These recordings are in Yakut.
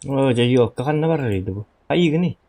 Оо, дьэ, елка ханна барарый да бу? Хайыгыный?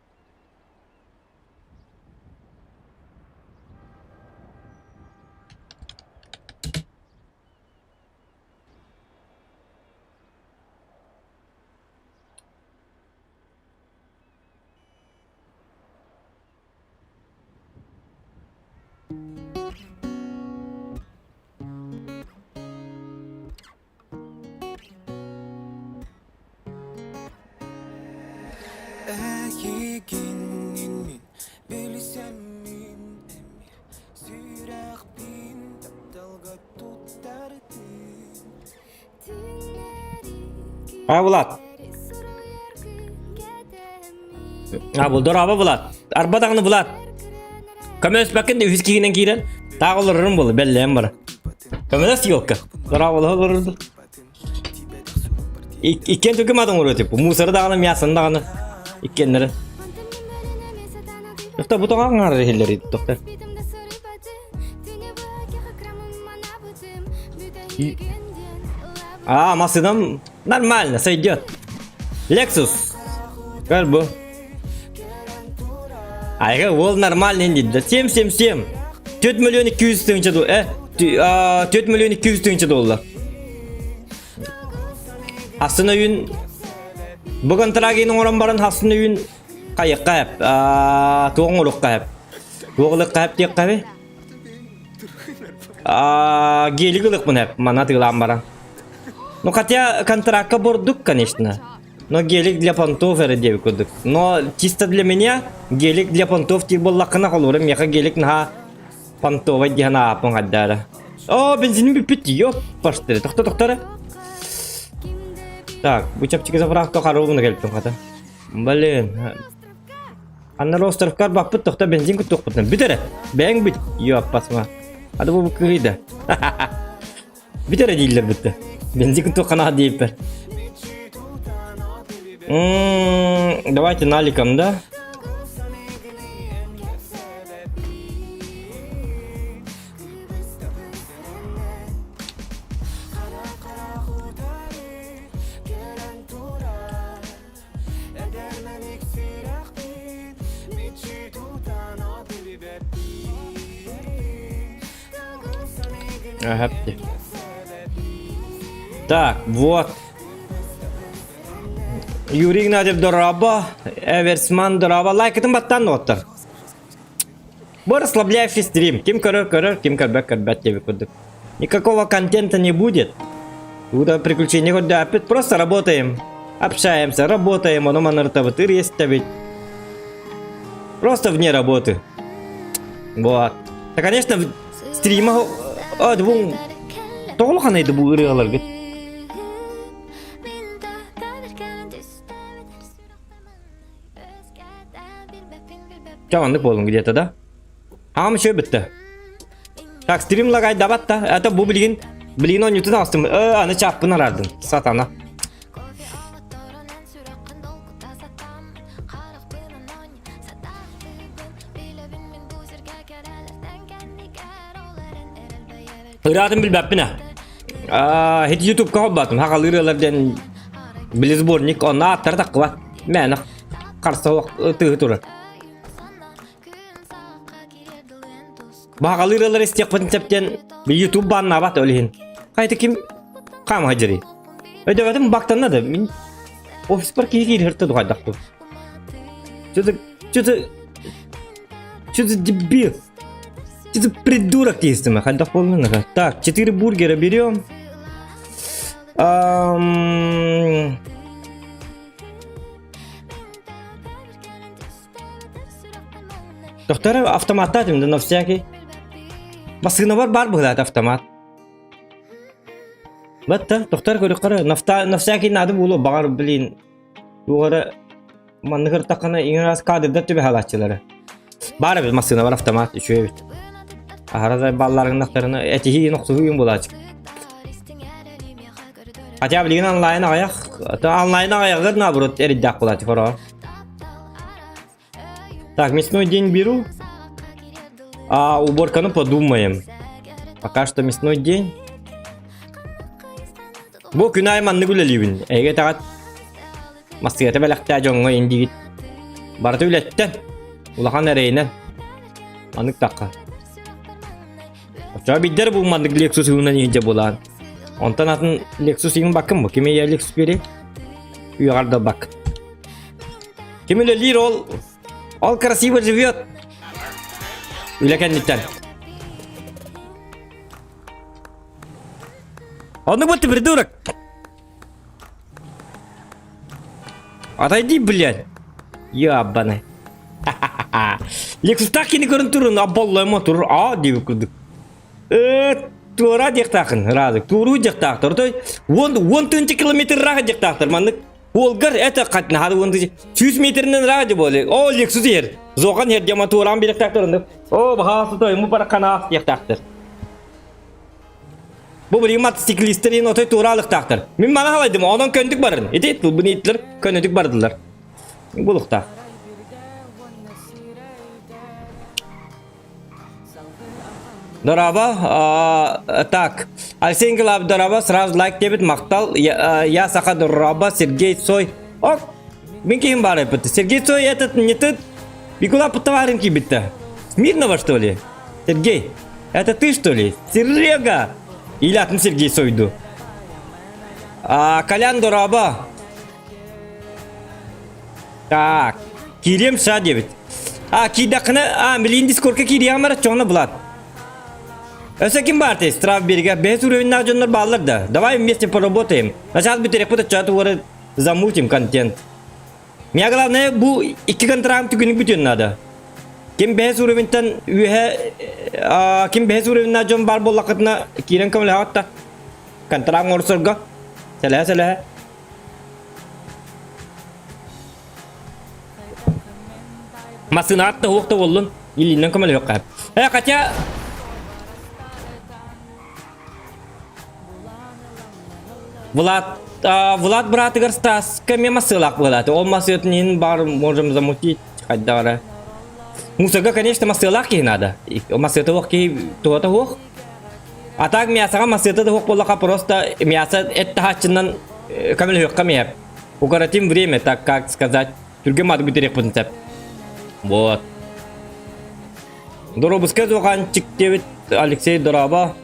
Эйигиннин мин билсэммин эмиэ сүрэхпин тапталга туттардым А, Влад. А, бұл дораба Влад. Арба даҕаны Влад. Көмөлөспөккүн да үһүс киһинэн киирэн таах олорорум буолла бэллээн бара. Көмөлөс елка. Дораабалаһа олорорду. Иккиэн түгүм атын оҥоруо типу. Мусоры даҕаны, мясоны даҕаны. Иккиэннэрин. Тохто бу тоҕо аҥаарар иһиллэр тохто. А, машинам нормально, сойдет. Lexus. Көр бу. Айга ол нормальный дейді. 777. 4 миллион 200 тыһыынча доллар. Э, 4 миллион 200 тыһыынча доллар. Хасын өйүн бу контрагын оҥорон баран хасын өйүн хайыкка хэп, туох оҥоруохха хэп. Туох ылыахха хэп диэххэ эби. Гелик ылыахпын хэп, мана тыылаан баран. Ну хотя контракка бурдук, конечно. Но гелик для понтов эрэ диэбит курдук. Но чисто для меня гелик для понтов диир буоллаххына холобура миэхэ гелик наһаа понтовай диэн ааппын хайдаара. О, бензиним бүппүт ёппаштыры. Тохто тохто эрэ. Так, бу чэпчэки заправка хоруобуна кэлбитим хата. Блин. Аннары островкар баппыт тохто бензин куттуохпутун. Бүт эрэ. Бэйэҥ бүт. Ёппасма. Ады бу кыһыйда. Бүт эрэ дииллэр бүттэ. Бензин куттуоххана диэппэр. Давайте наликом, да? Ага, Так, вот. Юрий Игнатьев дорообо, Эверсман дорообо. Лайкытын баттан оттор. Бу расслабляющий стрим. Ким көрөр көрөр, ким көрбөт көрбөт диэбит курдук. Никакого контента не будет. Куда приключения көрдөппүт, просто работаем. Общаемся, работаем, ону маныртабыт, ырьестэбит. Просто вне работы. Вот. Да, конечно, стрима... А, бу... Тоҕо улаханайды бу ырыаларгыт? Чэ, оннук буоллун где-то, да? Аҕам үчүгэй бүттэ. Так, стрим лагайдабат да. Это бу билигин билигин оонньуутун аҕыстым. Э, аны чааппын араардым. Сатана. Ыраатын билбэппин аа. Хит ютубка холбатым. Хахалыы ырыалар диэн били сборник онно ааттара таххыбат. Мээнэ харса тыһы турар. Баҕалыы ырыалар истиэхпитин сөптөн YouTube бааннаабат ол иһин. Хайта ким хаама дьэри. Өйдөбөтүм бактанна да мин офиспар киһи киирһэртэ тухайдахту. Что-то что-то что-то дебил. Что-то придурок дейсің хайдах болдун Так, 4 бургера берем. Ам... Доктор автоматта да на всякий. Массыынабар бар быһыылаата автомат. Батта, доктор көрүк на всякий надо буолуо баҕар блин туох маннык ыртаххына иҥэр ас кадрдар түбэһэлааччылара. Баар эбит массыынабар автомат үчүгэй эбит. Аһара да балларгыннахтарына этиһии охсуһуу буолааччы. Хотя билигин онлайн аҕыйах, онлайн аҕыйаҕыгар наоборот эрийдээх буолааччы хороҕор. Так, мясной день беру. А уборканы подумаем. Пока что мясной день. Бу күн аайы маннык үлэлиибин. Эйгэ таҕат. Массыыната бэлэхтээ дьоҥҥо индигит. Барыта үлэттэн, улахан эрэйинэн. Маннык тахха. Оччоҕо биддер бу маннык Lexus уунан иһдьэ булаан. Онтон атын Lexus иҥин баккын бу. Ким ийэ Lexus биэрий? Үйэҕэр да бак. Ким үлэлиир ол ол красиво живет. Үлэ кэнниттэн. Оннук бу ты придурок. Отойди, блядь. Ябаны. Лексустаах кини көрөн турун, аболлоймо тур, а диэбит курдук. Э, туора диэхтаахын, ыраазык, туоруу диэхтаахтар. Отой уон уон тыынча километр ыраах диэхтаахтар. Маннык Уолгар это хат наһаа уон тыынча сүүс метринэн ыраах дьэ буоле. О, Лексус иһэр. Зохан иһэр диэма туораан биэрэхтаахтар оннук. О, баһаа сутой, му бараканаах диэхтаахтар. Бу билигин мотоциклистэр иһин отой туора алыктаахтар. Мин маны халайдым, онон көндүк барарын. Ити тылбын ииттилэр, көнөдүк бардылар. Булуктаах. Дорообо, так, Алексей Николаев дорообо, сразу лайк диэбит, махтал, я, я Саха дорообо, Сергей Цой. Ок, мин киһим баар эппит. Сергей Цой этот не ты, Николай Товарин киирбитте. Смирнова, что ли? Сергей, это ты, что ли? Серега! Или атын Сергей Сойду. А, Колян дорообо. Так, киириэм ша диэбит. А, киирдэххинэ, а, билигин дискордка киириэҕим эрэ, чоҕуна Влад. Өссө ким баар те, штраф берега, бэһис уровеннаах дьоннор бааллар да. Давай вместе поработаем. Начаас бүтэриэхпит оччоҕо тугары замутим контент. Меня главное бу икки контрагым түгүнүк бүтүөн наада. Ким бэһис уровеньтан үөһэ ким бэһис уровеннаах дьон баар буоллаххытына киирэн көмөлөһөҕүт да. Контракт оҥорсорго. Сэлэһэ сэлэһэ. Массыынаҕа да уох да буоллун. Илиинэн көмөлөһүөххэ. Э, хотя Влад, а, Влад братыгар Стаска эмиэ массыылаах быһыылаата. Ол массыытын иһин баар можем замутить хайдах эрэ. Мусорга, конечно, массыылаах киһи надо. Массыыта суох киһи туһата суох. А так мясоҕа массыыта да суох буоллахха просто мясо эт таһааччынан көмөлөһүөххэ эмиэ. Укоротим время, так как сказать. Түргэн мааты бүтэриэхпитин сөп. Вот. Доробуска Зуоханчик диэбит Алексей дорообо.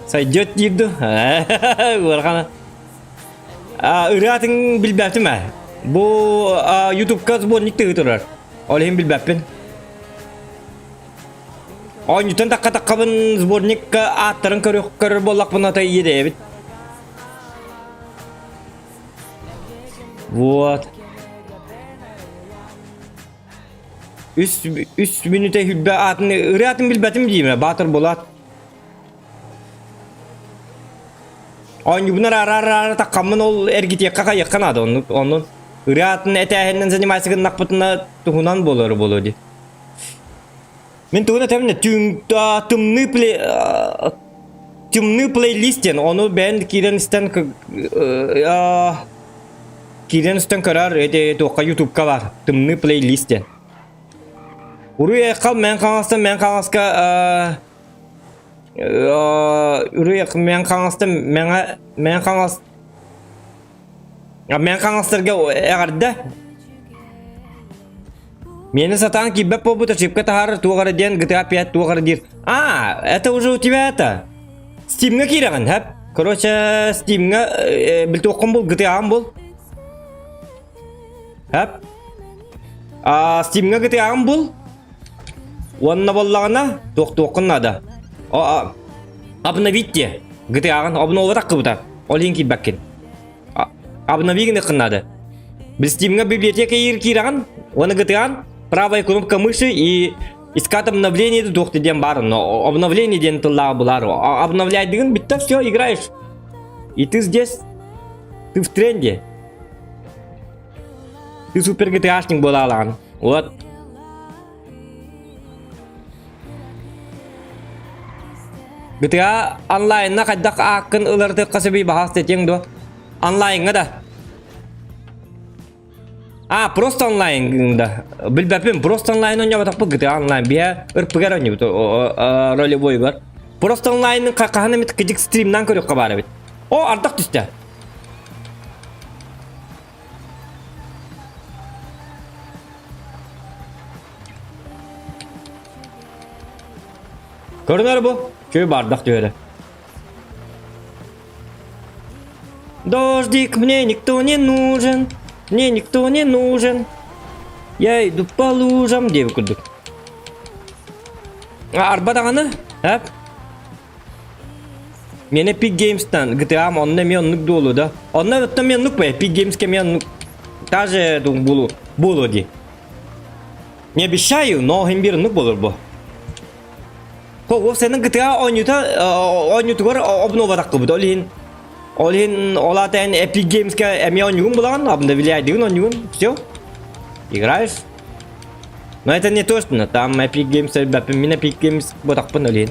Сойдет диир ду? Ыарахана. Ырыатын билбэппин ээ. Бу ютубка сборник тыгы турар. Ол иһин билбэппин. Оонньутан такка таккабын сборникка ааттарын көрөр көрөр буоллахпына ата иэдэйэбит. Вот. Үс, үс мүнүүтэ хүлбэ аатын ырыатын билбэтим диимэ Баатыр Булат. Оонньуубунар араара таххаммын ол эргитиэххэ хайыахха наада оннук оннун ырыатын этээһинэн занимайся гыннахпытына туһунан буолар буолуо дии. Мин тугун этэбин түҥ тымныы плей тымныы плейлист диэн ону бэйэн киирэн истэн киирэн истэн көрөр эти туохха ютубка бар тымныы плейлист диэн. Уруй айхал мэн хаҥастан мэн хаҥаска уруй мэн хаҥастан мэҥэ мэн хаҥас Мэҥэ Хаҥаластарга эҕэрдэ! Миэнэ сатаан киирбэт буолбут ошибка таһаарар туох эрэ диэн GTA 5 туох эрэ диир. А, это уже у тебя это. Стимҥа киирэҕин, хэп. Короче, Стимҥа билтуоххун бул, GTA-ҕын бул. Хэп. А, Стимҥа GTA-ҕын бул. Уонна буоллаҕына, туох-туоххун наада. О, обновить диэ. GTA-ҕын обновата таххыбыта. Ол иһин киирбэккин. Обнови гыныаххын наада. Стимҥа библиотека киирэҕин, уонна GTA-н правая кнопка мыши и искать обновление туох диэн баар, но обновление диэн тыллааҕы булаар. Обновляйдыгын бүтта все, играешь. И ты здесь, ты в тренде. Ты супер GTA-шник буолаалаҕын. Вот. GTA онлайнна хайдах ааккын ылартыахха сөбүй баһаас этиэҥ дуо? Онлайҥҥа да. А, просто онлайн да. Билбэппин, просто онлайн оонньооботохпут GTA онлайн. Биһэ ырпыгар оонньуубут ролевойгар. Просто онлайнын хаһан эмит кыдьык стримнан көрүөххэ баар эбит. О, ардах түстэ. Көрүнэр бу. Чүй бардах түһэрэ. Дождик, мне никто не нужен, мне никто не нужен. Я иду по лужам диэбит курдук. Арба даҕаны, эп. Мен Epic Games'тан GTA онно эмиэ оннук буолуо да. Онно оттон эмиэ оннук бо Epic Games'ка эмиэ оннук даже буолуо буолуо дии. Не обещаю, но иһин биир оннук буолар бу. Хо, сенин GTA оонньуута оонньуутугар обноватаххыбыт ол иһин ол иһин ол аата эн Epic Games'ка эмиэ оонньуугун булаҕын, обновляйдыгын оонньуугун, все. Играешь. Но это не точно, там Epic Games элбэппин, мин Epic Games ботахпын ол иһин.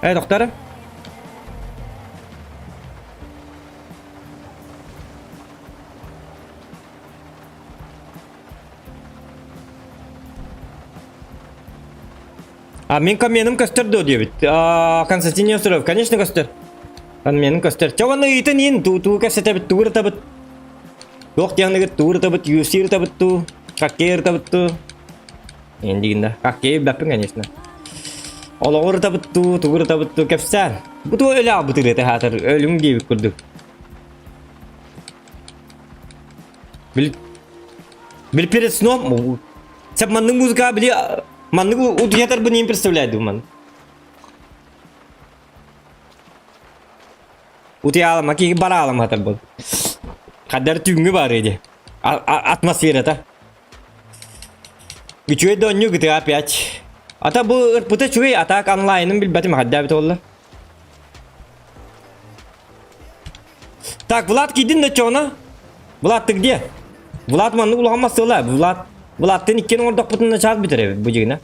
Э, доктор? А мин каменым көстөр дуо диэбит. А, Константин Нестеров, конечно көстөр. Каменым көстөр. Чэ уонна ыйытын иин туу туу кэпсэтэбит, тугу ырытабыт. Туох диэхнигит тугу ырытабыт, UFC ырытабыт туу, хоккей ырытабыт туу. Эндигин да. Хоккей билбэппин, конечно. Олоҕу ырытабыт туу, тугу ырытабыт туу, кэпсээн. Бу туу өлө аалбыт ырыата хаатар, өлүҥ диэбит курдук. Били, били перед сном, сеп маннык музыка били маннык утуйатарбын иин представляю ман. Утуйаалама киһи бараалама хатар был. Хаддар түүҥҥү бар иди. Атмосферата. Үчүгэй да онньу GTA 5. Ата бу ырпыта үчүгэй, а так онлайнын билбэтим хадда олла. Так, Влад киирдин да чоҕуна? Влад, ты где? Влад маннык улахан массыала. Влад, Владтын иккиэн оҥордохпутуна чаас бүтэр эбит бу дьигинэ.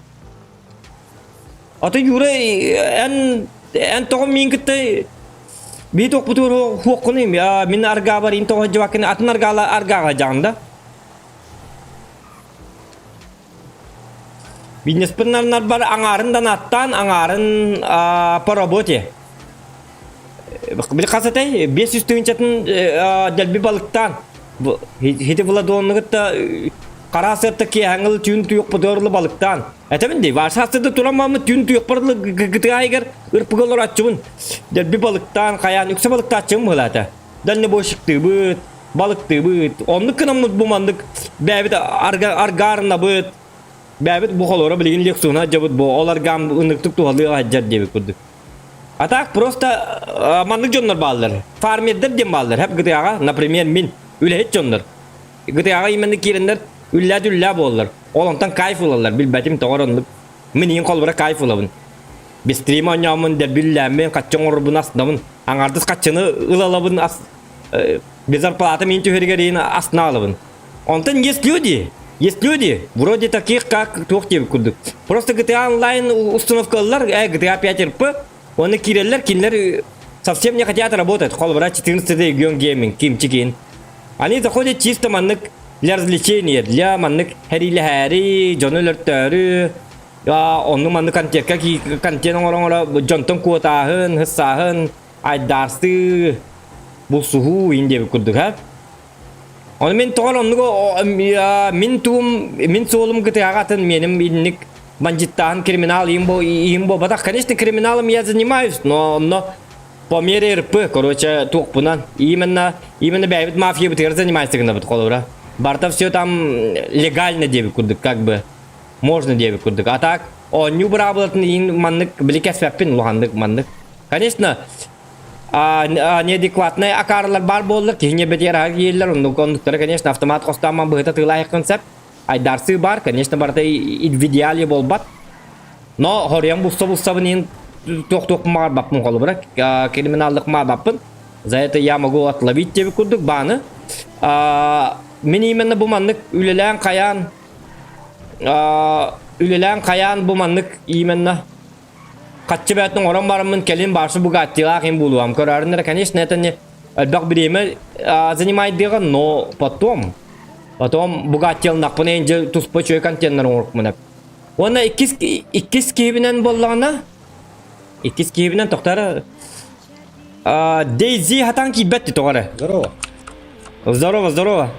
Ата Юра, эн эн тоҕо миин кытта бии тохпутугар хуоххунуй мин аргаабар ин тоҕо дьыбаккын атын аргаала аргааҕа дьаҕын да Бизнеспин нарнарбар аҥаарын данааттаан, аҥаарын по работе. Били хас этэй? 500 тыһыынчатын дэлби балыктаан. Хити Владонныгытта хара сыатта киэһэҥил түүн туйукпутуорлу балыктаан. Этэбин дии, Ваша астыды туран мамы түүн туйукпарлы гытыайгар ырпыгалар аччыбын. Дэлби балыктаан, хайаан үксэ балыктааччым быһылаата. Дальнобойщиктыыбыт, балыктыыбыт. Оннук гынаммыт бу маннык бэйэбит аргаарынабыт. Бэйэбит бу холоро билигин лекцияны дьабыт бу ол аргаам ыныктык туһалыы аһадьар диэбит курдук. А так просто маннык дьоннор бааллар. Фармердер диэн бааллар. Хеп ГТА-ҕа, например, мин үлэһит дьоннор. ГТА-ҕа именно киирэннэр үллээ-дүллээ буоллар. Ол онтон кайф ылаллар. Билбэтим тоҕор оннук. Мин иин холбура кайф ылабын. Бистрим оонньооммун, дэрбиллээммин, хаччы оҥорорбун астынабын. Аҥардас хаччыны ылалабын ас без зарплаты мин түһэригэр иин астына алабын. Онтон есть люди, есть люди, вроде таких, как туох диэбит курдук. Просто GTA Online установка ыллар, GTA 5 РП, оны киирэллэр, кинилэр совсем не хотят работать. Холобура 14 регион гейминг, кимчикин. Они заходят чисто маннык для развлечения, для маннык хэриилэһээри, дьону өлөртөөрү, онну маннык контекка контент оҥоро-оҥоро дьонтон куотааһын, хыссааһын, айдаарсыы, булсуһуу иин диэбит курдук, һэ? Ону мин тоҕо оннук мин тугум мин суолум гытыаҕа атын меним инник бандьыттааһын криминал иим бо иим буолбатах. Конечно, криминалом я занимаюсь, но онно по мере РП, короче, туохпунан именно именно бэйэбит мафиябытыгар занимайся гынабыт холобура. Барыта все там легально диэбит курдук, как бы можно диэбит курдук. А так оонньуу быраабылатын иин маннык били кэспэппин улаханнык маннык. Конечно, неадекватнай акаарылар баар буоллар, киһини бэтиэр аһар киирэллэр, оннук оннуктара, конечно, автомат хостоомман быһыта тыылаайаххын сөп. Айдарсыы баар, конечно, барыта в идеале буолбат. Но хоруйан булса-булсабын иһин туох-туох маҕарбаппын холобура, криминаллык маабаппын. За это я могу отловить диэбит курдук бааны. Мин именно бу маннык үлэлээн хайаан үлэлээн хайаан бу маннык именно Хаччы бээтин оҥорон бараммын кэлин баарсы Бугаттилаах им буолуом. Көрөөрүн эрэ, конечно, это не элбэх бириэмэ занимайдыаҕа, но потом потом Бугаттилнахпын эйин туспа үчүгэй контеннар оҥорукмун эп. Уонна иккис иккис киһибинэн буоллаҕына иккис киһибинэн тохтор Дейзи хатан киирбэт тоҕо эрэ. Здорово. Здорово, здорово.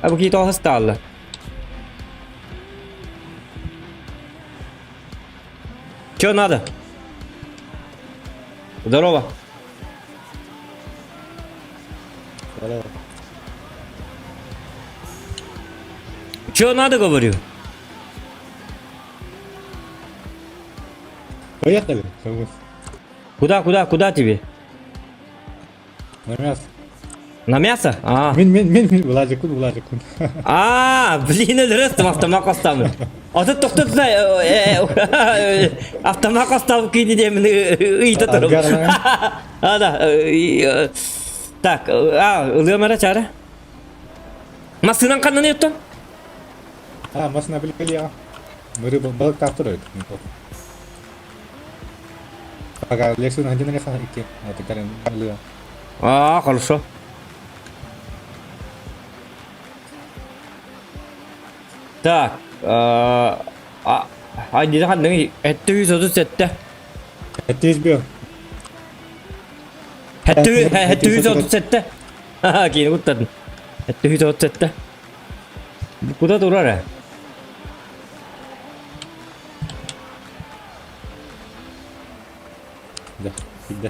А бу киһи тоҕо Че надо? Здорово. Здорово. Че надо, говорю? Поехали. Куда, куда, куда тебе? На мясо. На мясо? А. Мин, мин, мин, мин, Владикун, Владикун. А, блин, өлөрөстүм автомат костамын. Аты тоқтотса, автомат костам кийди демин ыйта турум. А, да. Так, а, ылыам чара. Массынан ханнан ыттан? А, машина билия. Рыба, балык таптыр Пока лекцию на один идти. Это Карен Лео. А, хорошо. Так, а, а, ханныгы 737. 701. 737. Ха, киини куттадын. 737. Куда турар э? Да, всегда.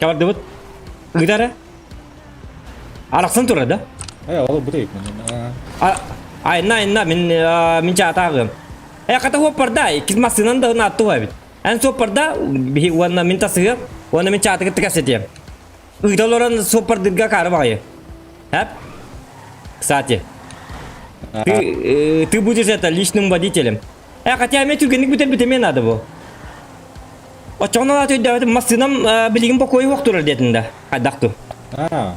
Кабардыбыт. Ыытара. Арахсан турар да? Э, ол бу дейт. Айна, айна, мин мин чаатаагым. Э, хата хуоппарда, иккис массыынан да наатту эбит. Эн суоппарда, биһи уонна мин тасыгым, уонна мин чаатыгы тыкасетием. Ыыта олорон суоппардырга каары баҕайы. Хэп? Кстати, ты, ты будешь это личным водителем. Э, хотя мен түргенник бүтер бүтеме надо бу. Очоҕун алаат өйдөөбүтүм массыынам билигин бокуой уох турар диэтин да. Хайдах ту. А,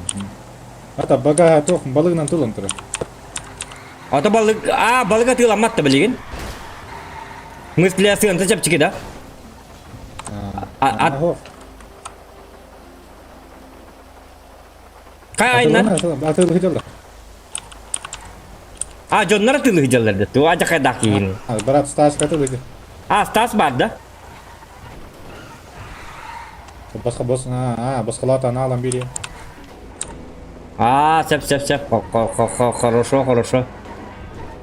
ата бага туох балыгынан тылын турар. Ата балык, а балык атыыламмат да билигин. Мысля сыанта чэпчэки да. А, А, Кай айынан? Атылы хыдалар. А, дьоннор атыылы сылдьаллар да. Туга дьахайдаах киһини. Брат Стас атылы. А, Стас бар да? Басқа бос, а, басқалата аналам бири. А, сөп, сөп, сөп. Хорошо, хорошо.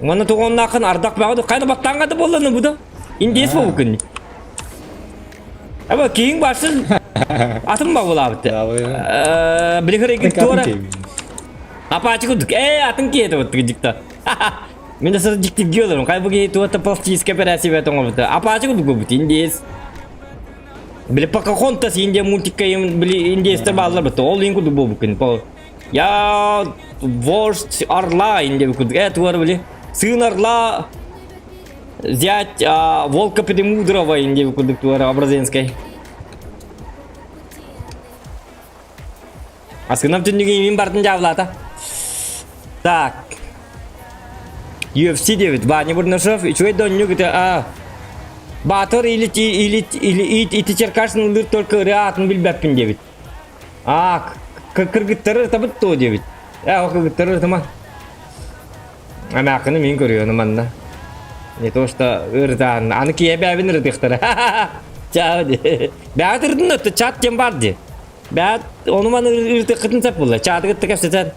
Маны туғаннақын ардақ бағы қайда баттанға да болланы бұда. Индиес болу күн. Аба кейін барсын атын ба бола бітті. Білігір егін тура. Апачы күдік. Эй, атын кейді бітті жікті. Мен де сыры жікті геоларым. Қай бұ кейді туата пластическая операция бәтін ғой бітті. Апачы күдік бітті индиес. Били Покахонтас Индия мультикка били индейстер балалар бітті. Ол ең күдік болу күн. Я вождь орла Индия күдік. Э, туар били. Сын орла зять волка Премудрого Индия күдік туар Образенской. Аскынам түннүгү имин бартын жабылата. Так. UFC 9. Ваня Бурнашов. Үчүгэй донню күтэ. А. Батыр или или или ити Черкашин ылыр только ырыа атын билбэппин диэбит. А, кыргыттары ытабыт туо диэбит. Э, ол кыргыттары ытыма. Амаакыны мин көрүөнүм манна. Не то что ырытаан, аны киэ бээбин ырытыахтара. Чаа ди. Бэҕэ ырытын өттө чат диэн бар ди. Бэҕэ ону маны ырытыаххытын сөп буолла. Чааты кытта кэпсэтэн.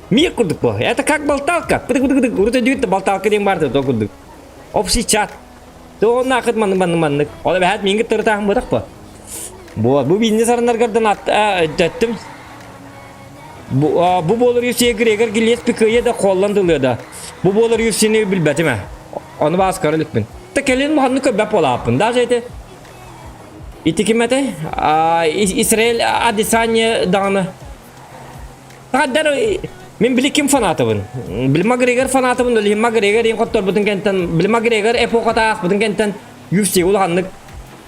Мир курдук бу. Это как болталка. Пыдык-пыдык-пыдык. Урут өйдүүт болталка диэн бар то курдук. Общий чат. Туоннаахыт маннык маннык маннык. Ол эбэһээт миигин кытта ырытааһын буотах буо. Буо, бу бизнес арынаргардан өттөттүм. Бу, бу буолар UFC Грегор Гиллеспи кыайа да холлан дылыа да. Бу буолар UFC-ни билбэтим ээ. Ону бааскара иликпин. Та кэлин муханны көрбөт буолааппын. Даже ити ити ким этэй? Израиль Адесанья даҕаны Хаддар мин били ким фанатыбын? Били Макгрегор фанатыбын, ол иһин Макгрегор иһин хотторбутун кэнтэн, били Макгрегор эпохатаахпытын кэнтэн UFC улаханнык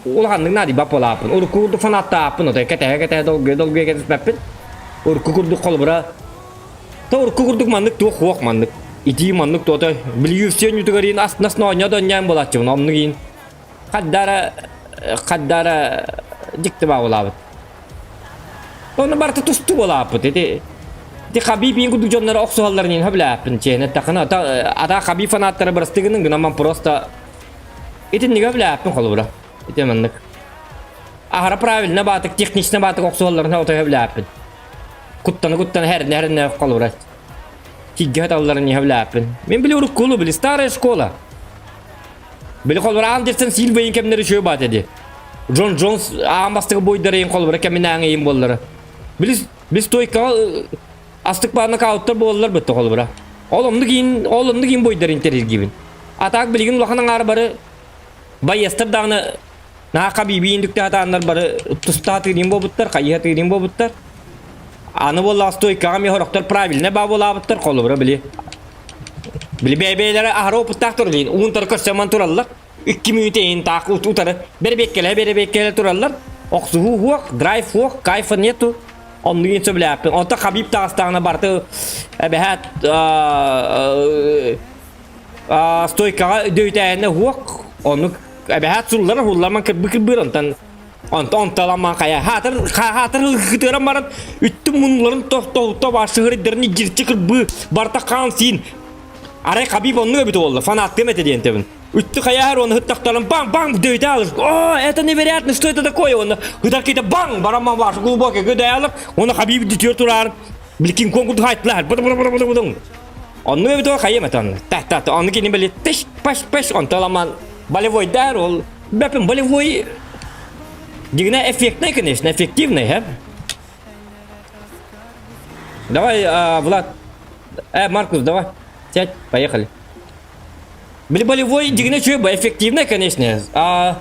улаханнык наадыйбат буолааппын. Урукку курдук фанаттаахпын, отой кэтэһэ-кэтэһэ долгуйа-долгуйа кэтэспэппин. Урукку курдук холобура то урукку курдук маннык туох хуох маннык. Итии маннык туотой. Били UFC онньутугар иһин ас-нас оонньоо да оонньоон буолааччыбын, оннук иһин хаддара хаддара дьикти баҕалаабыт. Оны барыта тустуу буолааппыт. Ити ити Хабиб иин курдук дьоннор охсуһалларын иин хөбүлээппин чиэһинэ эттэххинэ ата Хабиб фанаттара бырастыы гынан гынан просто итиннигэ хөбүлээппин холобура. Ити маннык. Аһара правильно баатык технично баатык охсуһалларын отой хөбүлээппин. Куттаны куттаны хэринэ хэринэ холобура. Тиггэ хаталларын иһэ хөбүлээппин. Мин били уруккулу били старая школа. Били холобура Андерсон Сильва кэмнэри үчүгэй баат эди. Джон Джонс аан бастакы бойдары ең холобура кэминээҥи ең буоллара. Били били стойкаҕа астык баан нокауттар буоллар бытты холобура. Ол оннук иин ол оннук иин бойдары интэриэргиибин. А так билигин улахан аҥаары бары байыастар даҕаны наһаа хабиби индүкте хатааннар бары тустаа тыырин буолбуттар, хайыһа тыырин буолбуттар. Аны буоллаҕа стойкаҕа эмиэ сорохтор правильно баа буолаабыттар холобура били Били бэйбэйлэрэ аһара опыттаахтар илин уунтары көрсөмөн тураллар. Икки мүнүүтэ иһин таах утары бэрэбиэккэлэ бэрэбиэккэлэ тураллар. Охсуһуу суох, драйв суох, кайфа нету. Оннугун сөбүлээппин. Онто Хабиб таҕыстаҕына барыты эбэһээт стойкаҕа дөйтээһинэ суох. Оннук эбэһээт суллар сулламан кырбы кырбыыр онтон Онтон онтоламан хайа хаатыр хаатыр кытыаран баран үттүм муннуларын тохто баашыһырдарын игирчи кырбыы барта хаан сиин арай Хабиб оннук эбит буолла фанаттыам этэ диэн тэбин үттү хайаһар оны хыттахтаран баң баң дөйдө алыр о это невероятно что это такое оны хытар кейте баң бараман башы глубокий көдөй алыр оны Хабиб дүтүөр турар билкин кон курдук хайттылар быды быды быды быды оннук эбит хайым это та та та оны кини били тыш паш паш онтоламан болевойдар ол Бэпин болевой дигнэ эффектный, конечно, эффективный, һэ? Давай, а, Влад. Маркус, давай. Сядь, поехали. Били болевой дигнэ чуй эффективный, конечно. А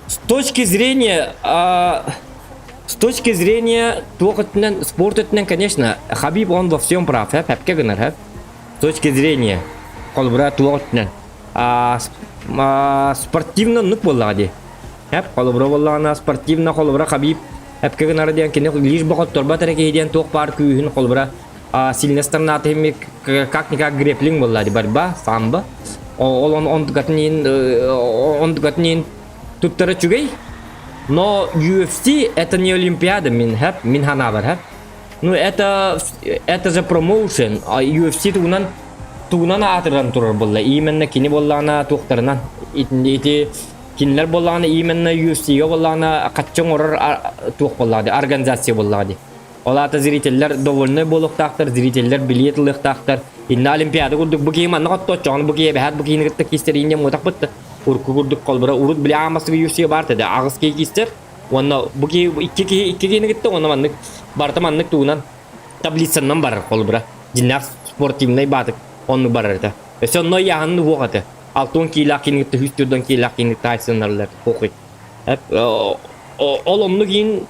с точки зрения а, с точки зрения туох өттүнэн, спорт өттүнэн, конечно, Хабиб он во всем прав, һэ, пэпкэ гынар, һэ. С точки зрения холобура туох өттүнэн. Спортивно оннук буоллаҕа дии. Эп холобура буоллаҕына спортивно холобура Хабиб эпкэ гынара диэн кини лишь бы хотторбот эрэ киһи диэн туох баар күүһүн холобура сильно сторона как-никак греплинг буолла дии борьба, самбо. Ол онтукатын иһин онтукатын иһин туттара үчүгэй. Но UFC это не Олимпиада мин хэп мин ханаабар хэп. Ну это же промоушен, а UFC тугунан тугунан аатыран турар буолла. Именно кини буоллаҕына туохтарынан ити кинилэр буоллаҕына именно UFC-га буоллаҕына хаччы оҥорор туох буоллаҕа дии организация буоллаҕа дии. Ол аата зрителлэр довольнай буолуохтаахтар, зрителлэр билиэт ылыахтаахтар. Инна Олимпиада курдук бу киһи манна хоттооччоҕуна бу киһи эбэһээт бу киһини кытта киистэр иинньэ муотахпыт да урукку курдук холбура урут били аамастыгы UFC баар тэдэ аҕыс киһи киистэр Уонна бу киһи икки киһи икки киһини кытта уонна маннык барыта маннык тугунан таблицанан барар холобура. Дьиннээх спортивнай баатык оннук барар этэ. Өссө онно ыйааһын уһуох этэ. 60 киилээх киһини кытта 140 киилээх киһини кытта хайсыннарылар похуй. Ол оннук иин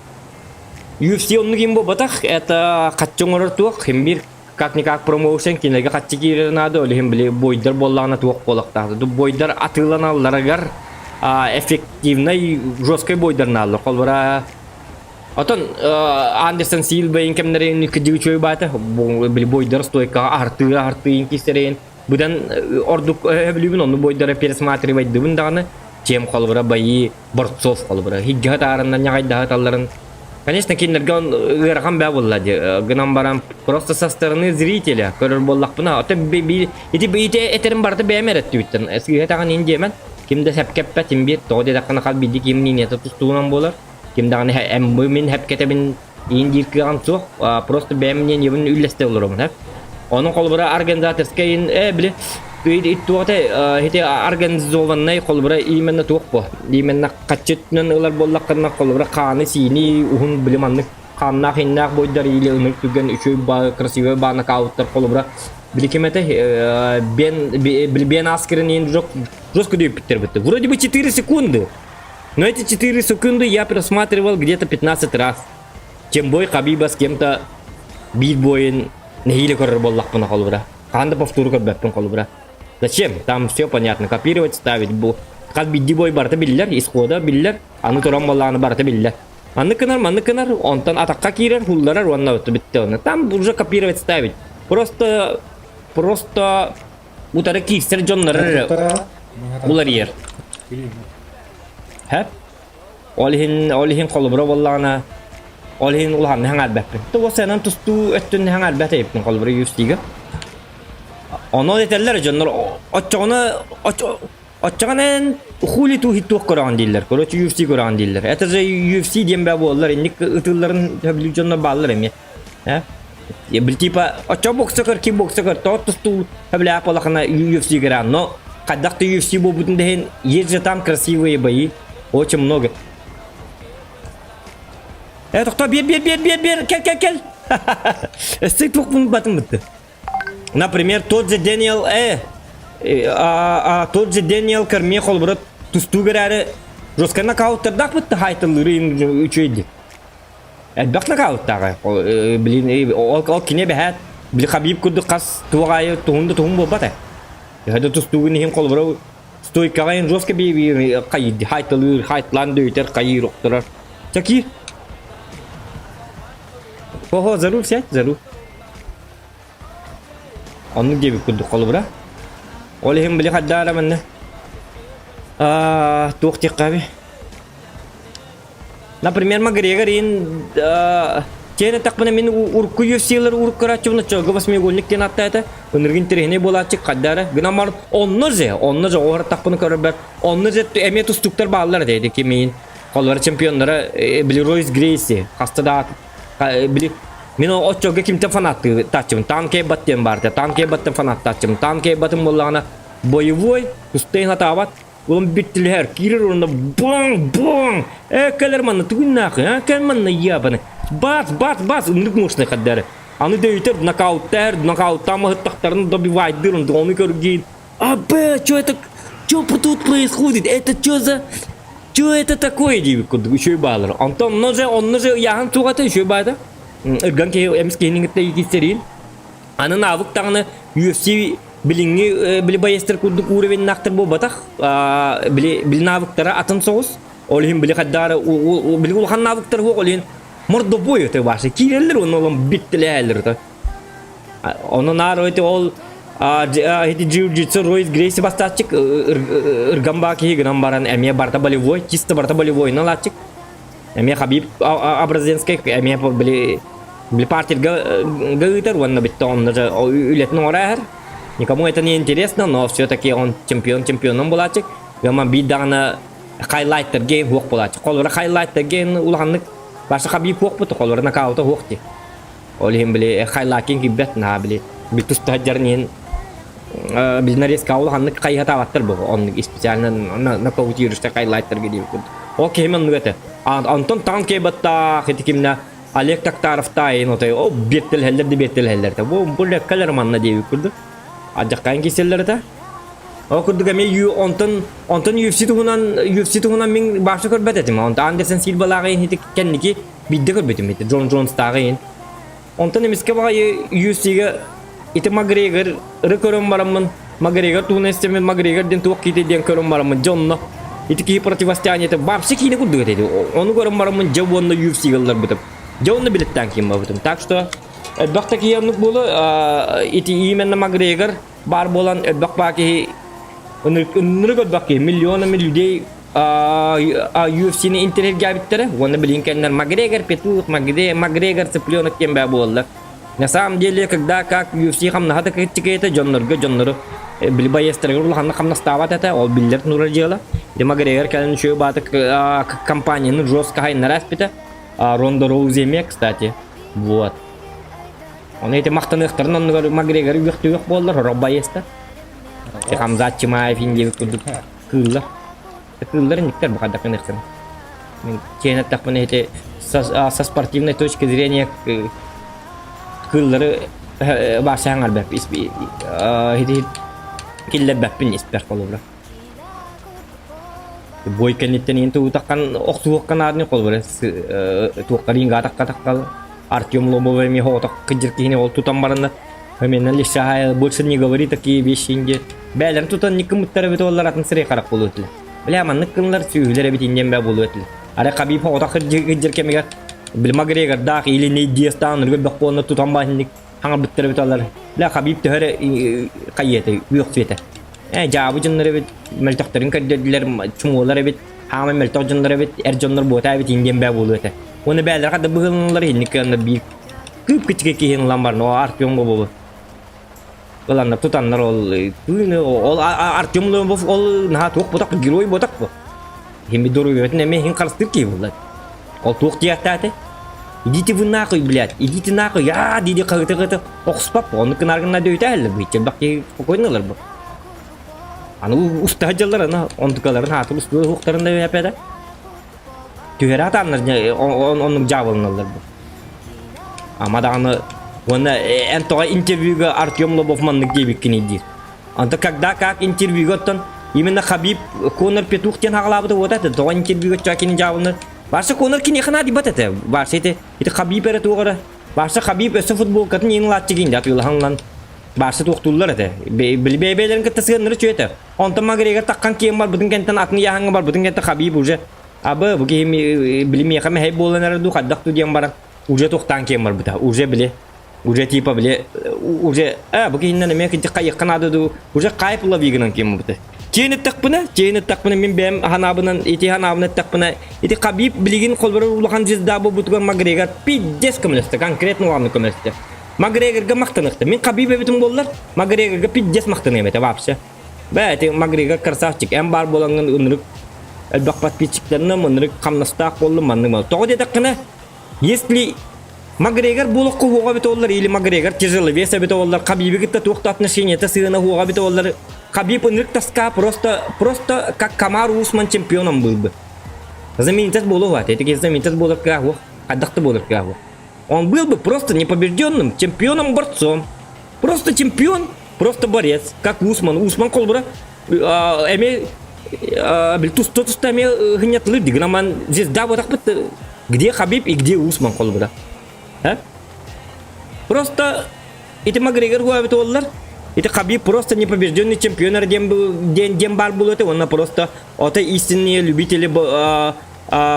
UFC оннук иин буолбатах. Это хаччы оҥорор туох химбир как-никак промоушен кинилэргэ хаччы киирэр наада, ол иһин били бойдар буоллаҕына туох буолуохтаах. Бойдар атыыланалларыгар эффективнай жесткай бойдар нааллар. Холбура Отон Андерсон Силбэйин кэмнэрин кыдьыгы үчүгэй баата били бойдар стойкаҕа аһартыы аһартыын кистерейин быдан ордук өбүлүүбүн онну бойдары пересматривайдыбын даҕаны чем холобура бои борцов холобура хиггаһы таарыннан ньаҕайдаһы талларын конечно кинилэргэ ыарахан бээ буолла дии гынан баран просто со стороны зрителя көрөр буоллахпына ото ити ити этерим барыта бэйэм эрэттибиттэн сыыһа таҕан ин диэмэн ким да сэпкэппэт им биир тоҕо диэтэххинэ хас биирдии ким линията тустуунан буолар ким даҕаны мин хэпкэтэбин иин диир кыаҕым суох просто бэйэм мнениебин үллэстэ олоробун хэп Онон холобура организаторскай били туох ити организованнай холобура именно туох бу именно хаччытынан ылар буоллаххына холобура хааны сиини уһун били маннык хааннаах иннээх бойдар или ынырык түргэн үчүгэй ба красивый ба нокауттар холобура били ким этэ бен били бен Аскерин жестко дөйүппүттэр бытты вроде бы 4 секунды но эти 4 секунды я просматривал где-то 15 раз чем бой Хабиба с кем-то биир бойын нэһиилэ көрөр буоллахпына холобура. Хаһан да повтору көрбөппүн холобура. Зачем? Там все понятно. Копировать, ставить. Бу хас биирдии бой барыта биллэр, исхода биллэр, аны туран буоллаҕына барыта биллэр. Маннык гынар, маннык гынар, онтон атахха киирэр, хулларар уонна бүттэ онно. Там уже копировать, ставить. Просто просто утары киирсэр дьоннор эрэ уларыйар. Һэ? Ол иһин ол иһин холобура буоллаҕына. Ол иһин улаханнык хаҥаарбаппын. Тугу тустуу өттүн хаҥаарбат эбиппин холобура UFC-га. Ону этэллэр дьоннор оччоҕуна оччоҕуна эн хули туу туох көрөҕүн дииллэр. Короче UFC көрөҕүн дииллэр. Это же UFC диэн баа буоллар инник ытыылларын сөбүлүүр дьоннор бааллар эмиэ. Э? Бил типа оччо бокса көр кикбокса көр тоҕо тустуу сөбүлээх буоллахына UFC көрөҕүн. Но хайдах да UFC буолбутун да иһин есть же там красивые бои. Очень много. Э, тохтоо, биэр, биэр, биэр, биэр, биэр, кэл, кэл, кэл. Өссө туохпун батын бытты. Например, тот же Дэниел, э, а, а, тот же Дэниел Кормье холбура тустуу көрәри жестко нокауттардаах бытты хайтыллыры үчүөйди. Элбэх нокауттааҕа. Блин, ол, ол кине бэһээт, били Хабиб курдук хас туох аайы туһун да туһун буолбат э. Төһө да тустуугун иһин холбура Стойкаҕа эн жестко биэбиир хайыыр, хайталыыр, хайтлаан дөйтөр, хайыыр охторор. Чаки. Ого, за руль сядь, за руль. Оннук диэбит курдук холобура. Ол иһин били хайдаара манна. Аа, туох диэххэ Например, Макгрегор иин Тиэн эттэхпинэ мин урукку UFC-лэр уруккарааччыбын оччолорго восьмиугольник диэн ааттаата. Ынырык интэриэһинэй буолааччы хайдара. Гынан баран онно же, онно же оҕоһор көрөрбөр, онно же эмиэ тустууктар бааллар этэ кимиин. Холлор чемпионнара били Ройс Грейси хаста да били мин оччолорго кимтэн фанаттыы тааччыбын. Таан Кейбат диэн баар этэ. Таан Кейбаттан фанаттааччыбын. Таан Кейбатын буоллаҕына боевой тустайын хатаабат Улам бүттүлэр, киирэр уонна баҥ, баҥ! Э, кэлэр манна тугуннаахы, а, кэл манна ябаны. Бас, бас, бас, ынырык мощный хаддары. Аны дөйтөр нокауттар, нокауттаан маһыттахтарын добивайдыр, ону көргин. А, б, что это, что тут происходит? Это что за... Что это такое диэбит курдук үчүгэй баалар. Онтон онно же, онно же ыйааһын туох үчүгэй баата. Ырган киһи эмис киһини кытта иккистериин. Аны навык даҕаны UFC билиҥҥи били боецтар курдук уровеннаахтар буолбатах. Били били навыктара атын соҕус. Ол иһин били хайдаары били улахан навыктар суох ол иһин мордобой это башы киирэллэр онно олом биттилээллэр Онон наар эти ол ити джиу-джитсу Ройс Грейси бастааччык ырган баа киһи гынан баран эмиэ барта болевой чисто барта болевой налааччык Эмиэ Хабиб Образенскай эмиэ били били партиярга ыытар уонна бүттэ онно же үлэтин оҥорор. Никому это не интересно, но все-таки он чемпион чемпионом булаачык. Гама биир даҕаны хайлайттарга хуох булаачык. Холура хайлайттарга улаханнык башы Хабиб хуох буту холура нокаута хуох ди. Ол иһин били хайлаакин киирбэт наһаа били били туста сылдьарын иһин били нарезка улаханнык хайыһатаабаттар бу оннук специально нокаутирующий хайлайттарга диэбит курдук. Ол киһим оннук этэ. Онтон таҥ кейбаттаах ити кимнэ Олег Токтаровтаайын отой о биэртэлэһэллэр да биэртэлэһэллэр этэ. Бу бу леккалер манна диэбит курдук. Адьаккаан киирсэллэр этэ. Ол курдук эмиэ ю онтон онтон UFC туһунан UFC туһунан мин баша көрбөт этим. Онтон Андерсен Сильвалааҕы ити кэнники Биирдэ көрбүтүм ити Джон Джонстааҕы иһин. Онтон эмискэ баҕайы UFC-гэ ити Макгрегор ыры көрөн бараммын, Макгрегор туһунан истэммин Макгрегор диэн туох киһитэ диэн көрөн бараммын, дьэ онно ити киһи противостояниета вообще киинэ курдук этэ ити. Ону көрөн бараммын дьэ уонна UFC-га ылларбытым. Дьэ онно билеттээн киин барбытым. Так что элбэх да киһи оннук буолу ити именно Макгрегор баар буолан элбэх баа киһи ынырык элбэх киһи миллионами людей UFC-ни интэриэһиргээбиттэрэ уонна билигин кэннэр Макгрегор петух, Макгрегор цыпленок диэн баа буолла. На самом деле, когда как UFC хамнаһа да кытчыкыйта дьоннорго дьоннору били боецтарыгар улаханнык хамнастаабат этэ, ол биллэр нура дьыала. Ити Макгрегор кэлэн үчүгэй баатык компанияны жестко хайыннара эспитэ. Ронда Роузи эмиэ, кстати. Вот. Оны ити махтаныахтарын оннугар Макгрегор үөх-түөх буоллар, сорох боецтар. Хамзат Чимаев диэбит курдук кыыллар. Кыыллар инниктэр бу хайдах гыныахтарын. Мин киэн эттэхпинэ ити со, со спортивной точки зрения кыыллары баасаан арбэп ити киллэрбэппин испэр холобура. Бой кэнниттэн иин туутаххан охсуоххан аадны холобура туоххарыын гаатахха Артем Лобов эмиэ хоҕотох кыдьыр киһини ол тутан баранна Фомина лишая больше не говори такие вещи инде бээлэрин тутан никкымыттар эбит оллар атын сирэй харах буолуо этилэр. Бля маннык кынлар сүүһүлэр эбит иннем бэ буолуо этилэр. Ары Хабиб хоҕотох кыдьыр кэмигэр били Макгрегордаах или Нейт Диастаан ыргы бөхпуонна тутан баһинник хаҥарбыттар эбит оллар. Бля Хабиб төһөрө хайыата үөх сүөтэ. Э дьаабы дьоннор эбит мөлтөхтөрүн көрдөрдүлэр чумуолар эбит хаамай мөлтөх дьоннор эбит эр дьоннор буота эбит индиэн бэ буолуо этэ. Уонна бээлэр хадда быһылыналар инник кыанна биир кыып кичигэ киһин ылан баран о Артем болу. Ыланнар тутаннар ол тыыны ол Артем Ломов ол наһаа туох ботак герой ботак бу. Хим доруобуйатын эмиэ хин харыстыыр киһи булла. Ол туох диэхтээтэ? Идите вы нахуй, блядь, идите нахуй, аа диди хаһыты-хаһыты охспап, ону кынаргына дөйтәһэллэр бу, иччэлбэх киһи спокойно ылар бу. Аны устаһа дьаллар аны онтукаларын хаатыр устуа уһуктарын да эпэдэ. Түһэрэ атааннар оннук дьаабыланаллар бу. Ама даҕаны уонна эн тоҕо интервьюга Артем Лобов маннык диэбиккиний диир. Онто когда как интервьюга оттон именно Хабиб Конор Петух диэн хаҕалаабыта уота этэ. Тоҕо интервьюга чакини дьаабыланар. Барса Конор киниэхэ наадыйбат этэ. Барса ити ити Хабиб эрэ туох эрэ. Барса Хабиб өссө футболкатын иин ылааччы киин атыылаһан ылан Барса туохтууллар этэ. Били бэйбээлэрин кытта сыаннары үчүгэй этэ. Онтон Макгрегор таххан киэн барбытын кэнтэн атын ыйааһыҥҥа барбытын кэнтэн Хабиб уже абы бу киһи били миэхэ мэһэй буолан эрэр дуу хайдах дуу диэн баран уже туохтаан киэн барбыта. Уже били уже типа били уже э бу киһиннэн эмиэ кинти хайыахха наада дуу уже хайп лови гынан киэн барбыта. Чиэн эттэхпинэ, чиэн эттэхпинэ мин бэйэм ханаабынан ити ханаабын эттэхпинэ ити Хабиб билигин холборор улахан звезда буолбутугар Макгрегор пиздец көмөлөстө, конкретно улаханнык көмөлөстө. Макгрегорга махтаныахта. Мин Хабиб эбитим буоллар, Макгрегорга пиздец махтаныам этэ вообще. Бээ, ити Макгрегор красавчик. Эн баар буолаҥҥын ынырык элбэх подписчиктарным, ынырык хамнастаах буоллум, маннык мал. Тоҕо диэтэххинэ, если Макгрегор буолуохха уоҕа эбитэ буоллар, или Макгрегор тяжеловес эбитэ буоллар, Хабибы кытта туох да отношениета сыана уоҕа эбитэ буоллар, Хабиб ынырык тоска просто, просто как Камар Усман чемпионом был бы. Знаменитость буолуо этэ. Ити знаменитость буолар кыах уох. Хайдах да буолар кыах уох. Он был бы просто непобежденным чемпионом-борцом. Просто чемпион, просто борец, как Усман. Усман холбура эми туста туста эми хынятылыр диграман звезда вот так где Хабиб и где Усман холбура. А? Просто ити Макгрегор хуабит оллар. Ити Хабиб просто непобежденный чемпион дем ден дем бар был это, он просто это истинные любители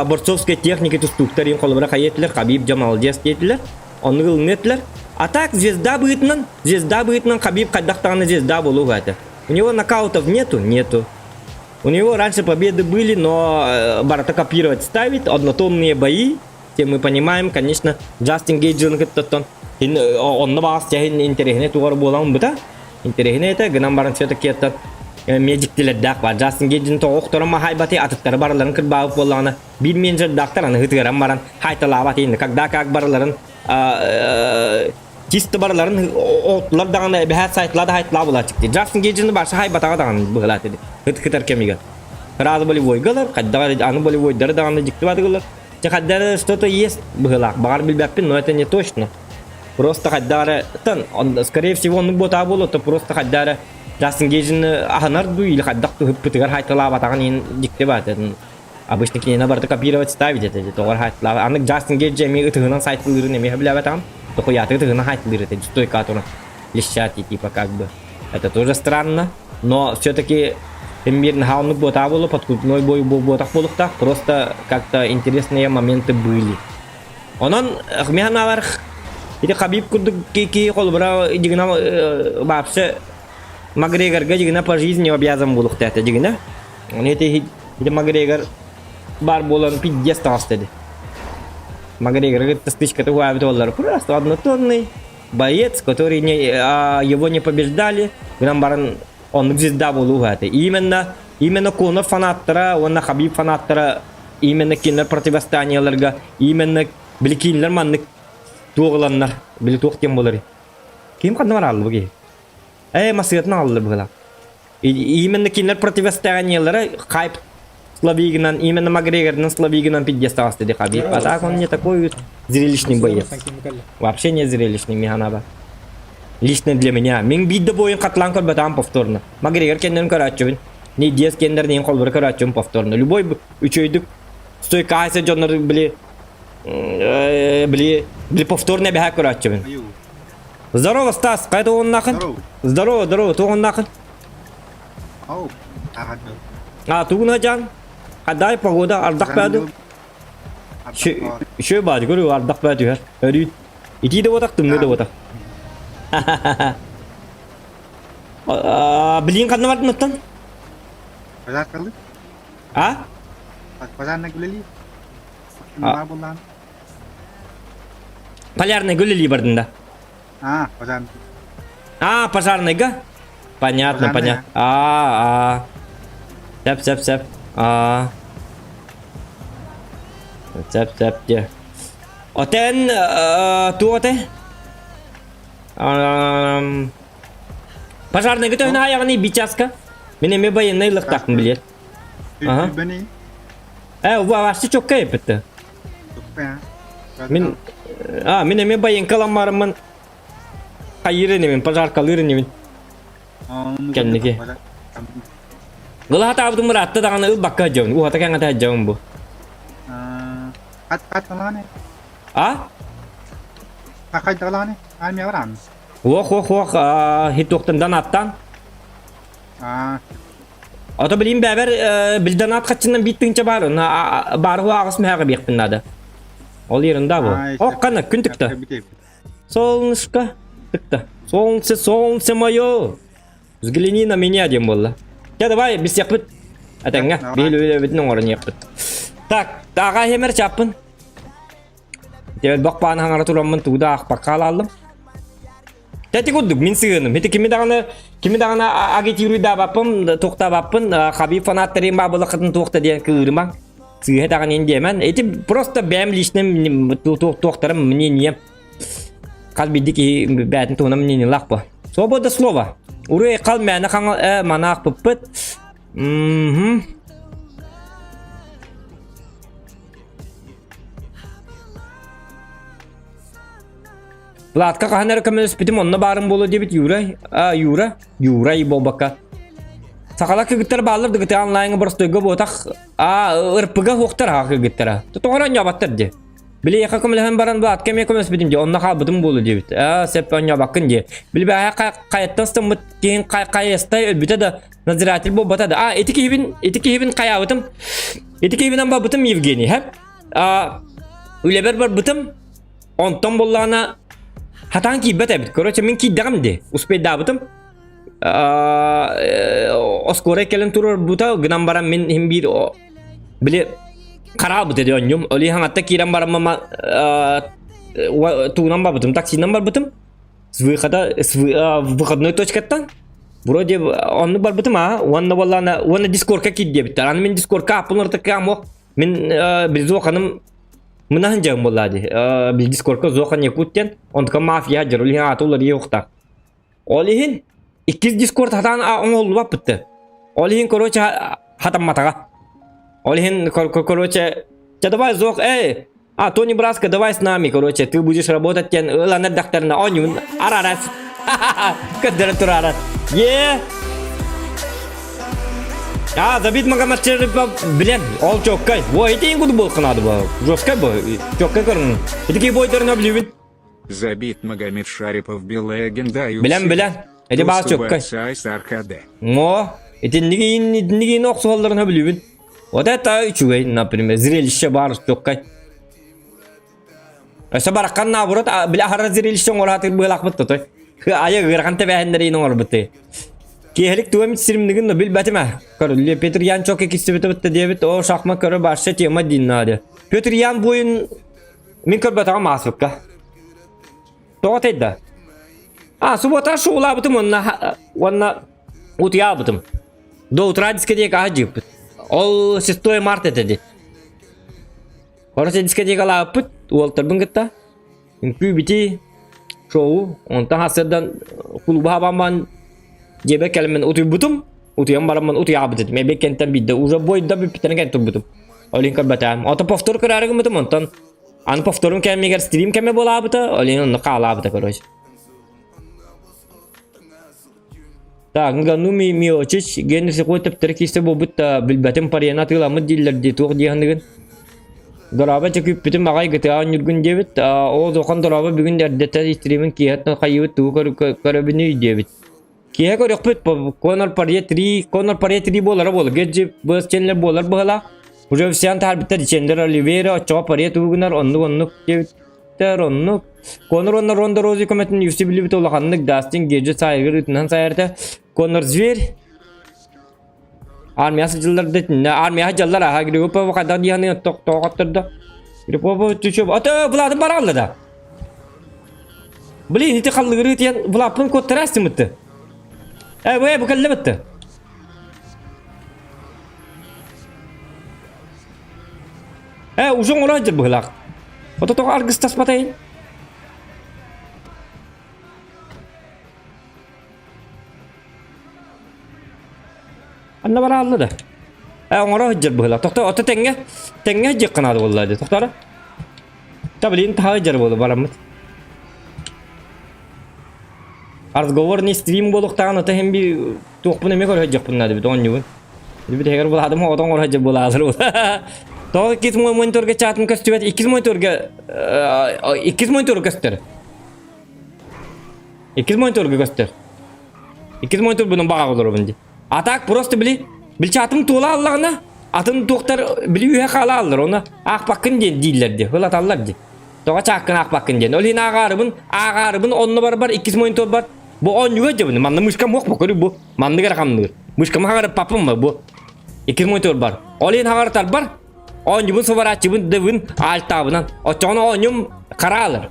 борцовской техники тустууктар им холобура хайетилер Хабиб дьэ молодец диэтилэр оннук ылыныа А так звезда быһыытынан звезда быһыытынан Хабиб хайдах даҕаны звезда буолуо этэ. У него нокаутов нету? Нету. У него раньше победы были, но барыта копировать ставит, однотонные бои. Те мы понимаем, конечно, Джастин Гейджин кыттаттан онно баҕас тяһин интэриэһинэй тугар буолан быта. Интэриэһинэй этэ, гынан баран все-таки этот медиктилэрдээх бар. Джастин Гейджин тоҕо охторон махайбаты атыттары барыларын кырбаабыт буоллаҕына биир менеджердаахтар аны ытыаран баран хайталаабат инни когда как барыларын чисто барыларын оттулар даҕаны эбэһээт сайтла да хайтла булааччык Джастин Гейджини барса хайбатаҕа даҕаны быһылаат edi ыт кытар кэмигэр сразу болевойгалар хайдаҕа аны болевойдары даҕаны дьикти бадыгылар Чэ хайдары что-то есть быһылаах баҕар билбэппин но это не точно просто хайдары тан скорее всего оннук буотаа буолуо то просто хайдары Джастин Гейджини аһынар дуу или хайдах туһуппутугар хайталаабатаҕын иһин дьикти баат обычно кинини барыта копировать ставить этэ тоҕор хайталаабат аны Джастин Гейдж эмиэ ытыһынан сайтылыырын эмиэ сөбүлээбэтэҕим тохуйааты ытыһынан хайтылыыр этэ стойка туран лещать и типа как бы это тоже странно но все-таки мир наһаа оннук буотаа буолуо подкупной бой буотах буолуохтаах просто как-то интересные моменты были онон мин санаабар ити Хабиб курдук киһи холобура дьигинэ вообще Макгрегорга дьигинэ по жизни обязан буолуохтаах этэ дьигинэ Оны ити ити Макгрегор баар буолан пиздец таҕыста ди. Макгрегор кытта стычката уһаабыт буоллар просто однотонный боец, который не, его не побеждали, гынан баран оннук звезда буолуу уһаата. Именно именно Конор фанаттара уонна Хабиб фанаттара именно кинилэр противостоянияларга именно били кинилэр маннык туоҕуланнар били туох диэн буолар ким ханна барааллы бу киһи э массыгатын аҕаллар быһыылаах Именно кинилэр противостояниелара хайп Славигынан, именно Макгрегорынан Славигынан пиздец таҕыста Хабиб. А так он не такой зрелищный боец. Вообще не зрелищный Миханаба. Лично для меня. Мин биир да бойын хатылаан көрбөтөм повторно. Макгрегор кэннин көрөөччүбүн. Не Диас кэннэрин холбура көрөөччүбүн повторно. Любой үчөйдүк стойка айса дьоннор били били били повторно эбэһэ көрөөччүбүн. Здорово, Стас, хайа тугуннаахын? Здорово, здорово, тугуннаахын? Ау, ааҕардым. А, тугуна жан? Хадай погода, ардах баады. Шö баады, көрү ардах баады түһэр. Өрүү. Итии да ботах, тымныы да ботах. Билин ханна бардын оттон? Базар калды? А? Базарна күлели? Бар буллан. Полярныйга үлэлии бардын да? А, пожарный. А, пожарныйга? Понятно, Пожарный, понятно. А, а. Сәп, сәп, сәп. А. Сәп, сәп, де. Отен, туох этэй? Пожарныйга төһүн аайаҕыный бичаска? Мин эмиэ военный ылыктаахпын билиэр. Ага. Бени. Э, вообще чокка еппитте. Мин а, мин эмиэ байыҥка ламмарыммын хайыыр инибин, пожаркалыыр инибин. Кэнники. Ылаатаабытым ыраатта даҕаны ылбакка сылдьабын, уһата кэҥэтэ сылдьабын бу. Хат хат талааны. А? Хахай талааны. Армия баран. Уох уох уох хитуохтан данааттан. Аа. Ото билим бэбэр билданаат хаччынан биир тыынча баар, баар аҕыс мэһэҕэ биэхпин наада. Ол ерунда бу. Ох, қана күн тыкта. Солнышко тыкта. Солнце, солнце мое. Взгляни на меня диэн буолла. Чэ, давай, билсиэхпит. Этэҥҥэ, биһил үлэбитин оҥорон иэхпит. Так, тааҕа иһэмэр чаппын. Дебет бакпааны хаҥара тураммын тугу да аахпакка хаалаллым. Тэти курдук мин сыһыаным. Ити кими даҕаны кими даҕаны агитируйдаабаппын, туохтаабаппын, Хабиб фанаттарын баабылахатын туохта диэн кыырымаҥ. Сыыһа даҕаны диэмэн. Ити просто бэйэм личным туохтарым мнением. Хас биирдии киһи бэйэтин туһунан мнениелаах бу. Свобода слова. Уруй хал мээнэ хаҥа манаахпыппыт. Мм. Владка хаһан эрэ көмөлөспүтүм онно баарым буолуо диэбит Юра, а, Юра, Юра и буолбакка. Сахала кыргыттар бааллар дыгыты онлайҥа боростуойга буотах, а ырпыга хуохтар аха кыргыттара. Тоҕо оонньообаттар дии. Били яха көмөлөһөн баран Владка эмиэ көмөлөспүтүм дии, онно хаалбытым буолуо диэбит. А, сөп оонньообаккын дии. Били бэҕэһээ хайаттан ыстаммыт киһин хайастай өлбүтэ да надзиратель буолбата да. А, ити киһибин, ити киһибин хайаабытым. Ити киһибинэн барбытым Евгений, һэ? А, үлэбэр барбытым, Онтон буоллаҕына хатаан киирбэт эбит. Короче, мин киирдэҕим дии. Успейдаабытым. Оскуора кэлэн турарбыта гынан баран мин иһин биир били хараабыт этэ онньум. Ол иһин хаҥатта киирэн баран мама туунан барбытым, таксинан барбытым. С выхода, с выходной точкаттан. Вроде онну барбытым а, уонна буоллаҕына уонна дискорка киирдиэбиттэр. Аны мин дискорка аппын ортакка мин били Мынаһын дьаҥ буоллаа дии. Били Дискордка Зохан Якут диэн, онтука мафия дьар, ол иһин аата уларыйа уохтаах. Ол иһин иккис Дискорд хатаан оҥоһуллубаппытты. Ол иһин, короче, хатамматаҕа. Ол иһин, короче, чэ давай, Зох, эй, а, Тони Браско, давай с нами, короче, ты будешь работать диэн ылан эрдэхтэринэ оонньуун араарас. Көрдөрөн тураарар. Е! А, Давид Магомедшарипов билен, ол чоккай. Во, ити ең куду болқынады бу. Жесткай бу, чоккай көрүҥ. Ити ки бойдарын өблүүбүн. Забит Магомед Шарипов легенда Билен, билен. Ити баа чоккай. Но, итинниги итинниги охсуолларын өблүүбүн. Вот это үчүгэй, например, зрелище бар чоккай. Өссө бараххан наоборот, били аһара зрелище оҥоро быылаахпыт тотой. Айа ыарахан тэбээһиннэрин оҥорбуты. Киэһэлик туга эмит сиримнигин но билбэтим ээ. Көрүллүө Петр Ян чоке киссибитэ бытта диэбит, оо шахмат көрө барша тема диин наада. Петр Ян буойун мин көрбөтөҕүм ааспыкка. Тоҕо тайда? А, суббота шоулаабытым уонна уонна утуйаабытым. До утра дискотека аһа Ол 6 марта этэ дии. Короче, дискотекалаабыппыт уолтарбын кытта. Үҥкүү-битии, шоу. Онтон сарсыардан кулууба хабамман дьиэбэр кэлэммин утуйбутум. Утуйан бараммын утуйаабыт этим. Эбиэт кэнтэн биирдэ уже бойда бүппүттэрин кэннэ турбутум. Ол иһин көрбөтөҕүм. Ото повтор көрөөрү гыммытым, онтон аны повторум кэмигэр стрим кэмэ буолаабыта, ол иһин онно хаалаабыта, короче. Так, Нгану Миочич, Генри Сихой төптөрү киирсэ буолбут да, билбэтим парияны атыыламмыт дииллэр дии, туох дии саныгын? Дорообо дьэ күүппүтүм аҕай гытыаҕа ньургун диэбит, ол улахан дорообо бүгүн эрдэтэ стримин киэһэттэн хайыыбыт тугу көрөбүнүй диэбит. Киэһэ көрүөхпүт, Конор Пария 3, Конор Пария 3 буолара буолар, Герджи быс ченнер буолар быһалаах. Уже официант таһаарбыттар Чендер Оливейра оччоҕо Пария тугу гынар, оннук-оннук диэбит. Тэр оннук. Конор уонна Ронда Рози көмөтүн UFC билибит улаханнык Дастин Гейджи сайыгыр ытынан сайарта. Конор зверь. Армия сылдьаллар итиннэ. Армия сылдьаллар аха Григорьев хайдах диэхини тоҕоттор да. Григорьев түчүп. Ата Владым баралла да. Блин, ити халлыгырыы тиэн Влаппын куоттара астымытты. Э, бу бу кэллэ бытты. Э, уже оҥоро сылдьар быһыылаах. Ото тоҕо аргыстаспатай? Анна бараалла да. Э, оҥоро сылдьар быһыылаах. Тохто, ото тэҥҥэ, тэҥҥэ сылдьыахха наада буолла дии. Тохторо. Та блин, таһа сылдьар буолу бараммыт. Разговорный стрим буолуохтааҕын ото иһин би туохпун эмиэ көрө сылдьыахпын наада эбит оонньуубун. Бүтэһигэр булаадым оҕотон оҥоро сылдьар буолаалар. Тоҕо иккис мониторга чатым көстүбэт, иккис мониторга иккис мониторга көстөр. Иккис мониторга көстөр. Иккис монитор бунун баҕа олоробун ди. А так просто били били чатым туола аллаҕына атын туохтар били үһэ хаалааллар оны аахпаккын диэн дииллэр ди ылаталлар ди. Тоҕо чааккын аахпаккын диэн. Ол иһин ааҕаарыбын, ааҕаарыбын онно барбар иккис монитор бар. Бу оонньууга дьабын. Манна мышкам уох бу көрү бу. Маннык эрэ хамныыр. Мышкам хаҕарып папым бу. Иккис монитор бар. Ол иһин хаҕарытарбар оонньуубун субарааччыбын дыбын аальтаабынан. Оччоҕуна оонньуум хараалар.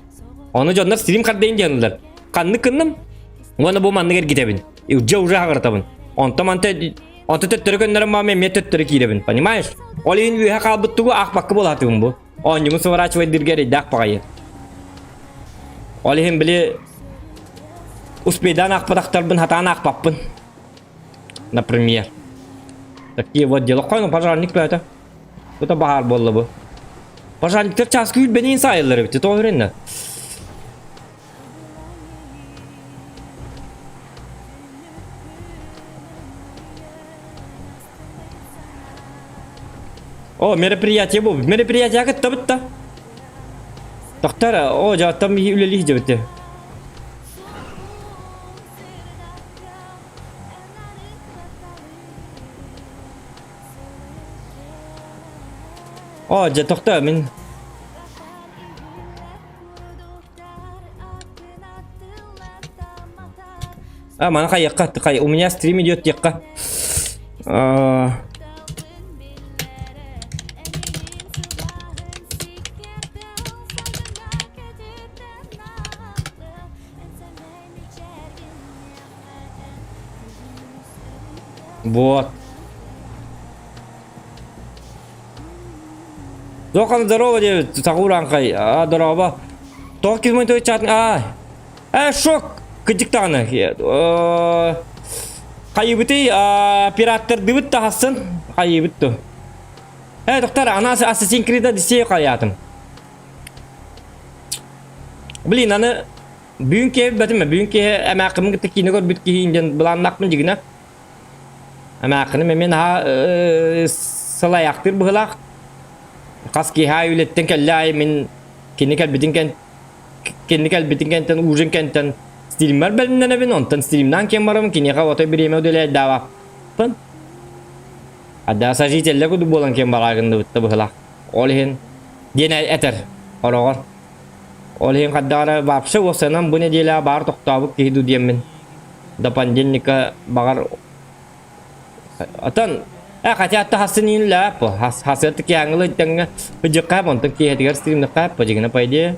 Ону дьоннор стрим хардайын диэн Ханнык кынным? Уонна бу маннык эргитэбин. Дьэ уже хаҕыртабын. Онто манта онто төттөрү көннөрөн маама эмиэ төттөрү киирэбин. Понимаешь? Ол иһин үөһэ хаалбыт тугу аахпакка буолаатыгым бу. Оонньугун сворачивайдырга эрэйдээх баҕайы. Ол иһин били успейдаан аахпатахтарбын хатаан аахпаппын. Например. Такие вот дела. Қойны пожарник бөтө. Бута баһаар буолла бу. Пожарниктар чааскы үүрбэниин саайыллар эбит. Тоҕо үрэннэ? О, мероприятие бу. Мероприятие кыттабыт да. Доктор, о, жаттам үлэлии дебит. О, дьэ, тохтоо, мин А, маны хайыахха, хай, у меня стрим идет диэххэ. А... Вот. Зохан здорово диэбит, сахуранхай, а, здорово. Тоҕо ким чатын, а, э, шок, кыдьык даҕаны. Хайыбытый, пираттардыбыт тахасын, хайыбыт ту. Э, доктор, ана Assassin's Creed Odyssey хайаатым. Блин, аны бүгүн киһи билбэтим, бүгүн киһи эмээххимин кытта киинэ көрбүт киһи диэн былааннаахпын дьигинэ. Эмээххиним эмиэ наһаа сылайаахтыыр быһыылаах. Хас киһи аайы үлэттэн кэллэ аайы мин кини кэлбитин кэн кини кэлбитин кэнтэн ужин кэнтэн стриммэр бэлэмнэнэбин, онтон стримнаан киэн барабын, киниэхэ отой бириэмэ уделяйдаабаппын. Ада сожителлэр курдук буолан киэн бараагынныбытта быһыылаах. Ол иһин диэн этэр хороҕор. Ол иһин хайдах эрэ вообще уопсайынан бу нэдиэлэҕэ баар тохтообут киһи дуу диэммин до понедельника баҕар Отон э хотя атта хасын иин лээп хасыат киһаҥылы тэҥҥэ ыдьыкка онтон киэһэтигэр стримныхха по дьигинэ по идее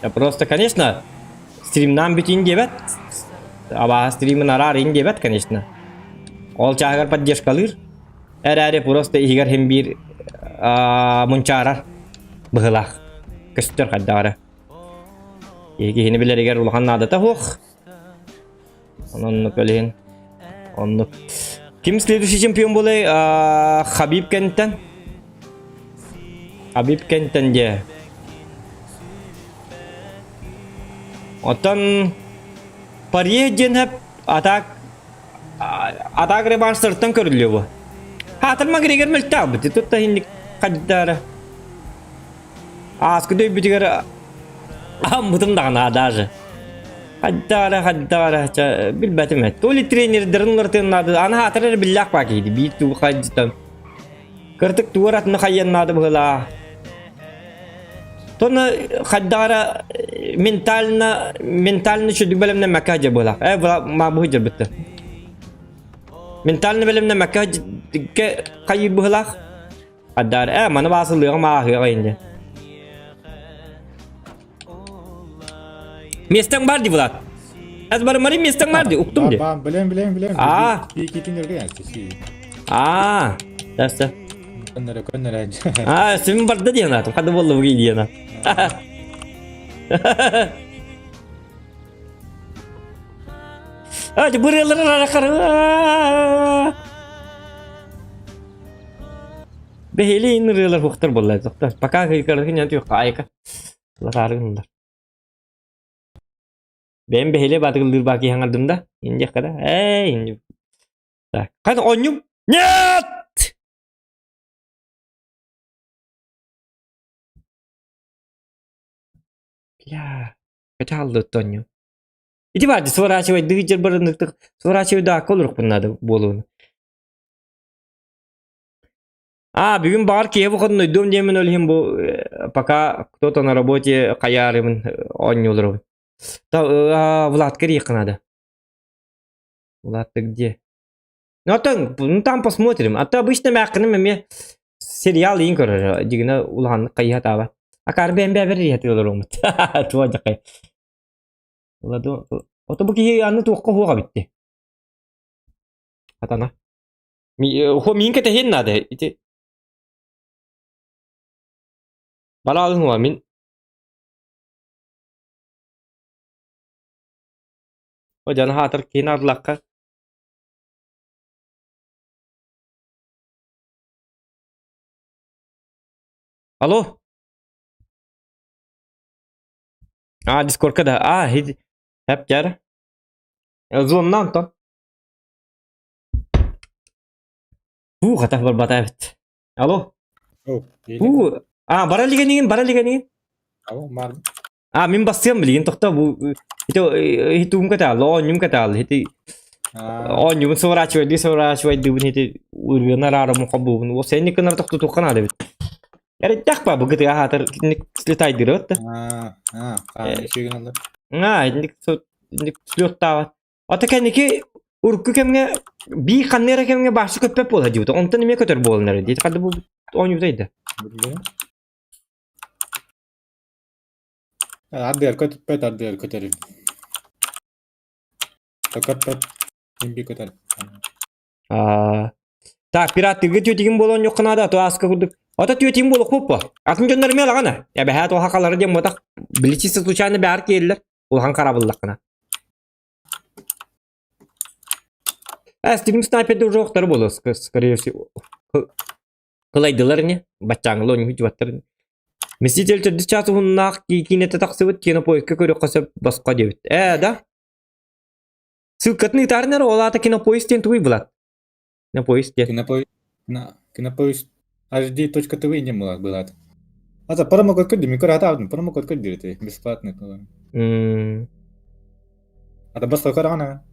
Я просто конечно стримнаан бүтүн диэбэт абааһы стримин араар ин диэбэт конечно ол чааһыгар поддержкалыыр эрээри просто иһигэр хим биир мунчаарар быһылаах көстөр хайдах эрэ киһини билэригэр улахан наадата суох Оннук өлүһүн. Оннук. Ким следующий чемпион буолай? Хабиб кэнтэн. Хабиб кэнтэн дьэ. Оттон Парье диэн хэп атак атак реванштартан көрүллүө бу. Хаатыр Макгрегор мөлтөөх бит. Тут хинник хаддара. Ааскы дөйбүтүгэр аһаммытым даҕаны даже. Хайдаара, хайдаара, ча билбэтим эт. То ли тренердэрин уларытыан наада, аны хаатар эрэ биллээх баа киһи биир туу хайдытан. Кыртык тугар атыны хайыан наада быһылаа. Тона хайдаара ментально ментально чүдүк бэлэмнэммэккэ дьэ быһылаах. Э ма бу дьэрбитте. Ментально бэлэмнэммэккэ хайыы быһылаах. Адар, э, маны баасылыаҕым ааһыаҕа инде. Местаң бар ди Влад. Аз барымари местаң бар ди, уктум ди. Бам, билем, билем, билем. А. Пикитинерге ястisi. А, Даса. Көннөрө, көннөрө. А, сен барда диэн атым. Хады болла буги диэн. А, бырылар арахар. Бэһили ырыалар хуктар болла. Пока кыйкарыгын ятык айка. Латарыгындар. Бэйэм бэһилиэ баатыгыллыыр баа киһи аҥардым да, инниэххэ да, ээ инни. Так, хата оонньуум. Нет! Бля, качааллыт оонньуу. Ити баар сворачивай дыгыдьыр барыныктык сворачивай даакка олорукпун наада буолуону. А, бүгүн баҕар киһи выходнойдуом диэммин ол иһин бу пока кто-то на работе хайаарыбын оонньууларыбын. Та, Владка диэххэ наада. Влад, ты где? Ну, а то, ну там посмотрим. А то обычно мээххиним эмиэ сериал иин көрөр. Дигинэ улаханнык хайыһа таабат. Акаар бэйэм бэйэбэр иһэ олоруоммут. Туох дьахай. Владу, ото бу киһи аны туохха хуоҕа битти. Атана. Хо миин кэтэһиэн наада ити. Бараалын уа мин О дьоно хаатар киин арлахха. Алло. А, дискорка да. А, хид. Хеп жар. Зонна Антон. Бу хатах барбата эбит. Алло. Бу а бара лигенигин, бара лигенигин. Алло, мар. А мин бассыам билигин тохто бу ити ити катаал, оонньум катаал, ити оонньубун соворачивайды, соворачивайдыбын ити ырыаны араарым хобуубун. Ол сенник гынар тохтотуохха наада эбит. Эрэйдээх ба бу гытыга аһаатар итинник слетайдырыат да. А, а, үчүгүн алар. А, итинник итинник слеттаабат. Ата кэнники урукку кэмҥэ бии ханна эрэ кэмҥэ баахсы көппөт буола диэбит. Онтон эмиэ көтөр буолан эрэ диэт ханна бу оонньуута ыйда. Ардыгар көтүппэт, ардыгар көтөрүм. Көппөт, имби көтөр. Аа. Так, пираттыгы түөтигин буолан оонньуохха наада, то ааска курдук. Ото түөтигин буолуохпут по. Атын дьоннор эмиэ алаҕана. Эбэһээт уоха халары диэн буотах. Били чисто случайно бэҕэр киирэллэр. Улахан харабыллаххына. Э, Стивен снайперде уже охтору буолуо, скорее всего. Кылайдылар ини, баччааҥҥылы оонньуу дьыбаттар ини. Мститель төрдүс чаас уһуннаах киинэтэ тахсыбыт кинопоиска көрүөххэ сөп босхо диэбит. Ээ, да? Ссылкатын ыытаарын эрэ, ол аата кинопоиск диэн тугуй булат? Кинопоиск диэн. Кинопоиск, кинопоиск hd.tv не было было. А за промокод код микро атаабын промокод код диэти бесплатный. А то баста карана.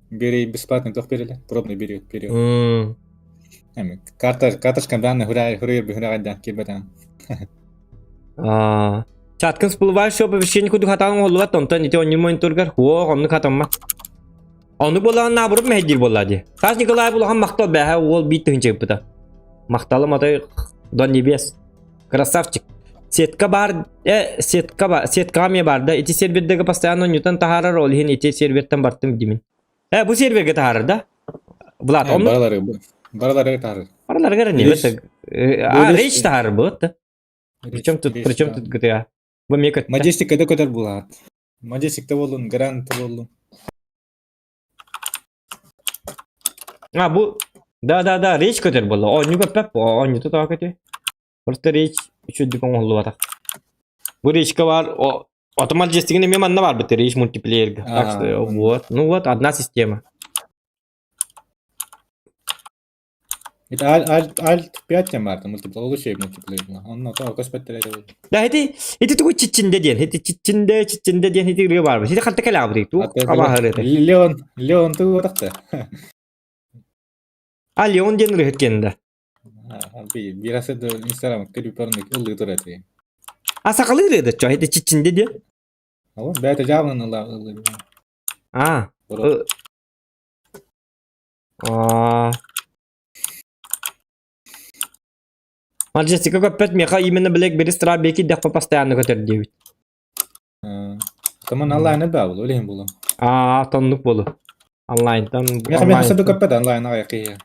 Бери бесплатный тох берили, пробный бери период. Эми карта карточка данных хурай хурай хурай да кибетан. Аа Чаткын всплывающего оповещение кудук хатаан оҥоһуллубат, онтон ити оонньуур мониторгар хуох, оннук хатаммат. Оннук буоллаҕына наоборот мэһэйдиир буоллаа дии. Саш Николаев улахан махтал бээһэ уол биир тыһыынча ыыппыта. Махталым атай до небес. Красавчик. Сетка баар, э, сетка ба, сеткаҕа эмиэ баар да, ити сервердэргэ постоянно оонньутан таһаарар, ол иһин ити сервертэн бартым димин. Э, бу сервергэ таһаарар да? Влад, оннук? Баралары, баралары таһаарар. Бараларыгар не, а, речь таһаарар буолат да. Причем тут, причем тут GTA? Бу эмиэ көттө. Мадестикка да көтөр булаат. Мадестикта боллун, Грант боллун. А, бу Да, да, да, речь көтөр болла. Оонньуу көппөп, оонньута тоҕо көтүө. Просто речь үчүгдүк оҥоһуллубатах. Бу речка бар, о, Отомат дьиэстигин эмиэ манна барбыт речь мультиплеерга. Так что вот, ну вот, одна система. Это Alt, Alt, Alt 5 тем мультиплеер, лучше мультиплеер. Он то көспөттөр это. Да, ити ити тугу чичинде диэн, ити чичинде, чичинде диэн ити ырыа баар. Ити ханта кэлээбит ту абаһары это. Леон, Леон ту отакта. А Леон диэн ырыһыт кенде. Бирасы Инстаграм клипперник ыллыы турар этэ. А сахалыы ырыа да чо, ити чичинде диэн. Алло, бэйэтэ дьаабынан ыллыы. А. Аа. Маджестика көппөт миэхэ именно BlackBerry Strawberry дэххэ постоянно көтөр диэбит. Таман онлайн баа буолуо, ол иһин буолуо. Аа, тоннук буолуо. Онлайнтан Миэхэ миэхэ онлайн сөбө көппөт онлайн аҕай киһи.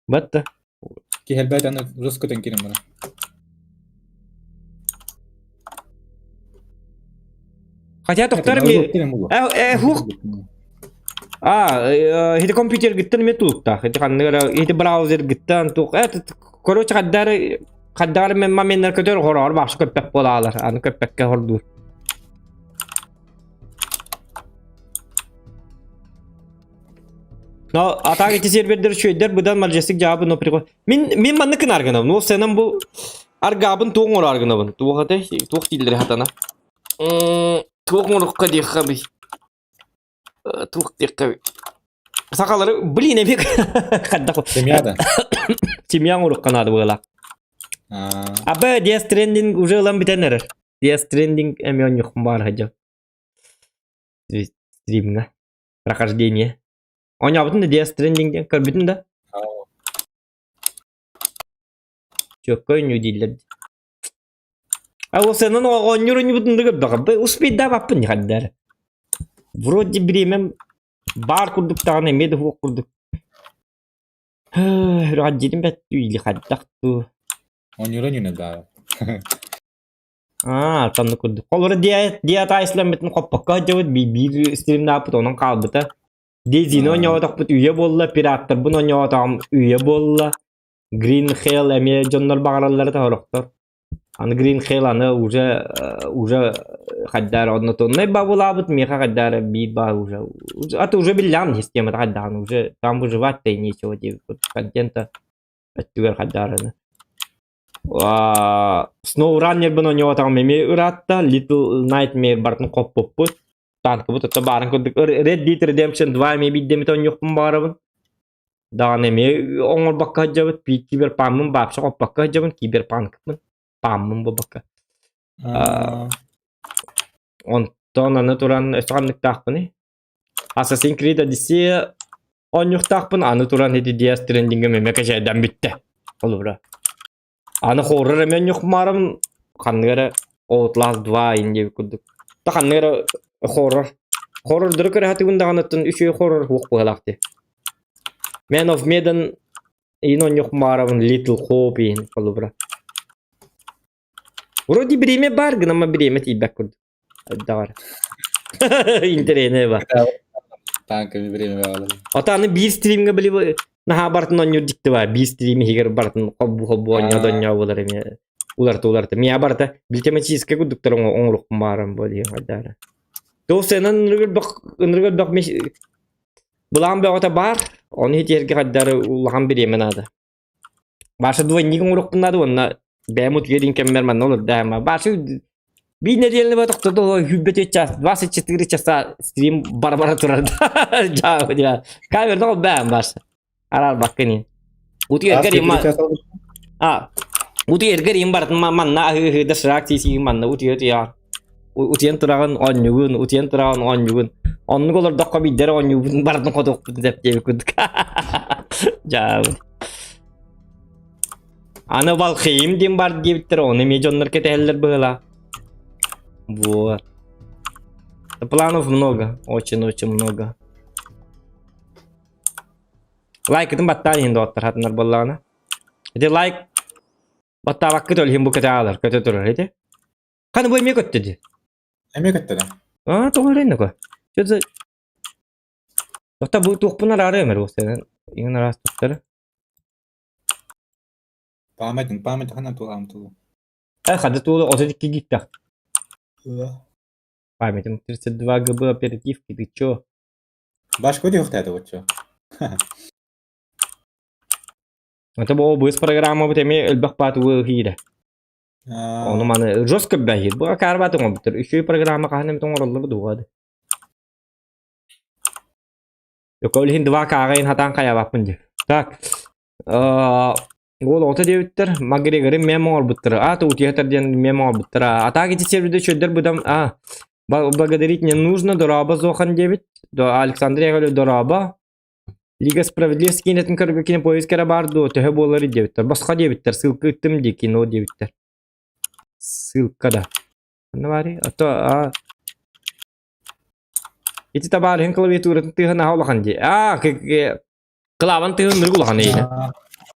Батта. Киһи элбээтэ аны жестко көтөн киирэн барар. Хотя тохтор ми э хух А, ити компьютергыттан эме тулуктаах. Ити ханнык эрэ ити браузергыттан туох э короче хаддары хаддары мен моменнар көтөр хороор баахшы көппөк буолаалар. Аны көппөккө хордуур. Но а так эти сервердер үчүгэйдэр быдан мальжестик жаабы но прикол. Мин мин маннык гынар гынабын. Ол сенен бу аргаабын туох оҥорор гынабын. Туох этэй? Туох дииллэри хатана. Туох оҥорукка диэххэ би. Туох диэххэ би. Сахалары блин эбик хаддах. Семья да. Семья оҥорукка наада буолла. Аба Death Stranding уже ылан бүтэн эрэр. Death Stranding эмиэ онньухпун баар сылдьан. Стримҥа. Прохождение. Оонньообутун да Death Stranding диэн көрбүтүн да? Чөккө оонньуу дииллэр. А ол сенен оонньуур оонньуубутун да көрбөҕө. Успейдаабаппын дьахардар. Вроде бириэмэм баар курдук даҕаны эмиэ да суох курдук. Үрэҕэлдьиирим бэрт или хайдах дуу. Оонньуура оонньууна баара. Аа, танны курдук. Холобура Диа Тайсламмытын хоппокко сылдьабыт, биир стримнааппыт онон хаалбыта. Дизини оонньооботохпут үйэ буолла, пираттарбын оонньооботоҕум үйэ буолла. Green Hell эмиэ дьоннор баҕараллара сорохтор. Аны Green Hell аны уже уже хайдаар однотоннай бабылаабыт, миэхэ хайдаар биир баа уже. А ты уже биллэҕин системата хайдаҕын уже там выживать-то и нечего диэбит контента өттүгэр хайдаарыны. SnowRunner-бын оонньоотоҕум эмиэ ыраатта, Little Nightmare барытын хоппуппут. Танкыбыт отто баарын курдук Red Dead Redemption 2 эмиэ биирдэ эмит оонньуохпун баҕарабын. Даҕаны эмиэ оҥорбокко сылдьабыт, киберпанмын вообще хоппокко сылдьабын, киберпанкпын, паммын буолбакка. Онтон аны туран өссө ханныктаахпыный? Assassin's Creed Odyssey оонньуохтаахпын, аны туран ити Death Stranding-ым эмиэ кэчээйдээн бүттэ. Холобура. Аны хоррор эмиэ оонньуохмаарым, ханнык эрэ Outlast 2 ин диэбит курдук. Та ханнык эрэ хоррор. Хоррордары көрө сатыыбын даҕаныттан үчүгэй хоррор суох быһыылаах дии. Man of Medan иин оонньуохмаарабын Little Hope иин холобура. Вроде бириэмэ баар гынама бириэмэ тиийбэт курдук. Даҕар. Интэриэһинэй ба. Танками время баҕалар. Ото аны биир стримҥэ били наһаа бартын оонньуур дьикти баар. Биир стрим иһигэр бартын холбуу холбуу оонньоо донньоо буолар эмиэ уларыта уларыта. Миэхэ барыта били курдуктар оҥоруохпун баарым бу диэн хайдаара. Туох сыанан ынырык элбэх ынырык элбэх былаан бөҕөтө баар. Ону иһитиэргэ хайдары улахан бириэмэ наада. Баша двойник оҥоруохпун наада уонна бэйэм утуйар кэммэр манна олордоһума. Баша биир нэдиэлэни ба тохтото сүүрбэ час 24 часа стрим бара-бара турар да. Камерда ол бэйэм Баша. Араарбаккын ин. Утуйаргар им а утуйаргар им барытын манна аһыы-аһыы да шрак сии манна утуйа-утуйа утуйан тураҕын оонньугун, утуйан тураҕын оонньугун. Оннук олордоххо биирдэрэ оонньуубун барытын хотуохпун деп диэбит курдук. Дьаабы. Аны Валхейм диэн бар диэбиттэр, ону эмиэ дьоннор кэтэһэллэр быһыылаах. Вот. Планов много, очень-очень много. Лайкытын баттаан иһин доҕоттор хатынар буоллаҕына. Ити лайк баттаабаккыт ол иһин бу көтө аалар, көтө турар ити. Ханы бу эмиэ көттө дии. Эмиэ көттө да. Аа, тоҕо эрэннэ ко. Что Ота бу туохпун араары эмэр буолсанан иҥин араас туттары. Память, память хана туолаам тулу. Э, хада туолу 32 гигтах. Памятым 32 ГБ оперативки, ты чё? Башка диэхтээтэ оччо. Это бу быс программа бут эмиэ элбэх баат киирэ. Ону маны жестко бэһиир. Бу акаарбат оҥорбуттар. Үчүгэй программа хаһан эмит оҥороллор дуо? Өкөл иһин два кааҕайын хатаан хайаабаппын дии. Так. Уол оҕото диэбиттэр, Макгрегоры мем оҥорбуттар. А, то утуйатар диэн мем оҥорбуттар. А так ити серверде чөйдөр быдам а благодарить не нужно, дороба зохан диэбит. Александр Яковлев дороба. Лига справедливости киинэтин көргө кинопоиск эрэ баар дуо, төһө буоларый диэбиттэр. Босхо диэбиттэр, ссылка ыыттым дии кино диэбиттэр. Ссылка да. Ханна баарый? А то а... Ити табаарыһын клавиатуратын тыаһа наһаа улахан дии. Аа, кылаабан тыаһын нырык улахан эйинэ.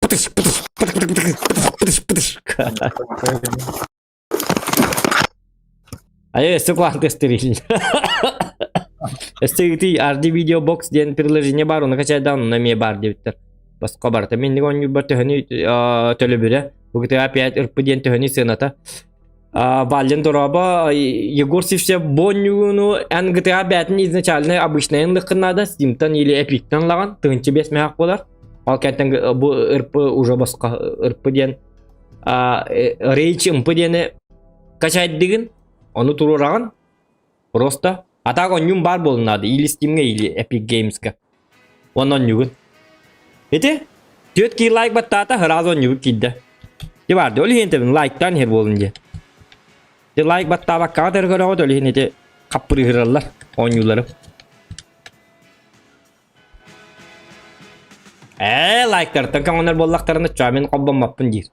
Пытыш, пытыш, пытыш, пытыш, пытыш, пытыш, пытыш. Айа өссө кулаан тестирил. Өссө ити RD Video Box диэн приложение бар, оны качайдаан, онно эмиэ бар диэбиттэр. Босхо барыта. Минник оонньуурбар төһөнү төлөбүрэ. Бу GTA 5 РП диэн төһөнү сыаната. Вален Дороба, Егор Сивцев бонньугуну эн GTA бээтин изначально обычныйын лыккын надо, Steamтан или Epicтан лаган, тыһынчы 5 мехак болар. Ол кэнтэн бу РП уже босхо РП диэн Rage МП диэни качайдыгын, ону туруораҕын. Просто. А так онньум бар буолун надо, или Steam'ге, или Epic Games'ка. Онно онньугун. Ити, түөрт киир лайк баттаата, сразу онньугун киирдэ. Ти барды, ол иһин тэбин лайктаан иһэр буолун диye. Ти лайк баттаабаккаҕа тэр көрөҕүт, ол иһин ити хаппырыһыраллар оонньуулары. Ээ, лайктартан көҥөнөр буоллахтарына, чуа мин холбоммоппун диир.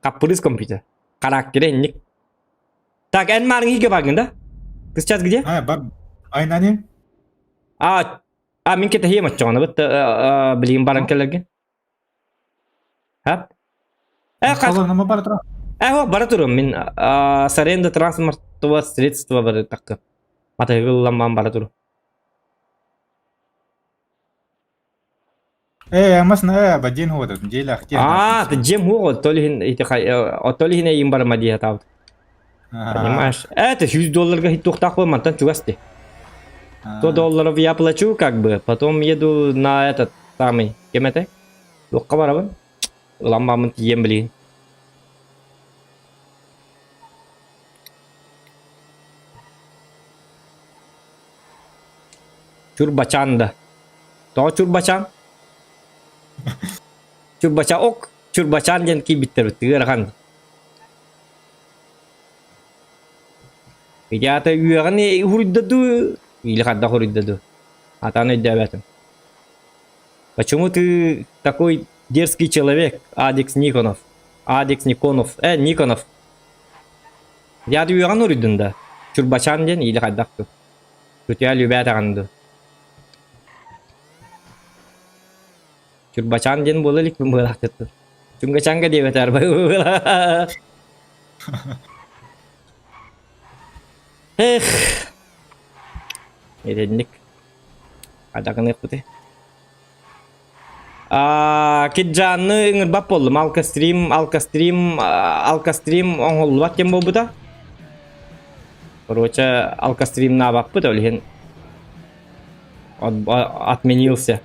Хаппырыыс компьютер. Характера инник. Так, эн маарыҥ иһгэ баргын да? Ты сейчас где? А, бар. Айнани? А, а мин кэтэһиэм оччоҕуна быт билигин баран кэлэргин. Хап? Э, хас... Колоннама бара тура. Э, хо, бара турум. Мин с аренда транспортного средства бары такка. Матайгылламман бара турум. Э, масна э, бадин хуотат, дьиэлээх дьиэ. А, ты дьиэм хуо, то ли ити то ли иһин барыма дии сатаабыт. Понимаешь? Это 100 долларга туохтаах буол мантан чугас дии. 100 долларов я плачу как бы, потом еду на этот самый, кем это? Туохха барабын? Ылан бааммын тиийэн билигин. Чурбачан да. Тоҕо чурбачан? Чурбача ок, чурбачан диэн киирбиттэр ыарахан. Идеята үөҕин хуруйда дуу, или хайдах хуруйда дуу? Атаан өйдөөбөтүм. Почему ты такой дерзкий человек, Адикс Никонов? Адикс Никонов. Никонов. Дяды үөҕин уруйдун да? Чурбачан диэн или хайдах дуу? Күтүө любээтэҕин дуу? Чурбачаан диэн буола иликпин быһыылаах Чунгачанга диэбэтээр Эх. Итинник. Адакыныахпыты. А Киджанны ыҥырбат буоллум. Алкастрим, алкастрим, алкастрим оҥоһуллубат диэн буолбута. Короче, алкастримнаабаппыт, ол иһин отменился.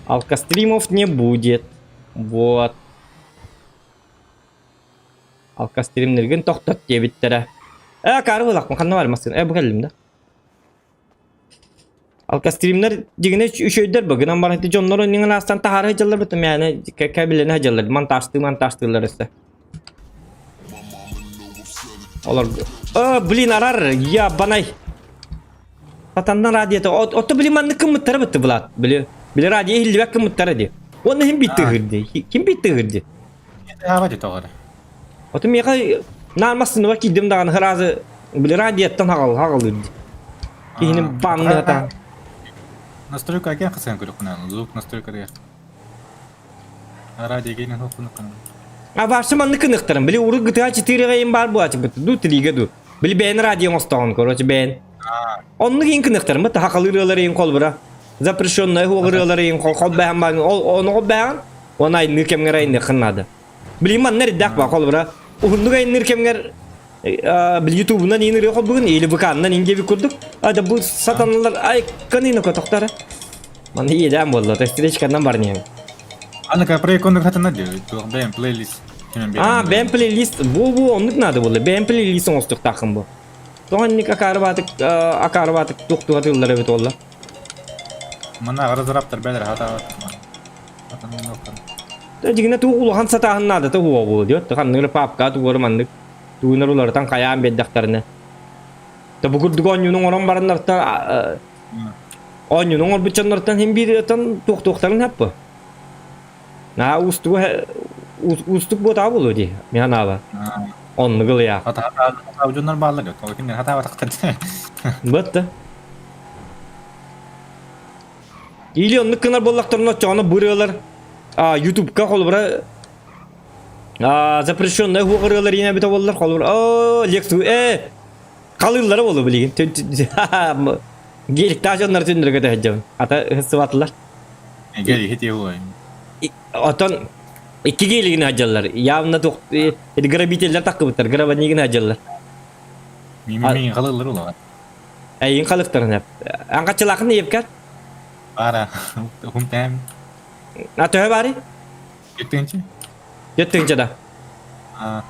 Алкостримов не будет. Вот. Алкостримнэргин тохтот диэбиттэрэ. Э, акаары буолахпын, ханна бар массыына? Э, бу кэллим да. Алкостримнэр дьиҥинэ үчүгэйдэр бу гынан баран ити дьоннор иннин аастан таһаара сылдьаллар бит мээнэ кэбилэнэ сылдьаллар монтажтыы монтажтыыллар өссө. Олор Э, блин, арар, я банай. Сатанна радиото. Отто били маннык кыммыттара бытты Влад. Били, били радио иһиллибэт кыммыттара ди. Уонна ким биттыгырди? Ким биттыгырди? Аба дии тоҕо эрэ. Оту миэхэ наар массыынабар киирдим даҕаны сразу били радиоттан хаҕал хаҕалыыр Киһини баанныата. Настройка агент хасан көрөххүнэ звук настройка дигэр. Радио гейнен хоххунуккана. А вообще маннык кыныктарым. Били урут GTA 4-ге им бар буачы ду 3-ге ду. Били бэйэн радио оҥостоҕун, короче, бэйэн. Оннук иин кыныктарым. Бу хахалыыр ыалар иин холбура. Запрещенная хуоҕыр ыалар иин хол хол бэйэн баан ол ону хол бэйэн он айныы кэмҥэр айныаххын наада. Билим манна эрдээх ба холбура. Уһуннук айнныыр кэмҥэр били ютубунан иин ырыа холбугун или ВК-нан иин диэбит курдук. А да бу сатаналар ай каныына котохтара. Маны иэдээн буолла, встречканан барниһым. Аны проект хатана дии, туох бэйэм плейлист. А, бэйэм плейлист, бу бу оннук надо буолла. Бэйэм плейлист оҥостуохтааххын бу. Тоҕо акаарыбаатык акаарыбаатык туох тыллар эбит буолла. Манна разраптар бэлэр хатаабат. Дьигинэ туох улахан сатааһын наадата уоҕа буолуо диэт. Ханнык папка тугары маннык тугунар уларытан хайаан биэрдэхтэринэ. Та бу курдук оонньууну оҥорон бараннартан оонньууну оҥорбут дьоннортон син биир туох-туохтарын хаппы. Наһаа уустугу уустук буотаҕа буолуо дии, мин санаабар. Оннук ылыйаах. Хата дьоннор бааллар ол кинилэр хатаабатахтар. Бытты. Или оннук гынар буоллахтарына оччоҕуна бу ырыалар ютубка холобура запрещенная уох ырыалар иинэ эбитэ буоллар холобура оо лекцию э халыыллара буолуо билигин геликтаах дьоннор түннэргэ төһөдьөбүн ата ыһыссыбатылар Отон икки гелигин сылдьаллар. Явно туох грабителлэр таккыбыттар, грабанигин сылдьаллар. Мин халыллар улахан. Эйин халыктарын эп. Аңгачылаахын епкер? Бара. Хумтам. А төһө бары? Жеттинчи. Жеттинчи да. А.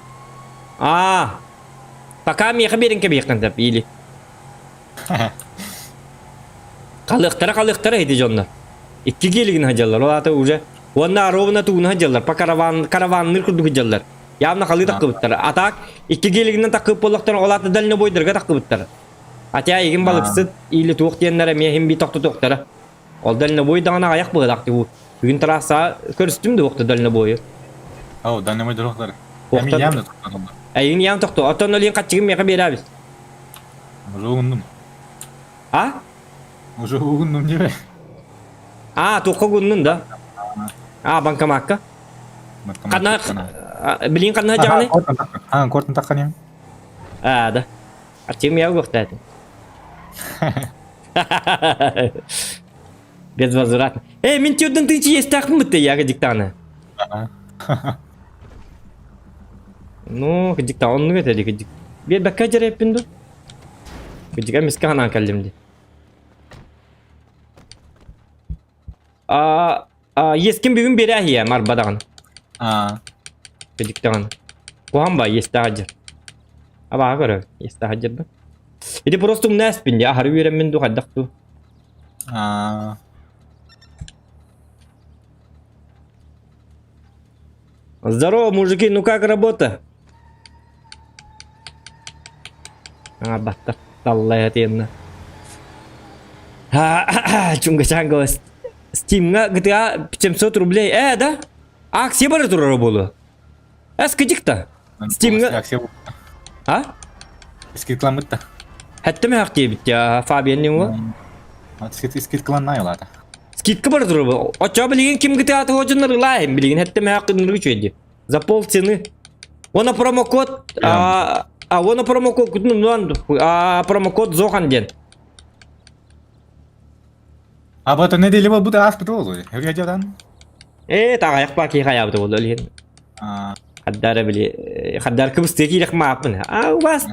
А. Пока миэхэ берин кэбиэххин деп или. Халыктара халыктара ити дьоннор. Икки гелигин сылдьаллар. Ол аата уже уонна ровно тууна сылдьаллар. По караван караванныр курдук сылдьаллар. Явно халыы таккыбыттар. А так икки гелигинен таккып буоллахтар ол аата дальнобойдарга таккыбыттар. Атя игин балыксыт или туох диэннэр эмиэ иһин би тохтотуохтара. Ол дальнобой даҕаны аҕыйах быһыылаах дии. Бүгүн трасса көрүстүм да уохта дальнобойу. Ау, дальнобой дорохтар. Эми явно тоқтатылды. Эйин явно тохто. Оттон олин хаччыгын миэхэ биэрээбит. Уже угуннум. А? Уже угуннум диbe. А, туохха угуннун да? А, банкомакка? Ханна, билин ханна дьаҕаны? А, кортун тахханем. А, да. Артем я угохтаатын. Безвозвратно. Эй, мен тюрден тынчы естахмын бітті, яғы диктаны. Ну, дикта, онну кетеді, дик. Bir бәккә жереппин ду. Кыдьыга миске ханаан кэллим дии. А, иэскин бүгүн биэрээһийэ марба даҕаны. Аа. Кыдьык даҕаны. Куһаҕан ба иэстээх дьэр. Абааһы көрө иэстээх дьэрбин. Ити просто умна эспин дии аһары үөрэммин дуу хайдах дуу. Аа. Здорово, мужики, ну как работа? Аҥарбаттар таллайа тиэннэ. Чунгачанга Стимҥа GTA 700 рублей. Э, да? Акция бара турара буолуо. Эс кыдьыкта. Стимҥа... А? Скидкаламмыт да. Хэттэ мөһөх диэбит Фабиан ньуҥу. Скидкаланнай улаата. Скидка бара турар. Оччо билигин ким GTA туһуочуннар ылаайым билигин хэттэ мөһөх гынныры үчүгэй За полцены. Уонна промокод а, а уонна промокод ну, а промокод Зохан диэн. А вот неделя буолбут ааспыт буолуо. Өргө дьадан. Э, таҕайах баа киһи хайаабыта буолла илиһин. Хаддара били хаддар кыбыстыа киирэх мааппын. А у вас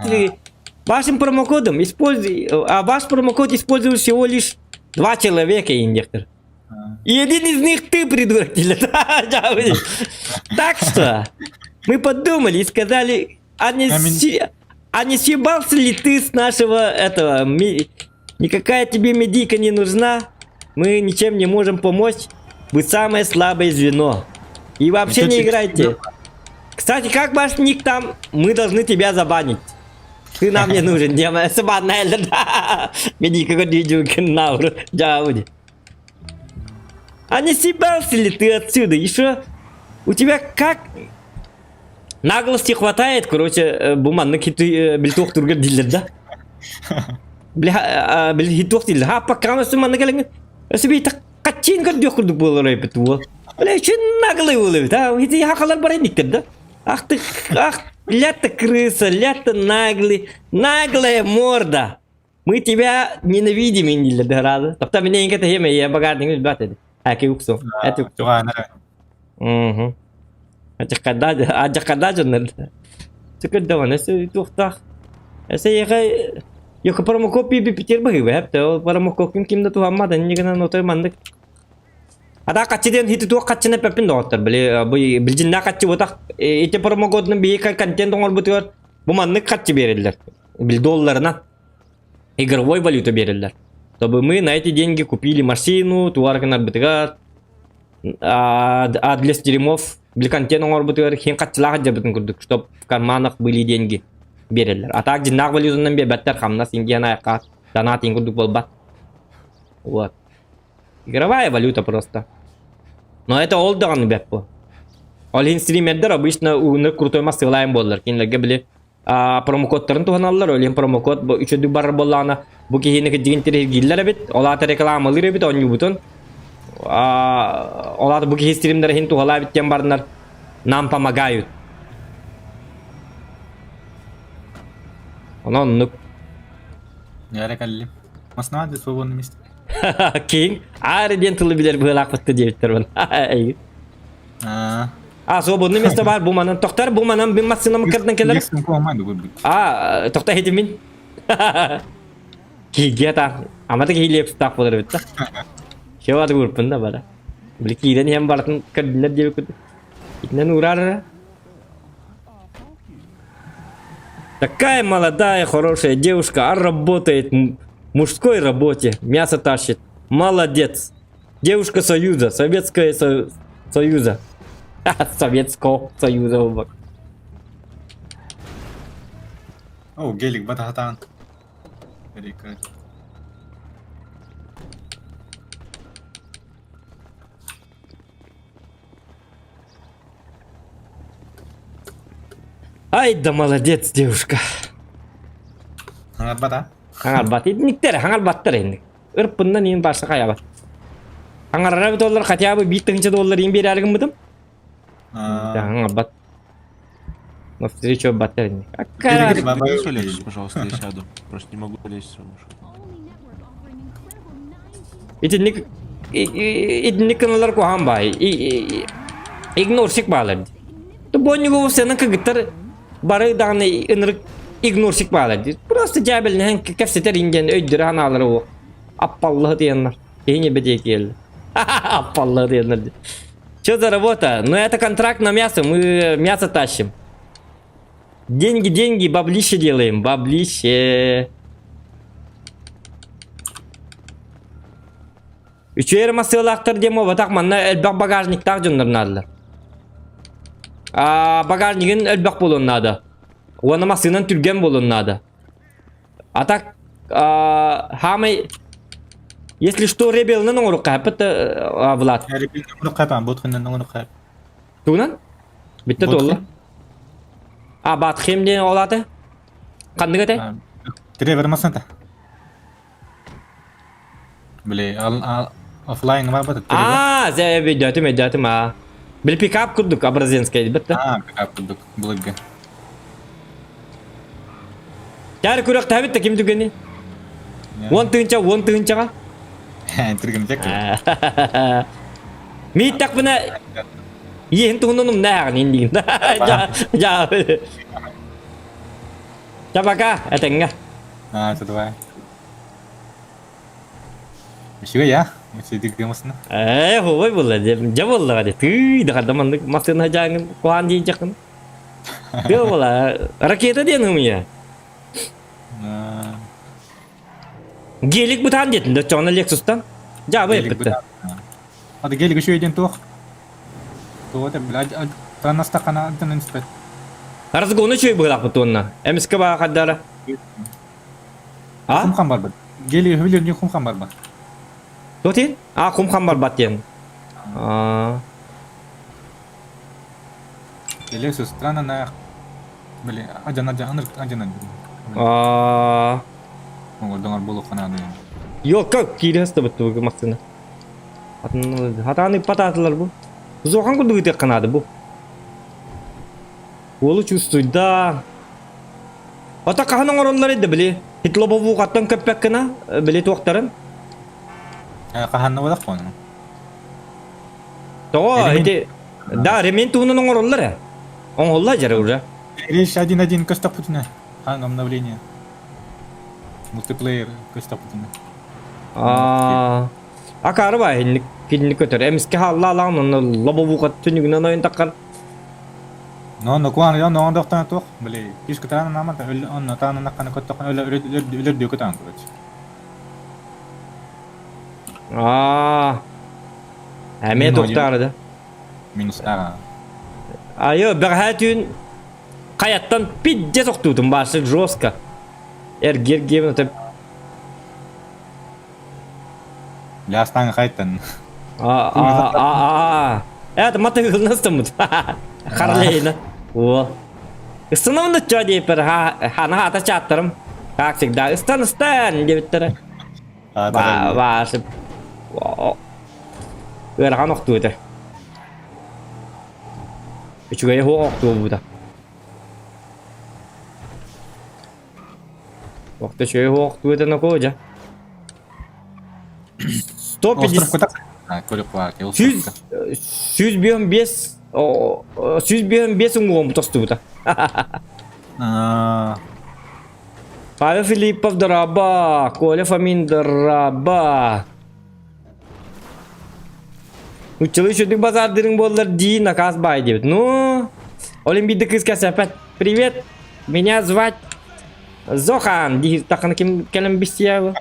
вашим промокодом используй, а ваш промокод используют всего лишь два человека индектор. И один из них ты, придурок, Так что мы подумали и сказали, а не, си... а не съебался ли ты с нашего этого... Никакая тебе медийка не нужна, мы ничем не можем помочь, вы самое слабое звено. И вообще не играйте. Кстати, как ваш ник там? Мы должны тебя забанить. Ты нам не нужен, дима. Медийка А не съебался ли ты отсюда? Еще у тебя как наглости хватает, короче, бу маннык били туох дииллэр да? Били били туох дииллэр. Ха пока өссө манна кэлэҥҥин өссө биир хаччыын көрдүөх курдук буолар эбит уол. Бля, очень наглый уол эбит, а? Ити хахалар бар инниктэр да? Ах ты, ах, ля ты крыса, ля ты наглый, наглая морда. Мы тебя ненавидим, иннилэр да Тохто мине инке тэһиэм я багаардыҥ билбэт эди. Аки уксу. Эти Тугаанара. Мгм. Адьаккада дьоннор. Түкүрдэҕин өссө туохтаах. Өссө эйиэхэ Йоко промокод пи Питер быһыыба эп ол промокодкун ким да туһаммат инньэ гынан отой маннык. Ата хаччы диэн хити туох хаччыны эппэппин доҕоттор били бу билдьиннээх хаччы буотах ити промокодун биһи контент оҥорбутугар бу маннык хаччы биэрэллэр. Бил долларынан. Игровой валюта биэрэллэр. Чтобы мы на эти деньги купили машину, туар гынарбытыгар, а для стримов били контент оҥорбутугар хин хаччылаах дьабытын курдук, чтоб в карманах были деньги биэрэллэр. А так дьиннаах валютанан биэрбэттэр хамнас индиан айакка донат иин курдук буолбат. Вот. Игровая валюта просто. Но это ол даҕаны бэт бу. Ол иһин стримердэр обычно ууну крутой массыылаайын буоллар. Кинилэргэ били промокодтарын туһаналлар. Ол иһин промокод бу үчүгэй барар буоллаҕына бу киһини кырдьыгын тириһиргииллэр эбит. Ол аата рекламалыыр эбит оонньуубутун. Ол аата бу киһи стримнэр иһин туһалаабыт диэн бараннар нам помогают. Онон оннук. Яра кэллим. Маснаа свободный место. Киһиҥ аары диэн тылы билэр быһыылаахпытта диэбиттэр бун. А, свободное место бар, бу манан. Тохтар, бу манан бин массыынам кырдан келер. А, тохта хитимин. Киһиге та. Амата киһилиэп тутаах болар эбит да. Хева да урпун да бара. Били киирэн иһэн барытын көрдүнэр диэбит Итинэн уураар Такая молодая, хорошая девушка, а работает в мужской работе, мясо тащит. Молодец. Девушка Союза, Советская со... Союза. Советского Союза буолбак. О, гелик батахатаан. Ай да молодец, девушка. Хаҥарбат а? Хаҥарбат. Итинниктэр, хаҥарбаттар инник. Ырпыннан иин барса хайабат. Хаҥарара бит оллар хотя бы биир тыһыынча доллар иин биэрээри гыммытым. Хаҥарбат. На встречу баттар инник. Перегрузись, пожалуйста, я сяду. Просто не могу лезть в свою машину. Итинник итинник гыналар куһаҕан баай. Игнорщик баалар. Бонньугу сенен кыргыттар бары даҕаны ынырык игнорщик баалар дии. Просто дьээбэлэнэн кэпсэтэр ингэн өйдөрө санаалара уох. Аппаллаһы тыйаннар. Киһи бэдиэ киэллэ. Аппаллаһы тыйаннар дии. Что за работа? Ну это контракт на мясо, мы мясо тащим. Деньги, деньги, баблище делаем, баблище. Үчүгэй массыылаахтар диэн буолбатах, манна элбэх багажниктаах дьоннор наадалар. А, багажнигын элбэх буолуон наада. Уонна массыынан түргэн буолуон наада. А так, хаамай, если что, ребелынан оҥоруохха эппит Влад. Ребелынан оҥоруохха бутхынан оҥоруохха Тугунан? Бүттэ туолла. А, Батхим диэн ол аата? Ханнык этэй? Тревор масната. Били, офлайн бар бата. А, зэ өйдөөтүм, өйдөөтүм, а. Били пикап курдук образенскай битте. А, пикап курдук, былыргы. Тәр күрэх тэбит та ким түгэни? Уон тыынча, уон тыынчаҕа. Түргэн жек. Мииттэхпинэ иэһин туһунан умна ааҕын диин. Жа, жа. пока, этэҥҥэ. А, это давай. Үчүгэй я. Үчүгэй гымысына. Ээ, хуой буолла, дьэ буоллаҕа дии. Тыый, да хадда маннык массыына дьааҥын куһаан диин дьахын. Тыа буола, ракета диэн ымыйа. Гелик бытаан диэтин да чоҕуна Лексустан. Дьаабы эппитте. Ады гелик үчүгэй диэн туох? Туох это блядь, танастахана антан испэт. Разгону үчүгэй быһылаахпыт уонна. Эмискэ баа хардара. А? Кум барбат. Гелик үһүлэр кум хам барбат. Туох А, кум хам барбат диэн. А. Lexus странно на Били, адьан адьан ынырык адьан Аа. Оҥордоҥор буолуохха наада. Ёлка киирэ сытабыт бу массыына. Хатааны патаатылар бу. Зохан курдук ытыахха наада бу. Уолу чувствуйда. Ата хаһан оҥороллор эдэ били. Хитлобовуухаттан көппөккүнэ били туохтарын. Хаһанна буолах буолну. Тоҕо ити Да, ремень туһунан оҥороллор ээ. Оҥоһулла дьэрэ уже. Речь 1-1 көстөхпүтүнэ. Хаан обновление. Мультиплеер көстөхпүтүнэ. Аа. Акары баа инник кинини көтөр. Эмиске хаалла алаан онно лобовуха түнүгүнэн ойун таккар. Но но куан я но ондохтан туох. Били, киш кытаан намата өл онно таан накканы көттөхөн өлө өлөр өлөр көтаан короче. Аа. Эмиэ туохтаары да. Минустаах. Айы, бэҕэһээ түүн хайаттан пиздец охтуутум баасы жестко. Эргиэр гиэбин өтөп. Лястаҥ хайттан. А а а а. Это мотоциклына ыстаммыт. Харлейна. О. Ыстанабын да чё диэппэр, хана ата чааттарым. Как всегда, ыстан ыстан диэбиттэрэ. Ваши. Ыарахан охтуу этэ. Үчүгэйэ суох охтуу бута. Охто үчүгэй суох охтуу этэ нокоо дьэ. 150 105 105 уҥуоҕум тостубута. Павел Филиппов дорообо, Коля Фомин дорообо. Нуччалыы үчүгдүк базаардыырыҥ буоллар дии накаас баай диэбит. Ну, ол иһин биирдэ кыыс кэпсэппэт. Привет, меня звать Зохан диир таххана ким кэлэн билсиэ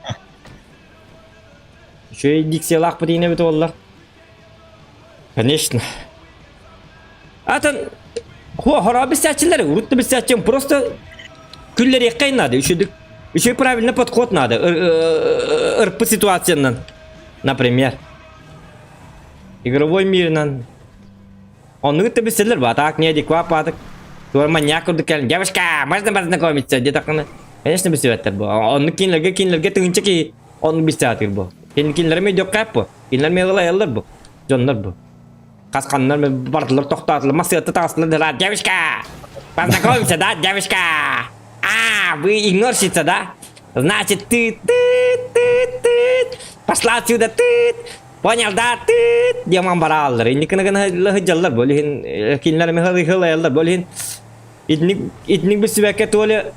Үчүгэй дикциялаахпыт иинэ эбит буоллар. Конечно. Атын хороо билсээччилэр, урут да билсээччим просто күллэриэххэ надо. Үчүгэй үчүгэй правильный подход надо. Ырпы ситуациянан, например. Игровой мирынан. Оннук да билсэллэр ба, так неадекват паатык. Туор маньяк курдук кэлэн, девушка, можно познакомиться, диэтэххинэ, конечно билсибэттэр бу. Оннук кинилэргэ кинилэргэ тыһыынча киһи оннук билсээтир бу. Кинилэри өйдүөххэ бу. Кинилэр мыалайаллар бу. Дьоннор бу. Хас ханнар бардылар тохтоотулар, массыатта таҕыстылар да, девушка, познакомиться, да, девушка? А, вы игнорщица, да? Значит, ты, ты, ты, ты, пошла отсюда, ты, Понял, да, ты диэман барааллар. Инникини гына сылдьаллар, бу иһин кинилэр эмэ сылайаллар, бу иһин итинник итинник билсибэккэ толи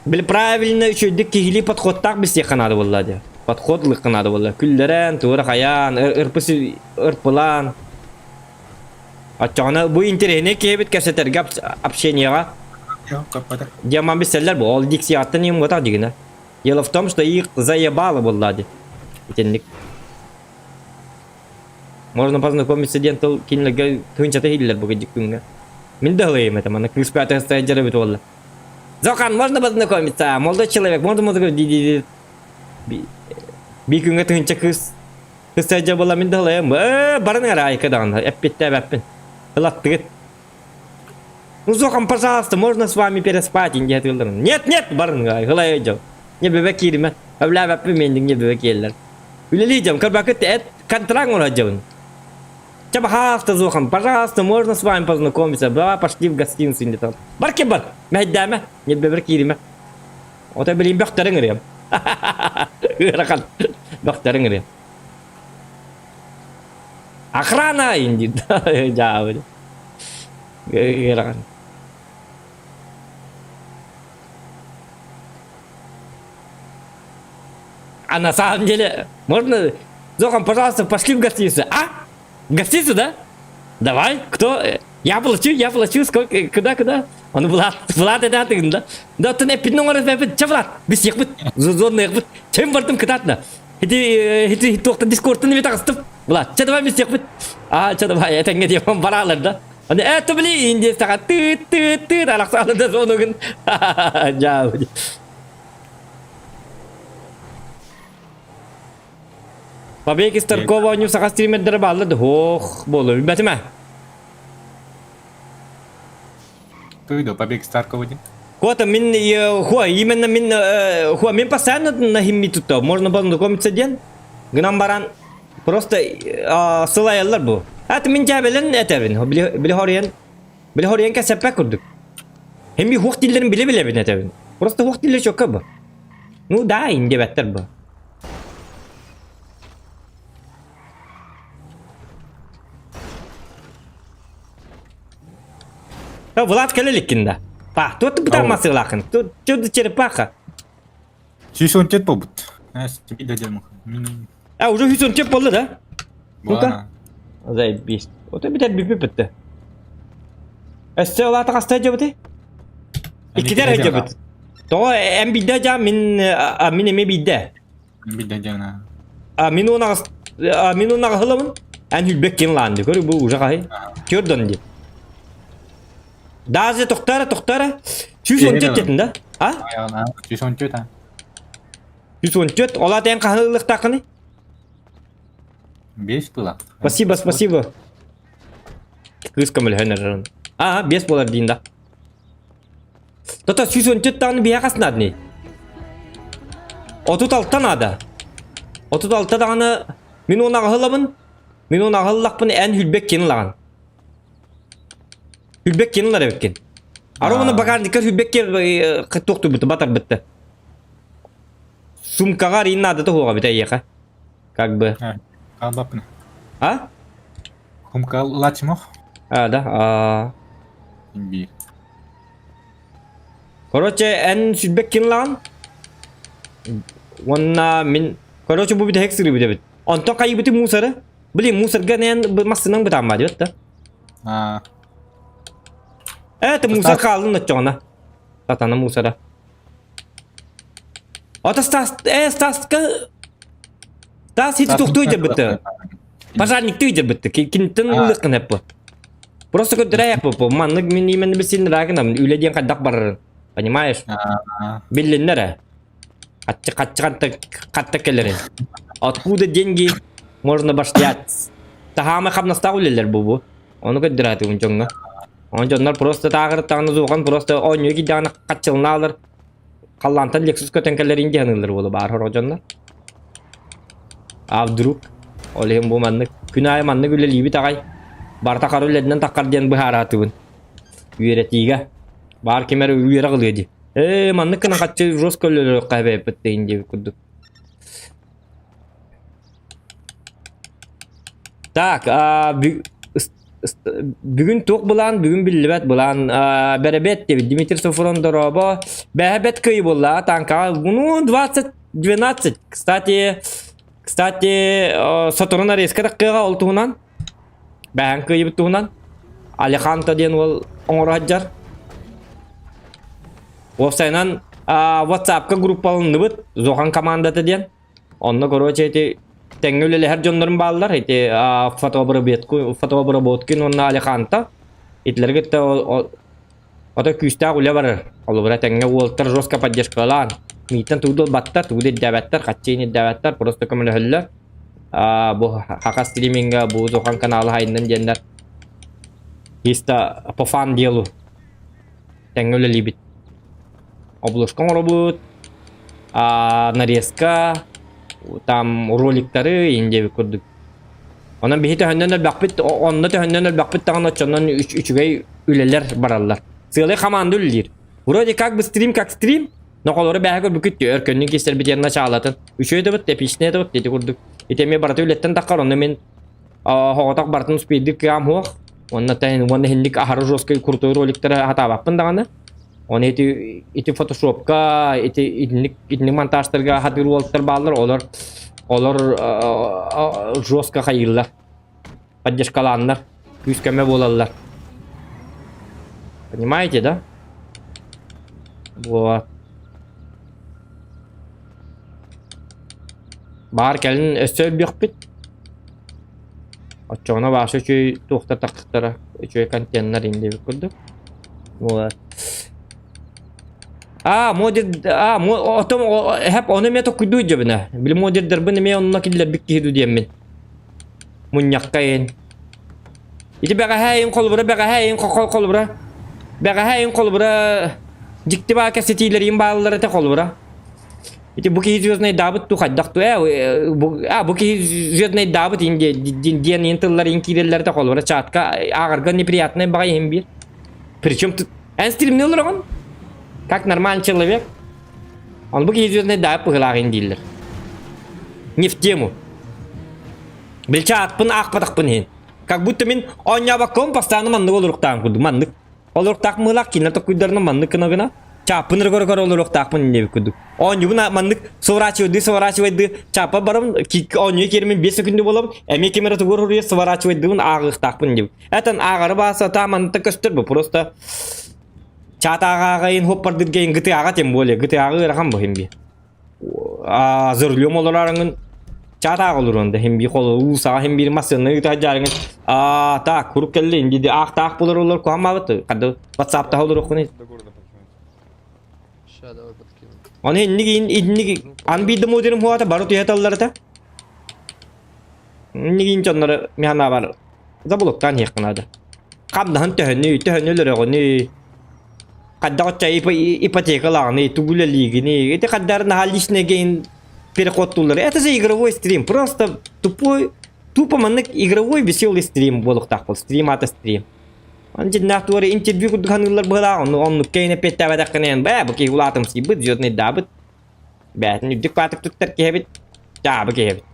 били правильно үчүгэйдик киһилии подходтаах билсиэххэ наада буолла дии. Подход ылыахха наада буолла. Күллэрэн, туора хайаан, ырпы ырпылаан. Оччоҕуна бу интэриэһинэй киһибит кэпсэтэргэ общениеҕа диаман билсэллэр бу. Ол дикцияттан иҥмотах дигинэ. Дело в том, что их заебало буолла дии. Итинник. Можно познакомиться диэн тыл кинилэргэ тыһыынчата иһиллэр бу кырдьык күҥҥэ. Мин да ылыйым этим, аны кыыс пятая стоять эбит буолла. Зохан, можно познакомиться? Молодой человек, можно познакомиться? Ди-ди-ди. Би күҥҥэ тыһыынча кыыс кыыс сылдьар буолла мин да ылыйым. Ээ, барын эрэ айка даҕаны, эппиттээбэппин. Ылаттыгыт. Ну, Зохан, пожалуйста, можно с вами переспать? Инде тылларын. Нет, нет, барын, ылай дьон. Не бөбө кииримэ. Өблээбэппин мен не бөбө киэллэр. Үлэлии Көрбөкүт эт контракт оҥорор Ча, пожалуйста, Зохан, пожалуйста, можно с вами познакомиться? Давай пошли в гостиницу инде там. Бар ким бар? Мэйдәмә. Не бөбөр кииримэ. Ота билин бөхтөрүң ырыам. Ыарахан. Бөхтөрүң ырыам. Охрана инди. Жаабы. Ыарахан. А на самом деле, можно... Зохан, пожалуйста, пошли в гостиницу. А? В гостиницу, да? Давай, кто? Я плачу, я плачу, сколько, куда, куда? Он Влад, Влад это ты, да? Да, ты не пинно говоришь, че Влад? Біз ехбит, зонна ехбит. Чем бардым кытатна? Ити, ити, тоқта дискордтан бит ағыстым. Влад, че давай біз ехбит. А, че давай, это не деп баралар, да? Аны это били, инде саға тыт, тыт, тыт, арақсалы да соны күн. Жа, Побег из Таркова оонньуу саха стримердэрэ бааллар да һуох буолуо билбэтим ээ. Туйду, побег из Таркова диэн. Кота мин хуа именно мин хуа мин постоянно на химми тутта можно познакомиться диэн гынан баран просто сылайаллар бу. Это мин дьээбэлэн этэбин били хоруйан били хоруйан кэсэппэт курдук. Химми хуох дииллэрин биле билэбин этэбин. Просто хуох дииллэр чокка бу. Ну да, индебэттэр бу. Влад кэлэ иликкин да? Па, тут бытар масыылаахын. Тут чудо черепаха. 114 буолбут. А, уже 114 буолла да? Ну-ка. Заебись. Вот бүтэр бүпү бүттэ. Өссө улаата хаста дьэбити? Иккитэр дьэбит. Тоҕо эн биирдэ дьаа мин мин эмиэ биирдэ. Биирдэ дьаана. А мин уон аҕыс мин уон аҕыһылабын. Эн хүлбэк кин лаан ди. Көрү бу уже хаһый. Көрдөн ди. Даже тохтара тохтара. 114 дедин да? А? 114 а. 114. Ола тен хаһылыктакыны? 5 было. Спасибо, спасибо. Кыыс көмөлөһөн эрэрин. Аа, 5 буолар диин да. Тото 114 даҕаны биһиэхэ хас наадный? 36 наада. 36 даҕаны мин уон аҕыһылабын. Мин уон аҕыһыллахпын эн хүлбэк кин ылаҕын. Хүлбэк кин ылар эбиккин. Ара уну багажникка хүлбэкке туохтуйбуту батарбытты. Сумкаҕа арыйын наадата суоҕа эбит эйиэхэ. Как бы. Хаалбаппын. А? Сумка ылааччымох. А, да. А. Биир. Короче, эн сүрбэк кин ылаҕын. Уонна мин... Короче, бу бүтэһик сырыыбыт эбит. Онтон хайыбыты мусоры? Блин, мусорга эн массынаҥ бытаамма диэт да. А. Э, ты мусор хааллын оччоҕуна. Сатана мусора. Ото Стас, э, Стаска... Стас хити тохтуу дьарбытты. Пожарниктыы дьарбытты. Кинтэн ылыаххын эппи. Просто көрдөрө бу. Маннык мин именно билсин рагынам. Үлэ диэн хайдах барарын. Понимаешь? Биллиннэр э. Хатчы хатчы хатта хатта кэлэрин. Откуда деньги можно баштять? Таһаамы хамнастаах үлэлэр бу бу. Ону көрдөрөөтүгүн дьоҥҥо. Онон дьоннор просто тааҕырыттаҕына зуохан просто оонньуу киирдэҕинэ хаччылынаалар. Халлаантан Lexus көтөн кэлэрин диэн аныыллар буола баар сорох дьоннор. А вдруг? Ол иһин бу маннык күн аайы маннык үлэлиибит аҕай. Барыта хара үлэтинэн таххар диэн быһаараатыбын. Үөрэтиигэ. Баар ким эрэ үөрэх ылыа дии. Ээ маннык гынан хаччы жестко өлөрүөххэ эбэппит диэн диэбит курдук. Так, а, бүгүн туох былаан, бүгүн биллибэт былаан. А, бэрэбиэт диэбит Дмитрий Софрон дорообо. Бэһэбэт кыйы буолла, танкаҕа, ну, 20-12. Кстати, кстати, сотору нарезка таххыаҕа ол туһунан. Бэһэн кыйыбыт туһунан. Алеханто диэн уол оҥоро сылдьар. Уопсайынан, WhatsApp-ка группаланныбыт, Зохан командата диэн. Онно, короче, ити тэҥҥэ үлэлэһэр дьоннорум бааллар. Ити фотообработку, фотообработкин уонна Алеханто. Итилэргэ кытта ото күүстээх үлэ барар. Холобура тэҥҥэ уолтар жестко поддержкалаан. Мииттэн тугу да ылбаттар, тугу да ирдээбэттэр, хаччыын ирдээбэттэр, просто көмөлөһөллөр. Бу Хака стриминга, бу Зохан канала хайыннын диэннэр. Чисто по фан делу. Тэҥҥэ үлэлиибит. Обложка оҥоробут, нарезка, там роликтары индиэбит курдук. Онон биһи төһөннөн элбэхпит, онно төһөннөн элбэхпит даҕаны оччонон үчүгэй үлэлэр бараллар. Сыалай хамаанда үлэлиир. Вроде как бы стрим как стрим, но холору бээһэ көрбүккүт өркөннүн кистэрбит диэн начаалатын. Үчүгэй да бут, эпичнэй да бут ити курдук. Ити эмиэ барыта үлэттэн таххар, онно мин Оҕотох барытын успейдык кыам суох. Уонна уонна иһинник аһары жесткай крутой роликтары хатаабаппын даҕаны. Оны ити ити фотошопка ити итинник итинник монтажтарга хатыыр уолаттар бааллар, олор олор жестко хайыыллар. Поддержкалааннар, күүс-көмө буолаллар. Понимаете, да? Вот. Баар кэлин өссө өлбүөхпүт. Оччоҕуна бааса үчүгэй туохтар тахсыктара, үчүгэй контеннар индиэбит курдук. Вот. А, модер, а, отом, эһэп, ону эмиэ токуйдуу дьэбинэ. Били модердарбын эмиэ онно киллэрбит киһи ду диэммин. Мунньахха иһин. Ити бэҕэһээ иһин холобура, бэҕэһээ иһин холобура. Бэҕэһээ иһин холобура дьикти баа кэпсэтиилэриин бааллар этэ холобура. Ити бу киһи звезднайдаабыт ту хайдах ту э бу а бу киһи звезднайдаабыт ин диэн ин тыллар ин киирэллэр да холобура чатка ааҕарга неприятный баҕай иһин биир. Причем тут эн стримни олороҕун? Как нормальный человек? Он бу киһи звезднайдаабыт быһыылаах ин дииллэр. Не в тему. Билчэ аатпын аахпатахпын иһин. Как будто мин оонньообокком постоянно маннык олоруктаан курдук маннык. Олоруктаах мыылаах кинилэр токкуйдарынан маннык гына гына чааппын эрэ көрө-көрө олоруохтаахпын диэбит курдук. Оонньуубун маннык сворачивайды сворачивайды чааппа барабын оонньуу киэримин 5 секунду буолабын эмиэ ким эрэ тугу уруйар сворачивайдыбын ааҕыахтаахпын диэбит. Этэн ааҕары бааса та маннык көстөр бу просто чаат ааҕааҕайын хоппардыргайын гытыаҕа тем более гытыаҕа ыарахан бу химби. А за рулем олорарыҥын чаат олоруон да хим би холу уу саҕа хим биир массыына ыыта сылдьарыҥын а так курук кэллэ инди аахтаах буолар олор куһаммабыт хады ватсаптаха олоруоххун Ща, давай подкину. Оны инник инник ан биирдэ модерим хуата бары туйаталларата инник ин дьоннору миһана бар заблоктаан иһиэххэ наада. Хамнаһын төһөнүй, төһөнү өлөрөҕүнүй, хайдах оччо ипотекалааҕыный, тугу үлэлиигиний, ити хайдах наһаа личный гейн переходтууллар. Это же игровой стрим, просто тупой, тупо маннык игровой веселый стрим буолуохтаах буол, стрим аата стрим. Аны дьиннээх туора интервью курдук саныыллар быһалаах, онну оннук кэйин эппиэттээбэтэххинэ бээ, бу киһи улаатымсыйбыт, звездныйдаабыт, бээтин үрдүк баатык туттар киһи эбит, дьаабы киһи эбит.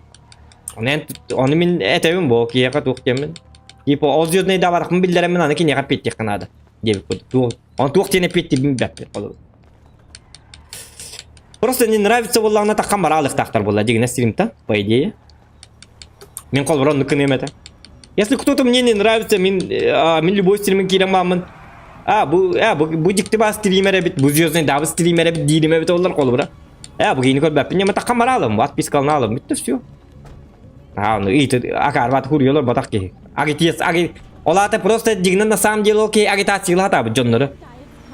Ону эн ону мин этэбин бу киһиэхэ туох диэммин. Типа ол звездныйдаабатахпын биллэрэммин аны киниэхэ эппиэттиэххэ наада диэбит курдук. Туох он туох диэн эппиэттиирбин билбэппин холобур. Просто не нравится буоллаҕына таххан бара алыахтаахтар буолла дьигинэ стримта, по идее. Мин холобур оннук гыныам этэ. Если кто-то мне не нравится, мин, а, мин любой стримин киирэн бааммын. А, бу, а, бу, бу дьикти баа стример эбит, бу звездный дабы стример эбит диирим эбит оллар холобура. Э, бу киини көрбөппүн, ньама таххан бараалым, отпискалын аалым, бүттэ все. А, ну, и акаарбат хуруйалар батах киһи. Агитиес, аги... Ол аата просто дьигинэн на самом деле ол киһи агитациялаах атаабыт дьоннору.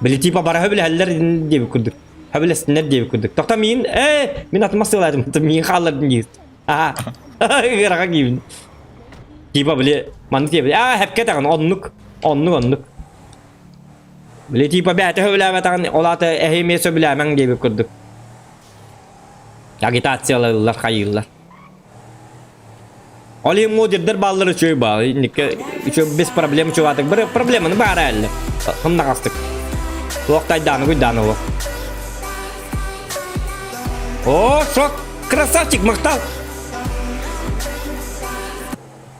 Били типа бара хөбүлэһэллэр диэбит курдук. Хөбүлэстиннэр диэбит курдук. Тохто миин, э, мин атыма сыалаатым, миин хааллардым диир. Аа, ыарахан киибин. Типа, били, маннык диэбит. Аа, хэпкэ таҕын, оннук, оннук, оннук. Били, типа, бэйэтэ сөбүлээбэтэҕин, ол аата эһи эмиэ сөбүлээмэҥ диэбит курдук. Агитациялыыллар, хайыыллар. Ол иһин модердер бааллар үчүгэй баар. Инникке үчүгэй без проблем үчүгэй Бір проблеманы баара әлі. Хымнағастык. Туох тайдааны гуйдааны ол. О, шок! Красавчик, махтал!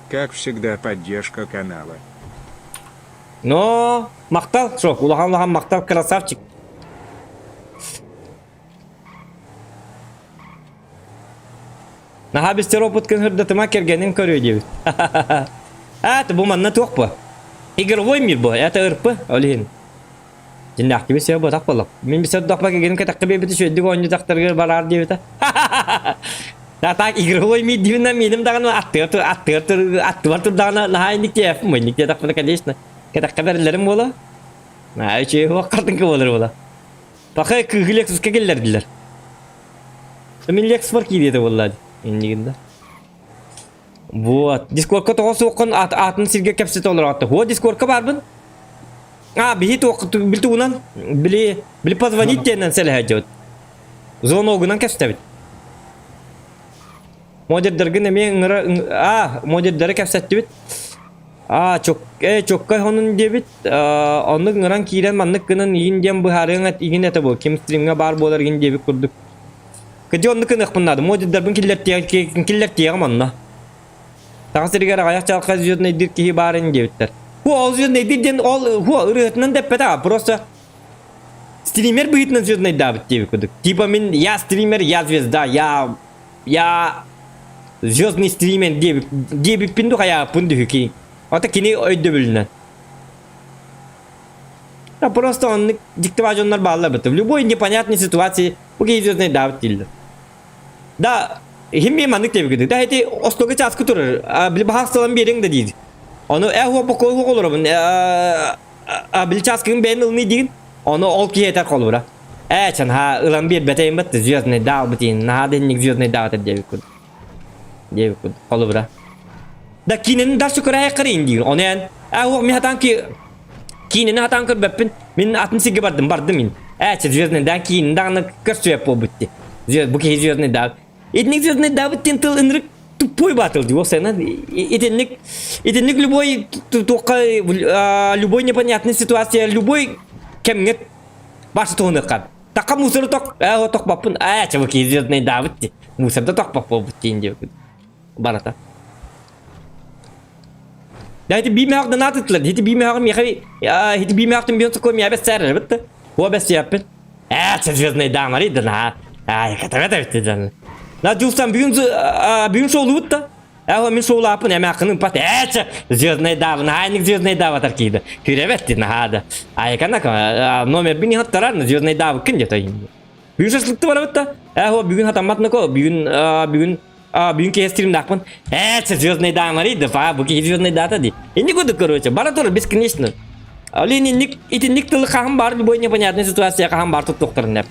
Как всегда, поддержка канала. Но, махтал, шок, улахан-улахан махтал, красавчик. Наһаа бистэр опыткын сырдатыма кэргэнин көрүө диэбит. Аат, бу манна туох бу? Игровой мир бу, это ырпы, ол иһин. Дьиннээхтиби сыа ботах боллох. Мин бисер дохпа кэргэним кэтэххэ биэрбити үчүгэйдик оонньуу дьахтарыгар бараар диэбитэ. Да так игровой мир диибинэн миэним даҕаны аттыгар аттыгар аттыбар турдаҕына наһаа инник диэппин инник диэтэхпинэ конечно кэтэххэ бэриллэрим буола. Наһаа үчүгэй суох картинка буолар буола. Паха кыыһы Лексуска киллэрдилэр. Мин Лексбар киириэтэ буолла иннигин да. Вот. Дискордка тоҕо суоххун ат атын сиргэ кэпсэтэ олороҕут. Во дискордка баарбын. А, биһи туох били тугунан били били позвонить диэннэн сэлэһэ Звоногунан кэпсэтэбит. Модердэргин эмиэ ыҥыра а модердары кэпсэттибит. А чок э чоккай хонун диэбит оннук ыҥыран киирэн маннык гынан игин диэн быһаарыаҥ эт игин этэ буо ким стримҥа баар буолар игин диэбит курдук. Кыдьы оннук гыныахпын наада модердарбын киллэртиэҕим онно. Саха сиригэр аҕыйах чалхай звезднайдыыр киһи баар ини диэбиттэр. Ху ол звезднайдыыр диэн ол ху ырыатынан да эппэтэ просто стример быһыытынан звезднайдаабыт диэбит курдук. Типа мин я стример, я звезда, я я звездный стример диэбит диэбиппин ду хайааппын дүһү Ата кини өйдөбүлүнэн. Да просто оннук дьикти дьоннор бааллар быта. В любой непонятной ситуации бу киһи звездный даабыт дииллэр. Да, хим маннык диэбит Да эти остуга чааскы турар. Били баһаасталан биэриҥ да диир. Ону э хуо бокой олоробун. Били чааскыгын бэйэн ылыныы диигин. Ону ол киһи этэр холобура. Ээ, чан ха ылан биэрбэтэйим бат звездный даал битин. Наһаа денник звездный даал диэбит курдук. Диэбит курдук холобура. Да киинени дальше көрөйө диир. Ону эн ээ уох мин хатаан ки киинени хатаан көрбөппүн. Мин атын сиргэ бардым, бардым мин. Ээ, звездный даан киинени даҕаны көрсүөп буолбут дии. Бу киһи звездный даал. Итинник звездный даабыт диэн тыл ынырык тупой баатыл дии уопсайынан итинник итинник любой туохха любой непонятный ситуация любой кэмҥэ башы туһуныахха Такка мусору тох ээ тохпоппун ээ чабыки звездный даабыт дии мусорда тохпоп буолбут диин диэбит барата Да ити биимээх донатытлар ити биимээх миэхэ ити биимээхтин биэн сокуон миэбэс сээрэр битте хуа бэс сиэппин ээ звездный даамари да на ай катабет эбит дэн на дьулсан бүгүн бүгүн шоулубут да Ээ мин шоулааппын эмээххин ыппат ээ звездный даабын аайник звездный даабатар киирдэ күрэбэт дии наһаа да айкана номербин иһаттарар звездный даабыккын дето бүгүн шашлыкты барабыт да ээ бүгүн хатаммат нако бүгүн бүгүн бүгүн киһи стримдаахпын ээ звездный даамари да фа бу киһи звездный дата ди инник курдук короче бара тур бесконечно Олин инник итинник тылы хаһан бар любой непонятный ситуация хаһан бар туттуктарын деп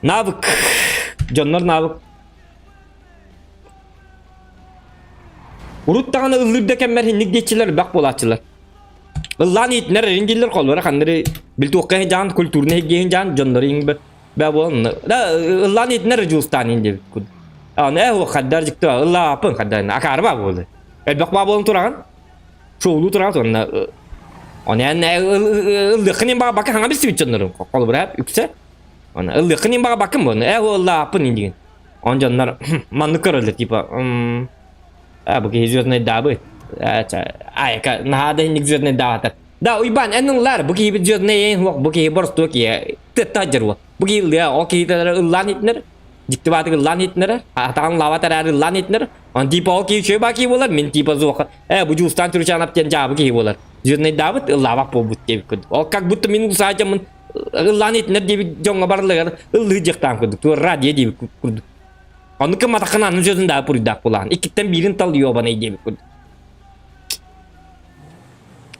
Навык. Дьоннор навык. Урут даҕаны ыллыыр да кэммэр инник диэччилэр элбэх буолааччылар. Ыллаан иитинэр эрин дииллэр холлора ханнары билтуохха дьаан культурный эйгиһин дьаан дьоннору иҥ бэ буолан да ыллаан иитинэр дьулустаан ин диэбит курдук. Аны ээ хаддар дьикти ыллааппын хаддар акаарба буолу. Элбэх баа буолан тураҕын. Шоулуу тураҕын уонна Оны ыллыаххын ин баҕа бакка хаҥа билсибит дьоннорум. Холобура үксэ. Оны ыллыаххын ин баҕа баккын буолну. Ээ ыллааппын ин диген. Он дьоннор маннык көрөллөр типа а бу киһи звездный даабы. Айка наһаа да инник звездный даатар. Да уйбан эн ыллаар бу киһи звездный эйин хуох бу киһи боростуо киһи тытта дьаруа. Бу киһи ыллыа ол киһи ыллаан итинэр дьикти баатык ыллаан итинэр атаҕын лава тараар ыллаан итинэр он типа ол киһи үчүгэй баа киһи буолар мин типа зуоха э бу дьуустаан түрүчаанап диэн дьаабы киһи буолар звездныйдаабыт ыллаабат буолбут диэбит курдук ол как будто мин усаадьаммын ыллаан итинэр диэбит дьоҥҥо барылыгар ыллыы дьахтаан курдук туор радио диэбит курдук Оннук гымматаххына аны дьонун да буруйдаах буолаҕын. Иккиттэн биирин тал ёбаный диэбит курдук.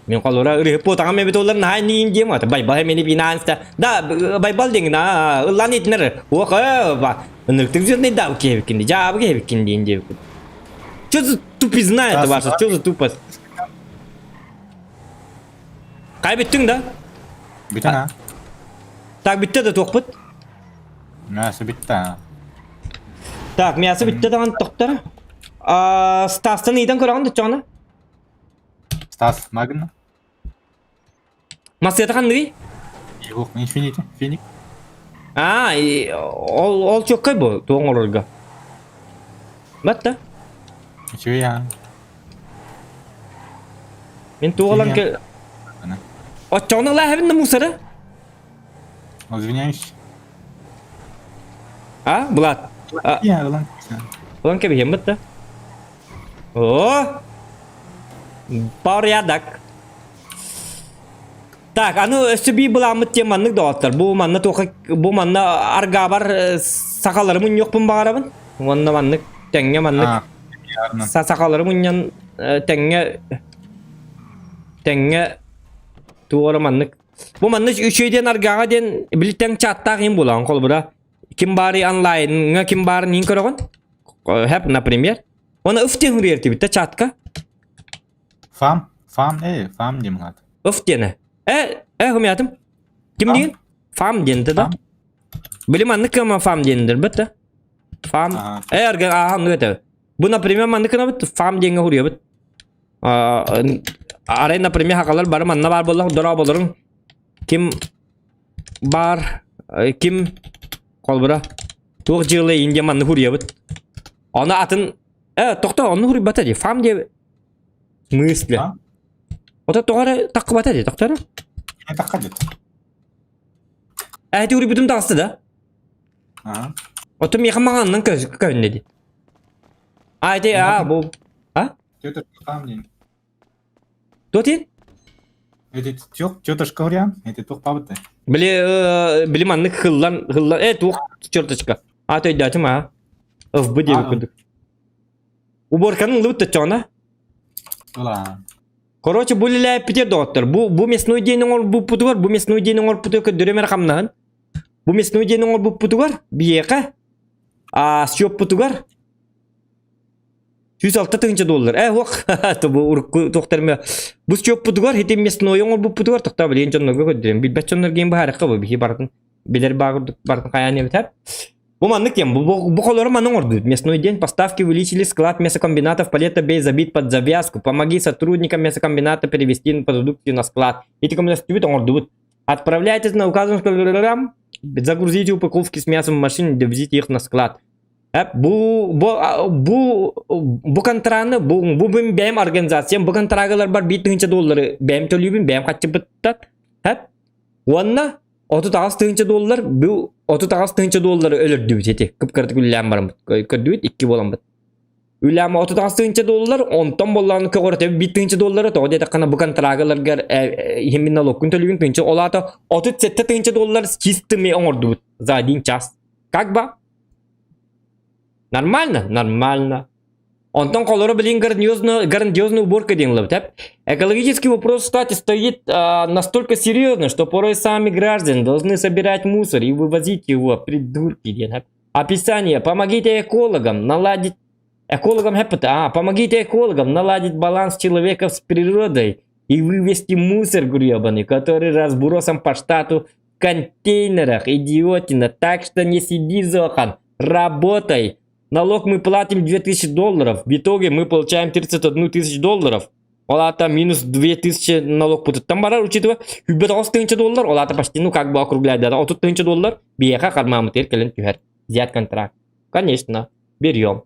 Мин холура ырыһып буотаҕым эбит олар наһаа инниин диэм ата байбал эмини бинаанста да байбал диҥ на ыллан итинер уох ба ынырыктык жирный да киэбиккин дьаабы киэбиккин диин диэбит Что за тупизна это ваша? Что за тупость? Кай бүттүң да? Бүтэн а. Так бүттэ да туохпут? Мясо бүттэ а. Так, мясо бүттэ даҕаны тохтор. А, Стастан ыйдан көрөҕүн да чоҕуна? Стас Магна. Массыата ханныгый? Его Infinity, Финик. А, ол ол чоккай бу туоҥ олорго. Батта. Үчүгэй а. Мин туоҕалан кэ... Оччоҕуна ылааһабын да мусоры? Извиняюсь. А, Булат? Ылан. Ылан кэбиһиэммит да. О! Порядок. Так, аны өссө биир былааммыт диэн маннык доҕоттор. Бу манна туохха бу манна аргаабар сахалары мунньуохпун баҕарабын. Уонна маннык тэҥҥэ маннык сахалары мунньан тэҥҥэ тэҥҥэ туора маннык Бу манна үчүгэй диэн аргааҕа диэн били тэҥ чаттаах иһин буолаҕын холобура ким баарый онлайнҥа ким баарын иһин көрөҕүн хэп например Оны ыф диэн суруйар этибит да чатка Фам, фам, э, фам диэн аат. Ыф диэнэ. Э, э, хумятым. Ким диэн? Фам диэн да. Били маннык кыама фам диэндер бит да. Фам. Э, арга аахан это. Бу, например, маннык кынабыт фам диэҥҥэ хуруйабыт. Арай, например, хакалар бары манна баар буоллах дорооболорун ким баар ким холбура туох дьыала индия манны хуруйабыт. Оны атын э тохто онну хуруйбата ди фам диэ мысли. Ото тоҕо эрэ таххыбата ди тохто эрэ. Тахха дит. Э ити хуруйбутум таҕыста да. Ото миэхэ маҥаннан көһүннэ ди. А ити а бу а Тетушка там диэн. Туох диэн? Эти тетушка вариант, эти туох пабыты. Били били маннык хыллан хыллан э туох черточка. А төйдөөтүм а. ФБ диэбит курдук. Уборканы ылыбыт төччөҕүнэ. Ыла. Короче, бу лилээппитир доҕоттор. Бу бу мясной диэн оҥорбуппутугар, бу мясной диэн оҥорбутугар көрдөрүм эрэ хамнаһын. Бу мясной диэн оҥорбуппутугар биһиэхэ а счеппутугар 106 тыһыынча доллар. Э, уох, бу урукку туохтарым бу счеппутугар ити мясной оҥорбуппутугар тохтоо билигин дьоннорго көрдөрөм. Билбэт дьоннор диэн быһаарыахха бу биһи барытын билэр баа курдук барытын хайаан эбитэр. Бу маннык диэн, бу, бу, бу холору маннык оҥордубут. Мясной день поставки увеличили склад мясокомбинатов Палета Бэй забит под завязку. Помоги сотрудникам мясокомбината перевести продукцию на склад. Ити көмөлөстүбүт оҥордубут. Отправляйтесь на указанный загрузите упаковки с мясом в машине, довезите их на склад. Бу бу бу бу контраны бу бу бэйэм организациям бу контрагылар бар биир тыһыынча доллары бэйэм төлүүбүн бэйэм хаччыбыттан хэп уонна 38 тыһыынча доллар бу 38 тыһыынча доллары өлөрдүбүт ити кып-кыратык үллээн бараммыт көрдүбүт икки буоламмыт үлэм 38 тыһыынча доллар онтон боллааны көҕүрэтэ биир тыһыынча доллары тоҕо диэтэххинэ бу контрагыларгар иһиммин налогкун төлүүгүн тыһыынча ол аата 37 тыһыынча доллар чистыми оҥордубут за один час как бы Нормально? Нормально. Онтон холоро билин грандиозно, грандиозная уборка диэн ылабыт. Экологический вопрос, кстати, стоит а, настолько серьезно, что порой сами граждане должны собирать мусор и вывозить его, придурки. Диэн. Описание. Помогите экологам наладить... Экологам хэппит, а, помогите экологам наладить баланс человека с природой и вывести мусор гребаный, который разбросом по штату в контейнерах, идиотина. Так что не сиди, Зохан, работай. Налог мы платим 2000 долларов, в итоге мы получаем 31 тысяч долларов. Ол аата минус 2000 налог путуттан барар, учитывая, 109 тыһыынча доллар, ол аата почти, ну как бы округляя, 30 тыһыынча доллар биһиэхэ хармаамытыгар кэлэн түһэр. Взять контракт. Конечно, берем.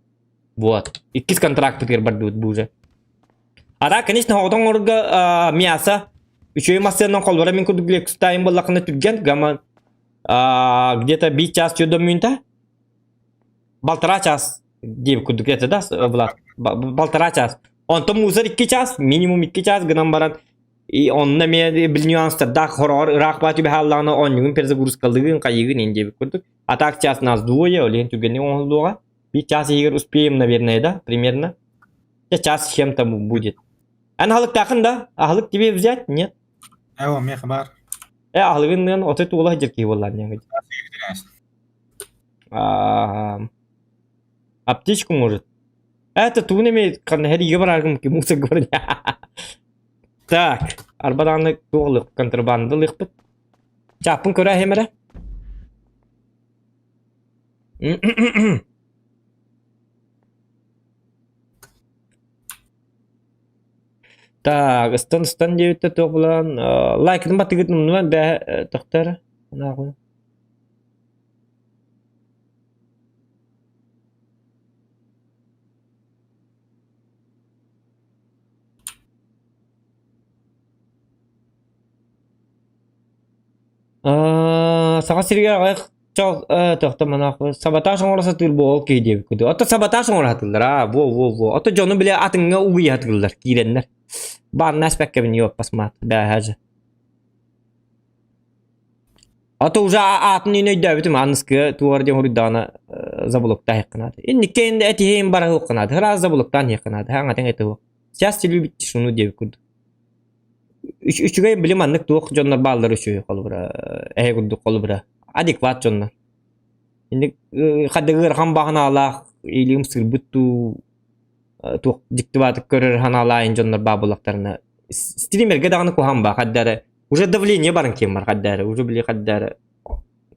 Вот. Иккис контракт барбыт бу уже. А так, конечно, оҕотон оҥорго мясо үчүгэй массыынан холбора мин курдук Lexus буоллахына түргэн гама где-то биир час чудом мүнтэ балтараа час диэбит курдук это да Влад балтараа час онтон мусор икки час минимум икки час гынан баран и онно эмиэ бил нюанстардаах хороҕор ыраах баа түбэһэ оонньугун перезагрузкалыгын хайыгын ин диэбит курдук а так час нас двое ол иһин түргэнник оҥоһуллуоҕа биир час иһигэр успеем наверное да примерно час с чем-то будет эн аһылыктаахын да аһылык тебе взять нет Эво, миэхэ баар. Э аһылыгын отой туола сылдьар киһи буоллаан Аптечку может. Это тугун эмэ ханна хэриигэ барааргым мусорга баран. Так, арбадааны туох контрабанда ылыахпыт. Чааппын көрөө эрэ. Так, ыстан ыстан диэбиттэ туох булан лайкын батыгыт умнуман бээ тохтор. Саха сиригэр аҕыйах тохтомоноох саботаж оҥоро сатыыр буол киһи диэбит курдук. Ото саботаж оҥоро сатыыллар аа во во во. Ото дьону бile атыҥҥа угуйа сатыыллар киирэннэр. Баанна эспэккэбин ёппасмаат бээһээдьэ. Ото уже аатын иин өйдөөбүтүм аныскы туор диэн хоруйдаҕына заблоктааххынаат. Инниккэ этиһиин бараһыаххынаат. Ыраас заблоктаан иһиэххинаат. Хаҥатыҥ этиһуох. Сейчас любит тишину диэбит курдук. Үчүгэй били маннык туох дьоннор бааллар үчүгэй холобура эһэ курдук холобура адекват дьоннор. Инник хадыгы ыарахан баҕанаалаах илиим сырбыт дуу туох дьиктибаатык көрөр ханаалаайын дьоннор баа буоллахтарына стримергэ даҕаны куһаҕан баа хаддары уже давление баран киэн бар хаддары уже били хаддары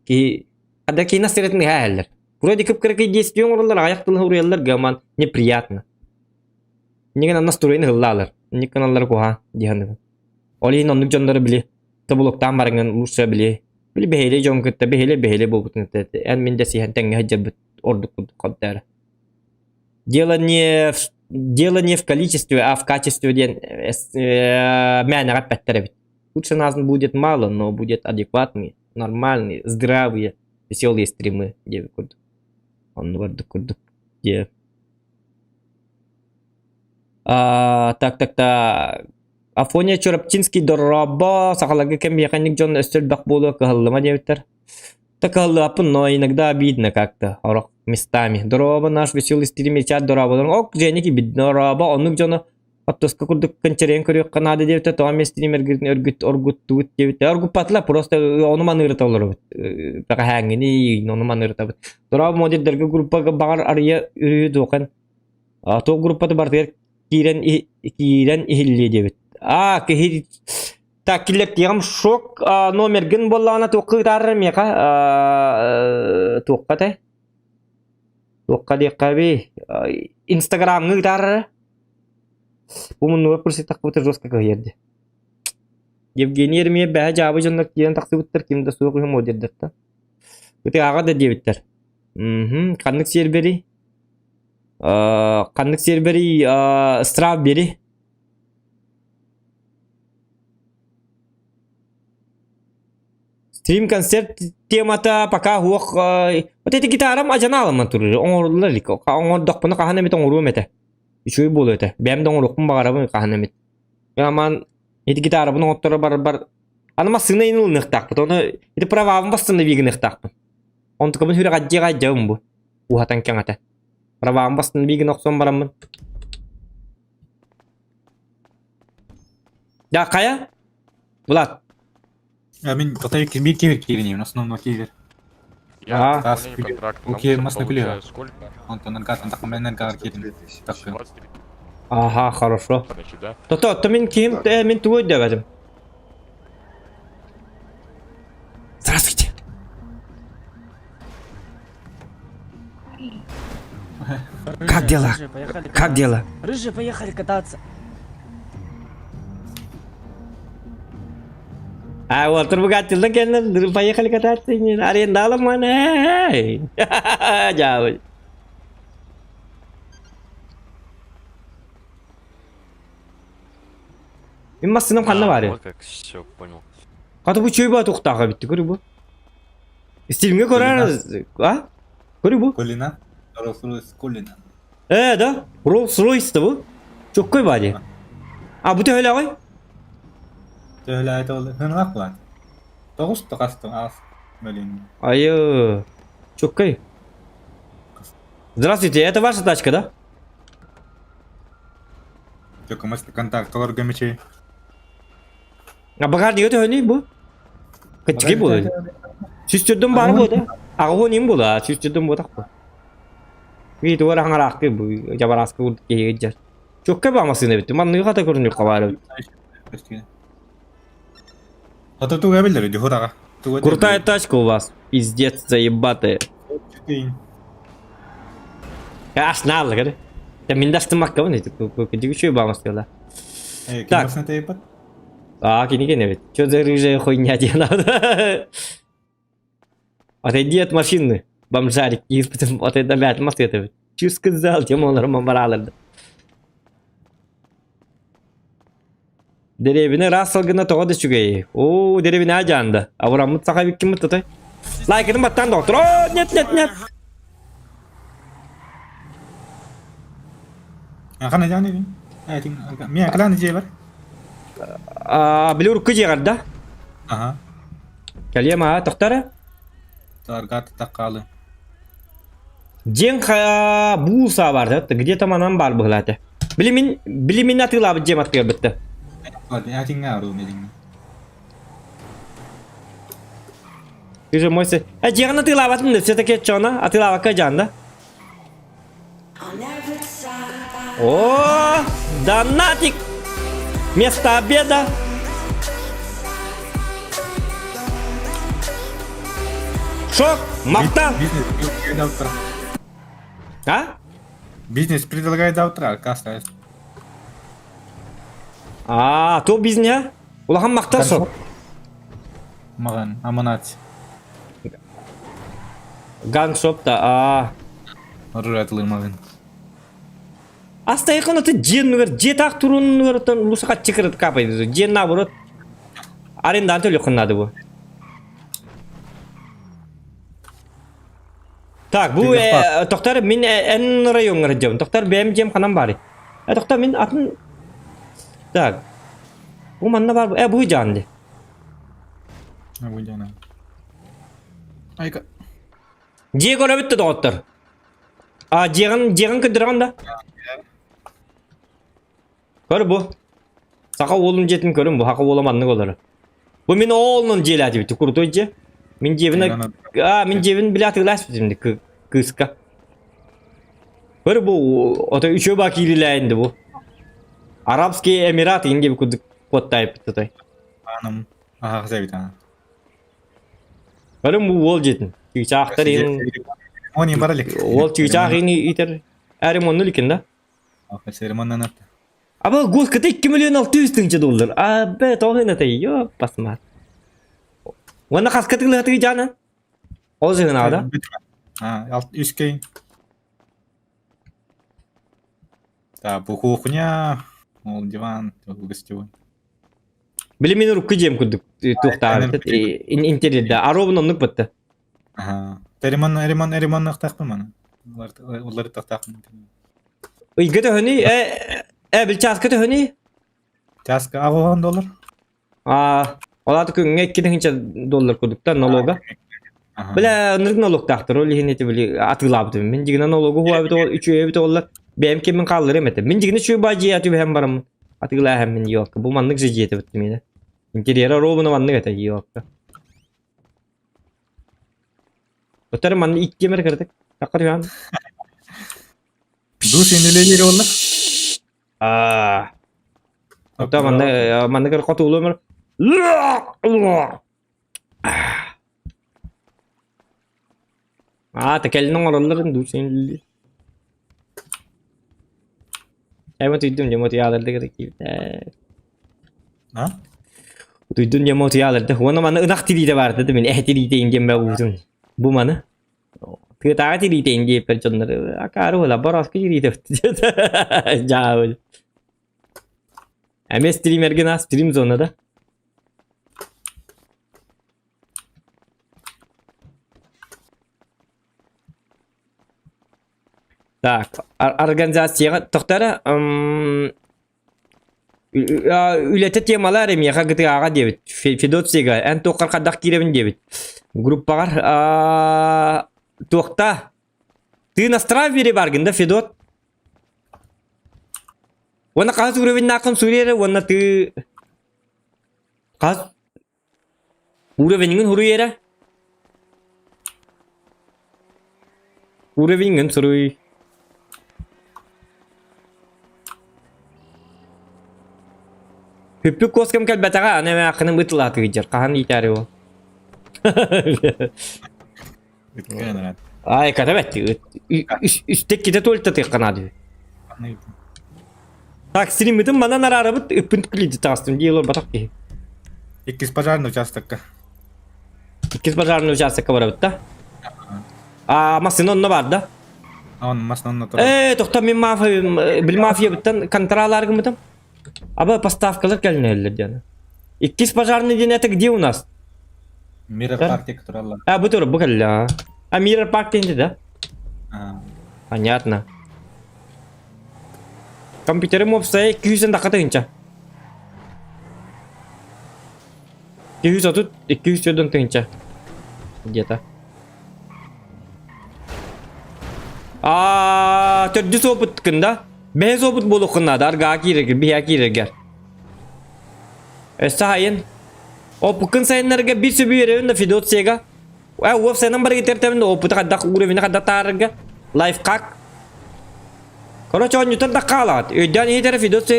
киһи хадда киһи настырытын иһээһэллэр вроде кып-кыракый действие оҥороллор аҕыйах тылы уруйаллар гаман неприятно Нигэн настроение ыллаалар инник гыналлар куһаҕан дии саныыбын ол иһин оннук дьоннору били тобулуктаан бараҥҥын лучше били били бэһиэлэй дьон кытта бэһиэлэй бэһиэлэй буолбутун кытта эн мин дэсиһэн тэҥҥэ сылдьарбыт ордук курдук хонторо дело не в дело не в количестве а в качестве диэн мээнэҕэ эппэттэр эбит лучше нас будет мало но будет адекватные нормальные здравые веселые стримы диэбит курдук оннук ордук курдук диэ Так так так Афоня Чурапчинский дорообо сахаларга кэм миэхэнник дьон өссө элбэх буолуо кыһаллыма диэбиттэр. Да кыһаллыаппын, но иногда обидно как-то орох местами. Дорообо наш веселый стример чат дорооболорун ок Женя кибит дорообо оннук дьону оттоска курдук кынчарыйан көрүөххэ наада диэбиттэр тоҕо эмиэ стримергитин өргүт оргуттугут диэбиттэр оргуппатылар просто ону маныырыта олоробут бэҕэһээҥҥини ону маныырытабыт дорообо модердарга группа баҕар арыйа үрү дуохан Туох группата барытыгар киирэн киирэн иһиллиэ диэбит. Аа киһи так киллэртиэҕим шок номергын буоллаҕына туохха ыытаарар миэхэ туохха этэй? Туохха диэххэ эбий Инстаграмҥа ыытаарара. Бу муннугар курситтахпыт жестко кыһыйар дии. Евгений Еремеев бэһэ дьаабы дьоннор киирэн тахсыбыттар ким да суох үһү модердартан. Ытыаҕа да диэбиттэр. Мм ханнык серверий? Ханнык серверий Strawberry? Стрим-концерт темата пока суох вот эти гитарам адьанаалыман турар оҥоруллар илик оҥордохпуна хаһан эмит оҥоруом этэ үчүгэй буолуо этэ бэйэм да оҥоруохпун баҕарабын хаһан эмит аман ити гитарабын оҥотторо барар аны массыына иһин ылыныахтаахпыт ону ити правабын восстанови гыныахтаахпын онтукабын сүрэҕэлдьиэҕэ дьабын бу уһатан кэҥэтэ Правам бастын биигин охсон бараммын. Да, хайа? Влад. Мин отой биир киһи киирин, основной киирер. Я А. по Тас выполнению күле- контракта на Окей, мусор масна күле. получаю сколько? Онтон аргатын тахамайнар гар кирин. Такы. 23 Ага, хорошо. значит, да? Тото, то мин ким, мин тугу өйдөөбөтүм. Здравствуйте. Как дела? Рыжий, поехали Как дела? Рыжий, поехали кататься. А, вот Турбугатилдан кэллэр, поехали кататься, арендалым маны. Дьаабы. Мин массыынам ханна баарый? Вот как, все, понял. Хата бу чөй баа туохтааҕа эбит, көрү бу. Стилиҥҥэ көрөр, а? Көрү бу. Колина. Rolls-Royce Колина. Ээ, да? Rolls Royce да бу. Чоккой баа дии. А бу төһөлөөҕүй? Төһөлөөтө ол хынлак булат. Тоҕус тоқастың аас мөлүн. Айы, чоккой. Здравствуйте, это ваша тачка, да? Только контактылар көмөчөй. А багажнига төһөнүй бу? Кыччыгый буолуо. Сүүстөрдөн баар буо да. Аҕа ним була, сүүстөрдөн буотах бу. Бии тугар хаҥараахты бу дьабарааска курдук киһигэ дьар. Чокка баа массыына эбит. Манныгы хата көрүнүөххэ баар эбит. Ата туга билер дюхураға. Крутая тачка у вас. Пиздец, заебатая. Ас наалла кere. Я мин дастымакка бу кыдыгы баа массыына. Так. Так. А, кини кene Что за рыжая хуйня тебе надо? Отойди от машины, бомжарик. И потом отойди от машины. Че сказал, тем он баралар. Дэриэбинэ ыраас салгына тоҕо да үчүгэй. Оо, дэриэбинэ адьаанда. Абыраммыт саха эбиккин тутай. Лайкытын баттаан доктор. О, нет, нет, нет. Хана жаны. Мен кыланы же бар. А, били урукку дьиэҕэр да? Аха. Кэлиэм аа, тохтара? Таргат таккалы. Дьиэҥ хайа буу саа бар да, где-то манан баар быһылаата. Били мин, били мин атыылаабыт дьиэм аттыгар бытта. Атиңа ару медиң. Ты же мой сын. Э, дьиэҕин атыылаабатын да, все-таки чона атыылаабакка дьаан да. О, донатик! Место обеда! Шок! Махта! Бизнес предлагает до утра. А? Бизнес предлагает до утра, касса. А, то бизнес, Улахан махта сок. Маған, аманат. Ганшоп да, а. Ырыр маған. Астайкын это дьиэн дьиэ таах туруунугар лусака чыкырыт капайды. Дьиэн наоборот арендаан төлүөххүн наада бу. Так, бу тохтар мин эн райоҥҥар дьиэм. Тохтар бэйэм дьиэм ханан баарый? Тохтар мин атын Так. Бу манна баар э бу дьаан дии. Бу дьаана. Айка. Дьиэ көрөбүт да доҕоттор. А дьиэҕин дьиэҕин көрдөрөҕүн да? Көр бу. Саха уолун дьиэтин көрүн бу. Саха уола маннык олорор. Бу мин оолунун дьиэлээтибит крутой дьиэ. Мин дьиэбин а мин дьиэбин билэ атыыласпытым кыыска. Көр бу ото үчүгэй баа киирилээн бу. Арабский Эмират инге курдук куоттаайбыт той. Аным. Аха хасабит ана. Көрүн бу уол дьиэтин. Чыычаахтар ин Они баралик. Уол чыычаах ини итер. Әрим онну ликин да? Церемонияны. Аба госката 2 миллион 600 тыһыынча доллар. Абэ тоҕо этэй ёп басмаат. Уонна хаска тыылыһатыгы дьаана? Ол жыгынаҕа да? А, үскей. Так, бу кухня, ол диван, гостевой. Били мин урукку дьиэм курдук туохтааҕа интерьерде аруобун оннук бытта. Ага. Ремонт, ремонт, ремонт тахтаахпын маны. Улары тахтаахпын. Ыйга төһөнүй? Э, э, бил чааска төһөнүй? Чааска аҕыһан доллар. А, ол аата күҥҥэ икки тыһыынча доллар курдуктар налога. Бля, ынырык налогтаахтар, ол иһин ити били атыылаабытым. Мин дьигинэ налогу хуаабыт ол үчүгэйбит оллар. Бэйэм киммин хаалларыам этэ. Мин дьигинэ үчүгэй баа дьиэ түбэһэн бараммын. Атыылааһаммын ёлка. Бу маннык же дьиэ этэ миэнэ. Интерьера ровно маннык этэ ёлка. Өтөр манна иккиэмэр кырдык. Такыр юан. Дуу сенилелер олла. Аа. Ота манна манна кыр хотулумар. Аа, текелин оҥороллорун дуу сенилли. Эми түйдүм дьэ мотуйааларда киирдэ. А? Утуйдун дьэ мотуйааларда. Уонна манна ынах тириитэ баар да мин эһэ тириитэ диэн бэ уутун. Бу маны. Тыатааҕы тириитэ диэппэр дьоннор акаары буола борооску тириитэ дьаабыл. Эмиэ стримергэ на стрим зона да? Так, организацияҕа тохтара үлэтэ темалар эмиэхэ ГТА-ҕа диэбит. Федот Сега, эн туоххар хайдах киирэбин диэбит. Группаҕар туохта? Ты на Стравбери баргын да, Федот? Уонна хаһыс уровеннааххын суруй эрэ уонна ты хас Уровеньҥын суруй эрэ. Уровеньҥын суруй. Бүппүт куоскам кэлбэтэҕэ, аны эмээххиним ытылаатыгыдьар, хаһан иитээри ол. Ай, ката бэт. Үстэ туолта тыахха наада. Так, стриммитин манан араарабыт, ыппын кредит таҕыстым дии олорботох киһи. Иккис пожарный участокка. Иккис пожарный участокка барабыт да? А, массыына онно бар да? Он массыына онно турар. Э, тохто мин мафия, бил мафиябыттан контроллар гыммытым. Аба поставкалар кэлинэллэр диэн. Иккис пожарный день это где у нас? Мира парк тураллар. А, бу тур, бу кэллэ. А, Мира парк диэн да? Понятно. Компьютерым уопсайа 200 тахха тыһыынча. 230, 240 тыһыынча. Где-то. Аа, төрдүс опыткын да? Бэһис опыт буолуоххун наада, аргаа киирэргэр, биһиэхэ киирэргэр. Өссө хайын. Опыккын сайыннарга биир сөбү үөрэбин да Федот Сега. Э, уопсайынан барыгы тэртэбин да опыты хайдах уровени хайдах таарарга. Лайфхак. Короче, оонньутан да хаалаҕыт. Өйдөөн иһитэрэ Федот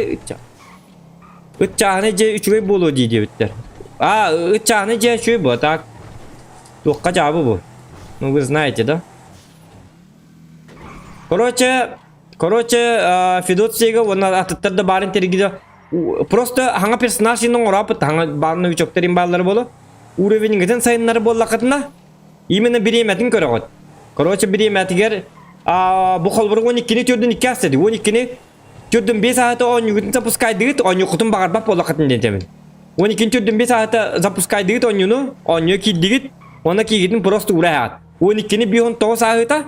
Ыт чааһынай дьиэ үчүгэй буолуо дии диэбиттэр. А, ыт чааһынай дьиэ үчүгэй буо, так. Туохха дьаабы бу? Ну вы знаете, да? Короче, короче, Федот Сега уонна атыттар да баарын тэргиде просто хаҥа персонаж иһин оҥорооппут хаҥа баар новичоктар бааллара буолуо. Уровеньгытын сайыннары буоллаххытына именно бириэмэтин көрөҕүт. Короче, бириэмэтигэр бу холборук 12-ни төрдүн 2 астады. 12-ни Түрдүн 5 аата оонньуугутун запускайдыгыт, оонньууккутун баҕарбат буоллаххытын диэн этэбин. 12 түрдүн 5 аата запускайдыгыт оонньууну, оонньуу киирдигит, уонна киигитин просто уура 12-ни 5-19 ааһыыта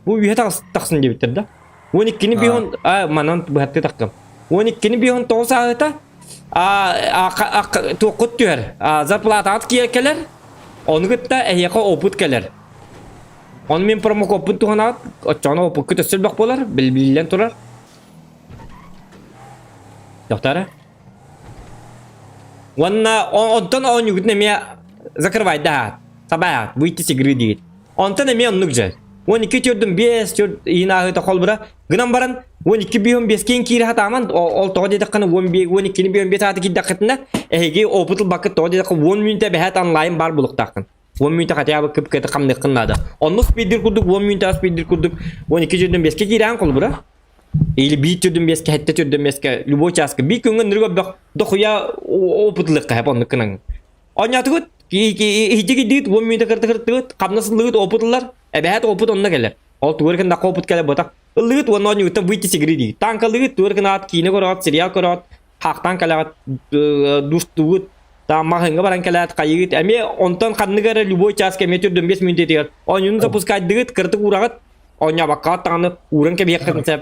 бу үһэ тахсын диэбиттэр да. 12-ни 5 а манан быһаттыы таххым. 12-ни 5-19 ааһыыта туоххут түһэр, зарплатаҕыт кэлэр, ону кытта эһиэхэ опыт кэлэр. Ону мин промокоппун туһанаат, оччоҕуна опыккыт өссө элбэх буолар, биллэн турар. Дохтара. Уонна онтон оонньуугутун эмиэ закрывайдаат, сабаат, выйти с игры диит. Онтон эмиэ оннук дьэ. 12 төрдүн 5 төрт иин ааһыыта холбура гынан баран 12 биһон 5 киин киирэ хатааман ол тоҕо диэтэххинэ 12-ни биһон 5 ааты киирдэххитинэ эһиги опыт ылбаккыт тоҕо диэтэххэ 10 мүнүүтэ бэһээт онлайн баар булуктааххын. 10 мүнүүтэ хотя бы кып-кыты хамныаххын наада. Онно спиддир курдук 10 мүнүүтэ спиддир курдук 12 түрдүн 5-ке киирээн холбура. Или биир түрдүн 5-ке, хэтте түрдүн 5-ке, любой чааска. Биир күҥҥэ нырык өрбөх дохуя опытлыахха хэп оннук гынан. Онньоотугут иһити киддигит 10 мүнүүтэ кырты кыртыгыт, хамнас ыллыгыт опыт ылар. Эбэһээт опыт онно кэлэр. Ол тугар гыннахха опыт кэлэр ботах. Ыллыгыт уонна онньугуттан выйти с игры диигит. Танкалыгыт, тугар гынаат, киинэ көрөҕүт, сериал көрөҕүт, хаахтаан кэлэҕит, душтуугут, там маҕаһыыҥҥа баран кэлээт хайыгыт эмиэ онтон ханнык эрэ любой чааска эмиэ түрдүн 5 мүнүүтэтигэр оонньууну запускайдыгыт кыратык уураҕыт оонньообоккоҕут даҕаны ууран кэбиһиэххитин сөп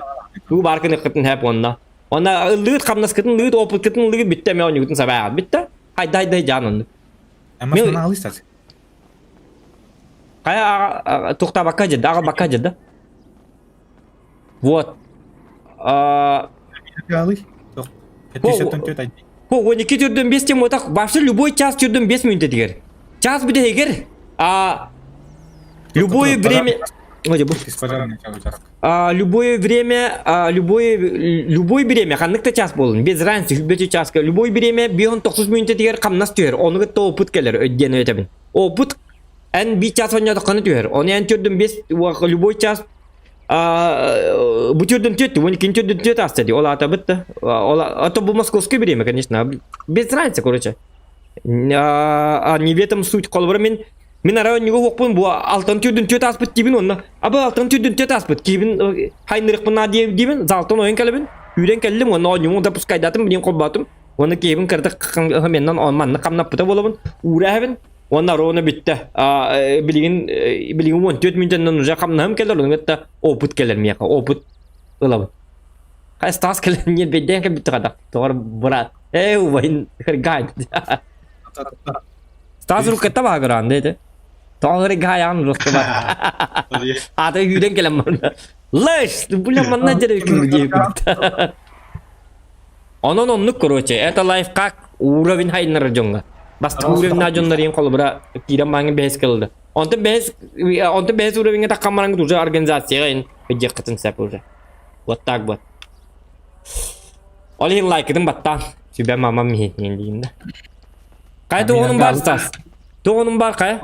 туу баар гыныаххытын сөп уонна уонна ыллыгыт хамнаскытын ыллыгыт опыткытын ыллыгыт бүттэ эмиэ оонньуугутун сабааҕыт бүттэ хайда хайда дьаан оннук хайа туохтаабакка дьэ аҕалбакка дьэ да Вот. А, По 12 түрдөн 5 тем отак вообще любой час түрдөн 5 мүнөтэтигэр. Час бүтэһигэр а. Любое время... Любое время, любое, любой время, ханнык да час буолун, без разницы, хүббэти часка, любой время бион тохсус мүнүүтэтигэр хамнас түһэр, ону кытта опыт кэлэр, диэн өйөтөбүн. Опыт эн биир час оонньоотоххуна түһэр, ону эн түрдүн без любой час бу түрдүн түөт, уон иккин түрдүн түөт аста дии, ол аата бытта. Ол а то бу московское время, конечно, без разницы, короче. А не в этом суть, холобура мин Мин арай онньуга уохпун бу алтан түрдүн түөт ааспыт диибин уонна аба алтан түрдүн түөт ааспыт киһибин хайнырыкпын наа диибин залтан ойон кэлэбин үүрэн кэллим уонна оонньугун допускайдаатым билин холбоотум уонна киһибин кыратык меннан манна хамнаппыта буолабын уурээһэбин уонна ровно бүттэ билигин билигин 14 мүнтэннэн уже хамнаһым кэлэр ону кытта опыт кэлэр миэхэ опыт ылабын хас таас кэлэн ньиэрбэйдээн кэлбит хадах тоҕор брат э убайын гайд Стас рукката баагыраан деди. Тоҕо гаайаан рустуба. Ата үүрэн кэлэн барда. Лэш, бля манна дьэрэ күн диэбит. Онон оннук короче, это лайфхак уровень хайнар дьоҥҥо. Бастакы уровень дьоннорын холобура киирэн бааҥҥа бэһис кылды. Онтон бэһис онтон бэһис уровеньҥа таххан баран уже организацияҕа ин диэххитин сөп уже. Вот так вот. Ол иһин лайкытын баттаан. Сүбэ мамам иһин диин да. Кай тугунум бар Стас? Тугунум бар кай?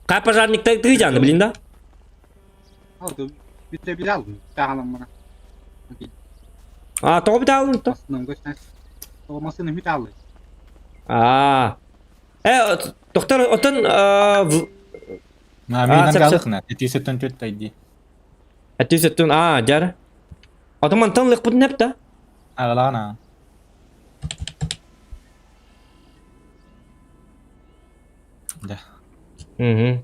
Кай пожарниктар тыыжаны билин да? Алды. Бүтэ бил алдым. Тағалам мана. А, тоҕо бүтэ алдың то? Массыны бүтэ алды. А. Э, доктор, отон На, мен галыхна. Этисеттен төт тайди. Этисеттен, а, жар. Отон мантан лыкпытын эпта. Агалана. Да. Угу.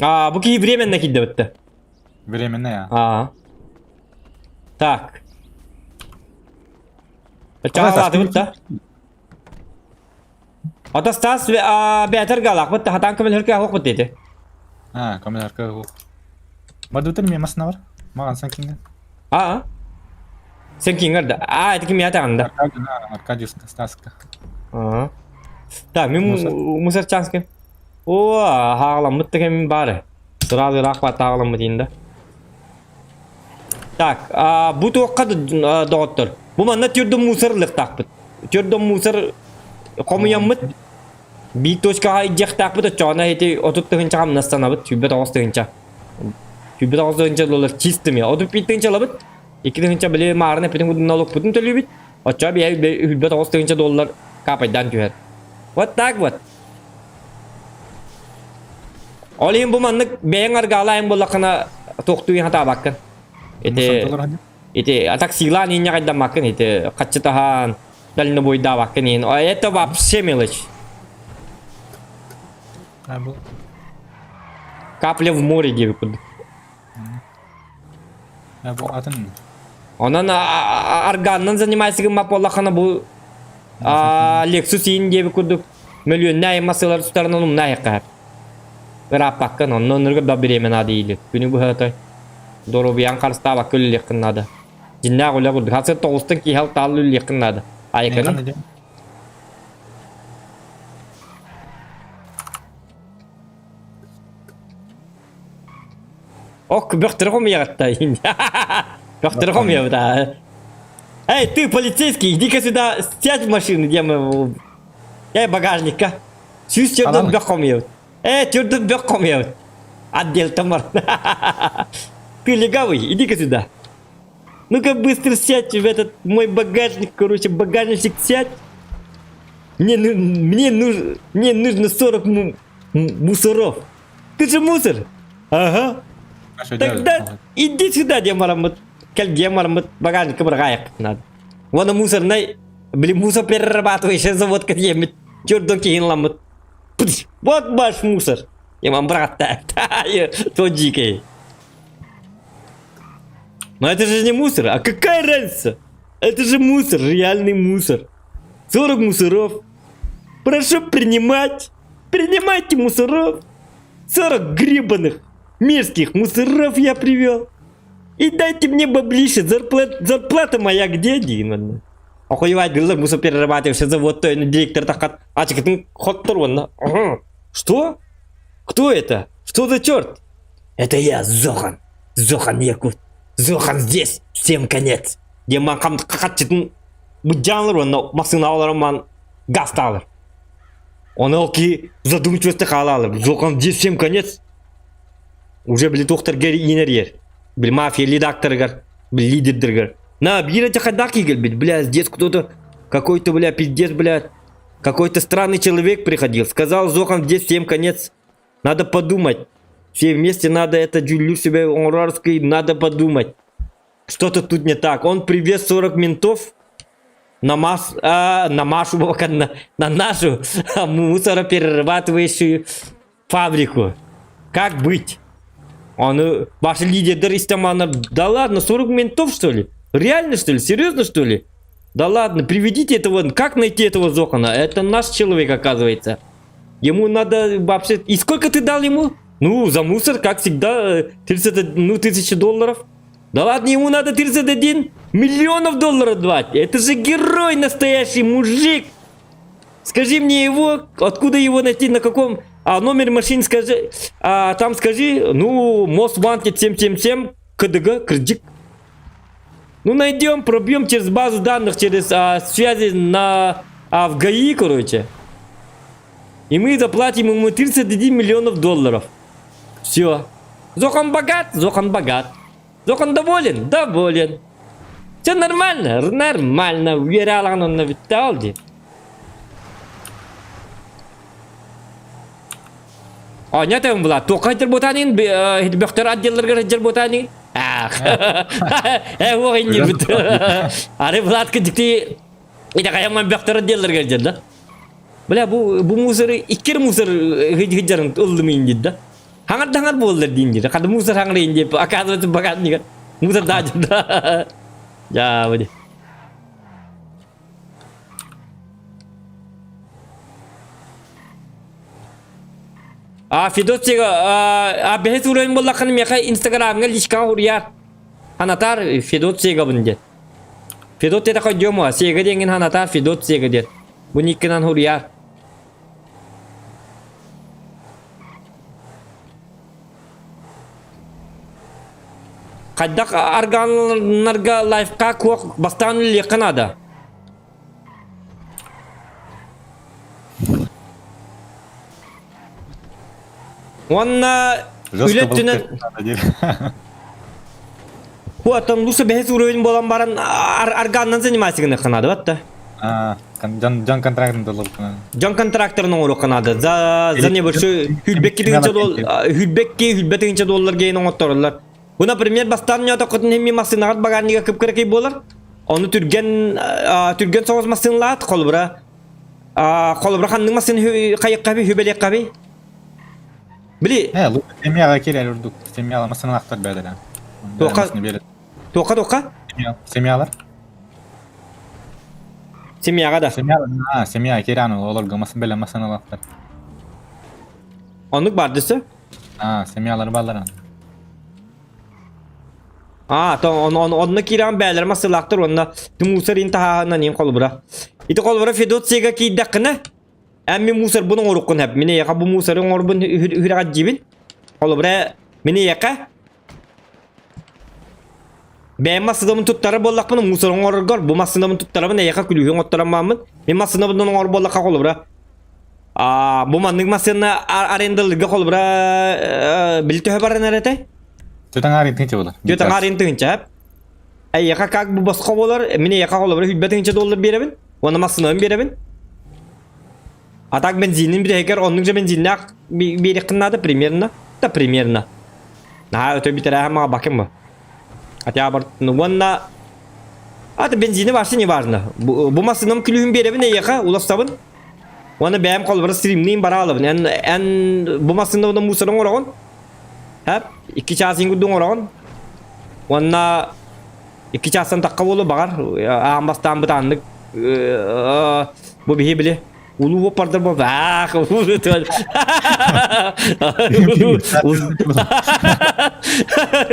А, бу киһи временно киирдэ бытта. Временно я. Аа. Так. Чаҕалаатыбыт да. Ата Стас бээтэр галаахпыт да хатаан көмөлөһөр кыах диэти. А, көмөлөһөр кыах Бардыбытын мен масына бар. Маған сан кингер. Аа. Сен кингер да. Аа, это ким ятаган да. Аркадий Стаска. Аа. Так, мен мусор чанскин. О, хағаламмыт деген бары. Сразу ыраах тағаламмыт дейін да. Так, бу туохха доҕоттор. Бу манна түрдүн мусор лыктаахпыт. Түрдүн мусор хомуйаммыт. Биир точкаҕа илдьиэхтээхпит оччоҕуна ити 30 тыһыынча хамнастанабыт, 29 тыһыынча. 29 тыһыынча доллар чистыми. 35 тыһыынча ылабыт. 2 тыһыынча били маарын эппитин курдук налогпутун төлүүбүт. Оччоҕо биһиги 29 тыһыынча доллар капайдаан түһэр. Вот так вот. Ол иһин бу маннык бэйэҥ аргаалаайын буоллаххына туохтуу хатаабаккын. Ити ити таксилаан инньэҕэйдаммаккын ити хаччытаһаан дальнобойдаабаккын иһин. Это вообще мелочь. Капля в море диэбит курдук. Онон аргаанынан занимайся гыммат буоллаххына бу Lexus иин диэбит курдук мөлүөннээх массыылар тустарынан умна айахха ырааппаккын онно оннуругар да бириэмэ наада дииллэр күнү быһа отой доруобуйаҥ харыстаабакка үлэлиэххин наада дьиннээх үлэ курдук хас тоҕустан киһи алтаалла үлэлиэххин наада айыканы Ок, бөхтөрө хомуйаҕытта. Бөхтөрө хомуйабыт Эй, ты полицейский, иди-ка сюда, сядь в машину, где мы... Эй, багажникка. Сүүс түрдөн бөх хомуйабыт. Э, түрдөн бөх хомуйабыт. Отдел тамар. Ты легавый, иди-ка сюда. Ну-ка быстро сядь в этот мой багажник, короче, багажничек сядь. Мне, мне, нуж, мне нужно 40 мусоров. Ты же мусор. Ага. Тогда иди сюда, диэн бараммыт. Кэл диэн бараммыт багажникка бырҕаайахпыт надо. Уонна мусорнай, блин, мусор перерабатывающий заводка диэммит. Чөрдөн киһин ламмыт. Вот ваш мусор. Я вам брат То дикий. Но это же не мусор. А какая разница? Это же мусор, реальный мусор. 40 мусоров. Прошу принимать. Принимайте мусоров. 40 гребаных мерзких мусоров я привел. И дайте мне баблище, зарплата, зарплата моя где, диэн Охуевать мусор перерабатывающий завод, то директор тахат, ачыкытын хоттор уонна. Что? Кто это? Что за черт? Это я, Зохан. Зохан Якут. Зохан здесь. Всем конец. Диэн ман хатчытын быдьаанлар уонна массыынаалар ман газтаалар. Оны ол киһи задумчивости хаалаалар. Зохан здесь всем конец. Уже били туохтарга иинэр Били мафия редакторыгар, били лидердергер. На, биир эти хайдах киирбит, бля, здесь кто-то, какой-то, бля, пиздец, бля, какой-то странный человек приходил. Сказал, Зохан, здесь всем конец. Надо подумать. Все вместе надо это дюлю себе оҥорорский, надо подумать. Что-то тут не так. Он привез 40 ментов на, мас, а, на машу, на, на нашу мусороперерабатывающую фабрику. Как быть? Он, ваши лидеры из да ладно, 40 ментов что ли? Реально что ли? Серьезно что ли? Да ладно, приведите этого, как найти этого Зохана? Это наш человек, оказывается. Ему надо вообще... И сколько ты дал ему? Ну, за мусор, как всегда, 30, ну, тысячи долларов. Да ладно, ему надо 31 миллионов долларов давать. Это же герой настоящий, мужик. Скажи мне его, откуда его найти, на каком... А номер машины скажи, а там скажи, ну, Most Wanted 777, КДГ, кредит. Ну, найдем, пробьем через базу данных, через а, связи на, а, в ГАИ, короче. И мы заплатим ему 31 миллионов долларов. Все. Зохан богат, Зохан богат. Зохан доволен? Доволен. Все нормально? Нормально. Үөрэ онно бүттэ ол дии. Оонньоотоҥ була туохха сылдьар буотаанын бөхтөр отделларыгар сылдьар буотаанын Ах, э уох иннибит. Ары Владка дикти итэҕэйэммэн бөхтөр отделларыгар сылдьар да. Бля, бу бу мусоры иккер мусор сылдьарын ыллым иннит да. Хаҥар да хаҥар буоллар диин диир. Хата мусор хаҥар диэн оказывается богатник. Мусор да да. Я вот. А Федот а бэһис уровень буоллаххына миэхэ инстаграмҥа личкаҕа суруйаар. Ханатаар Федот Сегабын диэн. Федот диэтэххэ өйдүөм Сега диэҥҥин ханатаар Федот Сега диэн. Бу никкинан суруйаар. Хайдах аргааннарга лайфхак куох бастаан үлэлиэххэ наада. Уонна үлэ өттүнэн Хуаттан лучше бэһис уровень буолан баран аргааннан занимайся гыныахха наада батта. Дьон дьон контрактын толоруккунан. Дьон контракторын оҥоруохха наада. За за небольшой хүлбэкки тыһыынча дол хүлбэкки хүлбэ тыһыынча доллар гейн оҥоттороллор. Бу, например, бастаан ньоотоххутун иһин массыынаҕыт багажнига кып-кыракый буолар. Ону түргэн түргэн соҕус массыыналаат холобура холобура ханнык массыына хайыккаби хүбэлиэххаби били Э, семьяға кирер урдук. Семьяла массыналаахтар бэдэрэ. Туохха туохха туохха? Семьялар. Семьяға да. Семья, а, семья киран олорго масын бэлэ массыналаахтар. Оннук бар дөсө? А, семьялар баллар. А, то он он онно киирэн бээлэр массыылаахтар уонна мусор ин таһааһынан иин холобура. Ити холобура Федот сиэгэ киирдэххинэ, эн мин мусорбун оҥоруккун хэп. Мин эйиэхэ бу мусоры оҥорбун үһүрэҕэр диибин. Холобура, мин эйиэхэ бэйэм массыынабын туттарар буоллахпына мусор оҥороргор бу массыынабын туттарабын эйиэхэ күлүүһү оҥотторон бааммын. Мин массыынабын оҥорор буоллахха холобура А, бу маннык массыына арендалыырга холобура били төһө баран эрэ Түтэн арын тыынча болар. Түтэн арын тыынча. Эйиэхэ как бу босхо болар, мин эйиэхэ холобура хүлбэ тыынча доллар биэрэбин, уонна массыынабын биэрэбин. А так бензинин бүтэһигэр оннук же бензиннээх биэриэххин наада примерно. Да примерно. Наһаа өтө бүтэрээһэ мага бакым бу. Хотя бар, ну уонна А, бензини вообще не важно. Бу, бу массыынам күлүүһүн биэрэбин эйиэхэ, уластабын. Уонна бэйэм холобура стримниин бара алабын. Эн, эн бу массыынабына мусорын оҥороҕун. Хэп, икки чаас иин курдук оҥороҕун. Уонна икки чаастан тахха буолуо баҕар. Аан бастаан бытааннык бу биһи били улуу уоппардар буолба аах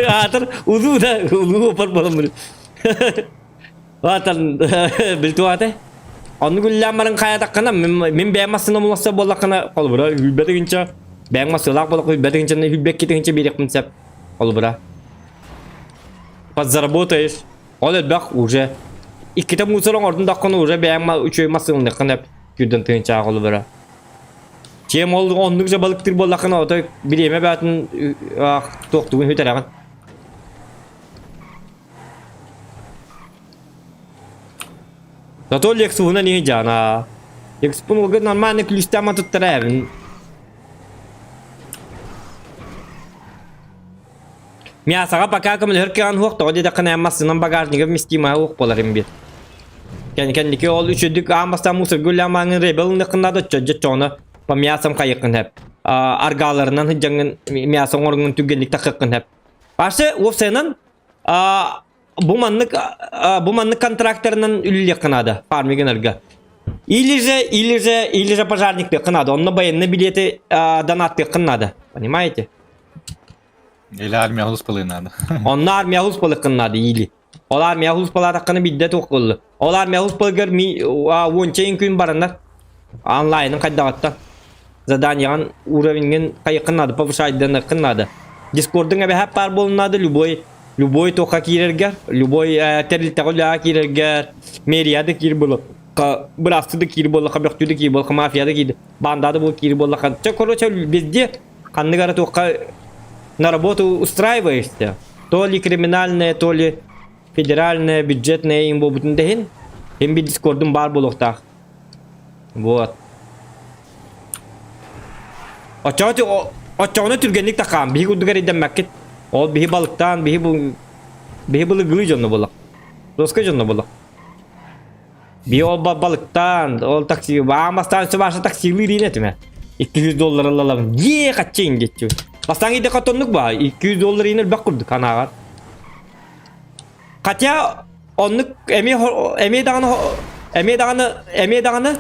аатыр улуу да улуу уоппар буолан Аатан билтуате. Онну гүллээн баран хайатаххына, мин бэйэм массыына буласа буоллаххына, холобура, үүрбэтигинчэ. Бэйэҥ массыылаах буоллахха сүүрбэ тыһыынчаны, 22 тыһыынча биэриэхпин сөп. Холобура. Подзаработаешь. Ол элбэх уже. Иккитэ мусор оҥордун даххына уже бэйэҥ үчүгэй массыыланыаххын сөп. Сүүрдэн тыһыынчаҕа холобура. Чем ол оннук же балыктыыр буоллаххына отой бириэмэ бээтин туохтугун сүтэрэҕин. Зато Лексуһунан иһи дьаана. Лексупун улгын нормально күлүстээн туттара эбин. Мясаҕа пока көмөлөһөр кыаҕын суох, тоҕо диэтэххинэ массыынан багажнига вместимая уох буолар им бит. Кэнники ол үчүдүк аан бастаан мусорга үлээн мааҥын ребел ынныххын наада чөдьө чоҕуна по мясом хайыккын хэп. Аргааларынан сыдьаҥҥын мясо оҥоргун түргэнник тахыаххын хэп. Башы уопсайынан бу маннык бу маннык контракторынан үлэлиэххэ наада фармигенерга. Или же, или же, или же пожарниктыаххын наада. Онно военный билети донаттыаххын наада. Понимаете? Или армия улуспалыы надо. Онно армия улуспалыаххын наада или. Ол армия улуспалаатаххына бидде туох буолла. Ол армия улуспалыгар ми уонча күн бараннар. Онлайнын хайдаҕыттан. Заданиеҕын уровеньгин хайыаххын наада, повышайданыаххын наада. Дискордуҥ эбэһээт баар буолун наада, любой любой туохха киирэргэр, любой тэрилтэҕэ үлэҕэ киирэргэр, мэрия да киир буоллахха, быраастыы да киир буоллахха, бөхтүү да киир буоллахха, мафия да киир, банда да буол киир буоллахха, чэ, короче, везде ханнык эрэ туохха на работу устраиваешься, то ли криминальное, то ли федеральное, бюджетное им буолбутун да иһин, им bir дискордум баар буолуохтаах. Вот. Оччоҕо оччоҕуна түргэнник тахаан, биһи курдук эрэйдэммэккит. Ол биһи балыктаан, биһи бу биһи былыргылыы дьонно буоллах. Доска дьонно буоллах. Биһи ол балыктаан, ол такси, аан бастаан өссө баша таксилыы диэн этим ээ. 200 доллар ылалабын. Дьиэ хаччыын диэччи. Бастаан идэхэ хотоннук баа, 200 доллар иин элбэх курдук анааҕар. Хотя оннук эмиэ эмиэ даҕаны эмиэ даҕаны эмиэ даҕаны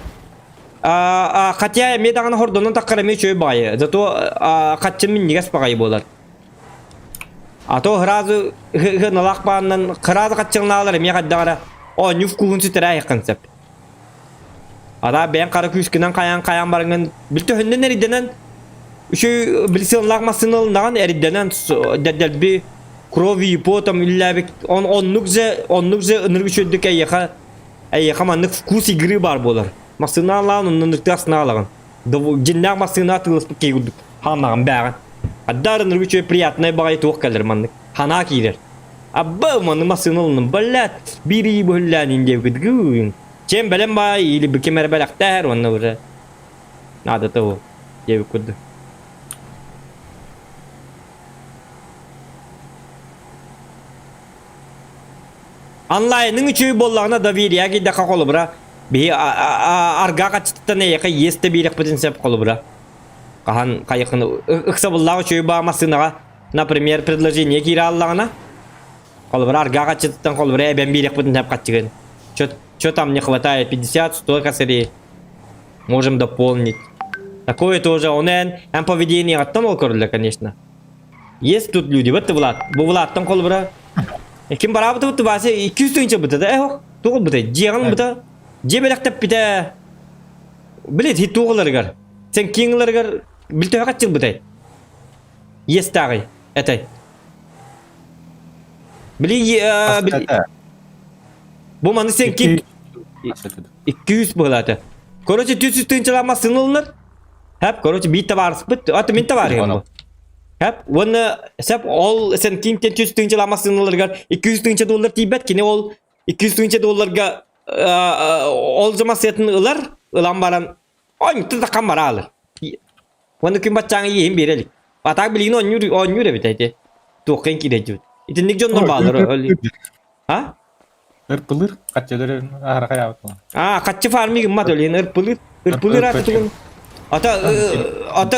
хотя эмиэ даҕаны хордонон таххар эмиэ үчүгэй баҕайы. Зато хаччын минньигэс баҕайы буолар. А то сразу налаах бааннан сразу хаччыҥнаалар эмиэ хайдах эрэ оонньуу вкуһун сүтэрээйэххин сөп. Ара бэйэҥ хара күүскүнэн хайаан хайаан бараҥҥын бүлтөһүннэн эридэнэн үчүгэй билсианнаах массыына ылыннаҕын эридэнэн дэлби крови и потом үллээбит он оннук же оннук же ынырык үчүгэйдик эйиэхэ эйиэхэ маннык вкус игры баар буолар. Массыына алаан оннук астына Дьиннээх массыына атыыласпыт киһи курдук хааннаҕын бээҕин. Аддар ынырык үчүгэй приятнай баҕайы туох кэлэр маннык. Ханаа киирэр. Абба маннык массыына ылынным. Блядь, биир ии быһыллаан диэбит гын. Чем бэлэм баай или бы ким эрэ бэлэхтээр уонна уже надо того диэбит курдук. Онлайның үчүгэй буоллаҕына доверие киирдэххэ холобура биһи аргаа хаччытыттан эйиэхэ иэс да биэриэхпитин сөп холобура. Хаһан хайыкын ыксабыллаах үчүгэй баа массыынаҕа например предложение киирэ аллаҕына холобура аргаа хаччытыттан холобура эбэн биэриэхпитин сөп хаччыгын. Чё там не хватает 50-100 косарей можем дополнить. Такое тоже он эн эн поведениеҕыттан ол көрүллэр конечно. Есть тут люди. Вот Влад. Бу Владтан холобура. Ким бараабыта бутты Вася 200 тыһыынча быта да эх тугул быта дьиэҕин быта дьиэ бэлэхтэппитэ билет хит тугуларыгар сен киҥларыгар билтөһө хаччыл бытай естааҕый этэй били бу маны сен ким 200 быһылаата короче 400 тыһыынчалаах массыына ылынар Хэп, короче, биир табаарыспыт, аты мин табаарыһым бу. Хэп, уонна сэп ол сен кимтен 100 тыһыынча массыыналарыгар 200 тыһыынча доллар тиийбэт, кини ол 200 тыһыынча долларга ол же массыатын ылар, ылан баран онньуттан таххан бара алар. Уонна күн баччааҥы иэһин биэрэ илик. А так билигин оонньуур, оонньуур эбит эти. Туохха киирэ Итинник дьоннор бааллар. А? Ырпылыр, хаччылар аһара хайаабыт буолан. Аа, хаччы фарми гыммат өлүөн ырпылыр. Ырпылыр аты тугун Ата ата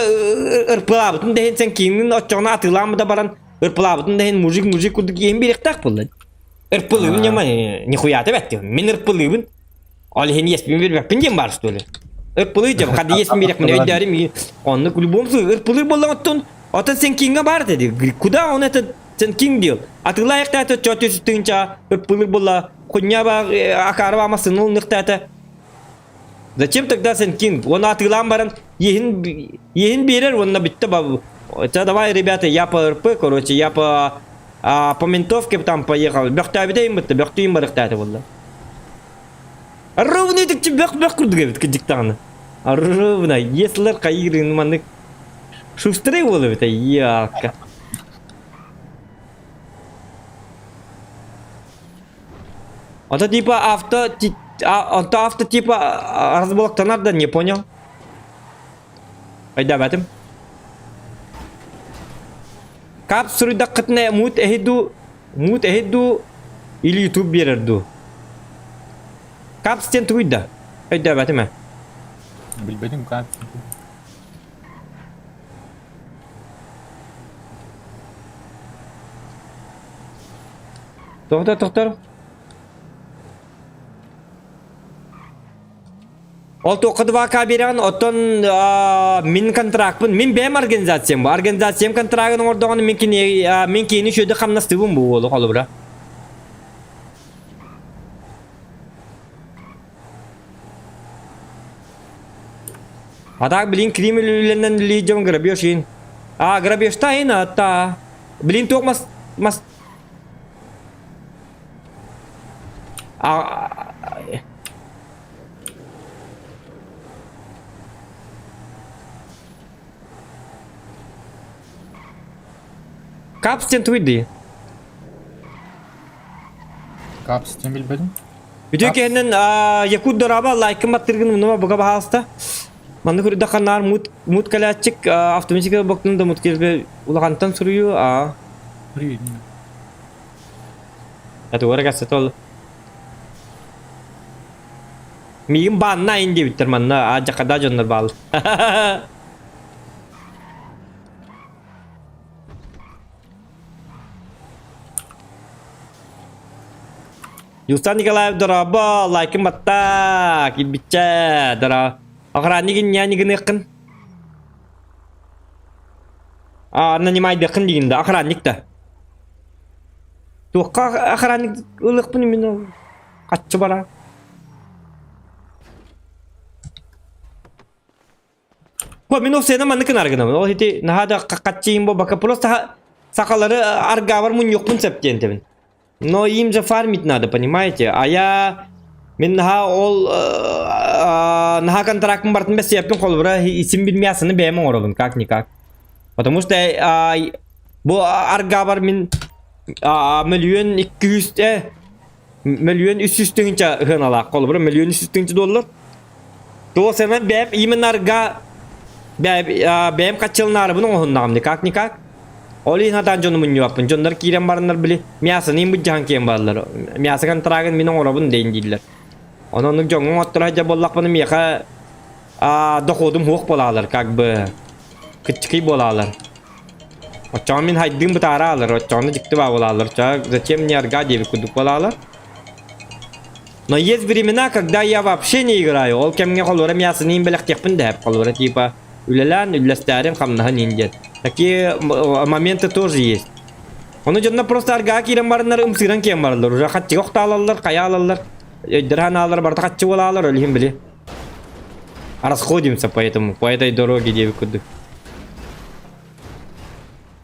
ырпылаабытын да иһин сен кииҥҥин оччоҕуна атыылаан да баран ырпылаабытын да иһин мужик мужик курдук иэһин биэриэхтээх буолла. Ырпылыыбын ньыма нихуя бэт мин ырпылыыбын. Ол иһин иэспин биэрбэппин диэн баар что ли? Ырпылыы дьэ хады иэспин биэриэхпин өйдөөрүм оннук в любом случае ырпылыр буоллаҥ оттон отон сен кииҥҥэ баар этэ куда он это Сен ким диэл? Атыылаайахтаата чөтү тыынча ыппылыр була, хунья ба акаары баама сыныл ныктаата. Зачем тогда Сенкинг? Он атыылаан баран иэһин иэһин биэрэр уонна бүттэ Ча давай, ребята, я по РП, короче, я по а, по ментовке там поехал. Бөхтөөбүтэ бытта, бөхтүүн барыктаата буолла. Ровно итиччи бөх бөх курдук эбит кырдьык даҕаны. Ровно, еслер хайыырын маннык шустрый буолар эбит яакка. Ото типа авто, онто авто типа разблоктанар да не понял. Өйдөөбөтүм. Кап суруйдаххытына мут эһи дуу, мут эһи дуу или ютуб биэрэр дуу. Капс диэн тугуй да? Өйдөөбөтүм ээ. Билбэтим кап. Тохтор, тохтор. Ол туохха 2К биэрэҕин, оттон мин контракпын, мин бэйэм организациям бу. Организациям контрагын оҥордоҕуна мин кини мин киһини үчүгэйдик хамнастыыбын бу уолу холобура. А так, блин, Крим үлэлэнэн лидем грабеж ин. А, грабеж та та. Блин, туох мас мас А Капс диэн тугуй дии? Капс диэн билбэтим. Үтүө киһинэн Якут дораба лайкын баттыргын мунума буга баһаалыста. Маннык үрдэ ханнаар мут мут кэлээччик автоматика боктун да мут кэлбе улахантан суруйуу а. Этугара кассетол. Миигин баанна айын диэбиттэр манна а дьакада дьоннор баал. Юстан Николаев дорообо, лайкын батта, килбиччэ, дора. Охранник няни гыныаххын. А, нанимайдыаххын дигин да, охранник да. Туохха охранник ылыахпын именно хаччы бара. Бу мин ол сена маннык гынар гынабын. Ол ити наһаа да хаччыйым буолбакка просто сахалары аргаабар мунньуохпун сөп диэн этэбин. Но им же фармить надо, понимаете? А я мин наһаа ол наһаа контрактым бартын бэссиэппин холобура исим билмиасыны бэйэм оҥоробун как-никак. Потому что бу аргаабар мин мөлүйүөн 200 мөлүйүөн 300 тыһыынча ыһыаналаах холобура мөлүйүөн 300 тыһыынча доллар. Туох сэмэн бэйэм именно арга бэйэм хаччылынаарыбын оҥоһуннаҕым никак-никак. Ол иһин сатаан дьону мунньубаппын. Дьоннор киирэн бараннар били мясоны им быдьаһан киэн бараллар. Мясо контрагын мин оҥоробун дейин дииллэр. Онон оннук дьоҥҥо оҥотторо сылдьар буоллахпына миэхэ доходум суох буолаалар как бы кыччыкый буолаалар. Оччоҕо мин хайдыым бытаараалар, оччоҕуна дьикти баа буолаалар. Оччоҕо зачем мне арга диэбит курдук буолаалар. Но есть времена, когда я вообще не играю. Ол кэмҥэ холура мясоны бэлэхтиэхпин да холура типа үлэлээн, үллэстээрим, хамнаһын иин диэн. Такие моменты тоже есть. Ону дьонно просто аргаа киирэн бараннар ымсыыран киэн бараллар. Уже хаччыга охтаалаллар, хайа алаллар, өйдөрө ханаалар барыта хаччы буолаалар, ол иһин били. Расходимся поэтому, по этой дороге диэбит курдук.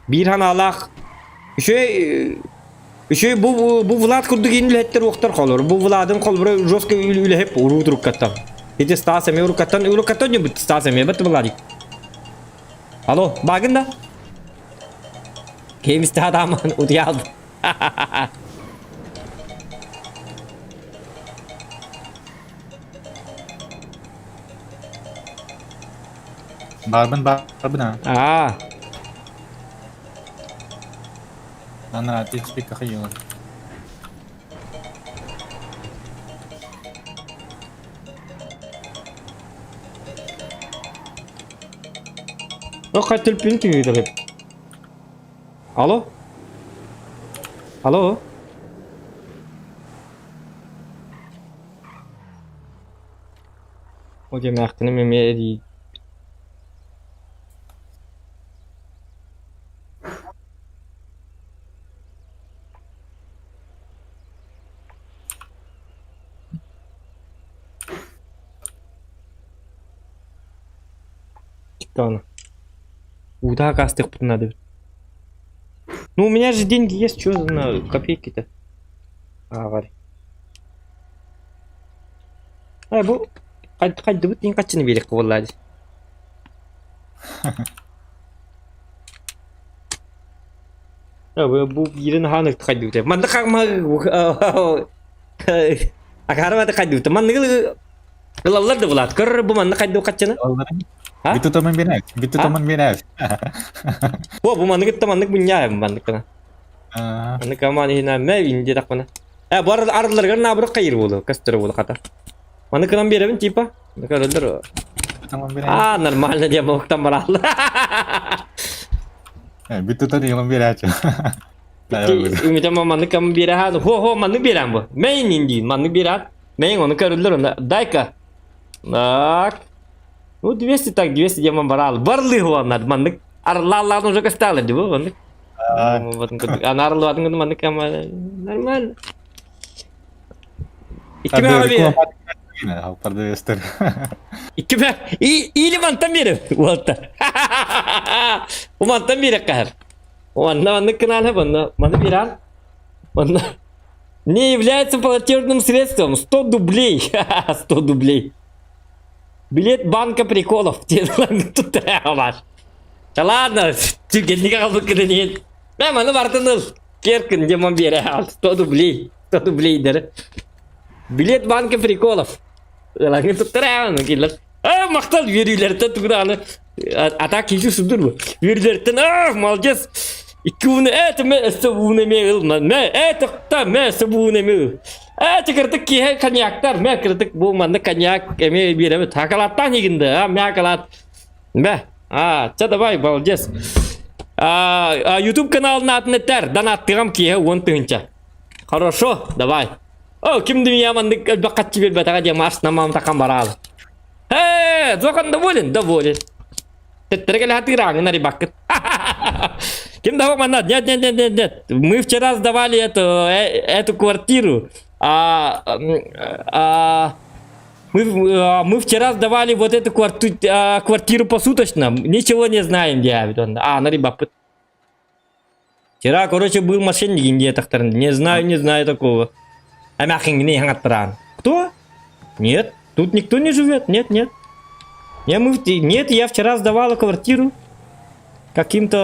Биир ханаалаах үчүгэй үчүгэй бу бу Влад курдук иин үлэһиттэр уохтар холор. Бу Владын холбура жестко үлэһип уруу туруккаттан. Ити Стас эмиэ уруккаттан уруккаттан ньубут Стас эмиэ бат Владик. Алло, багын да? Кемисте адаман утуялды. Баарбын баарбын аа. Аа. Анараа тиэхспиккэ хайыылар. Ох, төлпүн түһү Алло? Алло? Ол эмээхтиним эмиэ эрий Тоно. Уда кастык надо. Ну, у меня же деньги есть, что на копейки-то? А, варь. Ай, бу хайдыбыт дин каччыны биэрик буолла дии. Бу биирин хаан хайдыбыт. Манна хаама Акаарабаты хайдыбыт. Манныгы ылаллар да булаат. Көр бу манна хайдыбыт хаччыны. Бүтү томон биэрээт. Бүтү томон биэрээт. Бу бу манныгы та маннык бунньаайым маннык гына. Маннык аман иһинэ мэ инди тахпана. Э бу арылларгар наабырык хайыр буолу, көстөр буолу хата. Маны кынан биэрэбин типа. Көрөллөр. А, нормально диэн муктан бараллар. Бүтү тон иһин биэрээчи. Үмүтэ маннык кам биэрэһаан, хо хо маннык биэрээн бу. Мэйин индиин маннык биэрээн. Мэйин ону көрөллөр онно. Дай-ка. Так. Ну 200 так 200 диэн бараал. Барлыы хуаннар маннык. Арлааллаан уже көстөалар ди бу маннык. Анарылыбатын маннык нормально. Икки Продавецтер. Икки или мантан биэрэ уолта. Умантан биэрэ каһар. Онна маннык кынаана онно маны биэран. Онно не является платежным средством. 100 дублей. 100 дублей. Билет банка приколов. Тут Да ладно, түргенник қалдық кідінен. Мә, маны бартын ыл. Керкін демон бере ал. 100 дублей. 100 дублей дері. Билет банка приколов. Ылаңы туттара киллер. А, мақтал үөрүүлэртэн тугудааны ата киһи судур бу. Үөрүүлэртэн а, молодец. Икки ууну это мэ өссө ууну эмиэ ыл мэ это мэ өссө бууну эмиэ ыл. Э кырдык киһи коньяктар мэ кырдык бу манна коньяк эмиэ биэрэбит. Хакалаттаан игинде а мэ хакалат. Мэ а ча давай молодец. А YouTube каналын атын этер донаттыгам киһи 10 тыһынча. Хорошо, давай. О, ким дүнүйэ маннык элбэх хаччы биэрбэтэҕэ диэн Марс намаам такан бараалы. Ээ, Зохан доволен, доволен. Теттэрэ кэлэ хатыырааҥын арыйбаккыт. Ким да манна, нет, нет, нет, нет, нет. Мы вчера сдавали эту, эту квартиру. А, а, мы, мы вчера сдавали вот эту квартиру, квартиру посуточно. Ничего не знаем, диэбит. А, нарыйбаппыт. Вчера, короче, был мошенник Индия тахтарын. Не знаю, не знаю такого. Амяхингни Кто? Нет, тут никто не живет. Нет, нет. Я, мы, нет, я вчера сдавала квартиру каким-то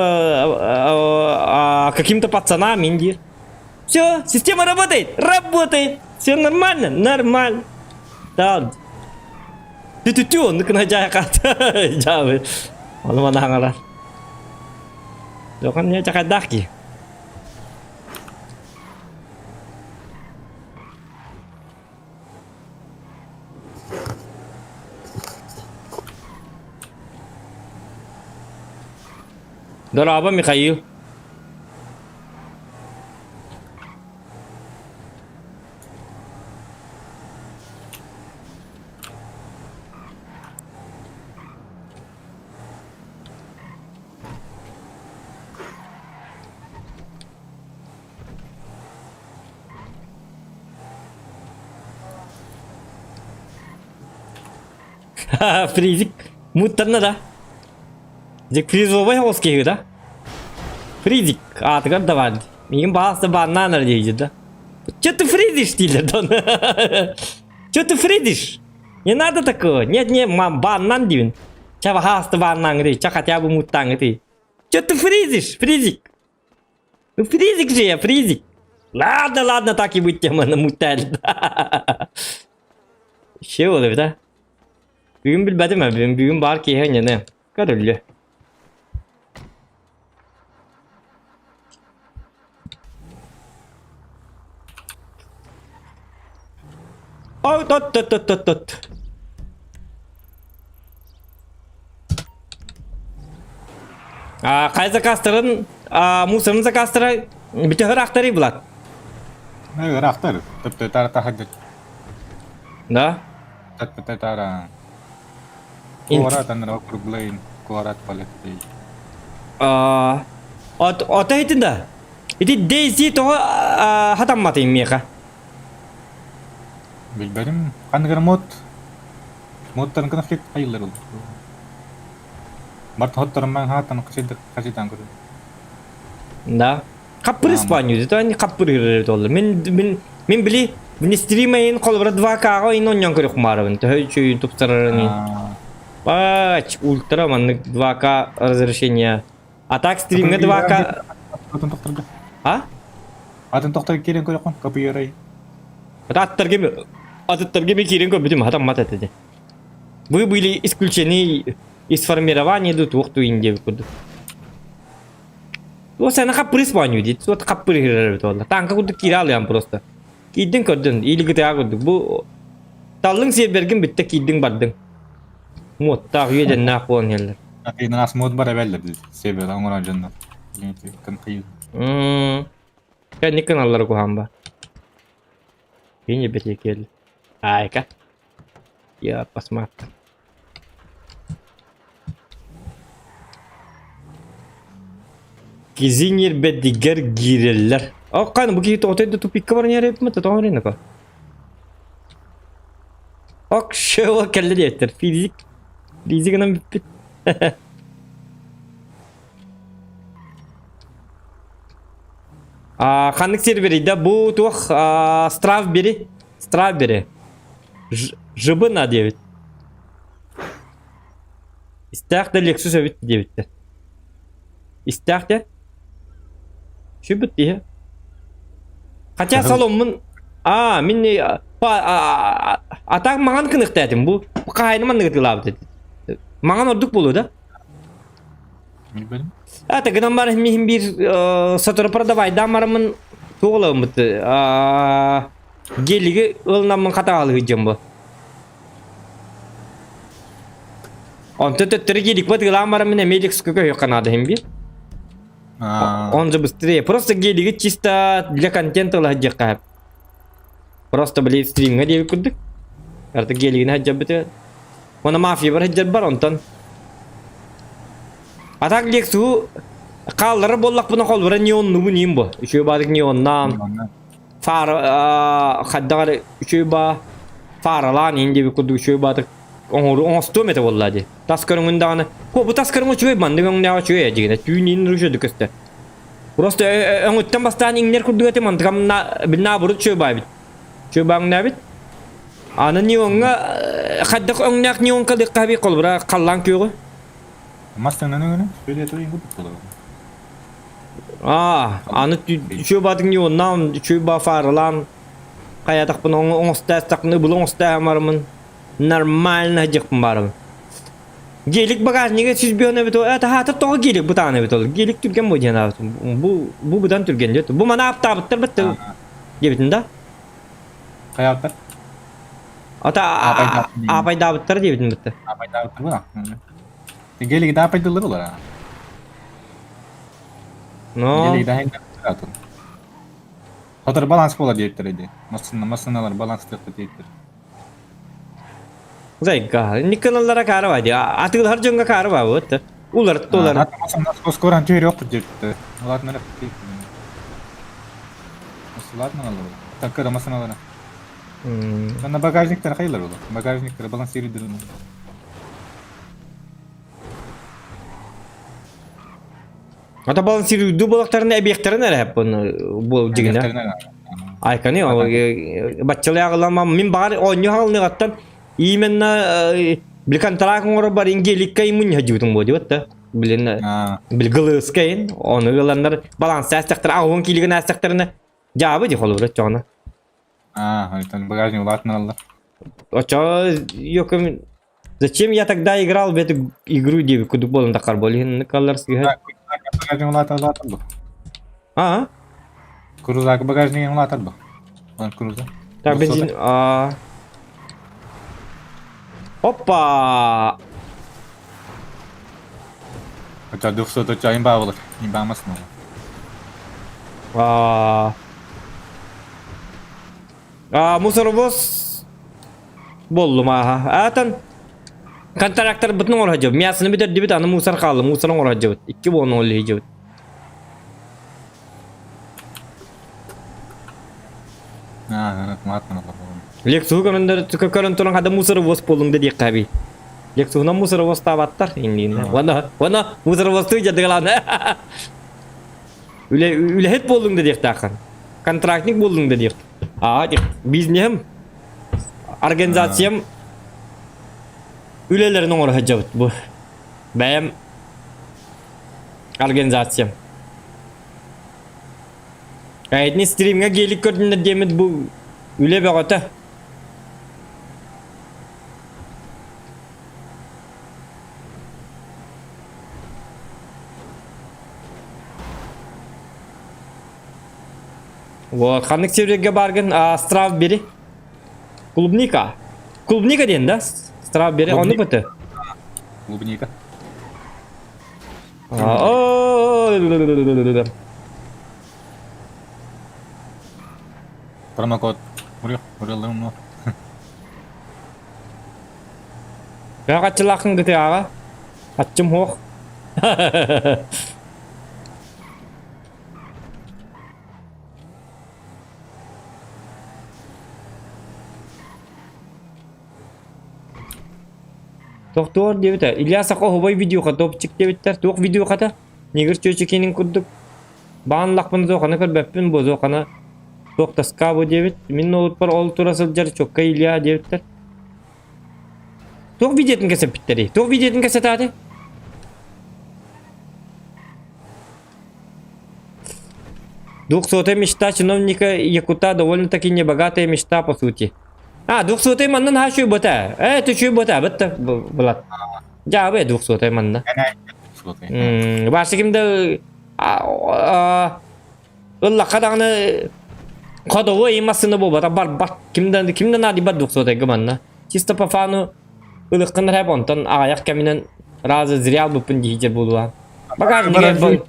каким-то пацанам Индии. Все, система работает, работает. Все нормально, нормально. Да. Тү-тү-тү, ну-ка на жаа Ону манааңалар. Жохан не чакайдаах ки. Дорообо, Михаил. Фризик. Муттарна да. Дик фризовый оски да? Фризик. Аатыгар да бар. Миигин баҕас бааннаан диир да. Че ты фризишь дииллэр дон? Че ты фризишь? Не надо такого. Нет, не, мам, бааннан диибин. Ча баҕаста бааннаан ты, ча хотя бы муттаан ты. Че ты фризишь, фризик? Ну фризик же я, фризик. Ладно, ладно, так и быть, тема на муталь. Şey oluyor да? Бүгүн билбэтим бүгүн бүгүн баар киһи не көрүллү. Ой, тот, тот, тот, тот, тот. А, қай заказтарын, а, мусорын заказтары бүтәһөр ахтары булат. Ыраахтар. Тіпті тара тахады. Да? Тіпті тара. Куорат аннара округлейн. Куорат полетей. А, от, от этин да. Ити Дейзи того хатамматы меха. Билбэрим. Ханныгар мод. Модтарын конфликт айылар ол. Барт хотторон хааттан хасыйтан көрөр. Да. Хаппыр Испанию, это они хаппыр ирер олар. Мен мен мен били вне стрима ин холбара 2К-га ин онньон көрөх марабын. Төһө үчүгүйүн тупсарарын ин. Бач, ультра маннык 2К разрешение. А так стримҥэ 2К... Атын тохторго. А? Атын тохтор киирэн көрөххүн, копиерай. Аттарга аттарга би киирэн көрбүтүм, хатаммат этэ. Вы были исключены из формирования идут туох туин диэбит курдук. Ол сана хаппырыс баанньуу диит. Вот хаппыр иһирэр эбит буолла. Тааҥка курдук киирэ алыйан просто. Киирдиҥ көрдүн, иилигитыга курдук. Бу таллыҥ сиэрбэргин бүттэ киирдиҥ бардыҥ. Муоттаах үөдэннээх буолан иһэллэр. Атыынаас муот бар эбэллэр север оҥорон дьоннор. Кэнник гыналлар куһаан ба. Кини бэтиэкиэл. Айка. Я посмотрю. Кизинир бэдигэр киирэллэр. Оккан бу киһи тоҕо да тупикка баран иһэр эбит тоҕо эрэ Ок, шево кэллэ диэттэр. Физик. Физигынан бүппүт. А, ханнык серверий да бу туох Стравбери Стравбери Жыбына диэбит. Истээх да Lexus эбит диэбиттэр. Истээх де? Сүбүт дии. Хотя саломмун а мин а так маҥан кыныктаатым бу хаһайны манныгы тылаабыт маҥан ордук буолуо да Билбэтим. А гынан бар миһин биир сотору продавайдаан бараммын туох ылабыммыт гелиги ылынаммын хатаҕалыһыдьым бу. Онтон төттөрү геликпат ылаан бараммын эмиэ Лексука көһүөххэ наада иһин биир. Он же быстрее. Просто гелиги чисто для контента ылаһыдьыахха Просто блин стримҥа диэбит курдук. Арта гелигини сылдьарбыт. Уонна мафиябар сылдьарбар онтон. А так Лексу хааллара буоллахпына холбура неоннубун иим бу. Үчүгэй баадык неоннаан. Фара хайдаҕар үчүгэй баа фаралаан иин диэбит курдук үчүгэй баадык оҥору оҥостуом этэ буолла дии. Тас көрүҥүн даҕаны. Хо бу тас көрүҥ үчүгэй маннык өҥнөөх үчүгэй дьигинэ. Түүн иин үчүгэй көстөр. Просто өҥүттэн бастаан иҥнэр курдук этим, онтукам наоборот чөбаабит. Чөбааҥнаабит. Аны неоҥҥа хайдах өҥнөөх неонка дыхха холбура халлаан күөҕү. Мас өҥнөн өҥөнө, сүрү этэ иҥгут буолар. Аа, аны чөбаатык неоннаан, чөба фаралаан, хайатахпын оҥостаастахпын, ыбылы оҥостаамарымын нормально дьахпын барабын. Гелик багажнига 105 эбит ол. Это хаатыр тоҕо гелик бытаан эбит ол. Гелик түргэн бу диэн аабытым. Бу бу быдан түргэн диэт. Бу мана аптаабыттар бытты диэбитин да. Хайааттар? Ата аапайдаабыттар диэбитин бытты. Аапайдаабыттар бу. Гелик да аапайдылар олар. Но. Гелик да хин Хотор баланс буола диэбиттэр ди. Массыына массыыналар баланстыахта диэбиттэр. Зайга, Николалара каарва ди. Атыылар дьоҥҥо каарва вот. Улар тулар. Скоро түһэр диэбиттэр. Ладно, Ладно, Так массыыналара. На багажниктар хайылар ол. Багажниктар балансируйдыр. Ата балансируйду буолахтарына эбиэхтэрин эрэ бу дьигинэ. Айканы баччалай аҕыламам мин баҕар оонньуу хаалыныгаттан именно били контракт оҥоро бар ингеликка иммун хадьыбытым буо диэбит да билин бил гылыскайын ону ыланнар балансаастахтар аҕуһун киилигин аастахтарына дьаабы ди холобура чоҕуна Аа, багажник улаатыналлар. Очо йокум Зачем я тогда играл в эту игру диэбит курдук буолан таххар буолла каллар сыыһа. Багажник улаатар бу. А? Крузак багажник улаатар бу. Круза. Так, бензин. А. Опа! Хотя 200 оча имба болар. Имба масна. А. А, мусоровоз Боллум ааһа. Аатан контракторбытын оҥоро сылдьабыт. Мясоны бүтэрдибит, аны мусор хаалла. Мусор оҥоро сылдьабыт. Икки буолан оҥоро сылдьабыт. Лексуһу көрөн көрөн туран хада мусоровоз буоллуҥ да диэххэ эбий. Лексуһунан мусоровозтаабаттар иннигинэ. Уонна уонна мусоровозтуу дьадыгалаан Үлэ үлэһит буоллуҥ да диэхтээххин. Контрактник буоллуҥ да диэх. Аа диэх. Бизнеһим организациям үлэлэрин оҥоро сылдьабыт бу. Бэйэм организациям. Этни стримҥа гелик көрдүннэр диэммит бу үлэ бөҕөтө. Вот, ханнык сиргэ баргын Астрав бери. Клубника. Клубника диэн да? Страв бери. Ону быты. Клубника. Промокод. Урыалларым Бэҕэ аччылааххын гытыаҕа. Аччым суох. Тохтоор диэбитэ. Илья Саха оһубай видеоха топчик диэбиттэр. Туох видеохата? Негр чүөчүкинин курдук. Баан лахпын зохана көрбөппүн бу зохана туох тоска бу диэбит. Мин олуппар ол тура сылдьар чокка Илья диэбиттэр. Туох видеотын кэсэппиттэрий? Туох видеотын кэсэтааты? Двухсотая мечта чиновника Якута довольно-таки небогатая мечта по сути. А, двухсотая манна наһаа үчүгэй буота. Э, это үчүгэй буота, бытта булат. Дьаабы двухсотая манна. Башы кимде ыллахха даҕаны ходовой массыына буолбата барбат кимден кимден наадыйбат двухсотайга манна. Чисто по фану ылыккын рэп онтон аҕыйах кэминэн раза зря ылбыппын диһиджер буолуа. Багажнига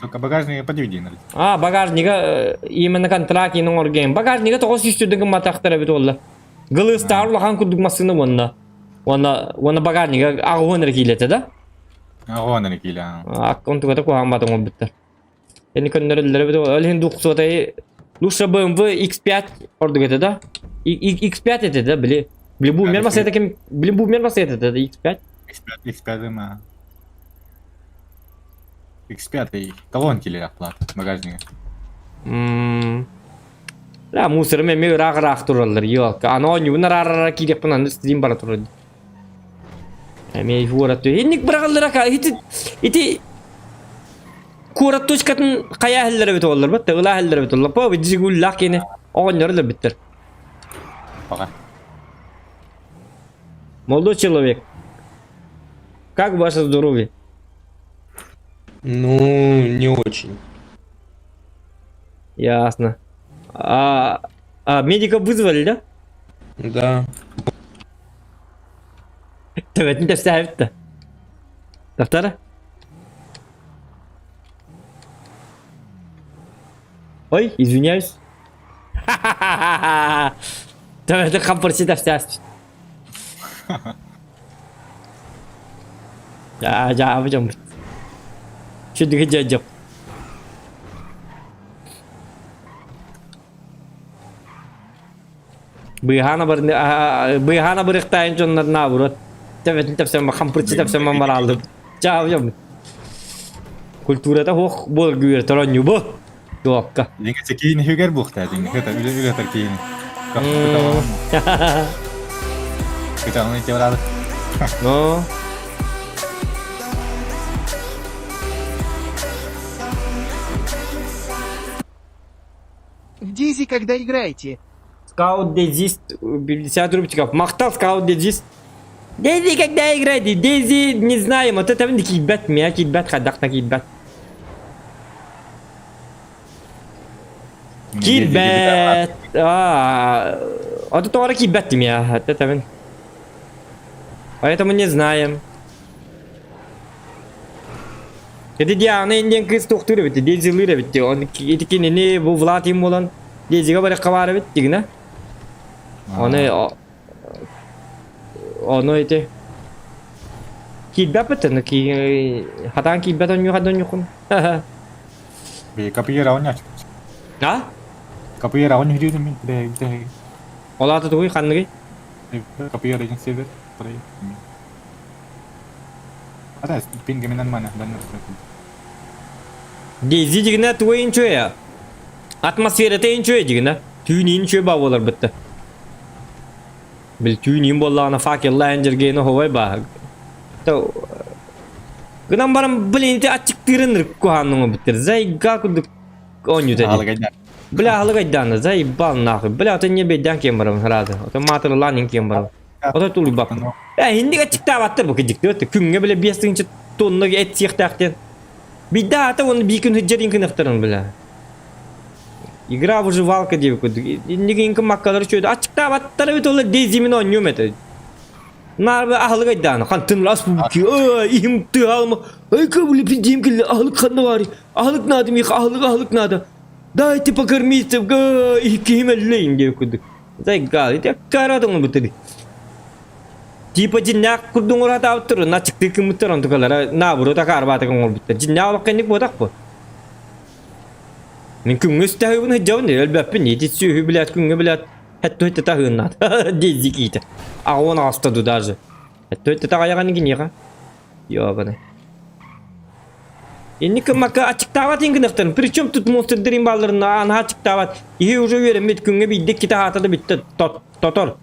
Только багажнига подведи А, багажнига именно контракт иин оҥорген. Багажнига тоҕо сүүстүрдүн гымматахтар эбит уолла. Гылыстаар улахан курдук массыына уонна уонна уонна багажнига аҕыһын эрэ киилэтэ да? Аҕыһын эрэ киилэ. Онтугата куһаҕан баатыҥ оҥорбуттар. Эни көннөрөллөрө бит ол иһин двухсотай лучше BMW X5 ордук этэ да? X5 этэ да били. Били бумер басета ким били бумер басета да X5. X5 X5 ма. X5 колонки или оплата багажника. Да, мусорым эми ыраах-ыраах тураллар, елка. Аны оонньуубун араара киириэхпин аны стрим бара турар. Эмиэ куорат инник быраҕаллара ити ити куорат точкатын хайа иһэллэр эбит оллар бат ыла иһэллэр эбит оллар по жигуллаах кини оҕонньор өлөрбүттэр. Пока. Молодой человек, как ваше здоровье? Ну, не очень. Ясно. А, а медика вызвали, да? Да. Төбөтүн тэпсээбит да. Таптара? Ой, извиняюсь. Төбөтүн хампырчы тэпсээспит. Дьаа, дьаабы дьоммут. Чүдүгү дьэ Быыһаан быыһаан абырыахтаайын дьоннор наоборот тэбэтин тэпсэн хампырчы тэпсэн барааллым. Чаабы Культурата суох буоларга үөрэтэр оонньуу бу. Туокка. Дьиҥэ киин үһүгэр буохтаа дьиҥэ хата үлэ үлэтэр киин. Кытаҕын ити бараалы. Ну. В Дизи когда играете? Скаут Дезист 50 рубчиков. Махтал Скаут Дезист. Дейзи когда играете? Дейзи не знаем. Вот это кийбэт, меня кийбэт, хадахна кийбэт. Кийбэт. А, вот это кийбэт меня. Вот это Поэтому не знаем. Ити Диана индиэн кыыс туохтуур эбит, Дейзилыыр эбит. Он ити кинини бу Влад им буолан Дейзига барыахха баар эбит дигинэ. Оны ону ити киирбэппит аны ки хатаан киирбэт онньуха да онньукун. Би капиера онньач. А? Капиера онньу мин бэ Ол аата тугуй ханныгый? Капиера ден север. Ата пинг нормально, да, Дейзи дигинэ туга инчүө Атмосферата инчүө дигинэ. Түүн инчүө ба болар бытта. Бил түүн ин боллаҕына факеллаан дьэргэни ховай баа. Гынан баран блин ити аччыктыырын куһаанныҥа бүттэр. Зайга курдук оонньуута дии. Бля аһылык айдаана, заебал нахуй. Бля ото не бэйдээн киэн барабын сразу. Ото маатырылаан ин киэн барабын. Ото тулуйбаппын. Э инник аччыктаабаттар бу кыдьыктыыр. Күҥҥэ бile 5 тыһыынча тонна эт сиэхтээх диэн. Биирдэ аата уонна биир күн сылдьар инкин бля. Игра выживалка диэбит курдук. Инники инкин маккалары чөйдө. Аччыктаабаттар эбит олар дезимин оонньуом этэ. Наар аһылык айдааны. Хантын ас бу иһим тыалма. Ай көбүлү пидиим килли аһылык ханна баар. Аһылык надо миха аһылык аһылык надо. Дайте покормиться киһим өллөйүн диэбит курдук. Зайгал ити аккаратың бутыри. Типа дьиннээх курдук уратаабыттар, начыктыы кыммыттар онтукалара наоборот акаарбаатык оҥорбуттар. Дьиннээх олох кэнник буотах бу. Мин күҥҥэ үстэһыыбын сылдьабын, өлбөппүн, ити сүөһү билээт күҥҥэ билээт хэттэ таһыыннаат диэзи киитэ. Аҕуон аҕаста ду даже. Хэттэ таҕайаҕын киниэхэ. Ёбаны. Инник мака аччыктаабат иҥгыныхтарын. Причем тут монстрдарын бааларын анаһа аччыктаабат. Иһи уже үөрэммит күҥҥэ биирдэ иккитэ аһаата да бүттэ тотор.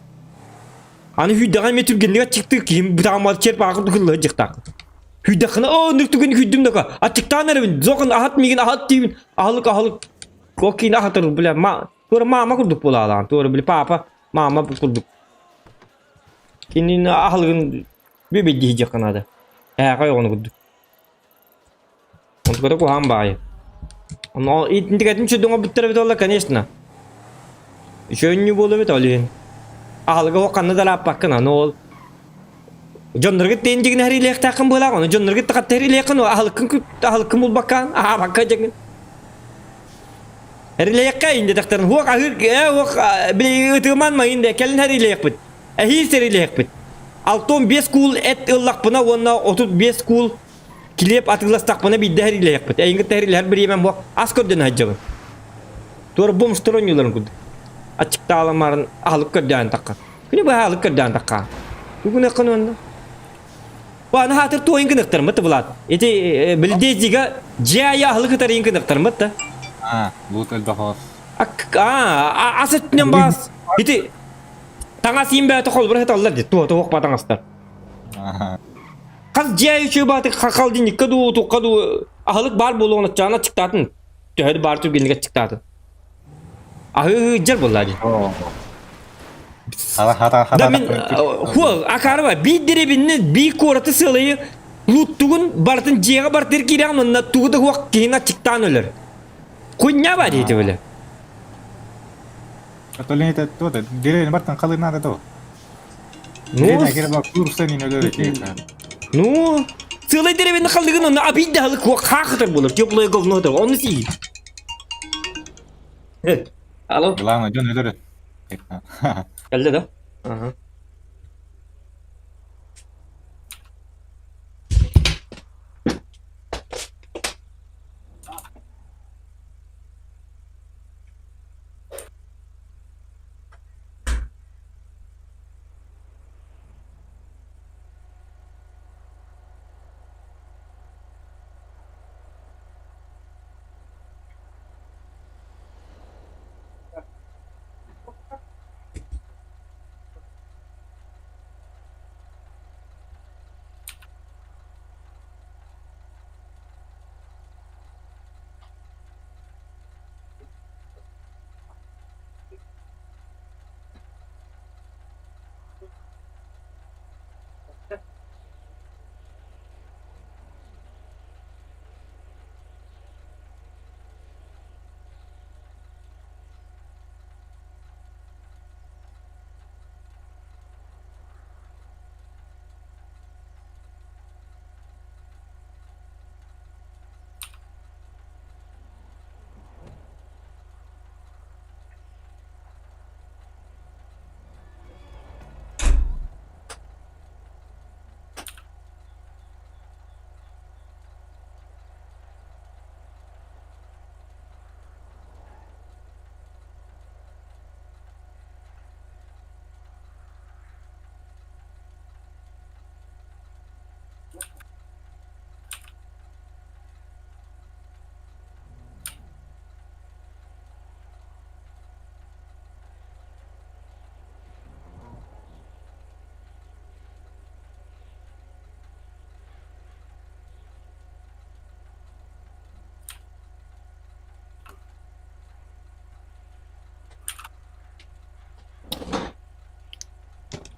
Аны хүйдэҕэ эмиэ түргэнник аччыктыыр киһим бытааммат черпаакы тукулла дьыктаах. Хүйдэххинэ оо ныр түгэн хүйдүм дака аччыктаан эрэбин зохан аһат миигин аһат диибин аһылык аһылык кокин аһатар бля ма туора мама курдук буолаалаан туора били папа мама курдук кинини аһылыгын бүбэйдии дьиэххэ наада ээҕэ оҕону курдук Онтуката куһаҕан баҕайы. Ону итинтикэтин үчүгэй оҥорбуттар эбит буолла, конечно. Үчүгэй өнньүү буолуо эбит ол иһин. Аһылыга оһох ханна да ырааппаккын, аны ол дьонноргут тэйин дьигинэ иһириилиэхтээххин быһыылаах, ону дьонноргут хатта иһириилиэххин, аһылыккын аһылыккын булбаккаан, аһаабакка дьэҥин. Эрилиэххэ индэтэхтэрин хуох аһыыр ээ хуох били ытыыман майын да кэлин эрилиэхпит. Эһиил сэрилиэхпит. 65 куул эт ыллахпына уонна 35 куул Килиэп атыыластахпына биирдэ эһэриилэһиэхпит. Эйигин кытта эһэриилэһэр бириэмэм суох. Ас көрдөнө сылдьабын. Туора бомжтар оонньууларын курдук. Аччыктаалымарын аһылык көрдөөн тахха. Күнү быһа аһылык көрдөөн тахха. Бүгүн уонна. Аны хаатыр туойун гыныктармыт Влад. Ити билдезига дьиэ айы аһылык ытарыйын гыныктармыт да. А, лут элбэх ос. А, ас өттүнэн баас. Ити таҥас иин бэйэтэ холбура сыталлар дии. Туо туох ба таҥастар. Хас дьиэ үчүгэй баатык холодильникка дуу, туохха дуу аһылык баар буолуоҕун оччоҕуна аччыктаатын. Төһө да баар түргэнник аччыктаатын. Аһыы ыдьар буоллаа дии. Да мин хуол акаарыба биир дэриэбинни биир куораты сыалайы лууттугун барытын дьиэҕэ бартыр киирэҕин онно тугу да хуох киһини аччыктаан өлөр. Хуйня ба диэти бile. А то ли это то, деревня бартан халы надо то. Ну, ну, сыалай деревини халлыгын онно абийда халык хаахытар буолар, теплое говно оны сии. Алло. Главное, дьон өлөр. Кэллэ да? Ага.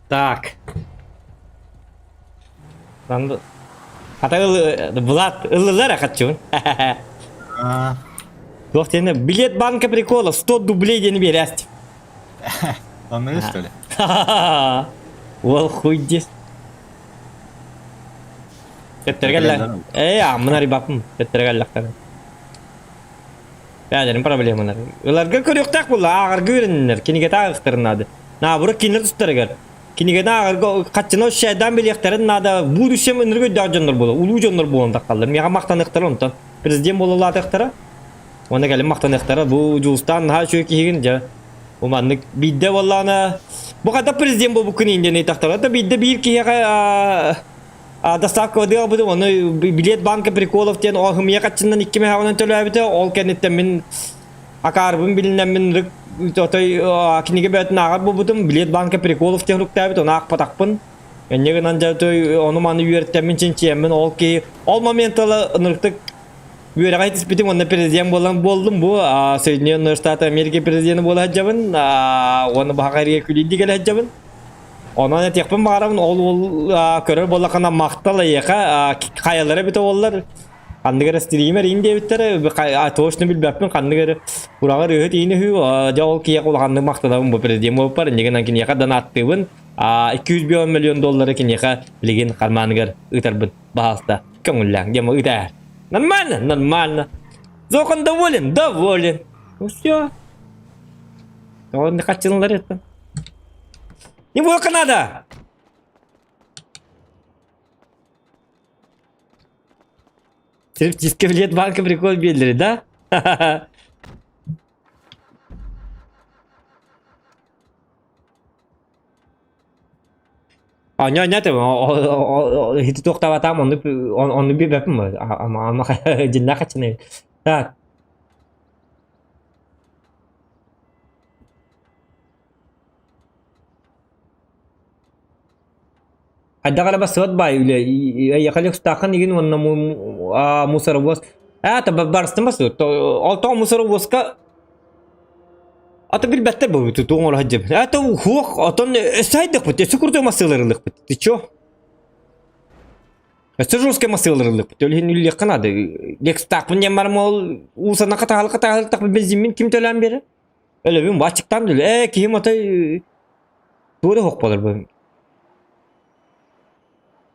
Так. Хата Влад ыллылар ахатчыбын. Туох диэни билет банка прикола 100 дублей диэни биэрээст. Онно что ли? Уол хуй дес. Төттөргөллө. Ээ, аммын арыйбаппын. Төттөргөллөхтөр. Бэйэлэрин проблемалар. Ыларга көрүөхтээх буолла, ааҕарга үөрэннилэр, кинигэтэ ааҕыахтарын наада. Наоборот, кинилэр тустарыгар. Кинигэни ааҕарга хаччына шайдаан билиэхтэрин наада. Будущем ынырык өйдөөх дьоннор буолар, улуу дьоннор буолан таххаллар. Миэхэ махтаныахтара онтон. Президент буолалаатахтара. Уонна кэлин махтаныахтара. Бу Дьулустаан наһаа үчүгэй киһигин дьэ. Бу маннык биирдэ буоллаҕына бу хайдах президент буолбуккун иин диэн ыйытахтара. Да биирдэ биир киһиэхэ доставка воды ылбытым, ону билет банка приколов диэн оһымыйа хаччыннан икки мөһөҕүнэн төлөөбүтэ. Ол кэнниттэн мин акаарбын билинэммин отой кинигэ бөтүн ааҕар буолбутум. Билет банка приколов диэн суруктаабыт, ону аахпатахпын. Инньэ гынан дьэ ону маны үөрэттэммин, чинчийэммин ол киһи ол момент ыла ынырыктык үөрэҕэ итиспитим уонна президент буолан буоллум бу Соединенные Штаты Америки президенэ буола сылдьабын уонна баһаҕа эргэ күлүйдик элэ сылдьабын. Онон этиэхпин баҕарабын, ол уол көрөр буоллаххына махтал эйиэхэ, хайалара эбитэ буоллар, ханнык эрэ стример иин диэбиттэрэ, точно билбэппин, ханнык эрэ ураҕар ыһыт иин үһү, дьэ ол киһиэхэ улаханнык махтанабын бу президент буолбуппар, инньэ гынан киниэхэ донаттыыбын, 200 миллион доллары киниэхэ билигин карманыгар ыытарбын, баһаалыста, көҥүллээҥ, диэн ыытаар. Нормально, нормально. Зохан доволен, доволен. Ну все. Он не хотел это. Не бойка надо! Диске билет банка прикол биэллэри, да? Аня, аня, ты туохтаабатаам онну онну билбэппин ама дьиннээх хаччыны. Так. Хайдах эрэ бассыбат баай үлэ эйиэхэ Лексутааххын игин уонна мусоровоз аа барыстын бассыбыт ол тоҕо мусоровозка ата билбэттэр бу туох оҥоро сылдьабын это хуох отон өссө хайдахпыт өссө курдук массыыларылыахпыт ты чё өссө жесткай массыыларылыахпыт ол иһин үллиэххэ наада Лексутаахпын диэн барым ол уусана хатаһал хатаһал бензиммин ким төлөөн биэрэр Өлөбүн баччыктаан да ээ киһим отой туора суох буолар бу.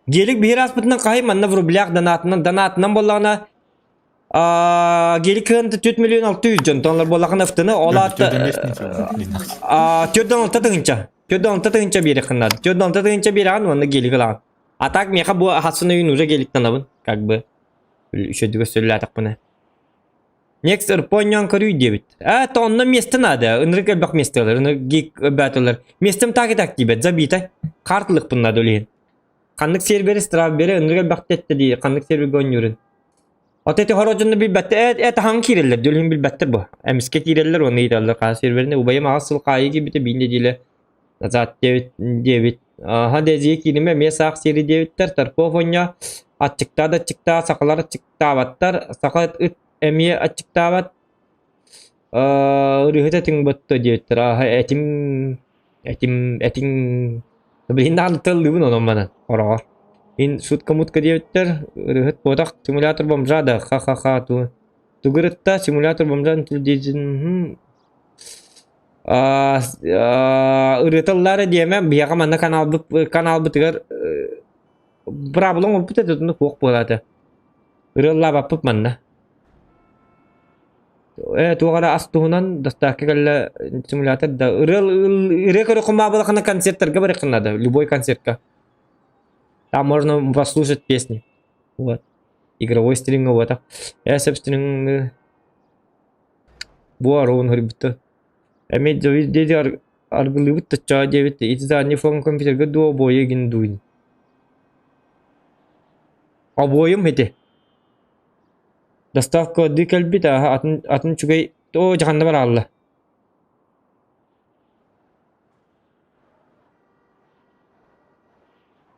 Гелик биһир ааспытынан хаһай манна в рублях донатынан донатынан буоллаҕына аа гелик кыһын 4 миллион 600 дьон тоннор буоллаҕына ФТны ол аата аа 4 тыһынча 4 тыһынча биэриэххин наада 4 тыһынча биэрэҕин уонна гелик ылаҕын а так миэхэ бу хассын өйүн уже геликтанабын как бы үчүгэйдик өссөллөөтөхпүнэ Next ырпонньоон көрүй диэбит. Ээ, то онно миэстэ наада. Ынырык элбэх миэстэ ылар. Ынырык гик өлбөөтөлөр. Миэстэм так и так диэбэт. Забита. Картылыкпын наада үлэһин. Ханнык сервери стравбери ынырык элбэх тетте дии. Ханнык серверге оонньуурун. Ото ити хоро дьонно билбэттэр. Ээ, ээ таһаҥ киирэллэр. Дьөлүһүн билбэттэр бу. Эмискэ киирэллэр уонна ыйыталлар. Хаа серверини убайым аҕыс сыл хаайыы киирбитэ биир нэдиэлэ назад диэбит диэбит. Аха дезие кииримэ эмиэ саах сиэри диэбиттэр. Тарков онньо аччыктаа да аччыктаа сахалар аччыктаабаттар. Саха ыт эмиэ аччыктаабат. Ырыһыт этиҥ ботто диэбиттэр. Аха этим этим этиҥ билигин даҕаны тыллыыбын онон манан хороҕор. Ин шутка-мутка диэбиттэр. Ырыһыт буотах симулятор бомжа да ха-ха-ха ту тугу ырытта симулятор бомжа Ырыталлар диэмэ, биһиэхэ манна каналбыт каналбытыгар быраабыла оҥорбут этэ онно суох буолаата. Ырыаллаабаппыт манна. Ээ туох эрэ ас туһунан доставка кэллэ симулятор да ырыа ырыа көрө кумаабылахына концерттарга барыаххын наада любой концертка. Там можно послушать песни. Вот. Игровой стримҥа буотах. Ээ сөп стримҥ Бу аруун хөрбүтэ. Эмиэ диэти аргылыыбыт да чаа диэбит ити задний фон компьютерга дуо обуойа игин дуу Обуойум ити. Доставка дыы кэлбит ааһа атын атын үчүгэй оо дьаһанна бараалла.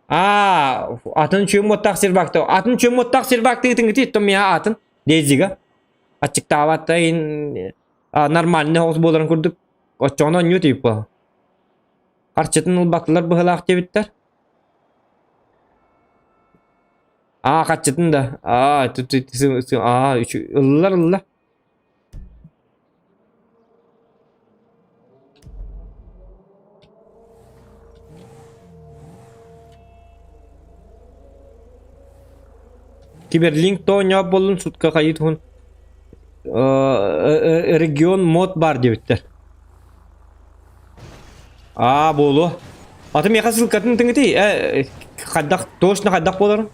Аа атын үчүгэй муоттаах сервакта атын үчүгэй муоттаах сервакта ытыҥыты иттом миэхэ атын Дейзига аччыктаабат да иһин нормальный соҕус буоларын курдук оччоҕуна онньуу типа. Харчытын ылбатылар быһыылаах диэбиттэр. Аа, харчытын да. Аа, аа, ыллар ылла. Киберлинк тоонньоох буоллун сутка хайыы туһун регион мод баар диэбиттэр. Аа буолуо. Аты миэхэ ссылкатын тыҥытый э хайдах точно хайдах буоларын?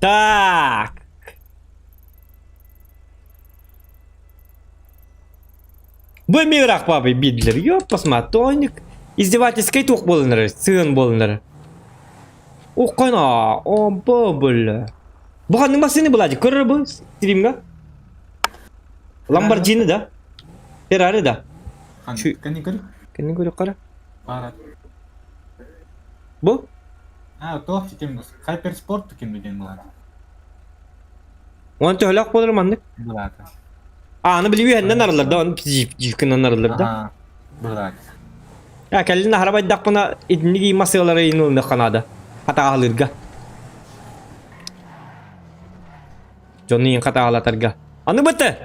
Так. Бу эмиэ ыраах баабый биирдилэр. Ёппасма, тоник издевательскай туох буолан эрэр, сыан буолан эрэр. Уххана, о бля. Бу ханнык массыына булади? Көрөр бу стримга? Ламборджини да? Феррари да? Кэнни көрү. Кэнни көрү қара. Бара. Бу? А, туох ким Хайперспорт ким деген булар. Оны төһөлөөх буолар маннык? Булаата. Ааны били үһэннэн арылар да, оны жип-жипкинен арылар да. Булаат. Я кэлин аһара байдахпына итинник ии масыалары иин ылыныахха наада. Хатааһылыырга. Дьону иин хатааһылатарга. Аны быты!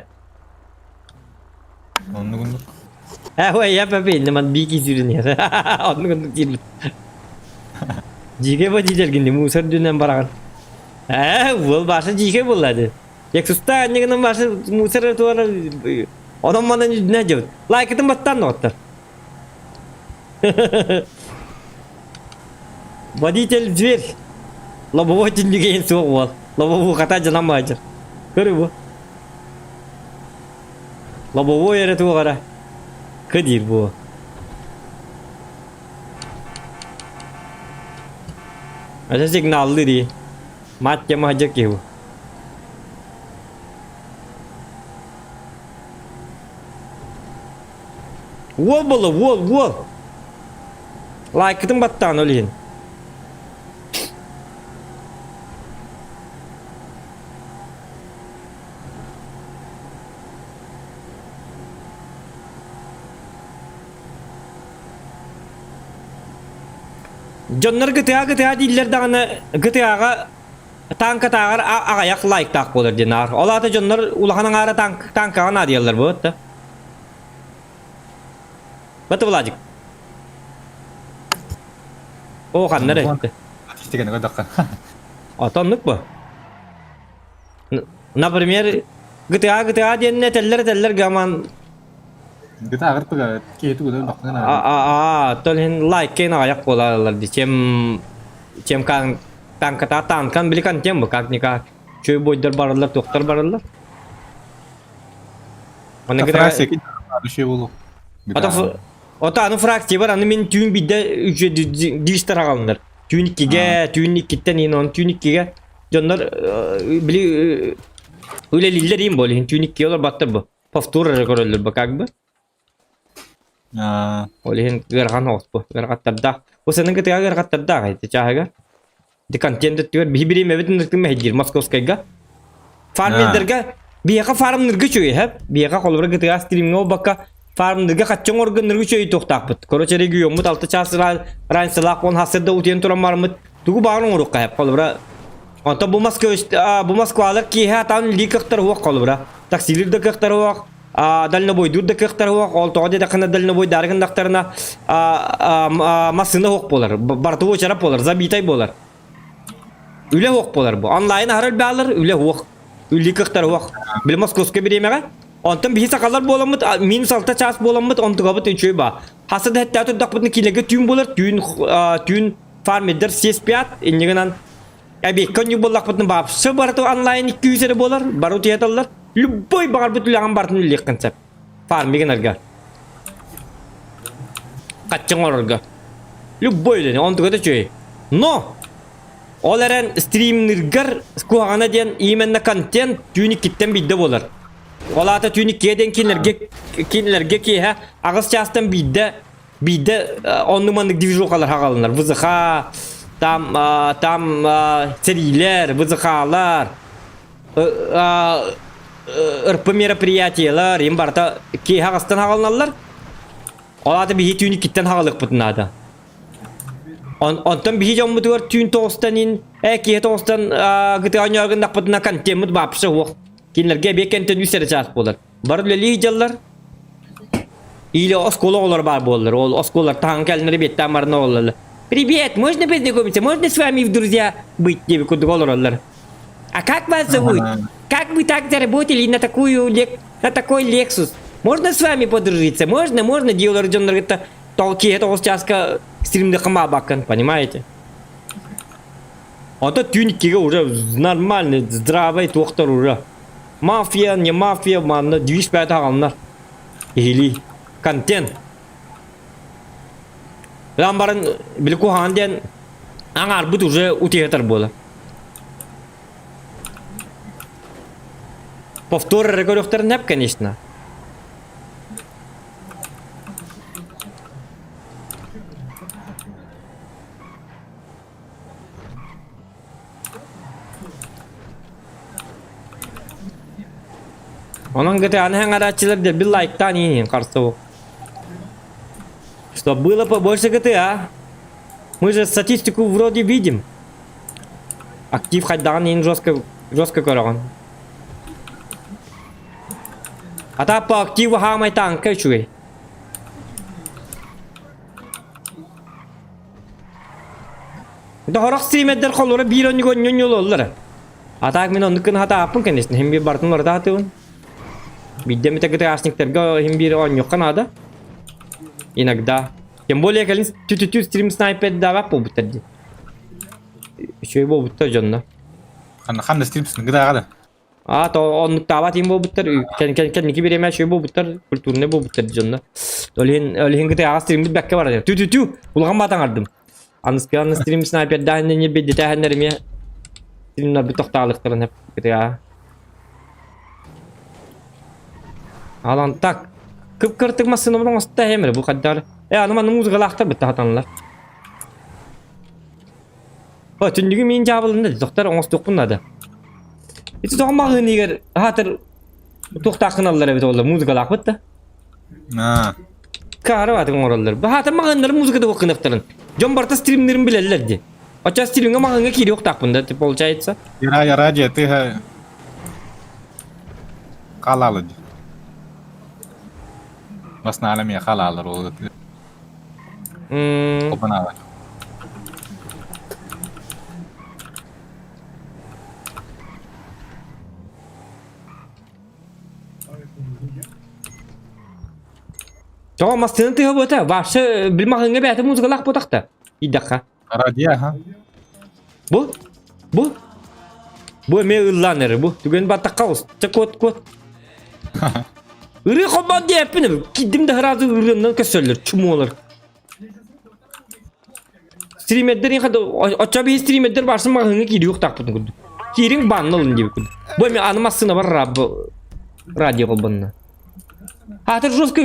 Оннук оннук. Э, ой, я папа, ман бики сүрүн Оннук оннук диир. Дьигэ ба дьиэлэргин мусор дүнэн бараҕын. Ээ, уол баша дьигэ буллады. Лексуста анньыгынан баша мусор туара онон манан үрдүнэ дьыбыт. Лайкытын баттаан доҕоттор. Водитель дверь. Лобовой түннүгейин суох уол. Лобовую хата дьанан баадьыр. Көрү бу. Лобовой эрэ туох эрэ. Кы диир бу. Ача сигналлыы дии. Мать тема дьэ киһи бу. Уол буолла, уол, уол. Лайкытын баттаан ол иһин. Дьоннор GTA GTA дииллэр даҕаны GTA-ҕа танкатааҕар аҕайах лайктаах буолар диэн аар. Ол аата дьоннор улахан аҥаара танк танкаҕа наадыйаллар буолат да. Бата Владик. О ханна эрэ этте. Статистиканы көрдөххө. Отоннук бу. Например, GTA GTA диэннэ этэллэр этэллэр гаман GTA агыртыга киһи тугу бахтан а а то иһин лайк кин аҕайах буолаллар ди чем чем кан танката танкан били контент бу как никак чөй бойдар бараллар туохтар бараллар Оны Фракция еще болу. Ото ото аны фракция бар аны мен түүн бидде үчө дивистер агалындар. Түүн иккиге, түүн иккиттен ин он түүн иккиге дьоннор били үлэлииллэр им бол иһин түүн иккиге олор баттар бу. Повтор эрэ көрөллөр бу как бы. Ол иһин ыарахан оҕус бу. Ыарахаттардаах. Бу сенин кытыга ыарахаттардаах эти чааһыга. Ити контент өттүгэр биһи бириэмэбит ынырыктын мэһэйдиир Московскайга. Фармердергэ биһиэхэ фармнырга үчүгэй хэп. Биһиэхэ холобура гытыга стримҥэ буолбакка фармнырга хачча оҥоргоннорго үчүгэй туохтаахпыт. Короче региоммут алта чаас раньсалаах он хасырда утуйан туран бараммыт тугу баҕар оҥоруохха хэп холобура Онтон бу Москва бу Москвалар киэһэ атаан үлэлии кыахтара суох холобура. Таксилыыр да кыахтара суох, дальнобойдуур да кыахтара суох. Ол тоҕо диэтэххинэ дальнобойдаары гыннахтарына массыына суох буолар, барыта уочарат буолар, забитай буолар. Үлэ суох буолар бу. Онлайн аһара элбэҕэлэр, үлэ суох. Үлэлии кыахтара суох. Били московскай бириэмэҕэ. Онтон биһи сахалар буоламмыт, минус алта чаас буоламмыт, онтугабыт үчүгэй баа. Хаса да хэттээх турдахпытына киинэгэ түүн буолар, түүн түүн фармердер съесть пят, инньэ гынан Эбиэккэ онньук буоллахпытына вообще барыта онлайн 200 эрэ буолар, бары утуйаталлар. Любой баҕарбыт үлэҕин барытын үлэлиэххин сөп. Фарми гынарга. Хаччы оҥорорго. Любой үлэни, онтуга да үчүгэй. Но! Ол эрэн стримныргар куһаҕана диэн именно контент түүн иккиттэн биирдэ буолар. Ол аата түүн иккигэ диэн кинилэргэ кинилэргэ киэһэ аҕыс чаастан биирдэ Биирдэ оннук-маннык движухалар хаҕаланар. ВЗХ, там, там сэриилэр, ВЗХ-лар, РП мероприятиелар, им барыта киэһэ аҕыстан хаҕаланаллар. Ол аата биһи түүн иккиттэн хаҕалыахпытын наада. Он, онтон биһи дьоммутугар түүн тоҕустан ин, э киһи тоҕустан гытыа оонньоор гыннахпытына контеммыт вообще суох. Кинилэргэ эбиэ кэнтэн үс эрэ чаас буолар. Бары үлэлии сылдьаллар. Или оскуола оҕолоро баар буоллар. Ол оскуолалар таһан кэлиннэр эбиэттээн баран оҕололлор. Привет, можно познакомиться? Можно с вами в друзья быть? диэбит курдук олороллор. А как вас зовут? Как вы так заработали на такую на такой Lexus? Можно с вами подружиться? Можно, можно, диолар дьоннор толкие тоҕус чааска стримде хамаабаккын, понимаете? А то түүн иккигэ уже нормальный, здравый туохтар уже. Мафия, не мафия, манна движ бэт аҕалнар. Иһилии. Контент. Лан баран били куһаҕан диэн аҥаарбыт уже утуйатар буолар. Повтор эрэ көрүөхтэрин нэп, конечно. Онон ГТА-ны хаҥарааччылар дэлби лайктаан иһин харсыбыт. Что было побольше GTA. Мы же статистику вроде видим. Актив хайдаҕын иһин жестко, жестко көрөҕүн. А так по активу хаамай танка үчүгэй. Доһорох стримердер холура биир онньуга онньонньололлор. А так мин оннук гына хатааппын конечно, хим биир бартын барыта хатыбын. Биирдэ эмитэ ГТАшниктарга хим биир оонньуохха наада. Иногда. Тем более кэлин тү-тү-тү стрим снайпер даабат буолбуттар дии. Үчүгэй буолбуттар дьонно. Ханна ханна стримсин гыдааҕа да. А, то оннуктаабат им буолбуттар, кэнники бириэмэ үчүгэй буолбуттар, культурнай буолбуттар дьонно. Ол иһин, ол иһин ГТА-ҕа стриммит бэккэ барар. Тү-тү-тү, улахан баатаҥардым. Аныскы стрим снайпердааһын биирдэтээһиннэр эмиэ стримнарбыт тохтаалыктарын GTA. Алан так. Кып-кыртык массыынабын оҥоста эмэр бу хаддар. Э, аны манна музыкалаахтар бытта хатанлар. О, түннүгү миин дьаабылында доктор оҥостуохпун наада. Ити тоҕо маҕаһыыныгар хаатыр туохтааххын аллар эбит олла музыкалаахпыт да. Аа. Каара баатын оҥороллор. Баһаата маҕаһыыннары музыкада кынахтарын. Дьон барыта стримнерин билэллэр дии. Оччо стримҥа маҕаһыыҥҥа киириэхтаахпын да, получается. Яра радио тыһа халалы ди. Баснаала ми халалар ол. Опанаалар. Тоҕо массыына тыаһа буота, вообще бил маҕаһыыҥҥа бэйэтэ музыкалаах буотахта. Идэххэ. Радио, аха. Бу? Бу? Бу эмиэ ыллаан эрэр бу. Түгэн баттахха ус. Чэ куот куот. Ырыы холбоон диэппин киирдим да сразу ырыаннан көссөллөр чумуолар. Стримердер оччо биһи стримердер барсын маҕаһыыҥҥа киириэх таахпытын курдук. Киириҥ баанна ылын диэбит курдук. Бу эмиэ аны массыына бар радио холбонно. Аатыр жестко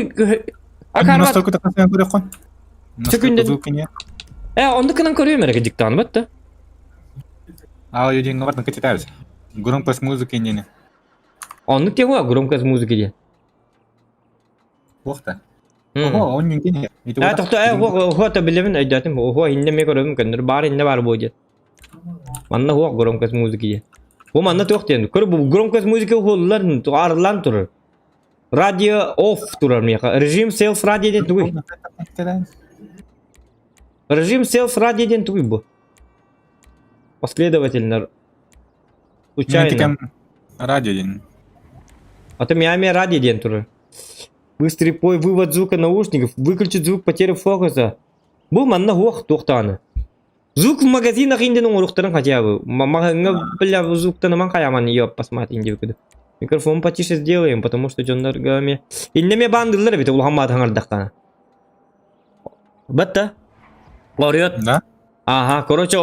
Настолько такая көрөххөн. Сөкүнден. Э, онду кынан көрүөм эрэ диктант батта. А, я деньги бартын кытытабыз. Громкость музыки не. Оннук тема громкость музыки диэн. Уохта. Ого, он нүнкен. Э, тохто, э, ого, то билебин өйдөтүм. Ого, инне ме көрөбүм көннөр. Бар инне бар бу диэн. Манна хуох громкость музыки диэн. Бу манна туох диэн. Көр бу громкость музыки хуоллар арыллан турар. Радио off турар миэхэ. Режим self радио диэн тугуй? Режим self радио диэн тугуй бу? Последовательно. Случайно. Радио диэн. А то Миами радио диэн турар. Быстрый пой, вывод звука наушников, выключить звук потери фокуса. Бу манна хуох туохтааны. Звук в магазинах индин оҥоруохтарын хотя бы. Маҕаһыыҥҥа бля звуктаныман хайаман ее посмотри диэбит Микрофон потише сделаем, потому что дьоннорго эмиэ иннэ эмиэ баандыллар эбит улахан маат хаҥардахтана. Батта. Орет. Да? Ага, короче,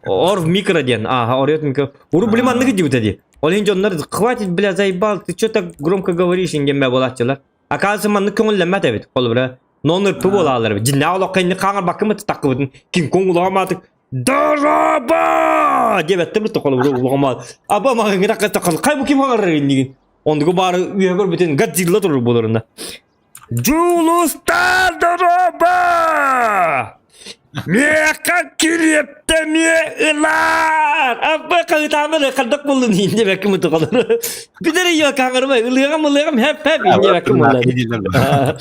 Ор в микро диэн. Ага, орет микро. Уру блин маннык диэбитэ дии. Ол иһин дьоннор хватит, бля, заебал, ты чё так громко говоришь, диэн буолааччылар. Оказывается, маннык көҥүллэммэт эбит. Холобура, нон ырпы буолаалар эбит. Дьиннээх олоххо инник хаҥарбаккын таккыбытын Кинг-Конг улаҕамаатык Дороба! диэбэттэр бит холобура улаҕамаат. Аба маҕаҥҥа такка хай бу ким хаҥарар иннигин. Ондугу баары үөһэ көрбүтүн Годзилла турар буоларына. Дьулустаан дорообо! Миэхэ килиэптэ эмиэ ылаар! Аппа хаһыытаамыр хардак буоллун инде бэкки мутукалар. Билер ее каңырма ылыаҕым ылыаҕым хэп хэп инде бэкки муллар.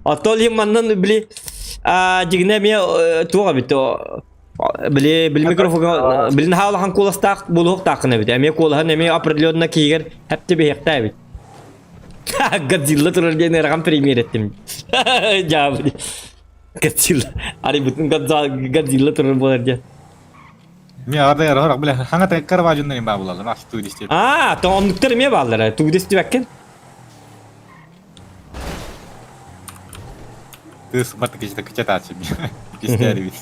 Отол им маннан били дьигинэ эмиэ туох эбит били били микрофонга билин хаалахан куоластаах буолуохтааххын эбит. Эмиэ куолаһын эмиэ определенно киһигэр хэпти биһиэхтээ эбит. Годзилла турар диэн ыарахан премьер эттим. Дьаабы. Годзилла. Арыйбытын Годзилла турар буолар диэн. Мен ардай арах биле хаңа теккар баажыннан баа булалар. Ах туу дистеп. Аа, то оннуктар эмиэ бааллар. Туу дистибэккин. Тыс бат кичте кичетачы. Кистери бит.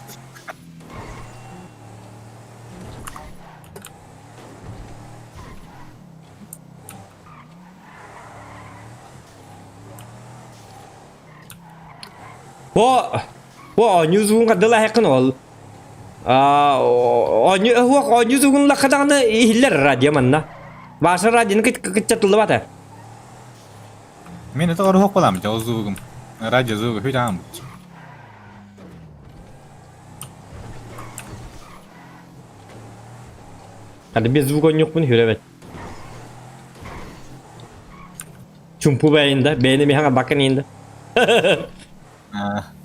Бу бу оонньуу зугун хардылаһыаххын ол. Аа оонньуу оһуох оонньуу зугун лаххадаҕына иһиллэр радио манна. Ваша радионы кыччатыллыбата. Мен это оруһук балам, ол зугум. Радио зугу хүлээн бут. Hadi без звук оонньуохпун хүрэ Чумпу бэйинда, бэйэни миһаҥа бакын иинда.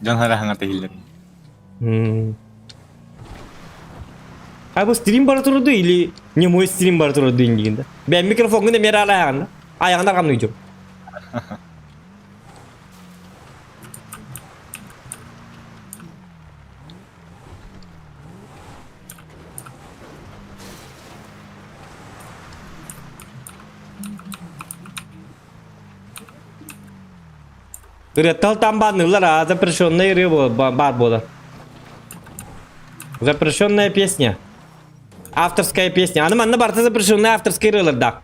Дьон хараһаҥа тиһиллэр. А бу стрим бара турду или не мой стрим бара турду индигинде. Бэйэн микрофоҥҥун эмиэ араайаҕын да. Айаҕын арҕамныйдым. Ырыаттал там баанныыллар, а запрещенная ырыа баар буолар. Запрещенная песня. Авторская песня. Аны манна барыта запрещенная авторская ырыалардаах.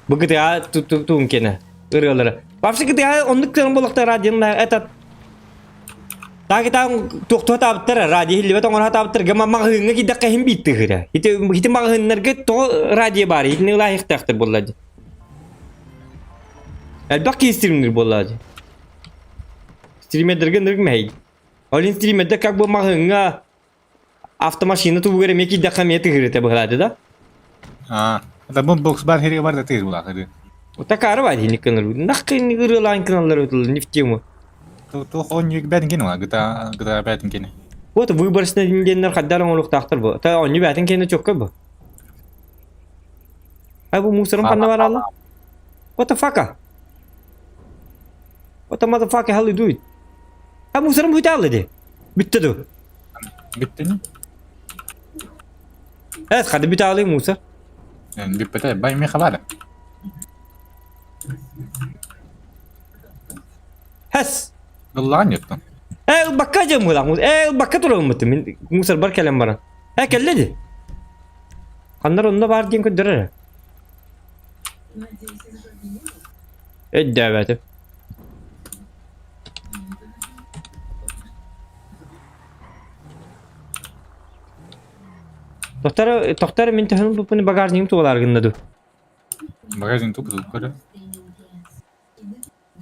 Бу ГТА туун кene ырыалары. Вообще ГТА оннук тыын буолуохтара радионы этот Таакытаан туохтуха таабыттар, радио иһиллибэт оҥоро сатаабыттар, гама маҕаһыыҥҥа киирдэххэ иһин биир тыһыра. Ити ити маҕаһыыннарга тоҕо радио баар, итини ылааһыахтаахтар буолла дии. Элбэх киһи стримнир буолла дии. Стримердэргэ ынырык мэһэй. Ол иһин стримердэр как бы маҕаһыыҥҥа автомашина туһугар эмиэ киирдэххэ эмиэ тыһырыта быһалааты да. Аа, это бу бокс бар хиригэ бар да тыыр булаах ыры. Такары бар хинник кыныр. Нах кынны ырыалаан кыналлар өтүл не в тему. Туох онньук бэтин кини ла гыта гыта бэтин кини. Вот выборочный диэннэр хаддар оҥоруохтаахтар бу. Та онньу бэтин кини чокка бу. Ай бу мусорым ханна баралла? What the fuck? What the motherfucker hell you doing? А мусорым бүтэ ди. Бүттэ ду. Бүттүн? Эс хады бүтэ алый мусор. Бүппэтэ бай ми хабара. Хэс. Ыллаан юттун. Э ылбакка дьаммылах мус. Э ылбакка туралыммытым. Мин мусор бар кэлэн баран. Э кэллэ ди. Ханнар онно бар диэн көрдөрөр. Өйдөөбөтүм. Тохтор, тохтор мин төһөн ылбыппын багажнигым туолаар гынна дуу? Багажник туп туп көрө.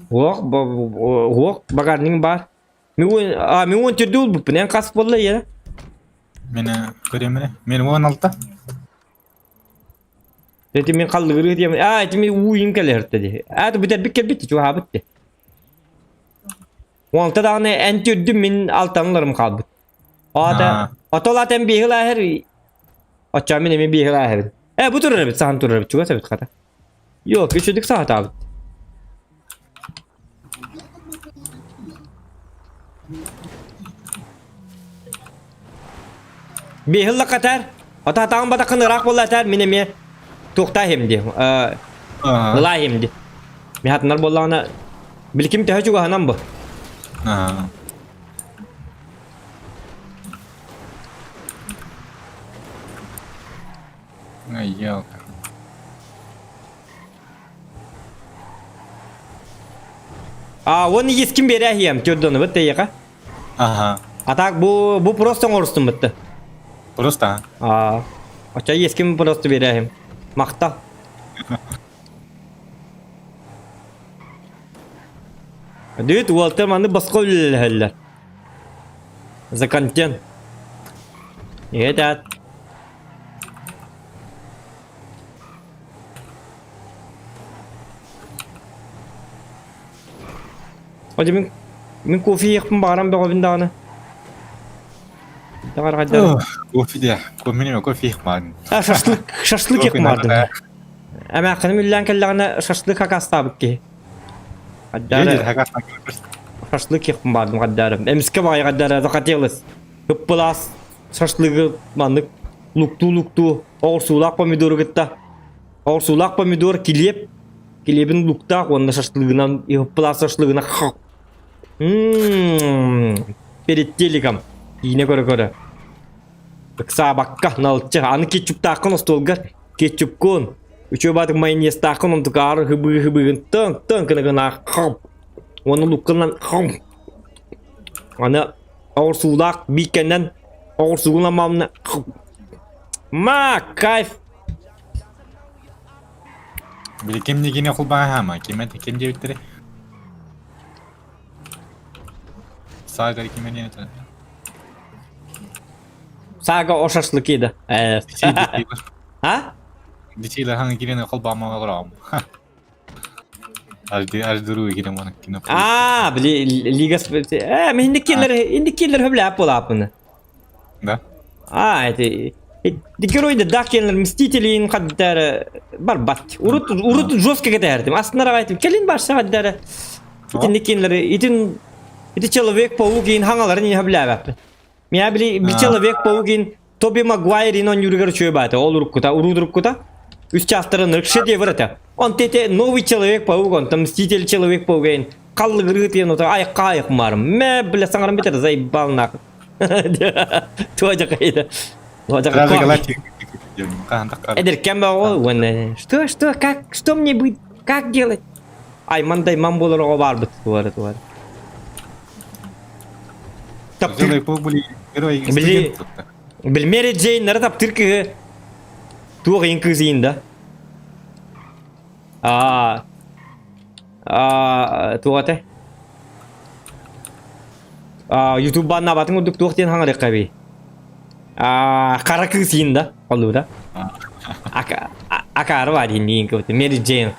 Уох, уох, багажнигым баар. Мин а, мин уон төрдү ылбыппын, эн хас буолла ийэ? Мен көрөмүнэ. Мен 16. Эти мин халлыгырыы диэм. Аа, эти мин уу им кэлэртэ дии. Аа, бүтэрбит кэлбит чугаһаабыт дии. Уонта даҕаны эн түрдүм мин алтанларым хаалбыт. Оата отол ат эн биэһил ааһар оччоо мин эмиэ биэһил ааһабын. Э бу турар эбит саһан турар эбит чугас эбит хата. Yok үчүдүк саһатаабыт. Биэһил лакатар. Ата атаҕын батаххын ыраах буолла этэр мин эмиэ туохтаа иһим дии. Ылаа иһим дии. Мин хатынар буоллаҕына биликим төһө чугаһынан бу. Ай, елка. А, он ескин берәһием, төрдөнү бит тейеха. Ага. А так бу бу просто оҥорустум бытты. Просто. А, оча ескин просто берәһим. Махта. Дүйт уолтар маны босхо үлэлэһэллэр. За контент. Иһэ О, мин мин кофе иэхпин баҕаран бөҕөбүн даҕаны. Даҕар хайдах? Кофе дия. Кофе кофе иэхмаан. А шашлык шашлык иэхмаардым. Эмээххиним үллээн кэллэҕинэ шашлык хакастаабыт киһи. Хаддаара шашлык иэхпин баардым хаддаара. Эмискэ баҕайы хаддаара захотелось. Ыппылаас шашлыгы маннык луктуу-луктуу оҕурсуулаах помидору кытта оҕурсуулаах помидор килиэп килиэбин луктаах уонна шашлыгынан ыппылаас шашлыгынан перед телеком киинэ көрө-көрө ыксаабакка налчы аны кетчуптааххын остуолгар кетчупкун үчүгэй баатык майонезтааххын онтукаары хыбыы хыбыыгын тыҥ тыҥ гына гына уонна луккунан аны оҕурсуулаах бииккэннэн оҕурсуугун ламаамна ма кайф Били ким дигини холбааһаама ким это ким диэбиттэрэ Сага ким диэн этэ Сага о шашлыки да. А? Дичилер ханы кирен холбаама олором. Аждыруу кирен мана кино. А, били Лига Э, мен индиккилер индиккилер хөбләп болапын. Да? А, это герой да келер Мстителин каддар барбат. Урут урут жестко кетердим. Астынара айтым. Келин барса каддар. Итинниккилер итин ити Человек-паук ин хаңаларын ин хөбләп. Мия били би Человек-паук Тоби Магуайр ин он юргер чөй баата. Ол уруккута, урудуруккута. Үс частарын шедевр это. Он тете новый Человек-паук, он там Мститель Человек-паук ин. Қаллыгыры тиен ота аяққа аяқ марым. Мә, бля, саңарым бітер, заебал нахуй. Туа жакайда. Стражи Галактики. Эдер кем ол Что, что, как, что мне быть, как делать? Ай, мандай ман болар оға бар бит туары туары. Били Бил Мэри Джейн нары таптыр кыһы туох иин кыыс да. А а тугате. А YouTube банна батын удук туох диэн хаҥарык каби. А қара кыыс да олуда. Акары бар дейін кыбыты Мэри Джейн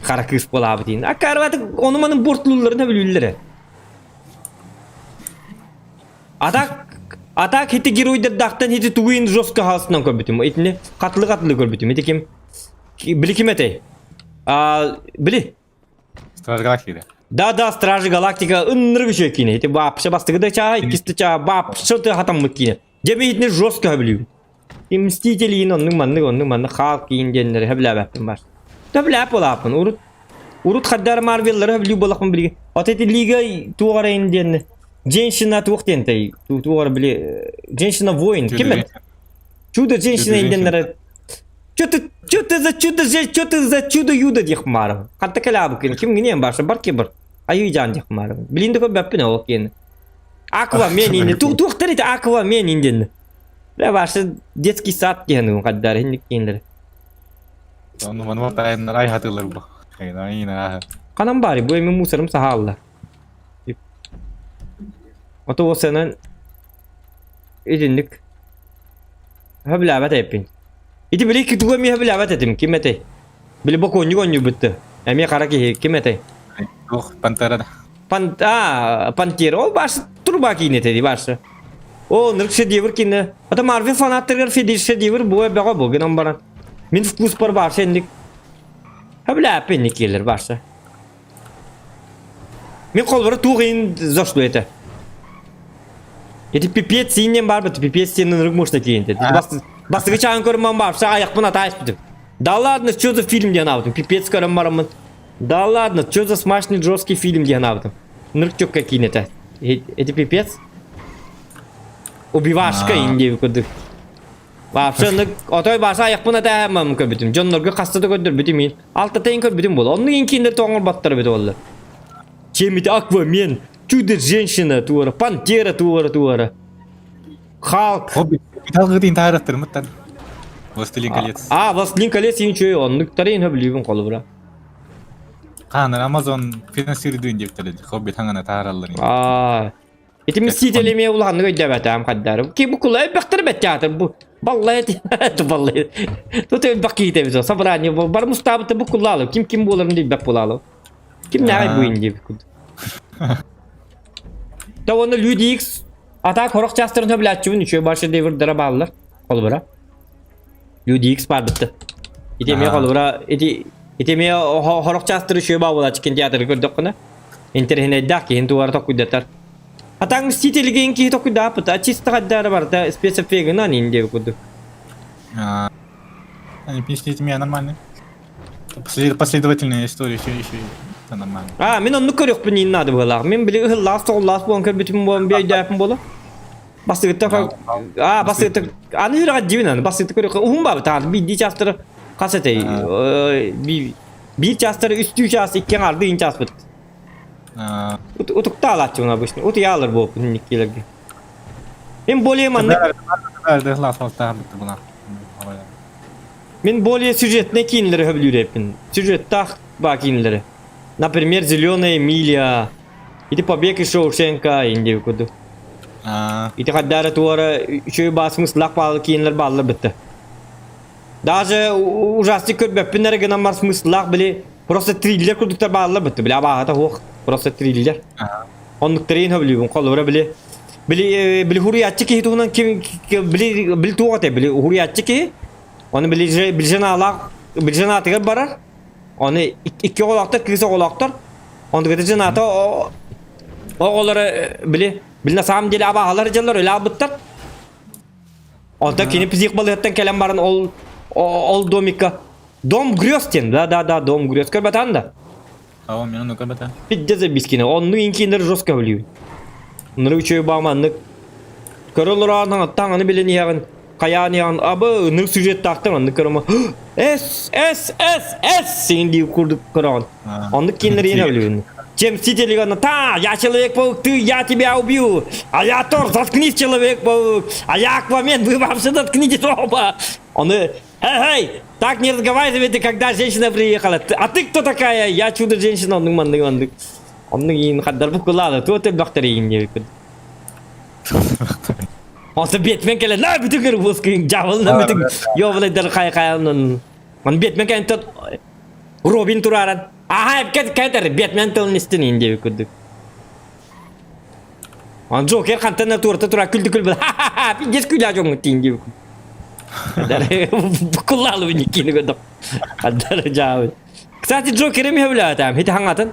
қара кыыс болабы дейін. Акары баты оны манын бортлуларына билүүллere. Атак атак хити геройдар дақтан хити тугуин жестко хаосынан көрбүтүм. Итини катлы катлы көрбүтүм. Ити ким? Били ким этэй? А, били. Стражи Галактики. Да, да, Стражи Галактика ынныры күчө кине. Ити вообще бастыгы да чаа, иккисти чаа, вообще ты хатаммыт кине. Жеме итини жестко хөблүү. И Мстители ин оннук маннык оннук маннык Халк ин деннери хөбләбәппин бар. Хөбләп болапын. Урут урут хаддар Марвеллары хөблүү болақпын билге. Вот эти лига тугара ин денни. Женщина туох дентэй. Тугара били Женщина воин. Ким это? Чудо женщина инденнери. Чё ты, чё ты за чудо, чё ты за чудо юда диэх марым. Хатта кэлабы ким гинен барса бар ки бар. Аю жан диэх марым. Билинде кө бәппин ол кен. Аквамен инде. Ту туохтар ити Аквамен инден. Бля барсы детский сад диэн каддар инник киндер. Ону ману тайын рай хатылар бу. Канам бари бу эми мусорым сахалла. Ото осенен идинник. Хөбләбәт эппин. Ити били ки туга ми хөбләбәт этим ким этэй? Били боконню гонню бүтті. Эми кара ки ким этэй? Ох, Пантера. Пан а, Пантера. Ол башы труба кийинети башы. О, нырк шедевр кине. Ата Марвел фанаттарыгар федер шедевр бу бага бу гынан баран. Мин вкус бар баршы энник. Хөбләппин келер баршы. Мен колбара тугын зашло это. Эти пипец синен бар бит, пипец сенен рык можно кейин. Бастыгы чагын көрүм бар, аяқпын атайып битим. Да ладно, что за фильм диэн абытым, пипец көрүм барамын. Да ладно, что за смачный жесткий фильм диэн абытым. Нырк чөккө кийин это. Это пипец. Убивашка инде көрдүк. Вообще, отой баса аяқпын атайым көрбүтүм. Жоннорго кастыды көрдүр бүтүм мен. Алта тейин көрбүтүм бол. Онун кийин киндер тоңор баттар бит болду. Чем это Аквамен, Чудо-женщина туара, Пантера туара туара. Халк. Хоббит. Талгытын таараттыр мыттан. Властелин колец. А, Властелин колец ең чөй, оннук тарайын хөблүүбүн колу бура. Хаанар Amazon финансируйдуун диэбиттэрэ Хоббит хаҥана таһаараллар. Аа. Ити Мстители эмиэ улаханнык өйдөөбөтөм хаддары. Ки бу кула элбэхтэр бэт театр бу. Баллай баллай. Тут элбэх киһи эбит. Собрание бар мустаабыта бу куллаалы. Ким ким буоларын билбэт буолаалы. Ким нааҕай бу инди курдук. Та оны Люди X атаак хорох чаастарын хөблээччибин үчүгэй бар шедеврдара бааллар. Холобура. Люди X бар бытты. Ити эмиэ холобура ити ити эмиэ хорох чаастары үчүгэй баа буолааччы кинотеатрга көрдөххүнэ. Интэриэһинэйдээх киһин тугара токуйдатар. Атаҥ Мстителигин киһи токуйдааппыт, а чисто хаддаара барыта спецэффегынан ин диэбит курдук. Они Мстители нормальные. Последовательная история еще еще это нормально. А, мин оннук көрүөхпүн иин наада быһыылаах. Мин били ыһыллаас тоҕуллаас буолан көрбүтүм буолан би өйдөөппүн буолу. Бастыгытта а бастыгытта аны үрэҕэ дьибин аны бастыгытта көрүөххэ уһун баабыт ааны биирдии чаастары хас этэй биир чаастары үстүү чаас икки аҥаарды иин чааспыт. Утукта алааччыбын обычно. Утуйаалар буолпун инниккилэргэ. Мин более маннык Мин более сюжетный киинлэри сөбүлүүр Сюжеттаах баа киинлэри. Например, «Зеленая миля», ити «Побег из Шоушенка» инди курдук. Ити хаддара туора үчүгэй баа смыслаах баалы киинлэр бааллар бытта. Даже ужастик көрбөппүн эрэ гынан бар смыслаах били просто триллер курдуктар бааллар бытта. Били абааһыта суох просто триллер. Оннуктарын сөбүлүүбүн. Холобура били били били хуруйааччы киһи туһунан ким били били туох этэ били уһуруйааччы киһи Оны били били били женатыгар барар. Оны икки оҕолоохтор, кыыс оҕолоохтор. Онтуката жената оҕолоро били били на самом деле абааһылар дьаллар өлө албыттар. Онтон кини псих балыһыттан кэлэн баран ол ол домикка Дом грез диэн, да-да-да, дом грез көрбөтөн да. Ау, мен ону көрбөтө. Пиздец забискини. Онну инкинер жестко өлүү. Ныры үчүгэй бааманнык. Көрө олороон аттаҥ аны билэн иһэҕин. Хайаан иһэҕин абы ынырык сюжеттаахтар оннук көрөмө. С С С С син дии курдук көрөҕүн. Оннук кинилэр иһин өлүүн. Чем Мстители та, я Человек-паук, ты, я тебя убью. А я Тор, заткнись, Человек-паук. А я Аквамен, вы вообще заткнитесь оба. Он Эй, эй, так не разговаривайте, когда женщина приехала. А ты кто такая? Я чудо-женщина. Оннук маннык маннык. Оннук иин хаддар буккулаада. Туот элбэхтэр иин диэбиппит. Онто Бэтмен кэлэн, на бүтүн кырбыскын дьабылна бүтүн ёбалайдар хай хайанын. Он Бэтмен кэлэн тот Робин турааран. Аха, кэтэр Бэтмен тылын истин иин диэбит курдук. Он Джокер хантан туорта тура күлдү күл ха-ха-ха, пиздец күлэ дьоҥҥут тиин диэбит Куллаалыбын иккини көрдөх. Хаддар жаабыт. Кстати, Джокер эми хөблөтәм. Хити хаңатын.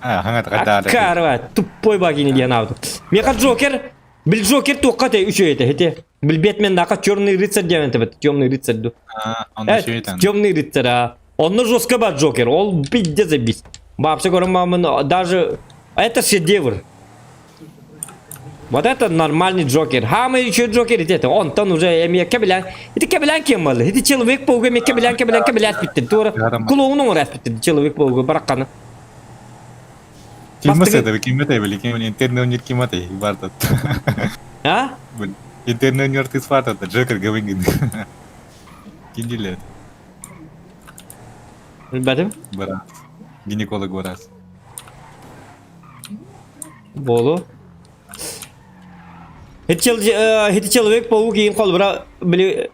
А, хаңат гадаада. Аккарва, тупой багини диэн аабыт. Меха Джокер, бил Джокер туохха те үчүгэй этэ. Хити бил Бэтмен нака черный рыцарь диэн этэ темный рыцарь ду. А, он үчүгэй этэн. Темный рыцарь, а. Онно жестко бар Джокер, ол пиздец забить. Вообще көрөн мамын даже это шедевр. Вот это нормальный Джокер. Хамы еще Джокер это. Онтон уже эмиэ кэбилэн. Ити кэбилэн кем был? Ити Человек-паук эмиэ кэбилэн кэбилэн кэбилэн питтин. Туора клоуну оҥорор питтин. Человек-паук баракканы. Ким это? Ким это? Били ким интернет ким это? Бартат. А? Интернет ты сватат. Джокер говорит. Киндилет. Билбэтим. Барас. Гинеколог барас. Болу. Хити Человек-паук иин холбура били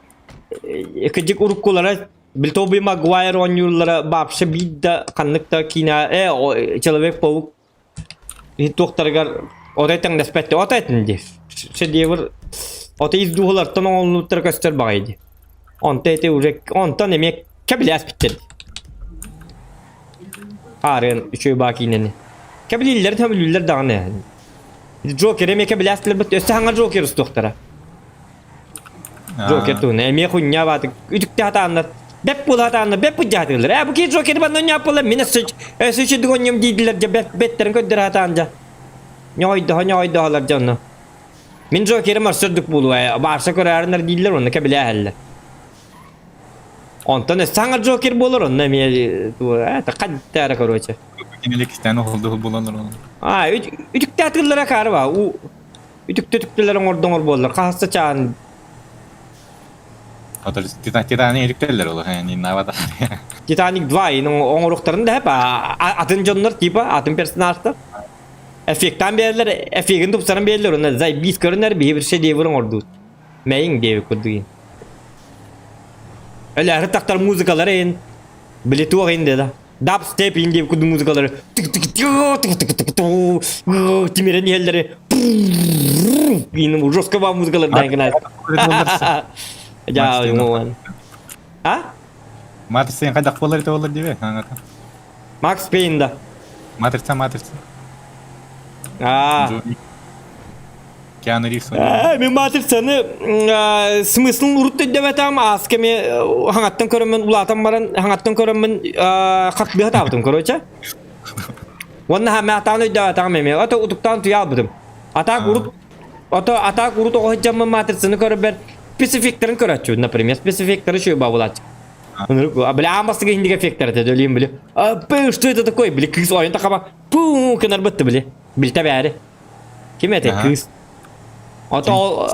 кыдьык уруккулара били Тоби Магуайр оонньууллара вообще биир да ханнык да киинэ э Человек-паук туохтарыгар отой тэҥнэспэт отой этин дии шедевр отой ис дууһалартан оҥоһуллубуттара көстөр баҕайы дии онто ити уже онтон эмиэ кэбилээспиттэр Аарыан үчүгэй баа киинэни. Кэбилииллэр төбүлүүллэр даҕаны. Джокер эмиэ кэбилээстилэр быт өссө хаҥа Джокер устуохтара. Джокер туһуна эмиэ хунньа баатык үтүктэ хатааннар бэп буола хатааннар бэп быдьаатыылар. Ээ бу кии Джокер банна ньааппалар мин өссө өссө үчүдүк онньум диидилэр дьэ бэт бэттерин көрдөрө хатаан дьэ. Ньоҕойдоһо ньоҕойдоһолор дьэ онно. Мин Джокерым өссө буолуо ээ баарса көрөөрүнэр дииллэр онно кэбилээһэллэр. Онтон өссө саҥа Джокер буолар, онно эмиэ это хаддара короче. Кинилик истэн оһолдуһул буланар ол. А, үтүктэ атыыллара каарба. У үтүктэ үтүктэлэр оҥордоҥор буоллар. Хаһыста чаан. Отор Титаник иликтэллэр ол Ниннавата. Титаник 2 ин оҥоруохтарын да атын дьоннор типа атын персонажтар эффектан биэрэллэр, эффегин тупсаран биэрэллэр уонна заебись көрүнэр биһи бір шедевр оҥордубут. Мэйиҥ диэбит курдук. Өлөөрү тахтар музыкалары ин били туох ин да дабстеп ин диэбит курдук музыкалары тимирэн иһэллэри ин жестко ба музыкалар даан Я А? Матрица хайдах буолар ити буолар диэбэ аҥата. Макс Пейн да. Матрица, матрица. А. Киану Ривз. Мен матрицаны смыслын урут өйдөбөтөм аас кэми хаҥаттан көрөммүн улаатан баран хаҥаттан көрөммүн хатбыһа таабытым короче. Уонна хамэ атаан өйдөбөтөм эми. Ото утуктаан туйаалбытым. Атаак урут ото атаак урут оҕо сылдьаммын матрицаны көрөрбөр спецэффектерин көрөөччүбүт, например, спецэффектеры үчүгэй баабылааччы. Бля, аан бастакы индига эффектер этэ, өлүйүм били. Что это такое? Били кыыс ойон тахаба пуу кынарбытты били. Билтэ бээри. Ким это кыыс? Ото ол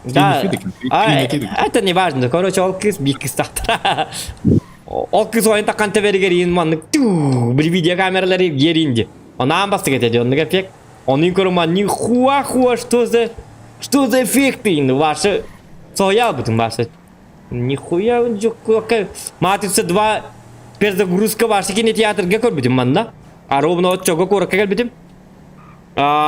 Да, это не важно. Короче, ол кыыс биир кыыс тахтар. Ол кыыс ойон таххан тэбэригэр иин маннык туу били видеокамералары биэрин ди. Онаан бастык этэ ди оннук эффект. Оны көрүм нихуя хуа что за что за эффекты ваши соһуйаалбытым ваши Нихуя Матрица 2 перезагрузка ваша кинотеатрга көрбүтүм манна. А ровно оччого куоракка кэлбитим.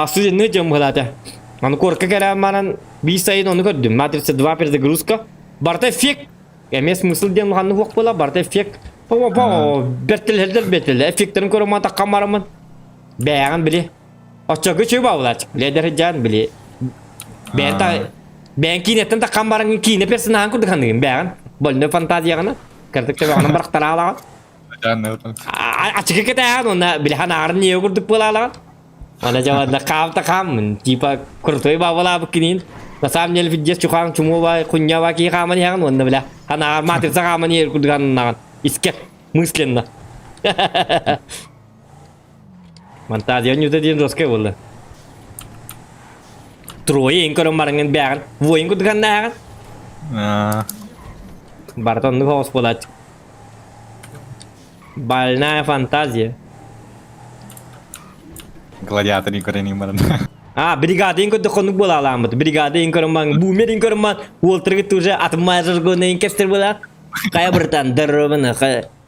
Студенный дьон быһалаата. Аны куоракка кэлэн баран биир сайын ону көрдүм. Матрица 2 перезагрузка. Барыта эффект. Эмиэ смысл диэн улаханнык суох буола. Барыта эффект. Бэртэлэһэллэр бэртэлэ. Эффектерин көрөн матахха бараммын. Бэйэҕин били. Оччого үчүгэй баалааччы. Ледер дьаан били. Бэйэн бэйэн киинэттэн таххан баран киинэ персонаһын курдук ханыгын бэйэҕин. Больной фантазияҕына. Кырдык төбөҕүнэн барахтараалаҕын. Ачыкы кэтээҕин уонна били ханаарын ньиэ курдук буолаалаҕын. Ана дьаванна хаам та хааммын. Типа крутой баабалаабыт киниин. На самом деле пиздец чухаан чумуба хуньяба кии хааман иһэҕин уонна бля ханааҕар матрица хааман иһэр курдук ханнаҕын. Искер мысленно. Фантазия ньута диэн жесткай буолла. Трое ин көрөн бараҥҥын бээҕин. Воин курдуганнааҕын. Барыта оннук соҕус буолааччы. Больная фантазия. Гладиатор көрөн баран. А, бригада ин көрдө хонук буолаалааммыт. Бригада ин көрөн баран, бумер ин көрөн баран, уолтаргыт уже атыммаажар гына ин кэстер буолаа. Хайа быртан, дөрөбүн,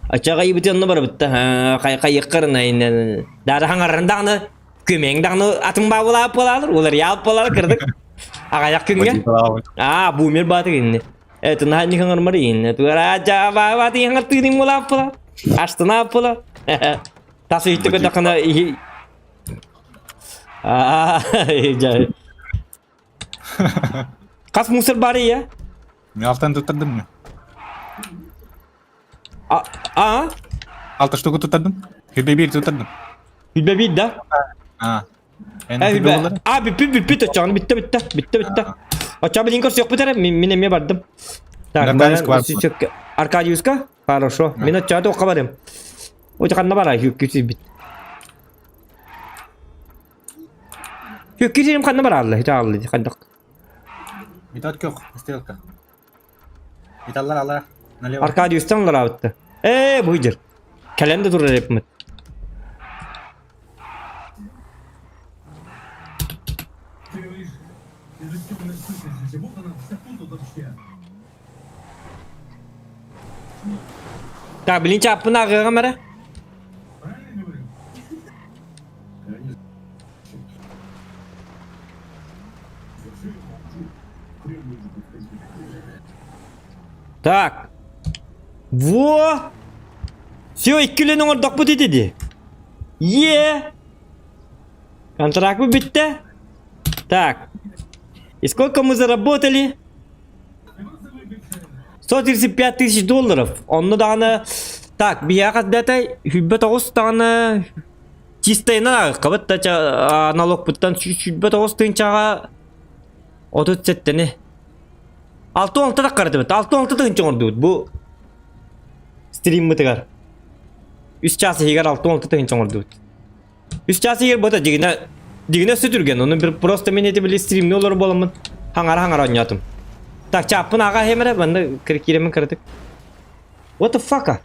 Оччоҕо ыйбыт онно барбытта хайыххарына даада хаҥарарын даҕаны күмэҥ даҕаны атын баабылаап буолаалар уларыйаап буолаалар кырдык аҕайах күҥҥэ аа бумер баатык инни это наһаа хаҥармар инни туара баабааты хаҥар тыынын буолаап буола аштынаап буола тас ыйытты көтөххүнэ аа Хас мусор бар иә? Мен алтан туттардым. А? А? Алта штуку туттардым. Хүбе бир туттардым. Хүбе бир да? А. А, бүппүт, бүппүт, оччоҕуна бүтте, бүтте, бүтте, бүтте. Оччоҕо билин көрсүөхпүт эрэ, мин эмиэ бардым. Так, Аркадиуска. Аркадиуска? Хорошо. Мин оччоҕо туохха барым? Очо ханна барай, хүккү Хүккү сирим ханна бараалла, чаалла, хандак. Метод көх, стрелка. Металлар алара, налево. Аркадиустан лараабытта. Ээ, бу дьэр. Кэлэн да турар эппит. Так, блин, чааппын ааҕыаҕым эрэ. Так. Во! Все, иккилен оҥордохпут ити дии. Е! Контракт бүттэ. Так. И сколько мы заработали? 135 тысяч долларов. Онно даҕаны... Так, биһиэхэ датай хүббэ тоҕус даҕаны чистайынан ааҕыккабыт да налогпуттан 109 тыһыынчаҕа 37-ни 66 таххардыбыт 66 тыһыынча оҥордубут бу стриммытыгар үс чаас иһигэр 66 тыһыынча оҥордубут үс чаас иһигэр бата дьигинэ дьигинэ өссө түргэн ону просто мин эти били стримни олорор буоламмын хаҥара хаҥара оонньоотум. Так, чааппын аға хемере, манна киремин кыратык. What the fuck?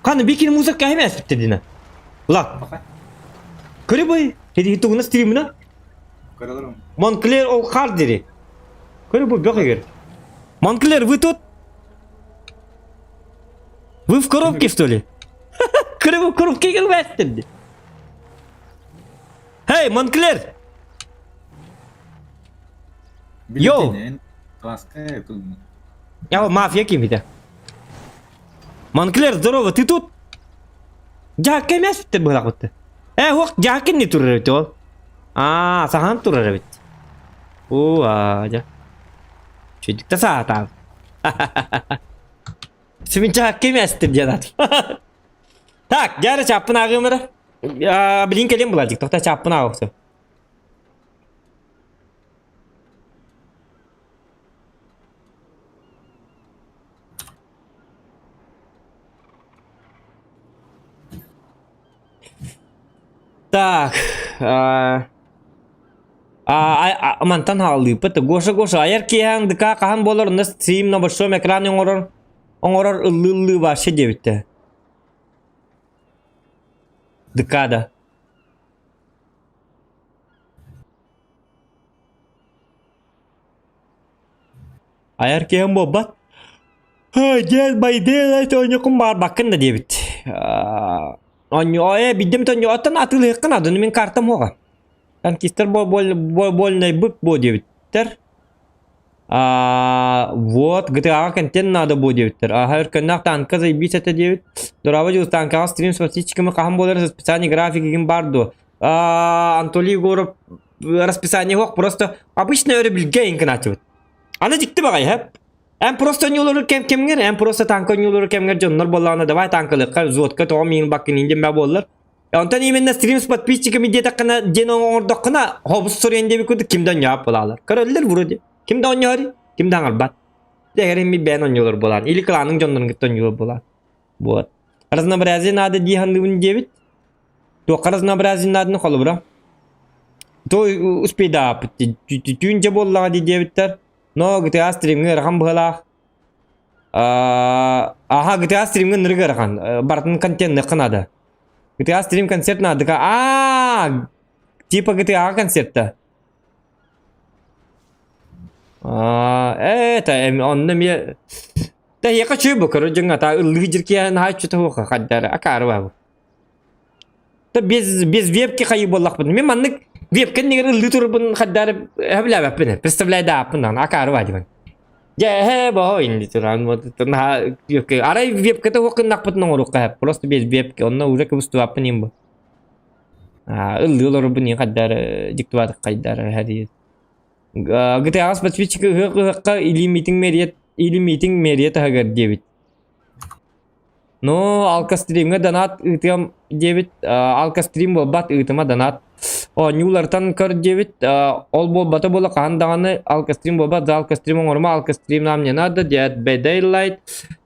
Қаны бикин музыка кәһеме әспиттер дина. Влад. Көрі бой, хеди тугуна стримына. Монклер ол хар дири. Көрі бой, бөх егер. Монклер, вы тут? Вы в коробке, что ли? Көрі бой, коробка келмәстер Hey, Монклер! Йоу! Я мафия ким Монклер, здорово, ты тут? Дьаакка эмээс бүттэр быһалаах Э, уох, дьаакка не турар эбит ол. Аа, сахан турар эбит. Оо, аа, дьэ. Чүйдүк да саатаан. Симин дьаакка эмээстир диэн ат. Так, дьэ чааппын ааҕыым эрэ. Билин кэлиэм буладик, тоқта чааппын ааҕыахсым. Так, а, а, мантан хаалыыппыт. Гоша, Гоша, айар киэһэҥ ДК хаһан буолар, онно стрим на большом экране оҥорор, оҥорор ыллыы-ыллыы вообще диэбиттэ. ДК да. Айар киһим буолбат. Дьэ, байдыа оонньуоккун баҕарбаккын да диэбит. Оонньуу ээ биддим тонньу оттон атыылыаххын адыны мин картам уоҕа. Танкистар больнайбыт буо диэбиттэр. Вот GTA-ҕа контент надо буо диэбиттэр. Аха өркөннөөх танка заебись этэ диэбит. Дорообо дьыл танкаҕа стрим с подписчиками хаһан буолар расписание график игин баар дуо? Анатолий Егоров расписание суох просто обычно өрөбүлгэ иҥкынааччыбыт. Аны дьикти баҕайы хэп. Эн просто оонньуулар кэм кэмҥэр, эн просто танка оонньуулар кэмҥэр дьоннор буоллаҕына давай танкалыахха, взводка тоҕо миин баккын диэн баа буоллар. Онтон именно стрим с подписчиками диэтэххинэ диэн оҥордоххуна хобус суруйан диэбит курдук ким да оонньообот буолаалар. Көрөллөр вроде. Ким да оонньоору, ким да аҥарбат. Дэгэр ми бэйэн оонньуулар буолаан. Или кланың дьоннорун кытта оонньуулар буолаан. Вот. Разнообразие надо дии саныыбын диэбит. Туохха разнообразие нааданы холобура. То успейдааппыт түүн дьэ буоллаҕа дии диэбиттэр. Но GTA стримҥэ ыарахан быһалаах. Аха GTA стримҥэ ынырык ыарахан. Барытын контентныахха наада. GTA стрим концерт наадыка. Аа, типа GTA концерта. Аа, это онно эмиэ Тэһиэхэ үчүгэй бу көрөр дьоҥҥо ата ыллыы дьиркиэһэн наһаа үчүгэй туһуоха хардара акаары баабы. Та без без вебки хайыы буоллахпын. Мин маннык вебка иннигэр ыллыы турарбын хардары сөбүлээбэппин. Представляйдааппын даҕаны акаары баа дибин. Дьэ эһэ боо инди туран вот наһаа вебка арай вебката суох гыннахпытын оҥоруохха сөп. Просто без вебки онно уже кыбыстыбаппын иһин бу. Аа ыллыы олорорбун иһин хардары диктоватык хайдары хадии. GTA подписчик ыһыах ыһыахха или митинг мэрия или митинг мэрия таһыгар диэбит. Ну, алкостримҥа донат ыытыам диэбит, алкострим буолбат ыытыма донат. Оонньуулартан көр диэбит, ол буолбата буола хаһан даҕаны алкострим буолбат, за алкострим оҥорума, алкострим нам не надо, диэт Daylight,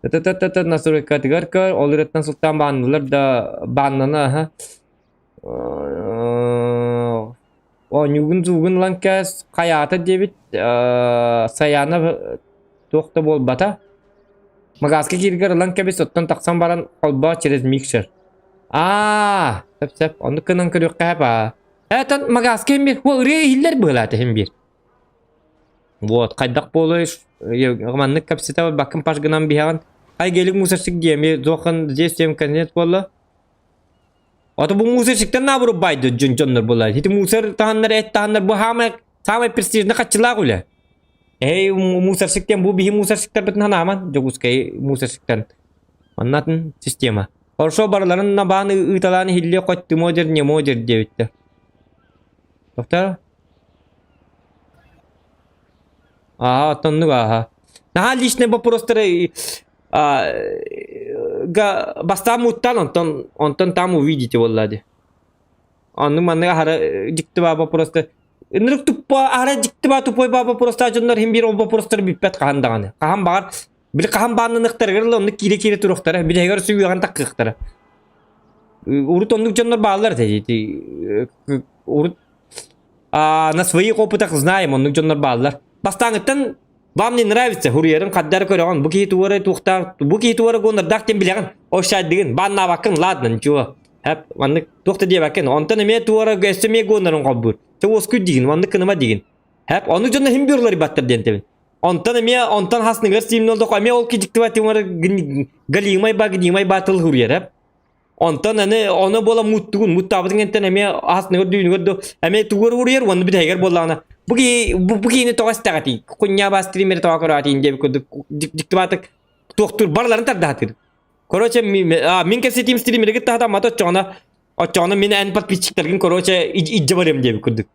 т-т-т-т настройкатыгар көр, ол ырыттан сылтаан бааннылар да бааннана аха. Оонньуугун зуугун ылан кээс хайаата диэбит Саяна туох да буолбата. Магазка кииргэр ылан кэбис, оттон тахсан баран холбоо через миксер. Аа, сөп сөп, оннук гынан көрүөххэ сөп аа. Этон магазка иһин биир, ырыа иһиллэр быһыылаата иһин биир. Вот, хайдах буолуой, маннык кэпсэтэ баккын паш гынан биһэҕин. Хай гелик мусорщик диэми, зохан здесь тем конец буолла. Ото бу мусорщиктан наоборот байды дьон дьоннор буолар. Ити мусор таһаннар эт таһаннар бу хаамай саамай престижный хаччылаах үлэ. Эй мусорщиктен бу биһи мусорщиктарбытын ханааман Дьокуускай мусорщиктан. Маннатын система. Хорошо барыларын набаан ыыталаан иһиллиэ хоть ты модер не модер диэбиттэр. Тоқтар? Ага, оттоннук ага. Наһаа личный вопростары бастаан муттан онтон онтон там увидите буолла дии. Оннук маннык аһара дьикти баа вопростар ынырык туппа аһара дьикти баа тупой баа вопростаах дьоннор иһин биир ол вопростары бүппэт хаһан даҕаны. Хаһан баҕар били хаһан бааннаныахтарыгар ыла оннук киирэ-киирэ туруохтара, билэһигэр сүүйэҕин таккыахтара. Урут оннук дьоннор бааллар этэ ити урут на своих опытах знаем оннук дьоннор бааллар. Бастааҥыттан. Вам не нравится, хуруйарын хаддары көрөҕүн, бу киһи туора туохтаах, бу киһи туора гонордаах диэн билэҕин, ошшайдыгын, бааннаабаккын, ладно, ничего. Хэп, маннык туох да диэбэккин, онтон эмиэ туора өссө эмиэ гонорун холбуур. Чэ уоскуй диигин, маннык кыныма диигин. Хэп, ону дьоно хим бюрлары баттар диэн тэбин. Онтон эмиэ, онтон хасныгар сиимнэ олдох, эмиэ ол кидиктива тимар галимай ба, гнимай ба тыл хуруйар, хэп. Онтон аны ону буола муттугун, муттаабытын кэнтэн эмиэ аһасныгар дүүнүгэр ду эмиэ тугур уруйар уонна бүтэһигэр буоллаҕына бу киһи бу, бу киһини тоҕо истэҕитий кунньаа стримери тоҕо көрөөтиин диэбит курдук дьиктибаатык туохтуур барыларын тардаһатыр. Короче, мин кэпсэтиим стримеригит таһатаммата оччоҕуна оччоҕуна мин эн подписчиктаргын короче идже барыам диэбит курдук.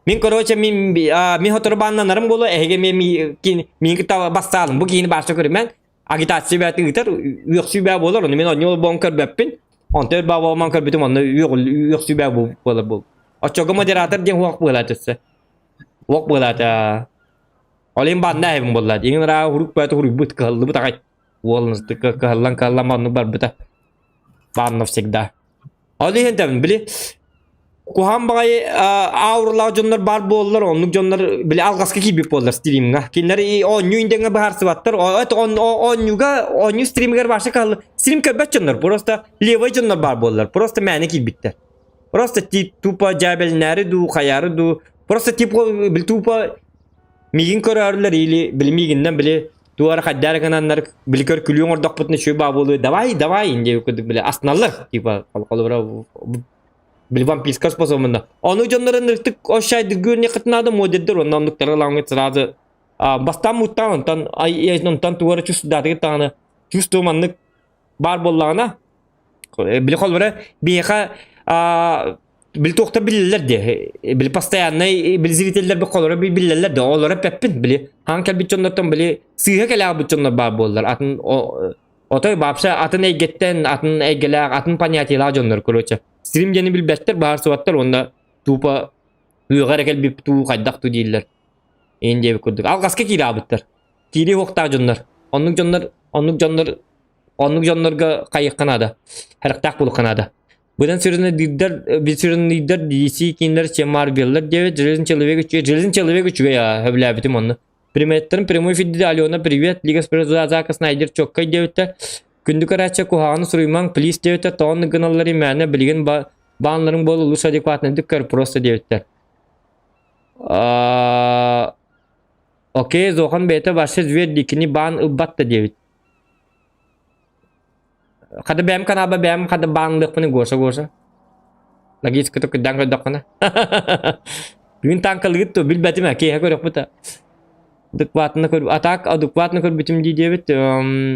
Мин короче мин мин сотору бааннанарым буолуо эһиги миин кытта бассаалым бу киһини баарса көрүмэн агитация бэйэтин ыытар үөхсүү бээ буолар ону мин онньу болбоон көрбөппүн онто өр баа буолман көрбүтүм онно үөхсүү бээ буолар буол оччого модератор диэн хуох буолаат өссө уох буолаата ол иһин банна эһэбин буоллаат иҥин ыраа хурук бэйэтэ хуруйбут кыһаллыбыт аҕай уол кыһаллан кыһаллан маннык барбыта баан навсегда Ол иһин тэбин били куһаан баҕайы ауралаах дьоннор баар буоллар, оннук дьоннор били алҕаска киирбит буоллар стримҥа. Кинилэр оонньуу индиҥҥэ быһаарсыбаттар. Оонньууга оонньуу стримигэр вообще каһылы стрим көрбөт дьоннор, просто левый дьоннор баар буоллар, просто мээнэ киирбиттэр. Просто тупо дьээбэлинээри дуу, хайаары дуу, просто типа били тупо Миигин көрөөрүлэр или били миигиннэн били туора хайдары гынаннар били көр күлүү оҥордохпутуна үчүгэй баа буолуо давай давай диэбит курдук били астыналлар типа холобура били вампирская способна ону дьоннорун ыртык ошшайдыргыыр модердер онно оннуктары ылаҥҥыт сразу бастаан муттаан онтон онтон туора чувствудаатыгыт даҕаны чувство маннык баар буоллаҕына били холобура биһиэхэ били туохтар биллэллэр дии били постояннай били зрителлэр холоро биллэллэр да олоро эппэппин били хаан кэлбит дьоннортон били сыыһа кэлээбит дьоннор баар буоллар атын отой вообще атын эйгэттэн атын эйгэлээх атын понятиелаах дьоннор короче стрим диэни билбэттэр баарсыбаттар уонна тупо ыаҕа эрэ кэлбиппит уу хайдах ту дииллэр иин диэбит курдук алҕаска киирээбиттэр киирии уохтаах дьоннор оннук дьоннор оннук дьоннор Оннук дьоннорго хайыахха наада, харахтаах буолуохха наада. Быдан сүрүннүүрдэр, сүрүннүүрдэр DC кинилэр чем Марвеллар диэбит, Железный человек үчүгэй, Железный человек үчүгэй аа, сөбүлээбитим онно. Приметтерин прямой эфирде Алена привет, Лига Зака Снайдер чоккай диэбиттэр. Күндү көрөөччү куһаҕаны суруймаҥ, плиз диэбиттэр, тоҕо гыналлар имээнэ билигин бааннарыҥ буола лучше адекватнайдык көр просто диэбиттэр. Окей, Зохан бэйэтэ вообще зверь дикини баан ылбат да диэбит. Хата бэйэм канаба бэйэм хата баанлыахпын Гоша Гоша. Логически кырдаан көрдөххүнэ. Бүгүн танкалыгыт то билбэтим ээ киэһэ көрөхпүт адекватно көр атак адекватно көрбүтүм дии диэбит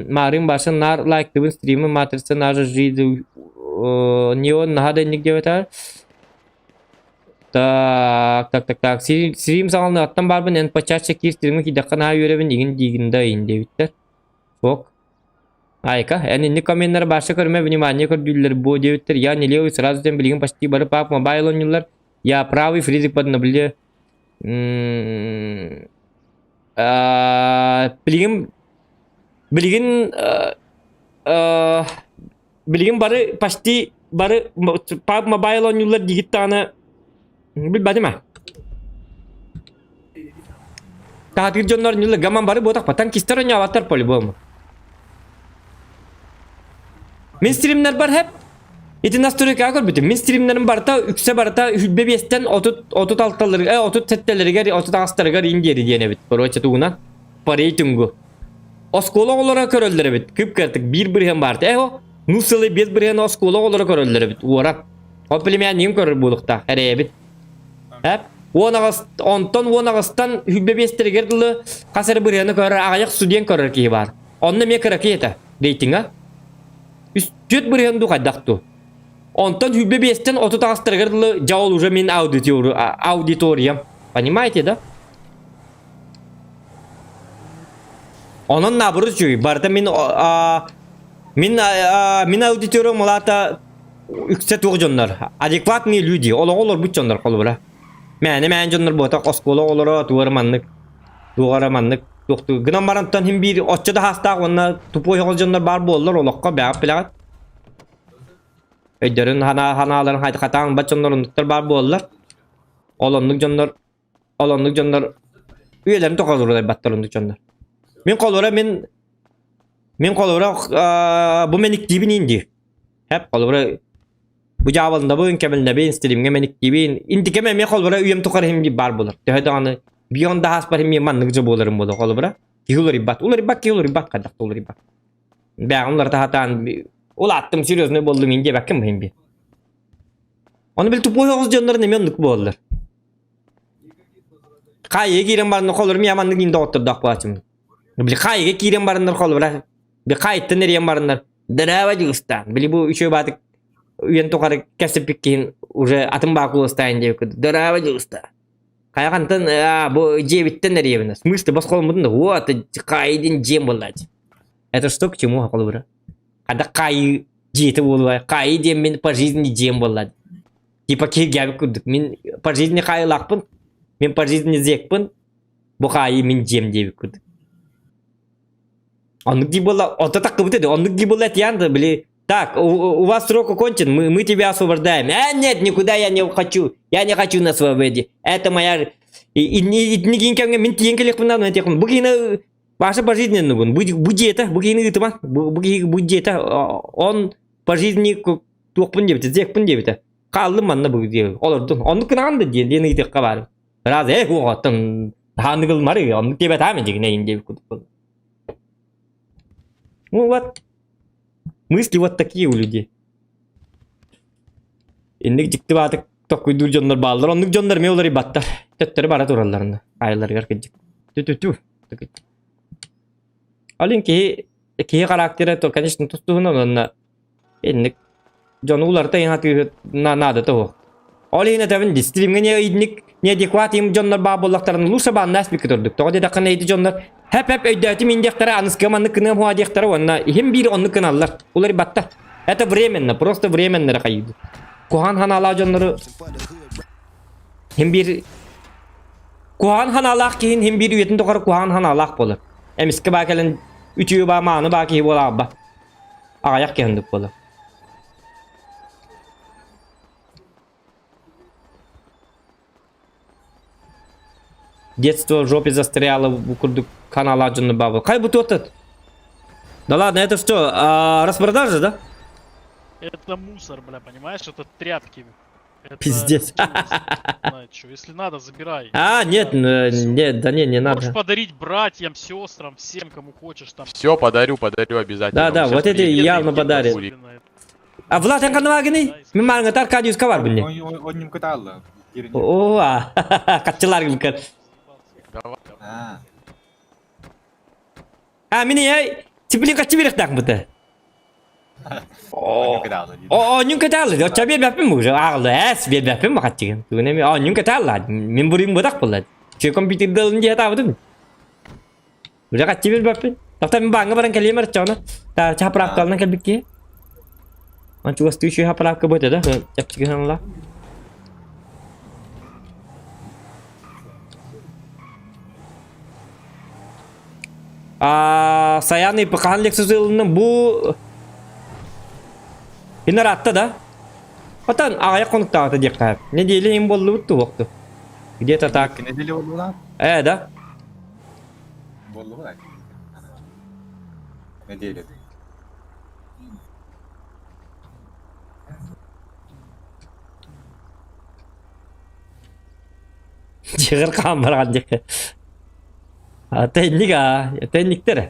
Маарыын барсан наар лайктыбын стримы матрица наша жизнь неон наһаа да инник диэбэтэ Так, так, так, так. Сирим саҕалыныаттан баарбын эн почаще киир стримҥэ киирдэххэ наһаа үөрэбин игин диигин да иин диэбиттэр. Ок. Айка, эн инник комменнары баша көрүмэ внимание көрдүүллэр буо диэбиттэр. Я не левый сразу дем билигин почти бары пап мобайл оонньууллар. Я правый фризик поднабле. Билигин билигин билигин бары почти бары PUBG Mobile оонньууллар диигит даҕаны билбэтим ээ. Таатыыр дьоннор оонньууллар гаман бары буотахпа танкистар оонньообаттар по-любому. Мин стримнэр бар хэп ити настройкаҕа көрбүтүм. Мин стримнэрим барыта үксэ барыта үһүбэ биэстэн отут отут алталарыгар отут сэттэлэригэр отут аҕыстарыгар иин диэри диэн эбит. Короче тугунан по рейтингу. Оскуола оҕолоро көрөллөр эбит. Кып-кыратык биир бырыһыан баар. Э, ну сылы биэс бырыһыан оскуола оҕолоро көрөллөр эбит. Уора. Ол племяннигым көрөр буолуохтаах. Эрэйэбит. Эп. Уон аҕыс, онтон уон аҕыстан хүлбэ биэстэригэр дылы хас эрэ бырыһыаны көрөр, аҕыйах студент көрөр киһи баар. Онно эмиэ кыракый этэ. Рейтинга. Үс түөрт бырыһыан дуу хайдах дуу. Онтон хүлбэ биэстэн отут аҕыстарыгар дылы дьэ ол уже мин аудиториям. Понимаете, да? Онон наоборот үчүгэй. Барыта мин мин мин аудиториям улаата үксэ туох дьоннор. Адекватные люди. Олоҕу олорбут дьоннор холобура. Мээнэ мээн дьоннор буотах оскуола оҕолоро тугара маннык тугара маннык туохтуу гынан барантан хин биир оччо да хаастаах уонна тупой оҕол дьоннор баар буоллар олоххо бэҕэп билэҕит. Өйдөрүн ханаа ханааларын хатаан бат дьоннор оннуктар баар буоллар. Ол оннук дьоннор Ол оннук дьоннор үйэлэрин тухары баттар оннук дьоннор. Мин холобура мин мин холобура бу мэниктиибин инди. Хэп холобура бу дьаабылынабын, кэмэлнэбин, стримҥэ мэниктиибин. Интикэм эмиэ холобура үйэм тухары хим баар буолар. Төһө даҕаны бион да ааспар хим маннык же буоларым буолар холобура. Киһи уларыйбат. Уларыйбат киһи уларыйбат хайдах да уларыйбат. Бэҕин уларыта сатаан улааттым серьезный буоллум ин диэбэккин бу хим Ону били тупой оҕус дьоннор эмиэ оннук буолаллар. Хаайыга киирэн бараннар холобура мин маннык иин доҕоттордоох буолааччым. Били хаайыга киирэн бараннар холобура били хаайыттан эрийэн бараннар Здорово, Дьулустаан. Били бу үчүгэй баатык үйэн тухары кэпсэппит киһин уже атын баакуластаан диэбиккит. Здорово, Дьулустаан. Хайаҕантан бу дьиэбиттэн эрийэбин. В смысле босхоломмутун да вот хаайдын дьиэм буоллааччы. Это что к чему холобура? Хада хаайыы дьиэтэ буолуой. Хаайыы диэн мин по жизни дьиэм буолла. Типа киһиргээбит курдук. Мин по жизни хаайылаахпын, мин по жизни зекпин, бу хаайыы мин дьиэм диэбит курдук. Оннук дии буолла, онто таххыбыт этэ, оннук дии буолла этиэн да, били, так, у вас срок окончен, мы тебя освобождаем. Э, нет, никуда я не хочу, я не хочу на свободе. Это моя... Итини кэмҥэ мин тиийэн кэлиэхпин наада, этиэхпин. Бу киһини Ваша пожизненный бу дьиэтэ, бу киһини ыытыма, бу киһи бу дьиэтэ, он по жизни туохпун диэбитэ, зекпин диэбитэ. Хааллым манна бу диэ, олордум. Оннук гынаҕын да диэн диэн ыйытыахха баар. Раз э уоҕаттан хаанныгылмары, оннук диэбэтаам дьигинэйин диэбит курдук. Ну вот, мысли вот такие у людей. Инник дьикти баатык токкуйдуур дьоннор бааллар. Оннук дьоннор эмиэ уларыйбаттар. Төттөрү бара туралларына. Айыларыгар кырдьык. Тү-тү-тү. Алин киһи киһи характера то, конечно, тустуһунан онно инник дьону уларыта иһин наада тоһу. Ол иһин этэбин ди стримҥэ не инник неадекват им дьоннор баа буоллахтарын лучше бааннаас бикки турдук. Тоҕо диэтэххинэ ити дьоннор хэп-хэп өйдөөтүм индиэхтэрэ аныскы маннык кыныам хуа диэхтэрэ уонна иһин биир оннук кыналлар. Уларыйбаттар. Это временно, просто временно эрэ хайыыбыт. Куһаҕан ханаалаах дьоннору хим биир куһаҕан ханаалаах киһин хим биир үйэтин тухары куһаҕан ханаалаах буолар. Эмискэ баа кэлэн үтүө баа мааны баа киһи буолаабат. Аҕайах киһи оннук буолар. Детство в жопе застряло бу курдук каналаах дьонно баабыл. Хай бу туотат? Да ладно, это что, а, распродажа, да? Это мусор, бля, понимаешь? Это тряпки. Это Пиздец. Знает что. Если надо, забирай. А, нет, нет, да не, не Можешь надо. подарить братьям, сестрам, всем, кому хочешь там. Все, подарю, подарю обязательно. Да, да, Он вот щас это приедет, явно и подарит. будет. А Влад эн ханна Мин маарыҥҥыта Аркадиуска барбын не. Онньум кытаалла. Оо, хаччылар гылкар. Давай. А, мин я типлин хаччы берехтаах быта. Оонньун кытаалла. Оччо биэрбэппин уже. Ааҕылла эс биэрбэппин хаччыгын. Тугун эми оонньун кытаалла. Мин буруйум бытах буолла. Чө компьютердалын дии атаабытым. Уже хаччы биэрбэппин. Тохто мин бааҥҥа баран кэлиэм эрччоҕуна. Та чапраапкалынан кэлбит киһи. Он чугастыы үчүгэй хапыраапка бу этэ да, чэпчэки сыаналаах. А Саян ИПХ Lexus ылынным бу Инаратта да? Отон аҕыйах хонуктааҕыта диэххэ. Неделя им буоллубут туһуохту. Где-то так. Неделя буоллула? Э, да. Буоллула. Неделя. Дьиҕэр хаан бараҕан диэххэ. Тэнник аа, тэнниктэр.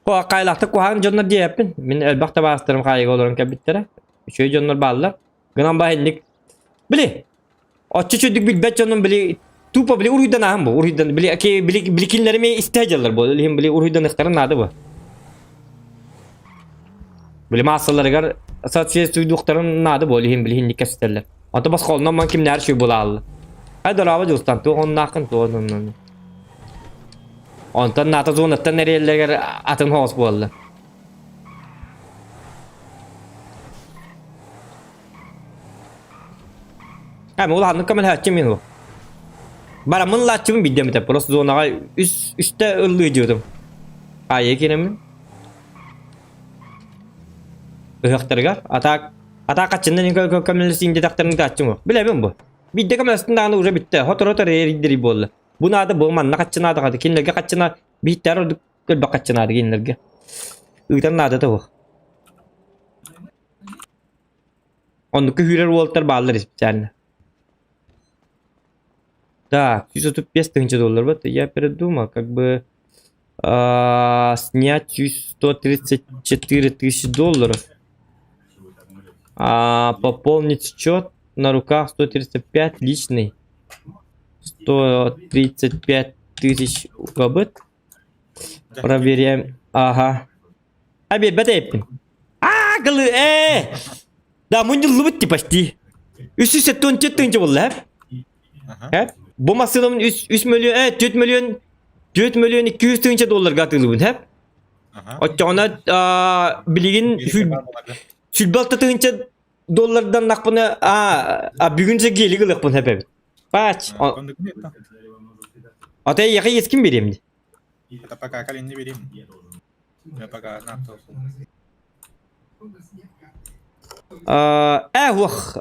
Куһаҕайлаахтык куһаҕан дьоннор диэппин. Мин элбэх табаарыстарым хаайыга олорон кэлбиттэрэ. Үчүгэй дьоннор бааллар. Гынан баа инник. Били, Оччо үчүгдүк билбэт дьонум били тупо били уруйдан ааһан бу уруйдан били аки били били кинилэрими истэ дьаллар бу илиһин били уруйданыхтарын наада бу били маассаларыгар соответствуйдуохтарын наада бу илиһин били хинник кэпсэтэллэр онто босхолунан ман кимнээр үчүгэй буолаалла ай дорообо дьулустан туох оннааххын туох оннун онтон наата зонаттан эрийэллэригэр атын хоос буолла Эм улаханнык көмөлөһөөччү мин ол. Бараммын ылааччыбын билдем этэ. Просто зонаҕа үс үстэ ыллыы дьиэтим. Аайы киирэммин. Ыһыахтарыгар атаак атаак хаччыннан көмөлөсүн диэтэхтэрин ытааччым. Билэбин бу. Биирдэ көмөлөстүн даҕаны уже бүттэ. Хотору-хотору эрийдири буолла. Бу наада бу манна хаччы наада хата кинилэргэ хаччы наада биһиттэр ордук көрбөх хаччы наада кинилэргэ. Ыытар наада да суох. Оннук күүрэр уолтар бааллар специально. Так, 135 тысяч долларов. Вот я передумал, как бы снять 134 тысячи долларов, а пополнить счет на руках 135 личный, 135 тысяч УКБ. Проверяем. Ага. А бэтэйппин. Аа, кылы, э! Да, мунньуллубут ти почти. 374 тыһыынча буолла, Һэ? Бу массыынабын 3 миллион, 4 миллион, 4 миллион 200 тыһыынча долларга атыылыыбын, һэ? Оччоҕуна билигин сүлбэ алта тыһыынча доллардан нахпына а бүгүн же гелик ылыахпын хэп эбит. Пач. Ата эйиэхэ иэскин бириэм дии. Это пока калин не бери. Я пока на Э, уох,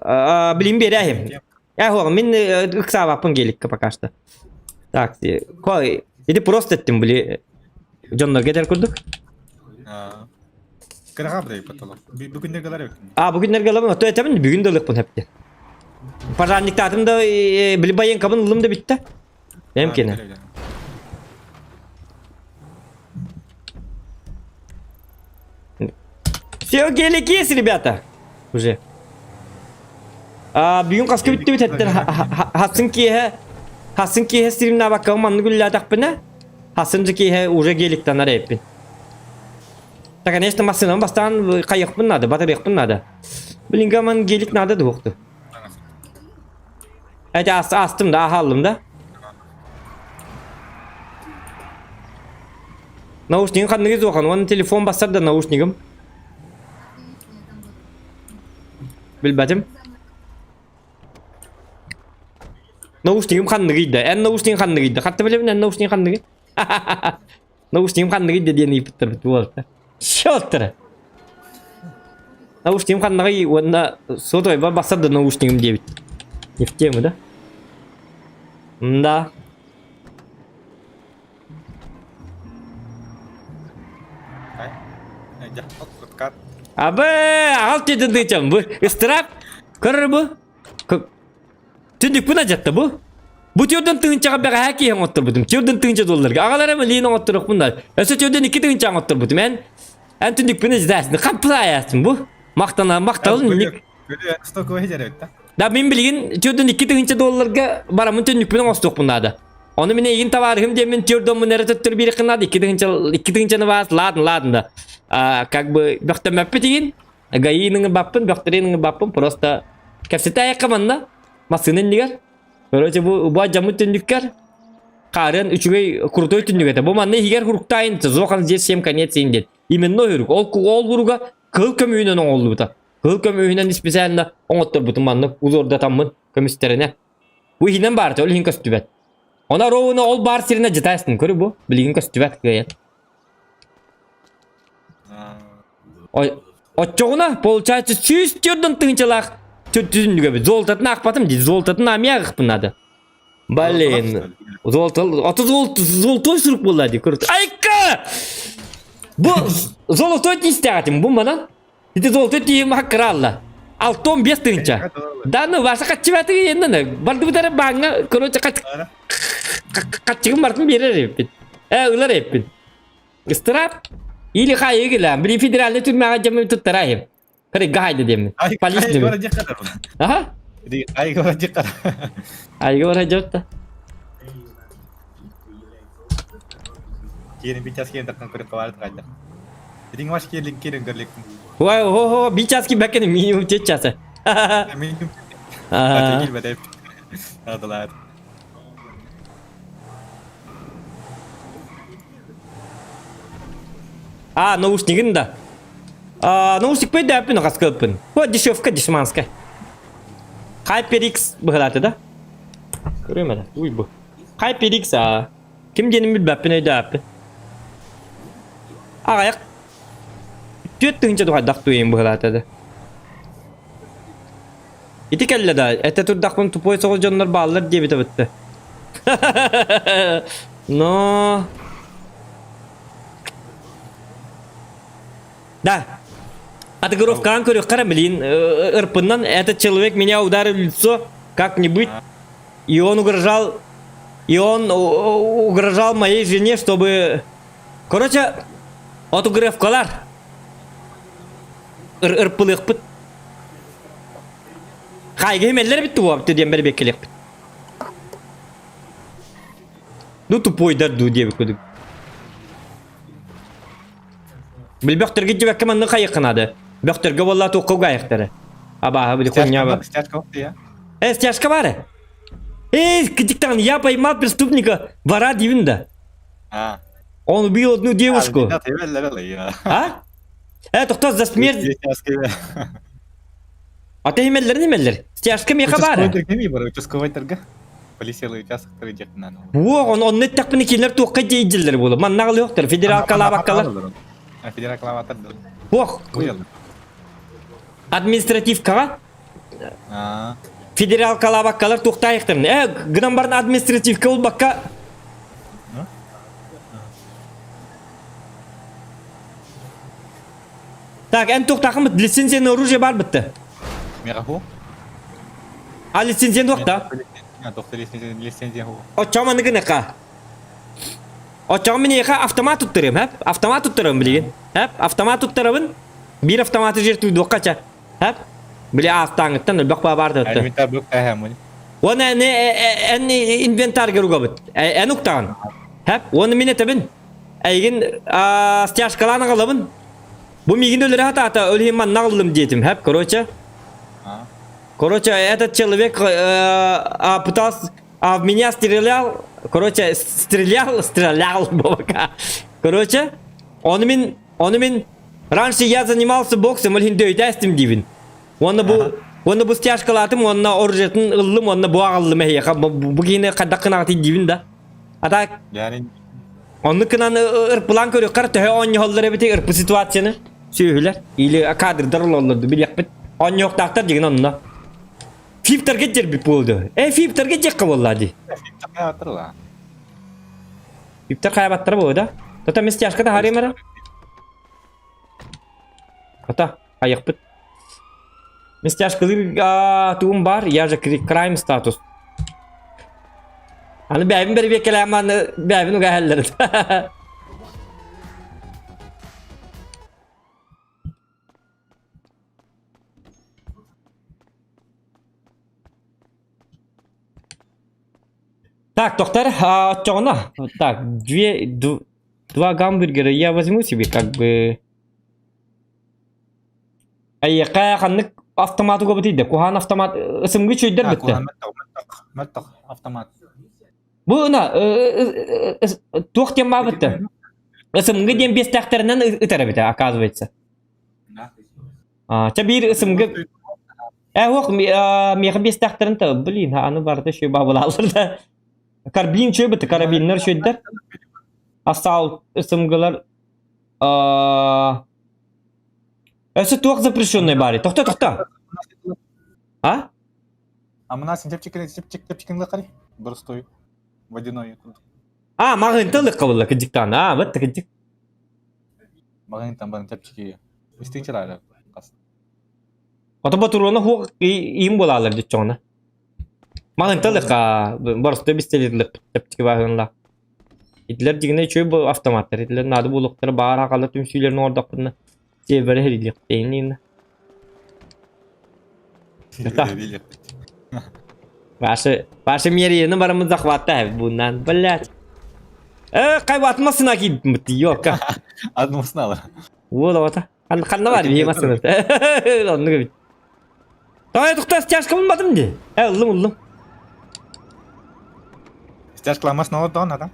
билин биэрээһим. Э, уох, мин ыксаабаппын геликка пока что. Так, ити просто эттим, били, дьоннорго этэр курдук. Кыраға бдай потолок. Бүгүннерге ылар эбиккин. А, бүгүннерге ылабын, ото этэбин, бүгүн да ылыахпын хэпти. Пожарниктаатым да, били байыҥкабын ыллым да бүтте. Эм кene. Все, гелик есть, ребята. Уже. А, бүгүн хаска бүттүбүт эттер хасын киэһэ хасын киэһэ стримнаабакка маннык үллээтэхпинэ хасын же киэһэ уже геликтанар эппин. Так, конечно, массыынам бастаан хайыахпын надо, батарыахпын надо. Блин, гаман гелик надо дуохту. Эти астым да, аһаллым да. Наушнигым ханныгы суохан, уонна телефон бассар да наушнигым. Билбэтим. Наушнигым ханныгый да. Эн наушнигым ханныгый да. Хатта билэбин эн наушнигым ханныгый. Наушнигым ханныгый да диэн ыйыппыттар буолта. Чёртара. Наушнигым ханныгый уонна сотовый бассар да наушнигым диэбит. Не в тему, да? Да. Абы, аҕал тиэтин тыычам бу. Ыстыраап, көрөр бу. Түннүкпүн адьатта бу. Бу төрдөн тыһыынчаҕа бэҕэһээ киһи оҥотторбутум. Төрдөн тыһыынча долларга. Аҕалар эм лиин оҥотторохпун да. Өссө төрдөн икки тыһыынча оҥотторбутум. Эн эн түннүкпүн эждээсин. Хаппылаайасын бу. Махтана махталын ник. Да мин билигин төрдөн 2 тыһыынча долларга барамын түннүкпүн оҥостуохпун наада. Ону мин эйигин табаарыһым диэммин төрдоммун эрэ төттөрү биэриэххин наада 2 тыһыынча 2 тыһыынчаны баас ладно ладно да. А, как бы бөхтөмөппүт игин гаиныҥы баппын бөхтөрүнүҥы баппын просто кэпсэтэ айакка манна массыына иннигэр короче бу бу дьаммыт түннүккэр хаарыан үчүгэй крутой түннүк этэ бу манна иһигэр хуруктаайын зохан здесь всем конец диэн именно үһүрүк ол ол буруга кыл көмүһүнэн оҥоһуллубута Кыһыл көмүһүнэн специально оҥотторбутум маннык узордатаммын көмүстэринэ. Бу иһинэн баар ол иһин көстүбэт. Она ровно ол баар сиринэ дьытаастын көрү бу билигин көстүбэт кыайан. Оччоҕуна получается 104 тыһыынчалаах түннүгэбит. Золотатын аахпатым дии. Золотатын аамыйа ааҕыахпын наада. Блин. Золото, а то золото, золотой сурук буолла дии. Айка! Бу золотой тиистээх бу манан. Ити золотой тииһим хаккыраалла. 65 тыһыынча. Да ну Вася хаччыбаты еннен. Бардыбыт эрэ бааҥҥа короче хаччыгын бартын биэрэр эбиппин. Э ылар эбиппин. Ыстыраап или хайы гилэм. Били федеральный түрмэҕэ дьэммин туттарайым. Кырыгга хайды диэммин. Полиция Аха. Айга барадьыккар. Айга барадьыкта. Киирин бичас киирин таххан көрүк кабарыт кайда. Итин ваш киирин киирин көрлеккин. Ой, хо хо, бичас ки бэккени минимум чет часа. Минимум. А, бэдэ. Адалар. А, наушнигин да. А, наушник пөйдөөппүн хаскылыппын. О, дешевка дешманская. HyperX быһылааты да? Көрүөм эрэ. Уй бу. HyperX а. Ким диэнин билбэппин өйдөөппүн. Аҕайах 4000 тухайдах туйун быһылаата да. Ити кэллэ да, этэ турдахпын тупой соҕус дьоннор бааллар диэбитэ бытты. Но... Да. Отыгыровкаҕын көрүөххэ эрэ, блин, ырпыннан этот человек меня ударил в лицо, как-нибудь. И он угрожал, и он угрожал моей жене, чтобы... Короче, отыгыровкалар. Ырпылыахпыт. Хайгы химэллэр битти буолбут диэн бэрбиэккэлиэхпит. Ну тупойдар дуу диэбит кудук. Билбөхтөргө дьибэккэ маннык хайыахха наада. Бөхтөргө буолла туохха угаайахтара. Абааһы били хуйня Стяжка я. Э, стяжка баар. Эй, кидиктан, я поймал преступника, вора дивин да. А. Он убил одну девушку. А? Э, тохтоо, за смерть. А ты имеллер немеллер? Стяжка меха баар. Участковый торга. Полиция участоктары диэхтинэн. Уох, он онно эттэхпинэ кинилэр туохха дьиэйдиллэр буолуо. Манна аҕалыахтар, федералкалаабаккалар. Федералкалаабаттар. Уох. Административкаҕа федералкалаабаккалар туохтаайахтарын. Э, гынан баран административка булбакка Так, эн туохтаахын лицензия на оружие бар бытты. Мегафу? А лицензия туохта? Лицензия ху. Оччоҕо маннык гыныахха. Оччоҕо мин эйиэхэ автомат туттарыам, хэп? Автомат туттарабын билигин. Хэп? Автомат туттарабын. Биир автоматы жертвуйдуохха ча. Хэп? Били аастааҥыттан өлбөх баар тутта. Уонна эн эн инвентарьгар угабыт. Эн уктаҕын. Хэп? Уонна мин этэбин. Эйигин стяжкалаан аҕалабын. Бу миигин өлөрө сатаата, ол иһин манна аҕаллым диэтим. Хэп, короче. Короче, этот человек пытался в меня стрелял, короче, стрелял, стрелял, бабака. Короче, он мин, он мин, раньше я занимался боксом, ол иһин дөйдээстим диибин. Уонна бу уонна бу стяжкалаатым, уонна оружиетын ыллым, уонна бу аҕаллым эһиэхэ, бу киһини хайдах гынаҕытый диибин да. А так, оннук гынан ырпылаан көрүөххэр төһө оонньоһоллор эбитий ырпы ситуацияны сүөһүлэр или кадрдар ололлор билиэхпит оонньуохтаахтар дигин онно фиптарга дьэрбит буолду э фиптарга дьиэххэ буолла дии фиптар хайабаттара буолуо да тото местяшка таһаарыам эрэ ата айахпыт местяшкалыыр тугум бар я же крайм статус Аны бэйэбин бэрэбиэркэлээн аны бэйэбин угаһаллар. Так, доктор, а оччоҕуна, так, две, два гамбургера я возьму себе, как бы... Эйиэхэ ханнык автомат угабытый да? Куһаан автомат ысымгы үчүйдэр бүттэ. Мөлтөх автомат. Бу ына туох диэн баабытта? Ысымгы диэн биэстээхтэринэн ытар эбитэ, оказывается. Ча биир ысымгы Э, ох, миэхэ биэстээхтэрин та, блин, аны барыта үчүгэй баабылаалар да. Карбин үчүгэй бытты, карабиннар үчүгэйдэр. Асаал ысымгылар Өссө туох запрещенный баарый? Тохто, тохто. А? А мына сен чепчикин чепчик чепчикин лакари. Простой. Водяной. А, маҕыынта ылык кабылла кыдьыктаан. А, вот кыдьык. Маҕыынтан барын чепчики. Истинчилары. Ото ботуруона хуох иим буолаалар диччоҕуна. Маҕыынта ылыкка боростой бистелирлик чепчики бааһынла. Итилэр дьиҥинэ үчүгэй бу автоматтар, итилэр наада буолуохтара баар аҕалар түмсүүлэрин оҥордохпутуна сиэбэрэ иһиллиэхтээх Ваши, ваши мерьены бараммыт захваттаев буунан, блядь. Э, кайбатын массына киирбит, ёлка. Одну узнала. Вот, вот. Ханна бар, бии массына. Оннук эбит. Давай тухта стяжка булмадым ди. Э, ыллым, ыллым. Стяжкаламас ноордоон ата.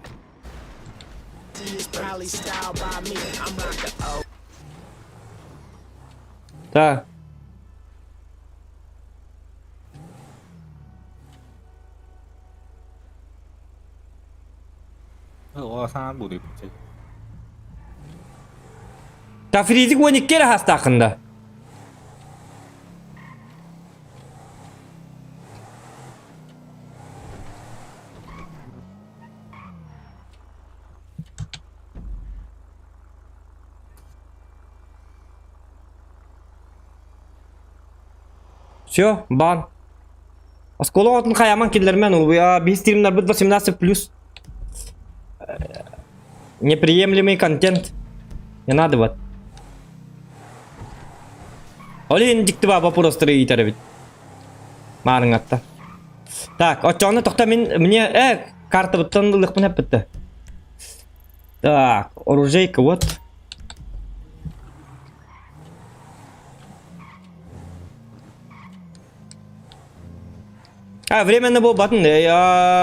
Да. Тафризик 12 эрэ хастаахында. Все, бан. Оскуола оҕотун хайааман киллэрмэн, биир стримнарбыт 18 плюс. Неприемлемый контент. Не надо вот. Ол иһин дьикти баа вопростары ыйытар эбит. Маарыҥатта. Так, оччоҕуна тохто мин мне картабыттан ылыахпын эппитте. Так, оружейка вот. А, временно буолбатын.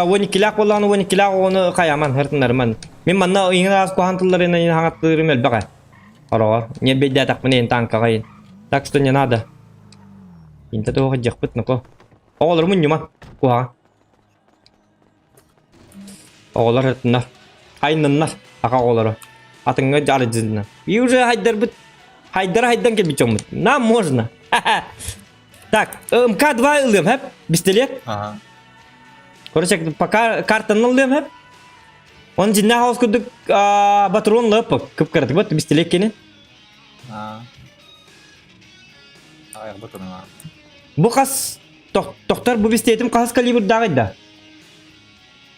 Уон иккилээх буоллаҕына уон иккилээх оҕону хайааман хартынарыман. Мин манна иҥин араас куһаҕан тылларынан хаҥаттыырым элбэх ээ. Хороҕор. Ньиэрбэйдээтэхпинэ иһин танкаҕа иһин. Так что не надо. Интэ туох дьахпыт ноко. Оҕолорум мунньума. Куһаҕан. Оҕолор ытыннар. Айныннар. Аха оҕолоро. Атыҥҥа дьарыдьынна. И уже хайдарбыт. Хайдара хайдан кэлбит дьоммут. Нам можно. Так, МК-2 ылыам, хэп? Пистолет. Ага. Короче, пока картаны ылыам, хэп? Он дьиннээх хаос курдук патрон лыап кып-кыратык бат пистолет кини. Аа. Аҕайах бутунуҥа. Бу хас тохтор бу пистолетим хас калибрдааҕый да?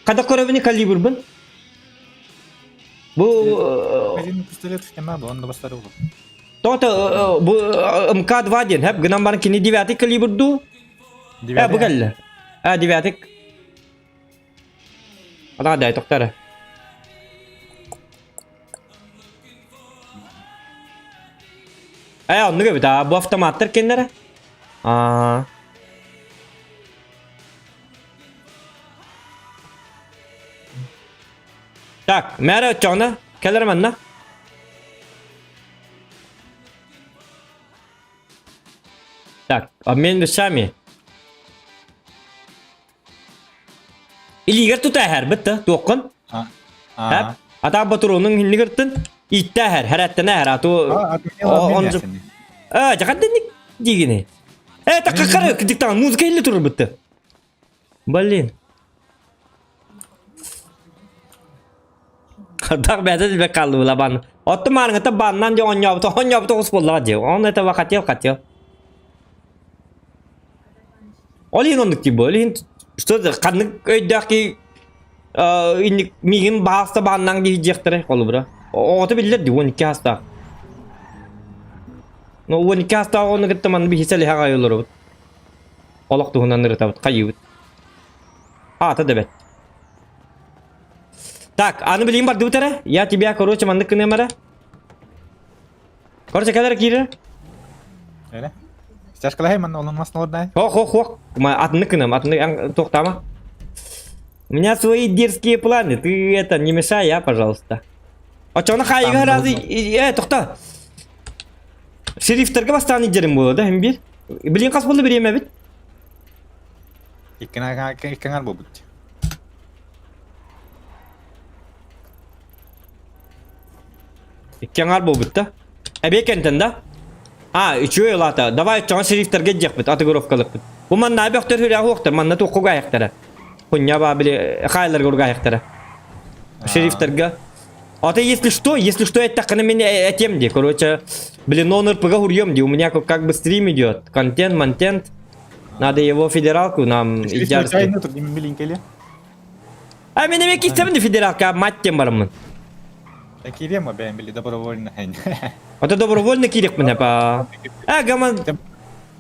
Хада көрөбүнү калибрбын? Бу Один пистолет нема бу онно бастары улу. Тоото бу МК-2 диэн хэп гынан баран кини девятый калибр дуу? Э бу кэллэ. А девятый. Ата дай тохтара. Э оннук эбит а бу автоматтар кеннere. Аа. Так, мээрэ оччоҕуна кэлэр манна. Так, обмен вещами. Илиигэр тута эһэрбит да, туоххун? Аа. Ата батуруунуҥ иннигэртин ииттэ эһэр, хэрэттэнэ эһэр, а то он Э, жакаддинник дигини. Э, таккакары диктан музыка илли турар бытты. Блин. Хардах бэйэтэ билбэт хааллыбыла бан. Оттон маарыҥҥыта баннан дьэ оонньообута, оонньообута оҕус буоллаҕа дии. Он этого хотел, хотел. Ол иһин оннук дии бу. Ол иһин что ханнык өйдөөх киһи инник миигин баһаста бааннаҥ дии диэхтэрэ холобура. Оҕото биллэр дии 12 саастаах. Ну 12 саастаах оҕону кытта манна биһи сэлиһэ аҕай олоробут. Олох туһунан ырытабыт, хайыыбыт. Аата да бэт. Так, аны билигин бардыбыт эрэ. Я тебя, короче, маннык гыныам эрэ. Короче, кэлэр киирэр. Эрэ. Стяжкалаһай манна онон мас нолордай. Хох, хох, хох. Атыннык гынам, атыннык туохтаама. У меня свои дерзкие планы, ты это, не мешай, я, пожалуйста. Очону хайыга разы... Э, тохто. Шерифтерге бастаан идерим буолла да, бир. Билин хас болду бириэмэ бит? Иккиҥар буолбут. Икки аҥаар буолбут да? Эбиэ кэнтэн да? А, үчүгэй улаата. Давай оччоҕо шерифтэргэ диэхпит, атыгыровкалыкпыт. Бу манна бөхтөр хүрэх уохтар, манна туохха угаайахтара. Хуння баа били хайларга угаайахтара. Шерифтэргэ. А ты если что, если что, эттэххинэ мин этем ди. Короче, блин, он РПГ урьем ди. У меня как бы стрим идет. Контент, монтент. Надо его федералку нам идеальски. А мен эме киссэбин федералка мать тем бараммын. Кириэм бэйэм били добровольно. Ата добровольно киириэхпин эпа. А гаман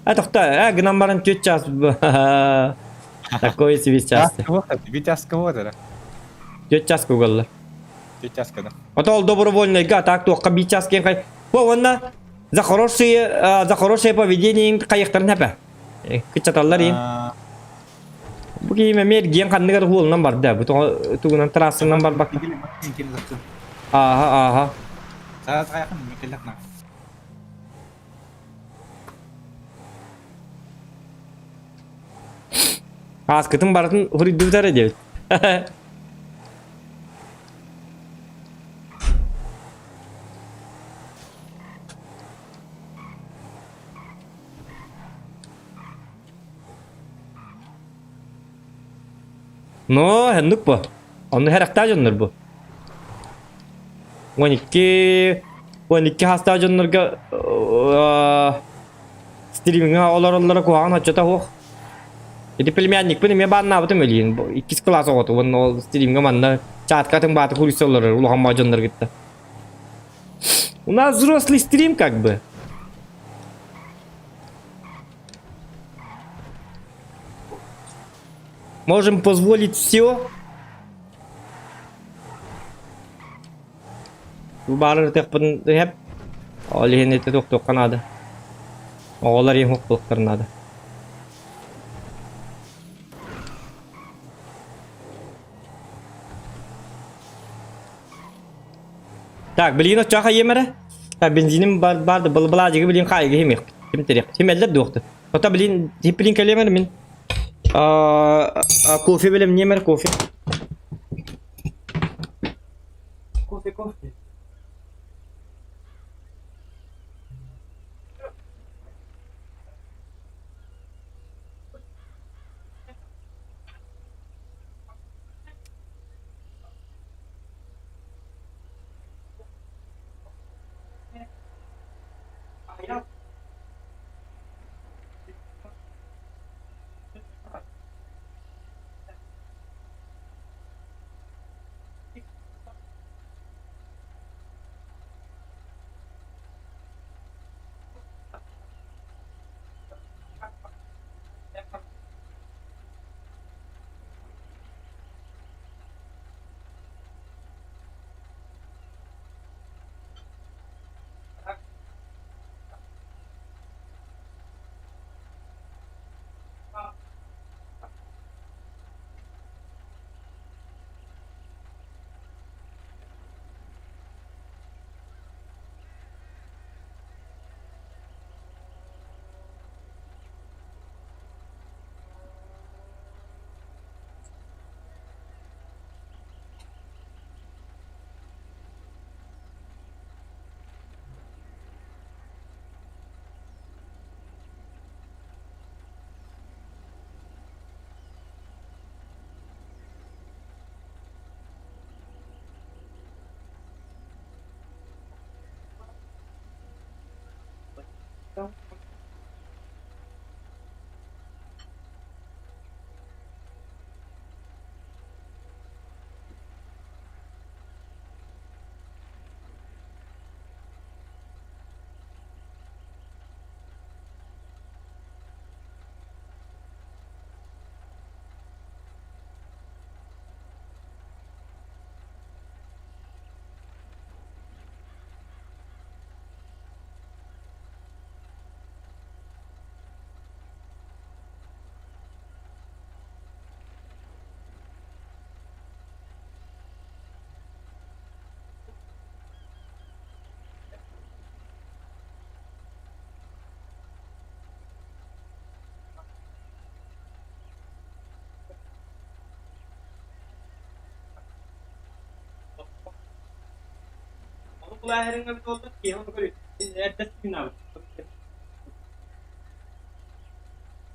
А тохта, а гынан баран түөрт час. Такой себе час. Витязка вот это. Түөрт час кугаллар. Түөрт часка да. Ата ол добровольныйга так туохха биир час киэн хай. Бу уонна за хорошие за хорошее поведение хайыктарын эпэ. Кыччаталлар им. Бу киһи эмиэ эргийэн ханныгар уолунан барда. Бу тугунан трассанан барбакка. Ааха, ааха. Ааскытын барытын хуруйдубут эрэ диэбит. Но, оннук бу. Онно хэрэхтээх дьоннор бу. 12 12 хастаах дьоннорго. Стримҥа олороллоро куһаҕан оччото суох. Ити племянникпын эмиэ бааннаабытым өлүйүн. Иккис кылаас оҕото уонна ол стримҥа манна чатка атын бааты куруйса олорор улахан баа дьоннор кытта. У нас взрослый стрим как бы. Можем позволить все. Бу баары ытыахпын иһэп. Ол иһин ити тохтуохха наада. Оҕолор иһин буолуохтарын наада. Так, билигин оччоох айыам эрэ. Так, бензиним бар, бар да былаажыгы билигин хаайыгы химиэх. Ким териэх. Химэллэр дуохту. Ота билигин хиппилин кэлиэм эрэ мин. Кофе бэлэмниэм эрэ кофе. Кофе, кофе.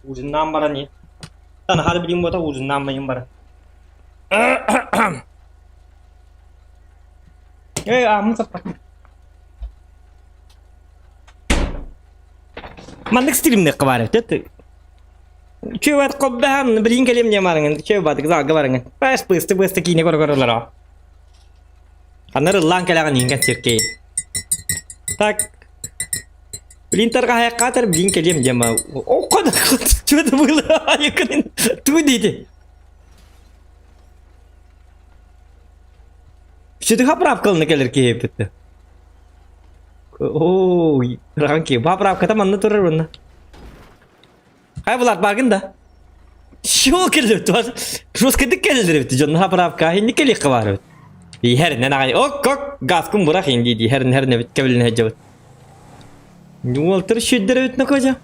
Ужиннаан баран иһ. Наһаа да билим буота ужиннаан байым баран. Эй, ааммын саппат. Маннык стримнеххэ баар эбит. Чүөбэт хоббаһан билин кэлиэм диэн бараҥын, чүөбэт залга бараҥын. Пас бысты бысты киинэ көрө-көрө Ханна ыллаан кэлэҕин иһин кэнсиэркэй. Так. Блин тарҕаһайаххаатар блин кэлиэм диэн ба. О, что это было? Ту диэти. Чүтү поправкалына кэлэр киһи эппитте. Оо, ырахан киһи. Поправката манна турар уонна. Хай булар баргын да. Шо келдер туас. Жесткадык келдер бит. Жон поправка хинни келик бар бит. Иһэр нен агай. Ок ок газкын бурах инди ди херин херин бит кебилин хеджебит. Уолтар шүддер бит накожа.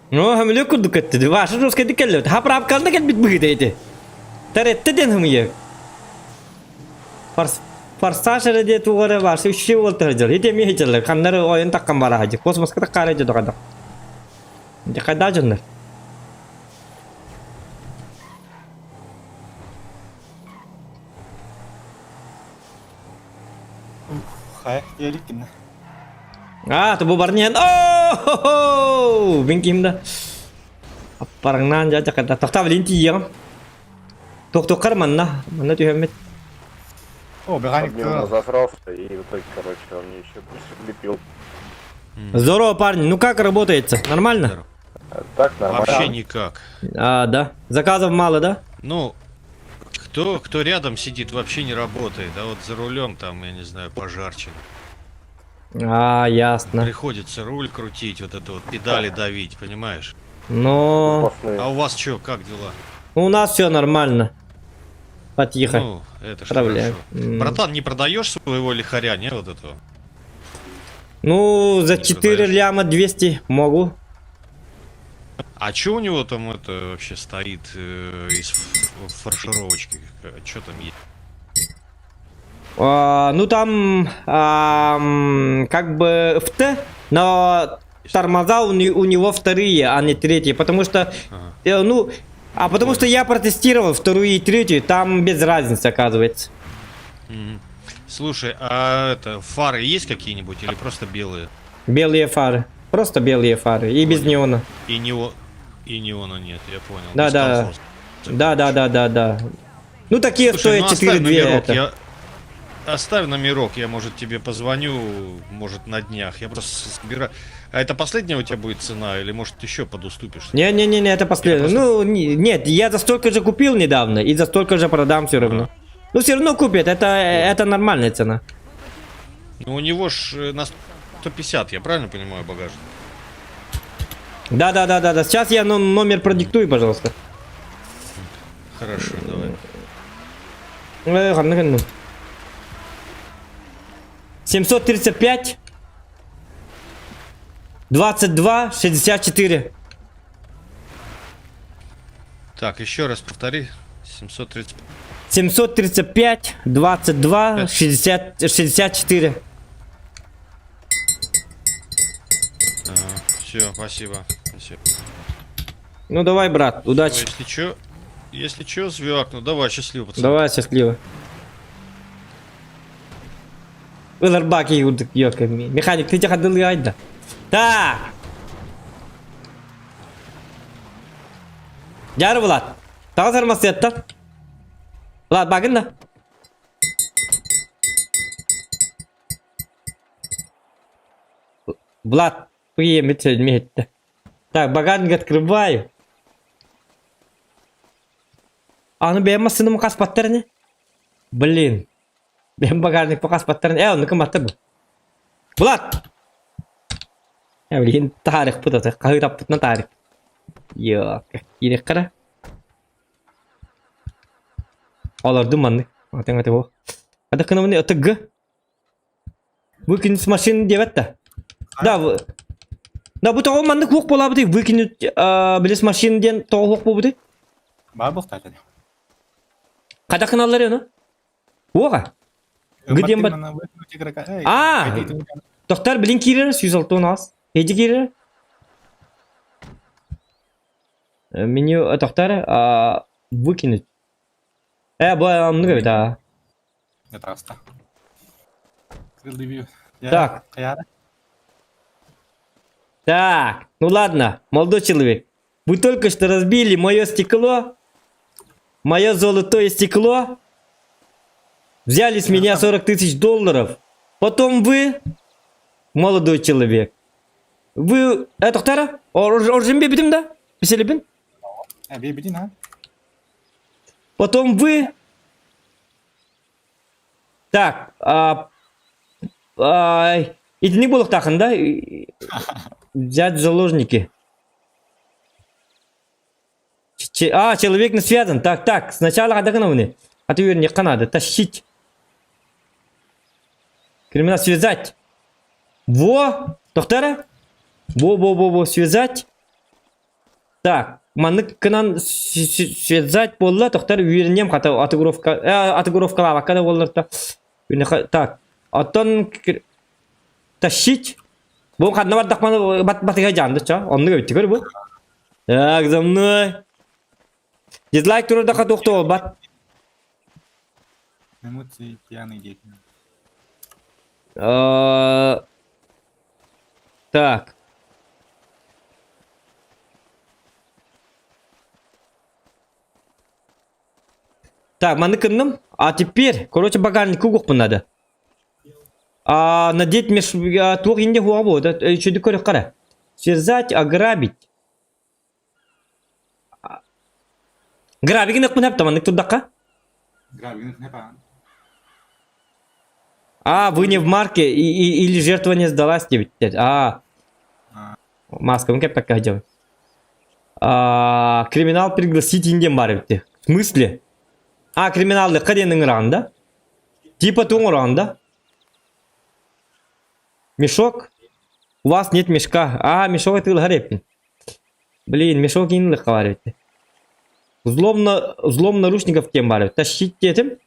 Ну, хөмүлүк курдук көттү. Ваша жесткайдык келлебит. Хаправкалда келбит быһыыта ити. Таретте диэн хымыйа. Форс форсаж эрэ диэ туох эрэ Ваша үчүгэй уолтар дьыл. Ити эмиэ дьыллар. Ханнары ойон таккан бара хадьы. Космоска таккаары дьэ доҕодох. Дьэ хайдаа дьоннор. Хайа диэлик кинне. А, бу барньан. О! Мин ким да. Аппараңнаан дьа дьакарда. Тохтаа билин тиийэҕим. Тохтуоххар манна. Манна түһэммит. О, механик Подмену засрался, и в итоге, короче, он мне еще больше влепил. Здорово, парни. Ну как работается? Нормально? Так, нормально. Вообще никак. А, да. Заказов мало, да? Ну, кто, кто рядом сидит, вообще не работает. А вот за рулем там, я не знаю, пожарче. А, ясно. Приходится руль крутить, вот это вот, педали давить, понимаешь? Но... А у вас что, как дела? У нас все нормально. Потихо. Ну, это ж Проблем. хорошо. М. Братан, не продаешь своего лихаря, не, вот этого? Ну, за Не 4 продаешь. ляма 200 могу. А что у него там это вообще стоит э, из фаршировочки? Что там есть? А, ну там а, как бы в Т, но тормоза у, не, у него вторые, а не третьи, потому что, Ага. э, ну, а потому что я протестировал вторую и третью, там без разницы оказывается. Мгм. Слушай, а это фары есть какие-нибудь или просто белые? Белые фары, просто белые фары и без неона. И нео... И неона нет, я понял. Да, Без да. комфорта. Да, да, да, да, да. Ну такие Слушай, ну стоят оставь 4,2 номерок, это. я... Оставь номерок, я, может, тебе позвоню, может, на днях. Я просто собираю... А это последняя у тебя будет цена или, может, еще подуступишь? Не-не-не, это последнее. просто- Ну, не- нет, я за столько же купил недавно и за столько же продам все равно. Ну, все равно купят, это, это нормальная цена. Ну, у него ж э, на 150, я правильно понимаю, багажник? Да, да, да, да, да. Сейчас я номер продиктую, пожалуйста. Хорошо, давай. Э, ханна гынным. 735 22 64. Так, еще раз повтори. 730. 735 22 60 64. Все, спасибо. Спасибо. Ну давай, брат, удачи. Если чё, если чё, звякну. Давай, счастливо, пацан. Давай, счастливо. Ыларбаки ёка. Механик, ты тяхадыл айда. Так. Жары Влад. Тағы сармасы еттар. Влад, багын да. Влад, приемет Так, багажник открываю. Аны бэйэм массыынам хаспаттар ини. Блин. Бэйэм багажник хаспаттар ини. Э, оннук маттар бу. Влад! Э, блин, таарык бут ата. Хаһыытаппытынан таарык. Йок. Киириэххэ Олордум маннык. Атыҥ аты бу. Адакынабын ытыгы. Выкинуть с машины диэбэт да. Да, в... Да, бу тоҕо маннык хуох буолаабытый выкинуть били с машины диэн тоҕо хуох буолбутуй? Баар буолтаата. Хайдах гыналлар ону? Уоҕа. Где бат... А, тохтар билин киирэр 106 Эдди киирэр. Меню тохтар выкинуть. Э, бу оннук эбит аа. Таҕыста. Так. Так, ну ладно, молодой человек. Вы только что разбили мое стекло, мое золотое стекло, взяли с меня 40 тысяч долларов. Потом вы, молодой человек, вы... Э, тохтара, оржин бибитим да? Беселебин? Бибитин, а? Потом вы... Так, а, а, итини буолуохтаахын да? Взять в заложники. Ч а, человек не связан. Так, так, сначала хайдах А ты не надо. Тащить. Криминал связать. Во! Тохтара? Во-во-во-во, связать. Так, маннык гынан связать буолла, тохтар үөрэнним хата атыгуровка, э, атыгуровкалаабакка да буоллар Так, оттон тащить. Бу ханна бардахпына бат батыга жанды ча. Оннук эбит көр бу. Так, за мной. Дизлайк туруордахха туох да буолбат. Эмоции пьяный дети. Так. Так, маннык гынным. А теперь, короче, багажник угуохпун надо. А, надеть меж... Туох инде хуа буо, үчүдүк көрүк Связать, ограбить. Грабигин ыкпын хэп маннык турдакка. Грабигин хэп А, вы не в марке и, или жертва не сдалась тебе. А, маскабын кэппэккэ сылдьабын. А, криминал пригласить индем бар эбит. В смысле? А, криминаллыкка диэн ыҥыраҕын да? Типа туҥ оҥороҕун да? Мешок? У вас нет мешка. А, мешок атыылаһар эбиппин. Блин, мешок иинлыхха баар эбит. Взлом, на... Взлом наручников диэн баар эбит. Тащить диэтим.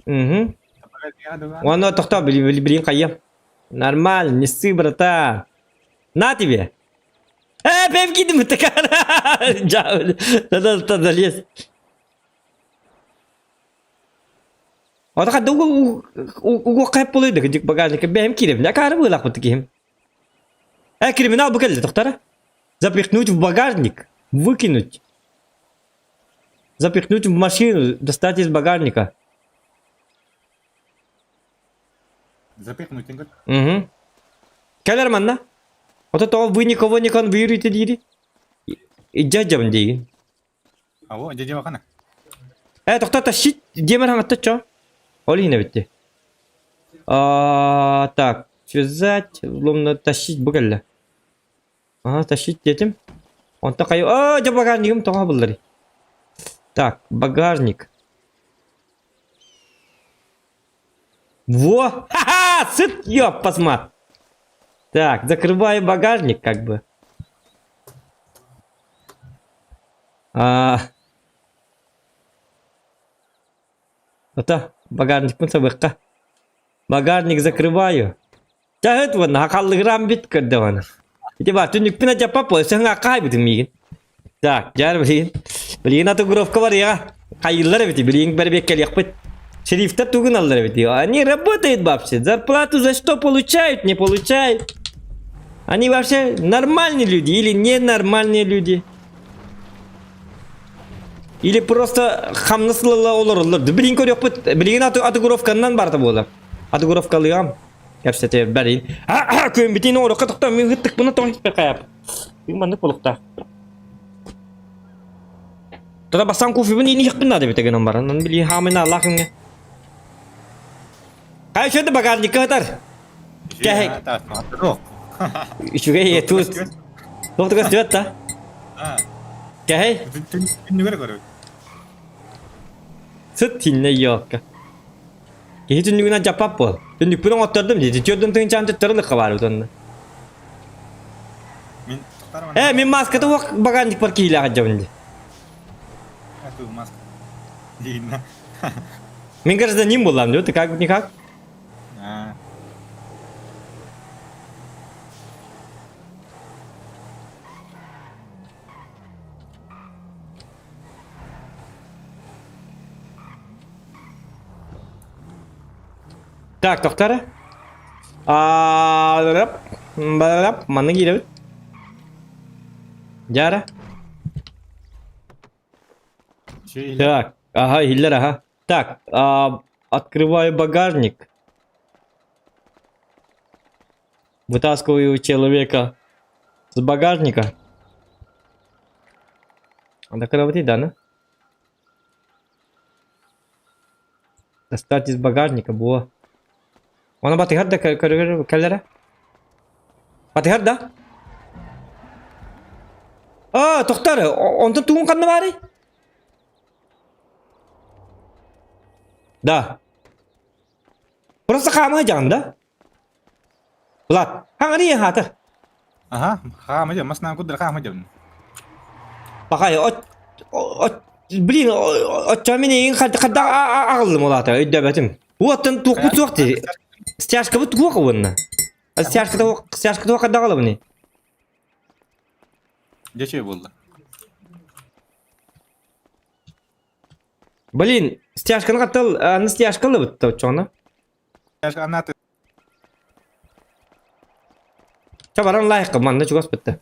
Угу. Уонна тохтоо, блин, хайа. Нормально, не ссы, братан. На тебе! Э, бэм кидим такая. Да, залез. Ота хадда угуохха сөп буолуой да кырдьык багажникка бэйэм киирэбин акаары быылаахпыт киһим. Э, криминал бу кэллэ тохтара. Запихнуть в багажник, выкинуть. Запихнуть в машину, достать из багажника. Запихнуть говорит. Угу. Кэлэр манна. Ото тоҕо вы никого не конвоируете диири. Дядям диигин. Алло, дядя Вахана. Э, тохто тащить, диэмэр хаҥатта чо. Ол иһин эбитти. А, так, связать, взломно тащить бу кэллэ. Ага, тащить диэтим. Онто хайы... А, дьэ багажнигым тоҕо булларый. Так, багажник. Во! Ха-ха! Сыт, ёп, посма! Так, закрываю багажник, как бы. А... Ата, багажникпын сабыахха. Багажник закрываю. Чаһыт уонна хахаллыгыраан бит көрдөҕүнэ. Ити баар түннүкпүн адьаппап буол, өссө хаайбытым миигин. Так, дьээр билигин. Билигин атыгыровка барыаҕа. Хайыыллар эбити, билигин бэрэбиэккэлиэхпит. Шерифтэр тугун аллар эбити. Они работают вообще. Зарплату за что получают, не получают. Они вообще нормальные люди или ненормальные люди? Или просто хамнас ылла олороллор. Билигин көрүөхпүт. Билигин атыгыровканнан барда буолар. Атыгыровкалыам. Кэпсэтэ бэрин. Күөн бүтүн оҥорокко тохтоо мин ыттыкпына тоҕо испэр хайап. Мин маннык буолуохтаах. Тогда бастаан кофебин иниһиэхпин наада эбит гынан баран. Аны били хаамын аллаах күҥҥэ. Хай шөдө багажникка ытар. Кэһик. Үчүгэй туус. Туох да көстүбэт да. Кэһэй. Түннүгэр көрөбүт. Сыт тиннэ ёлка. Киһи түннүгүнэн дьаппап буол. Түннүкпүн оҥоттордум дии. Түөрдүн тыһыынчаан төттөрү ылыхха баар эбит онно. Мин Э, мин маската уох багажникпар киһилээх дьабын дии. Это маска. Дина. Мин гражданин буоллам дии, ты как никак? А. Так, тохтара. А, манна киирэбит. Дьара. Так, ага, иһиллэр, ага. Так, а, открываю багажник. Вытаскиваю человека с багажника. А так да, ну? Достать из багажника буо. Оны батыһар да кэллэрэ? Батыһар да? А, тохтар, онтон тугун ханна баарый? Да. Просто хаамыы дьаҕын да? Влад, хаҥарыйа хаата. Аха, хаама дьэ, масынан куддара хаама дьэ. Пахай, от, от, блин, оччо мин эйигин хадда аҕаллым ол аата, өйдөөбөтүм. Уоттан туохпут суох дии. Стяжкабыт туох уонна. Стяжката стяжката хадда аҕалабыный? Дьэ чэй буолла. Блин, стяжканы хаттал, аны стяжка ылыбыт оччоҕуна. Стяжка анаты. Ча баран лайк манна чугас бытта.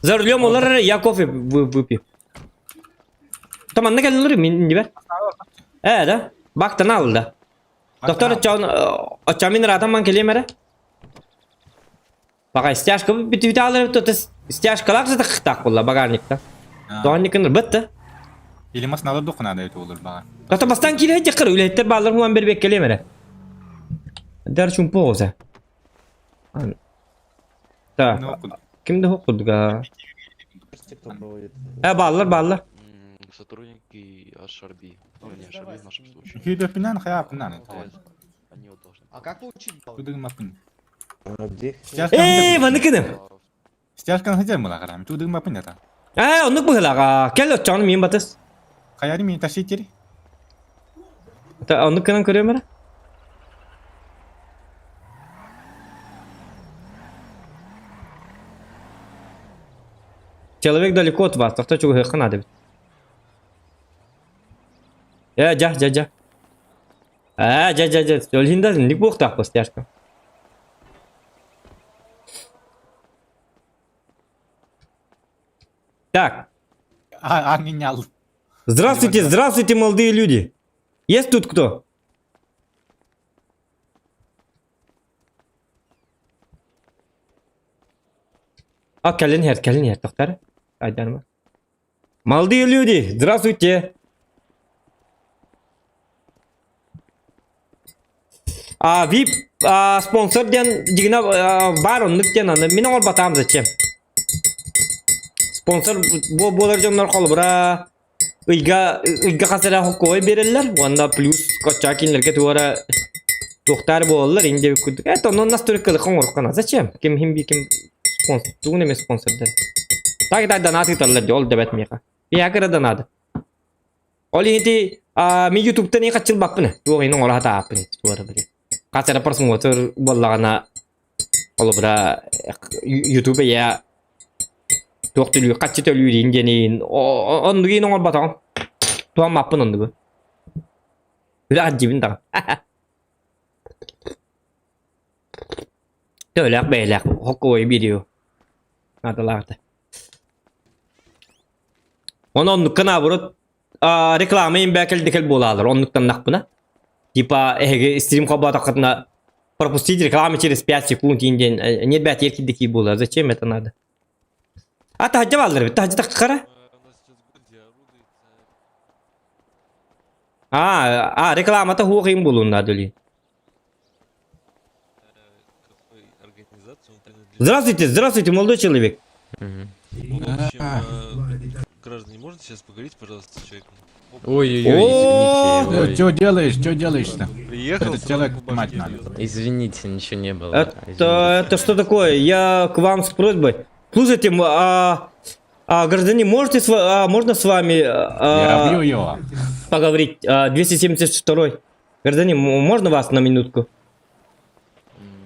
За рулем олар я кофе выпью. Там манна кэллэр мин нибер. Э, да? Бактан алды. Доктор оччамин ратан ман келем эрэ. Бага стяжка бүтүбүтэ алар то стяжкалаах сытыктаах буолла багажникта. Тоонникын бытты. Или мас надо духу надо это olur бага. Ката бастан кире жакыр үлэһиттер баалар хуан бербек келем эрэ. Дар чумпу оҕуса. Так. Ким да курдуга. Э бааллар бааллар. Сотрудники Ашарби. Ну, не Ашарби в нашем случае. Хүйбеппинэн хайаппынан. Они вот должны. А как получить баллы? Тудыгмаппын. Ээ ваныкыным. Стяжканы хадер мула карам. Тудыгмаппын это. Ээ оннук быһылаға. Кел оччону мин батыс. Хаяри ми ташитери. Оннук кынан көрөм эрэ. Человек далеко от вас, тохто чугуһуохха наада эбит. Э, дьэ, дьэ, дьэ. Ээ, дьэ, дьэ, дьэ, ол иһин да инник буолуохтаах стяжка. Так. А, менял. Здравствуйте, здравствуйте, молодые люди. Есть тут кто? А, кэлин иһэр, кэлин иһэр, тохтар. Айдарма. Молодые люди, здравствуйте. А, VIP а, спонсор диэн дьигинэ баар оннук диэн аны мин оҥорботаам зачем? Спонсор бу буолар дьоннор холобура ыйга ыйга хас эрэ холкуой биэрэллэр уонна плюс коччаа кинилэргэ туора туохтаар буолаллар ин диэбит курдук. Это онон настолько оҥороххо зачем? Ким хим би ким спонсор тугун эмэ спонсордар. Так да донат ыыталлар дии ол да бэт миэхэ. Биһиэхэ да надо. Ол иһин ити мин ютубтан ии хаччылбаппын туох иһин оҥоро сатааппын туора били. Хас эрэ просмотр буоллаҕына холобура ютуб эйэ туох төлүүр хаччы төлүүр диэн оннугу иһин оҥорботоҕум. Туһаммаппын оннугу. Үлэ дьибин даҕаны. Төөлөөх бэйэлээх хоккуой видео наадалаах Оны оннукка наоборот реклама имбэкэл буолаалар оннуктаннахпына типа эһиги стрим холбоотоххутуна пропустить рекламу через 5 секунд диэн не бэт еркидики буолар зачем это надо а таһдьа бааллар эбит таһдьа таххара а а рекламата хуох им буолуун наада Здравствуйте, здравствуйте, молодой человек. Граждане, можно сейчас поговорить, пожалуйста, с человеком? Ой-ой-ой, извините. Что делаешь, что делаешь-то? Приехал, Этот человек мать надо. Извините, ничего не было. Это что такое? Я к вам с просьбой. Слушайте, гражданин, можете с, можно с вами Я бью его. поговорить? 272 Гражданин, можно вас на минутку?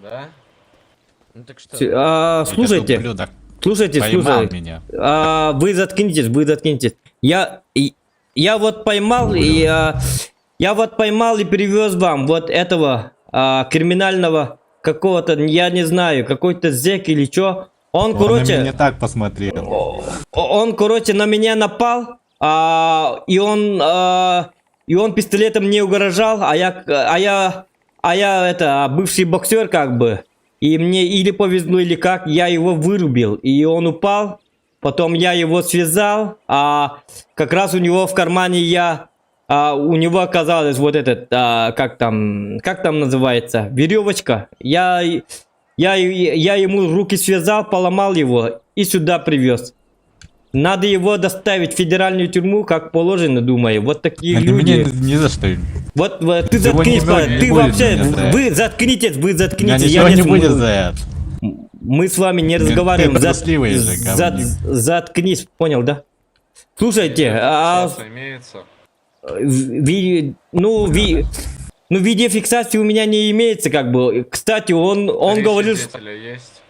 Да. Ну так что? Слушайте, слушайте, Поймал слушайте. меня. Вы заткнитесь, вы заткнитесь. Я вот поймал и я вот поймал и привез вам вот этого криминального какого-то, я не знаю, какой-то зэк или что. Он, Он короче, на меня так посмотрел. Он, короче, на меня напал, и он пистолетом мне угрожал, а я это бывший боксер как бы, и мне или повезло или как, я его вырубил, и он упал. Потом я его связал, а как раз у него в кармане у него оказалось вот этот, как там называется, веревочка. Я ему руки связал, поломал его и сюда привез. Надо его доставить в федеральную тюрьму, как положено, думаю. Вот такие Да люди. Мне не за что. Вот, вот ты Его заткнись, не пожалуйста. будет Ты вообще, меня за это. вы заткнитесь, вы Меня заткнитесь. ничего Я не не будет смогу. за это. Мы с вами не Ты разговариваем. трусливый же, говнюк. Заткнись, понял, да? Слушайте, имеется. ну, видеофиксации у меня не имеется, как бы. Кстати, он говорил, есть.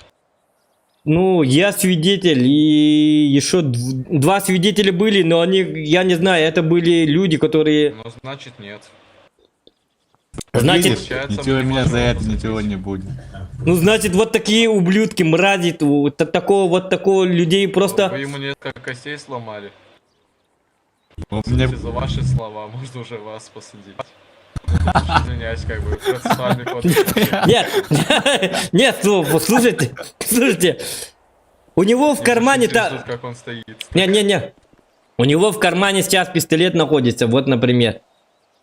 ну, я свидетель, и еще два свидетеля были, но они, я не знаю, это были люди, которые... Ну, значит, нет. Значит, Получается, Ничего мы не меня можем за его это ничего не будет. ну значит, вот такие ублюдки, мрази, такого вот такого людей просто... Вы ему несколько костей сломали. Он мне Извините за ваши слова, можно уже вас посадить. Извиняюсь, как бы, процессуальный кодекс. Нет, нет, ну, слушайте, слушайте. У него в Мне кармане очень интересует, та... как он стоит. Не, не, не. У него в кармане сейчас пистолет находится, вот, например.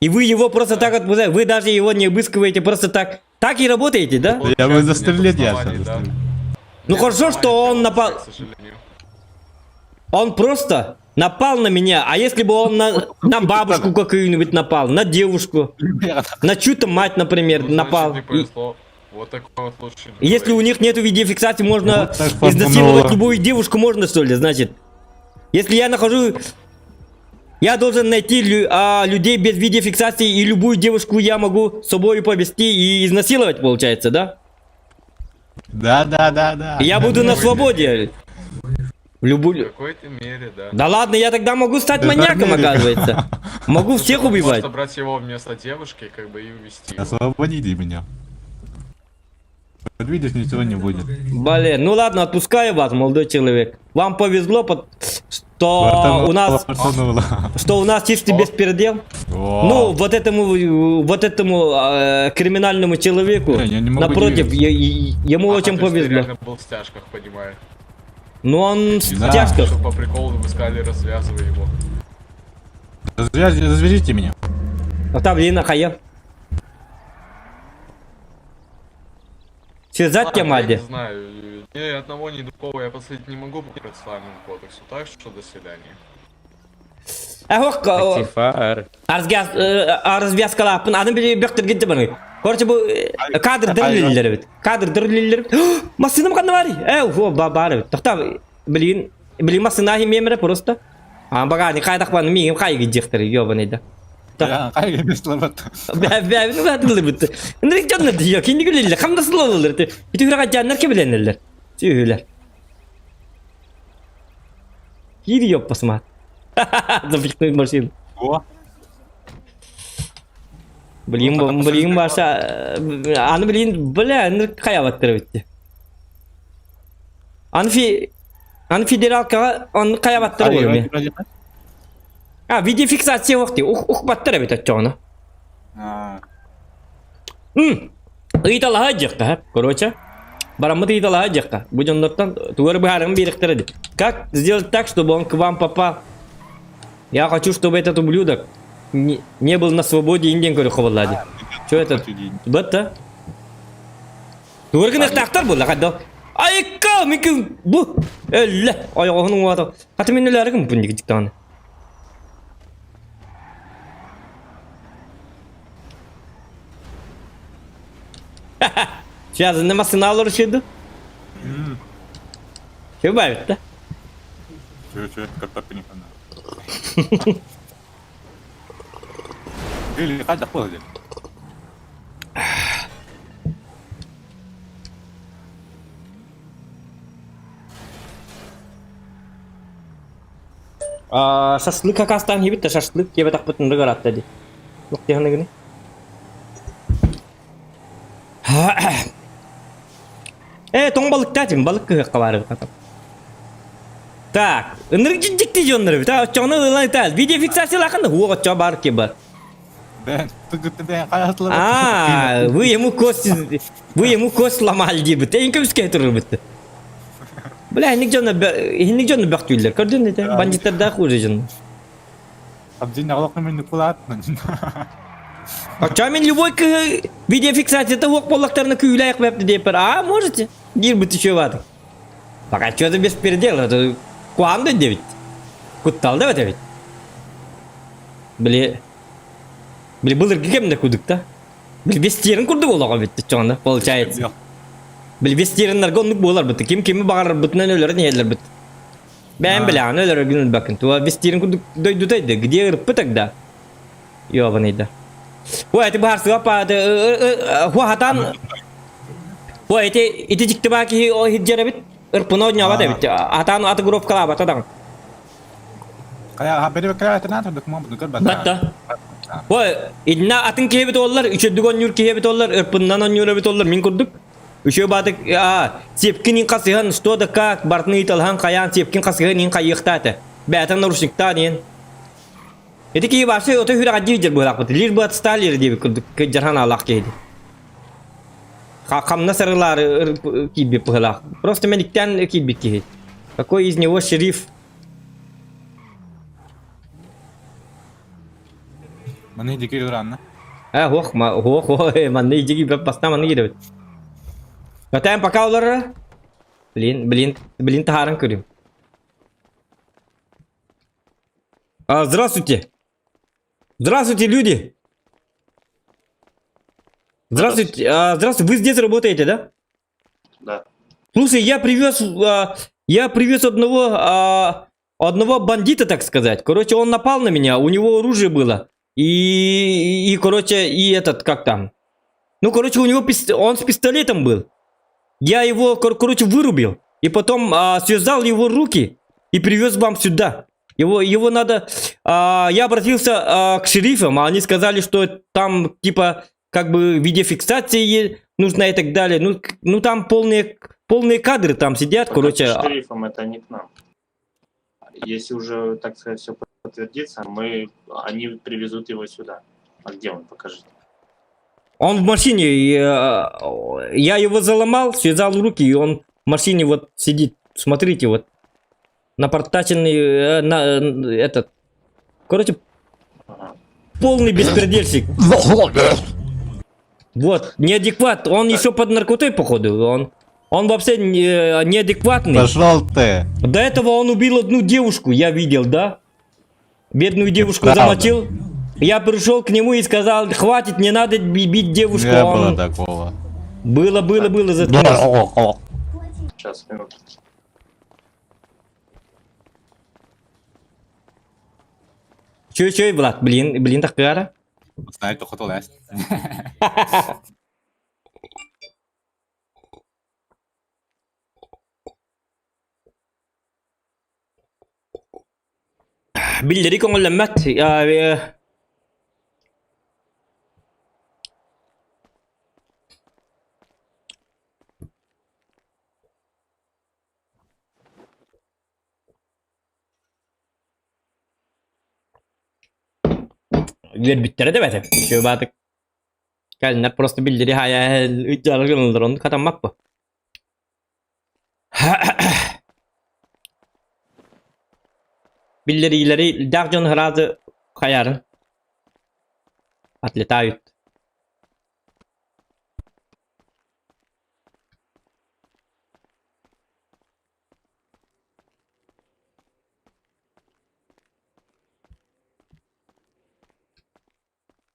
И вы его просто так отпускаете, вы даже его не обыскиваете, просто так. Так и работаете, да? Я бы Получается, застрелить нет я оснований, сейчас да. застрелю. Ну Нет хорошо, оснований что он для напал. обыска, К сожалению. Он просто напал на меня. А если бы он на бабушку какую-нибудь напал, на девушку, на чью-то мать, например, Ну, значит, напал. не И- повезло. Вот такой вот лучше. не Если у говорить. них нету видеофиксации, можно Вот так изнасиловать фартануло. любую девушку, можно что ли, значит? Если я нахожу... Я должен найти людей без видеофиксации, и любую девушку я могу с собой повести и изнасиловать, получается, да? Да, да, да, да. И я буду на свободе. В Любую... какой-то мере, да. Да ладно, я тогда могу стать Да, маньяком, Америка. оказывается. Могу всех Можно убивать. брать его вместо девушки, как бы, и увести его. Освободите меня. Вот видишь, ничего не будет. Блин, ну ладно, отпускаю вас, молодой человек. Вам повезло, что Фартануло, у нас, фартануло. что у нас чистый беспредел. Ну, вот этому криминальному человеку, Не, я не могу напротив, двигаться. ему Ага, очень то есть ты повезло. реально был в стяжках, понимаю. Ну, он в Да. стяжках. Что по приколу вы сказали, развязывай его. Развяжите меня. А там Лина Хая. Связать тебя, Ладно, я Мади? не знаю, ни одного, ни другого я посадить не могу по процессуальному кодексу, так что до свидания. Эх, Патифар. Развязкалапын, аны били бектер гитте баны. Короче, бу кадр дырлилер бит. Кадр дырлилер. Машинам канда бар. Э, о, бар бит. Тохта, блин, блин, машина химемре просто. А багани кайдак баны мигим кай гидектер, ёбаный да. Я кайга беслабат. Бә бә ну бәдилер бит. Инде жаннар дия, кинди гүлелер, хамдасылалар. Ити хүрәгә жаннар кебеленелер. Түйүләр. Кири ёппасма. Запихнуть машину. О, Блин, блин, баша, аны блин, бля, аны каябаттыр битти. Аны фи, аны федералкага, аны каябаттыр болор мен. А, видеофиксация вакты, ух, ух баттыр бит отчоны. А, М. Ыйталаха жакка, короче. Барамыт ыйталаха жакка. Бу жоннортон тугары баарын бириктиреди. Как сделать так, чтобы он к вам попал? Я хочу, чтобы этот ублюдок не был на свободе инден көрө хобаллади. Что это? Бытта. Тугары тактар була кадда. Айка, микин бу. Элле, айгоһунун уата. Каты мен эләргим бу нигит таны. Сейчас нема сигнал решили. Че бавит, да? Чё, чё, картопы не хана. Или кайда ходит? Шашлык хакастан хибит та шашлык кебе тақпытын рыгаратта ди. Лук дегене гене. Э, тоң балык та тим, балык кыһыкка бары катап. Так, ынырык жиджикти жоннор бит. А чоны ылай та. Видеофиксация лакында хуга чо бар ки бар. Бен, ты бен кайда А, вы ему кость сломали дип. Эң көмүскө турur бит. Бля, инник жонно, инник жонно бактүйлер. Көрдүн да, бандиттер да хуже жон. Абдин аглак мен кулат. А ча мен любой видеофиксацията уок боллактарына күйләйк бәпті деп бар. А, можете? Дир бит еще вады. Пока что за беспредел, это куанды девять. Куттал да ведь. Били, били былыр кемде кудык та. Били бестерин курдук олага бит чоңда, получается. Били бестерин наргоннук болар бит. Ким кими багар битнен өлөр не елер бит. Бәм биле аны өлөр гүнүл бакын. Туа бестерин курдук дойду тайды. Где ырпы тогда? Ёбаный да. Ой, это барсы апа, хуахатан. Ой, эти ити жиктибаки о хиджера бит. Ырпыно днява да бит. Атан аты группкала бата дан. Кая, бери кая это надо, документ, ну Батта. Бу итиннэ атын киһи эбит оллар, үчүгдүк оонньуур киһи эбит оллар, ырпыннан оонньуур эбит оллар, мин курдук. Үчүгэй баатык, аа, сиэпкин иин хасыһан, что да как, бартын ыйыталаһан хайаан сиэпкин хасыһан иин хайыахтаа этэ. Бээтэн наручниктаан иин. Ити киһи вообще ото хүрэҕэ дьэр быһалаахпыт. Лишь бы отстали эрэ диэбит курдук кыдьархан аалаах киһи. Хамна сарылаары киирбит быһалаах. Просто мэниктээн киирбит киһи. Какой из него шериф? Маны дикир уранна. Э, хуох, хуох, хуох, манны идиги баста манны кииребит. Катаем пока олорор. Блин, блин, блин таһааран көрүм. А, здравствуйте. Здравствуйте, люди. Здравствуйте. А, здравствуйте. Вы здесь работаете, да? Да. Слушай, я привез, а, я привез одного, а, одного бандита, так сказать. Короче, он напал на меня, у него оружие было. И, и, короче, и этот, как там? Ну, короче, у него пис... он с пистолетом был. Я его, кор- короче, вырубил. И потом а, связал его руки и привез вам сюда. Его, его надо... А, я обратился а, к шерифам, а они сказали, что там, типа, как бы видеофиксация нужна и так далее. Ну, ну там полные, полные кадры там сидят, Пока короче. К шерифам это не к нам. Если уже, так сказать, все подтвердится, мы, они привезут его сюда. А где он, покажите. Он в машине, я его заломал, связал руки, и он в машине вот сидит. Смотрите, вот. Напортаченный, на, этот. Короче, полный беспредельщик. Вот, неадекват. Он еще под наркотой, походу. Он, он вообще не, неадекватный. Пошел ты. До этого он убил одну девушку, я видел, да? Бедную девушку Правда. замочил. Я пришел к нему и сказал, хватит, не надо бить девушку. Не Он... было такого. Было, было, было, заткнись. Сейчас, минуту. Чё, чё, Влад, блин, блин, так кара. Знает, кто хотел лезть. Биллери көҥүллэммэт. Үөрбүттэрэ да бэтэ. Үчүгэй баатык. Кэлиннэр просто биллери хайа ыдьалар гыналлар оннук хатаммат бу. Биллериилэри даах дьон сразу хайарын отлетают.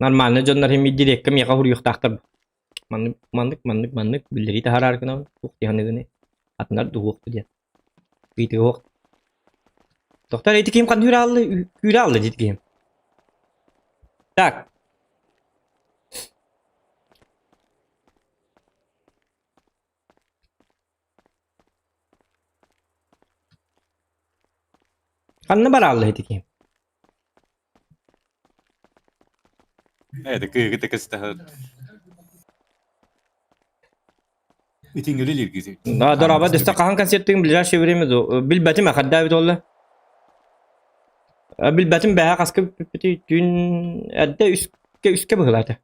Нормально дьоннор хими дирекка миэхэ суруйуохтаахтар. Маннык, маннык, маннык, маннык биллэрии таһаарар гынабын. Туох диэханыгыный? Атынар дуһуохпу диэн. Ыйытыһыах. Доктор, ити ким ханна үүрэ үүрэ аалла диэт киһим. Так. Ханна бараалла ити киһим? Это кы кы Итиңгели лиргизи. Да, дороба, дөстө хаһан концерттыгын ближайшее время билбэтим хаддаабит олла. Билбэтим бэһэ хаска түүн эрдэ үскэ үскэ быһылаата.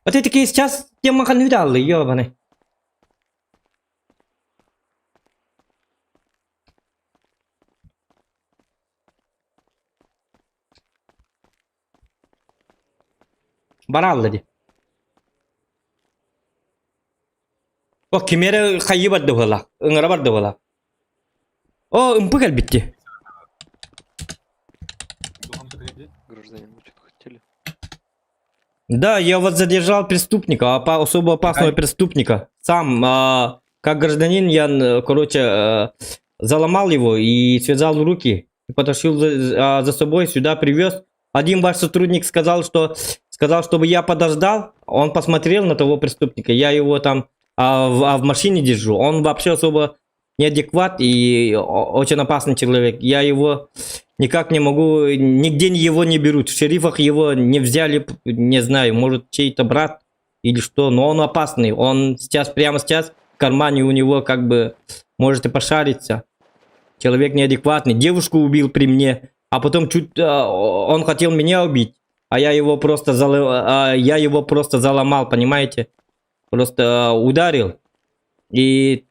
Вот эти сейчас тема ханны дааллы, ёбаный. Бараалла ди. О, кимere хайы барды буола, ыҥыра барды буола. О, ымпы кэлбитти. Гражданин, вы что-то хотели? Да, я вот задержал преступника, особо опасного преступника. Сам, а, как гражданин, я, короче, заломал его и связал руки, и потащил за, за собой, сюда привез. Один ваш сотрудник сказал, что сказал, чтобы я подождал. Он посмотрел на того преступника, я его там а, в машине держу. Он вообще особо неадекват и очень опасный человек. Я его никак не могу, нигде его не берут. В шерифах его не взяли, не знаю, может чей-то брат или что, но он опасный. Он сейчас, прямо сейчас в кармане у него как бы может и пошариться. Человек неадекватный. Девушку убил при мне, а потом чуть он хотел меня убить, а я его просто я его просто заломал, понимаете? Просто ударил. И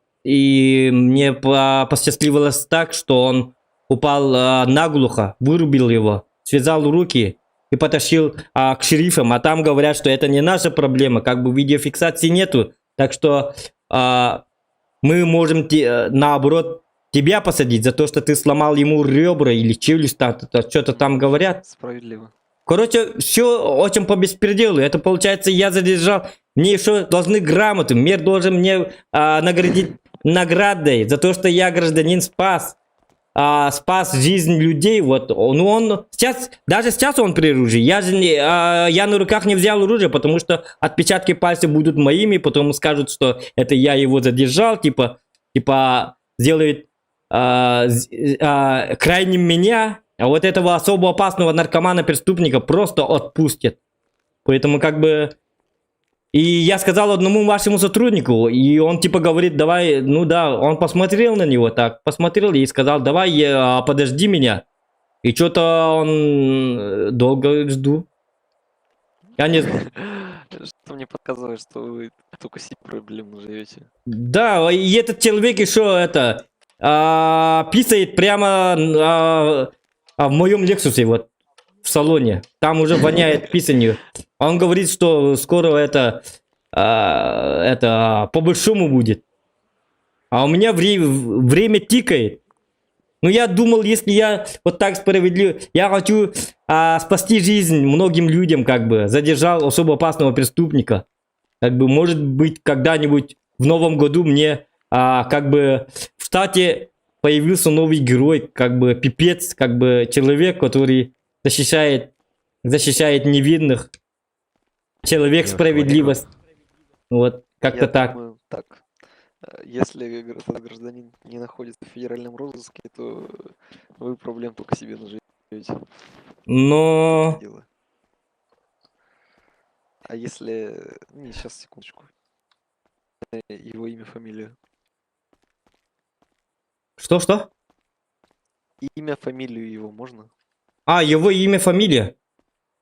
мне посчастливилось так, что он упал наглухо, вырубил его, связал руки и потащил к шерифам. А там говорят, что это не наша проблема, как бы видеофиксации нету. Так что мы можем наоборот тебя посадить за то, что ты сломал ему ребра или челюсть, что-то там говорят. Справедливо. Короче, все очень по беспределу. Это получается, я задержал. Мне еще должны грамоту. Мэр должен мне наградить наградой за то, что я гражданин спас. Спас жизнь людей. Вот. Ну, он сейчас, даже сейчас он при оружии. Я же не, я на руках не взял оружие, потому что отпечатки пальцев будут моими, потом скажут, что это я его задержал, типа сделают крайним меня, а вот этого особо опасного наркомана-преступника просто отпустят. Поэтому как бы... И я сказал одному вашему сотруднику, и он типа говорит, давай, ну да, он посмотрел на него так, посмотрел и сказал, давай, подожди меня. И что-то он долго жду. Я не... Что мне подсказывает, что вы только себе проблем живете. Да, и этот человек еще это писает прямо в моем Лексусе, вот, в салоне. Там уже воняет писанью. Он говорит, что скоро это по-большому будет. А у меня время тикает. Ну, я думал, если я вот так справедливо... Я хочу спасти жизнь многим людям, как бы. Задержал особо опасного преступника. Как бы, может быть, когда-нибудь в новом году мне, как бы, в штате появился новый герой, как бы, пипец, как бы, человек, который защищает невинных. Человек Я справедливость. Вот, как-то Я так. думаю, так. Если этот гражданин не находится в федеральном розыске, то вы проблем только себе наживете. Но... Дело. А если... Не, сейчас, секундочку. Его имя, фамилию. Что-что? Имя, фамилию его можно? А, его имя, фамилия.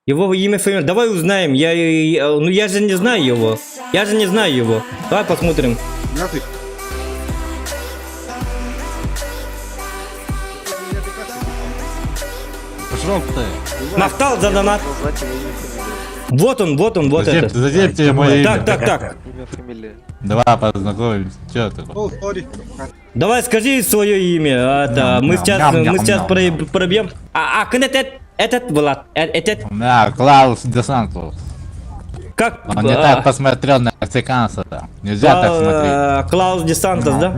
Его имя, фамилия. Давай узнаем. Ну я же не знаю его. Я же не знаю его. Давай посмотрим. Здравствуйте. Пошел ты. Махтал за донат. Нужно знать его имя, фамилию. Вот он, вот он, вот Зачем, этот. зачем тебе мое имя? Так, так, так. Имя, фамилия. Давай познакомимся. Че ты? О, сори. Давай скажи свое имя. Это, мы Ням, сейчас, ням, мы ням, сейчас ням, пробьем. А, этот, этот, Влад, этот, Да, Клаус де Сантос. как? Он не так посмотрел на мексиканца. Нельзя так смотреть. Клаус Де Сантос, да?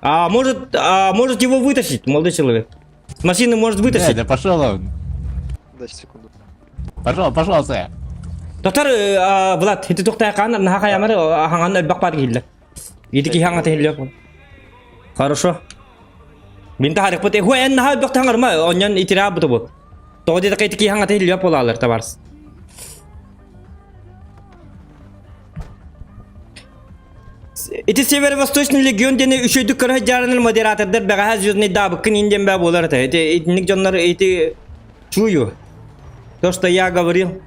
А может его вытащить, молодой человек? С машины может Не, вытащить. да пошел он. Да, секунду. Пошел, пошел, сэр. Доктор, Влад, ити тухтай кан, наха каямар, ханган элбэх бар киһилэ. Ити ки ханга тахилле. Хорошо. Мин тахарык бут, хуа эн наха элбэх тахангарма, оньян итира буту бу. Тоҕо диэтэххэ ити ки ханга тахилле буолалар табарс. Ити Северо-Восточный легион диэни үчүгэйдик көрө дьаарынар модератордар бэҕэһээ звездный даабыккын инден баа буолар этэ. Ити итинник дьоннор ити чую. То, что я говорил.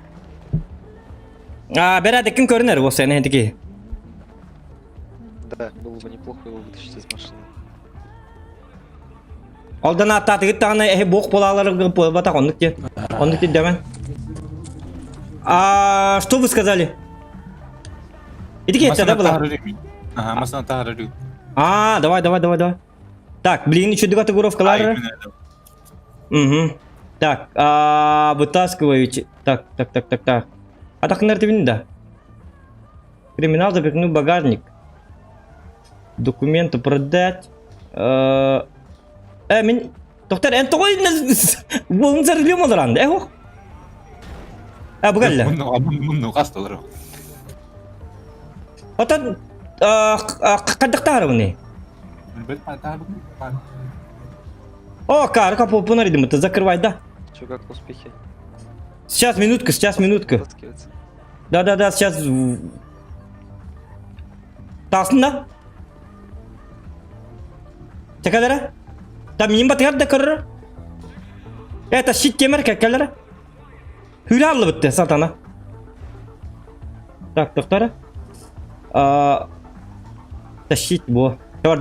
А, бэрээдэккин көрүнэр бу сен этики. Да, было бы неплохо его вытащить из машины. Олдан аттаатыгыт даҕаны эһи буох буолалар буолбатах оннук диэн. Оннук диэн А что вы сказали? Ити кетте да была? Ага, машина тахарыры. А, давай, давай, давай, давай. Так, блин, еще две татуировкалар. Угу. Так, вытаскиваете. Так, так, так, так, так. А так, наверное, да. Криминал запихнул багажник. Документы продать. Мин... Доктор, эн тоҕо буолун зарылым олоран, э, ох. А, бу кэллэ. Мунну хасталар. Отон, хайдах таһаарабыный? О, кар, капопун арыйдым, закрывай, да. Че, как успехи? Сейчас, минутку, сейчас, минутку. Да-да-да, сейчас. Тахсын да? Чакалара? Там мин батыгар да көрөр. Это щит темір кәккәләре. Hüle aldı bitti satana. Так, доктора. А, тащить бу. Бар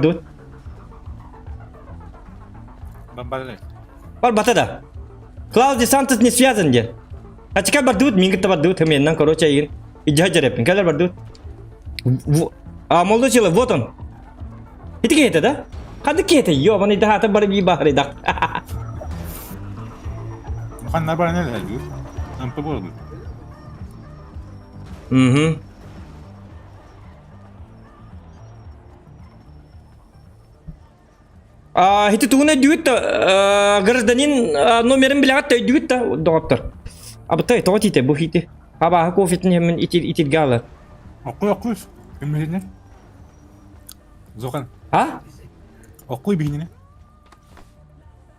Бар бата да. Клаус Десантес не связан де. Ачка бардут, мингит бардут, хменнан, короче, ин. Иджа жерепин, калар бардут. А, молодой человек, вот он. Это это, да? Хады это, ёбаный да, это барби бахры, да. Угу. А, ити тугуна дүйүт да, гражданин номерин билэҕит да өйдүүгүт да, доҕоттор. Абытай, тоҕо тиитэ бу хити. Абааһы кофетин хэммин итир итиргэ алар. Окуй окуй. Ким Зохан. А? Окуй биһинине.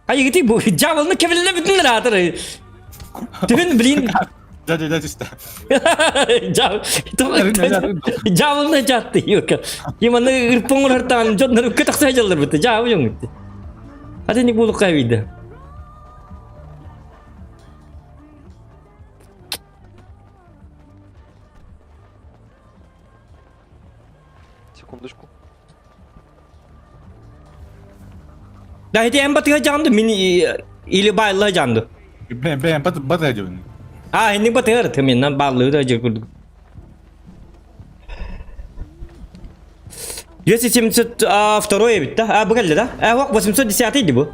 Ай, ити бу дьяволны кэбиллэ бүтүн аатыр. Түһүн, блин. Да да да түстэ. Дьяволны жатты, юка. Иманы ырпоңор хартаан дьоннор үккэ тахса дьаллар бытты. Дьаабы дьоҥ итти. Аты не буолук кайбийда. Секундочку. Да ити эн батыга жаанды, мин или байлы жаанды. Бен бен бат бат радио. А, инник батыгар, тыминнан бааллыы да жер курдук. 272 эбит да? А, бу кэллэ да? А, вот 810 ди бу.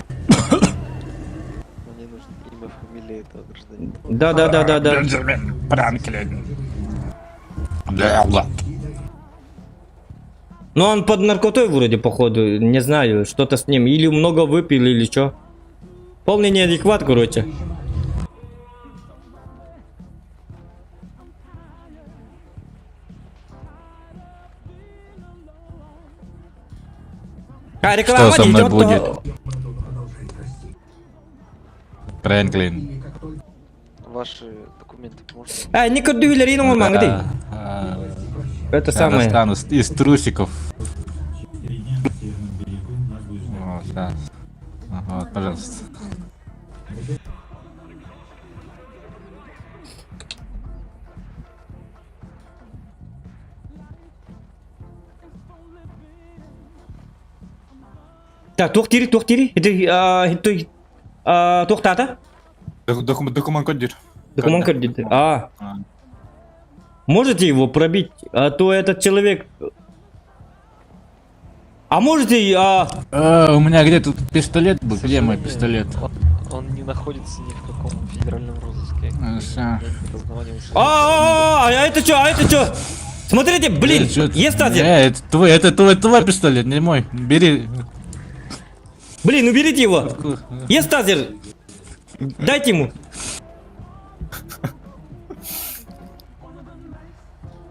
Мне нужно имя, фамилия этого гражданина. Да, да, да, да, да. Бенджамин Франклин. Бля, Но он под наркотой вроде, походу, не знаю, что-то с ним. Или много выпил, или что. Полный неадекват, короче. А, реклама Что со мной идет, будет? Фрэнклин. Ваши документы можно? А, не көрдүлэр ин оҥормаҥы Да, а, Это я самое. достану из трусиков. Вот, сейчас. Ага, Вот, пожалуйста. Так, туох дири, туох дири. Ити, а, туох таата? Документ коддир. Документ көрдү. А. Можете его пробить? А то этот человек... А можете... А... У меня где тут пистолет был? Где мой пистолет? Он, он не находится ни в каком федеральном розыске. А, а, а это что? А это что? Смотрите, блин, есть тазер? Это твой, это твой, твой пистолет, не мой. Бери. Блин, уберите его. Есть тазер? Дайте ему.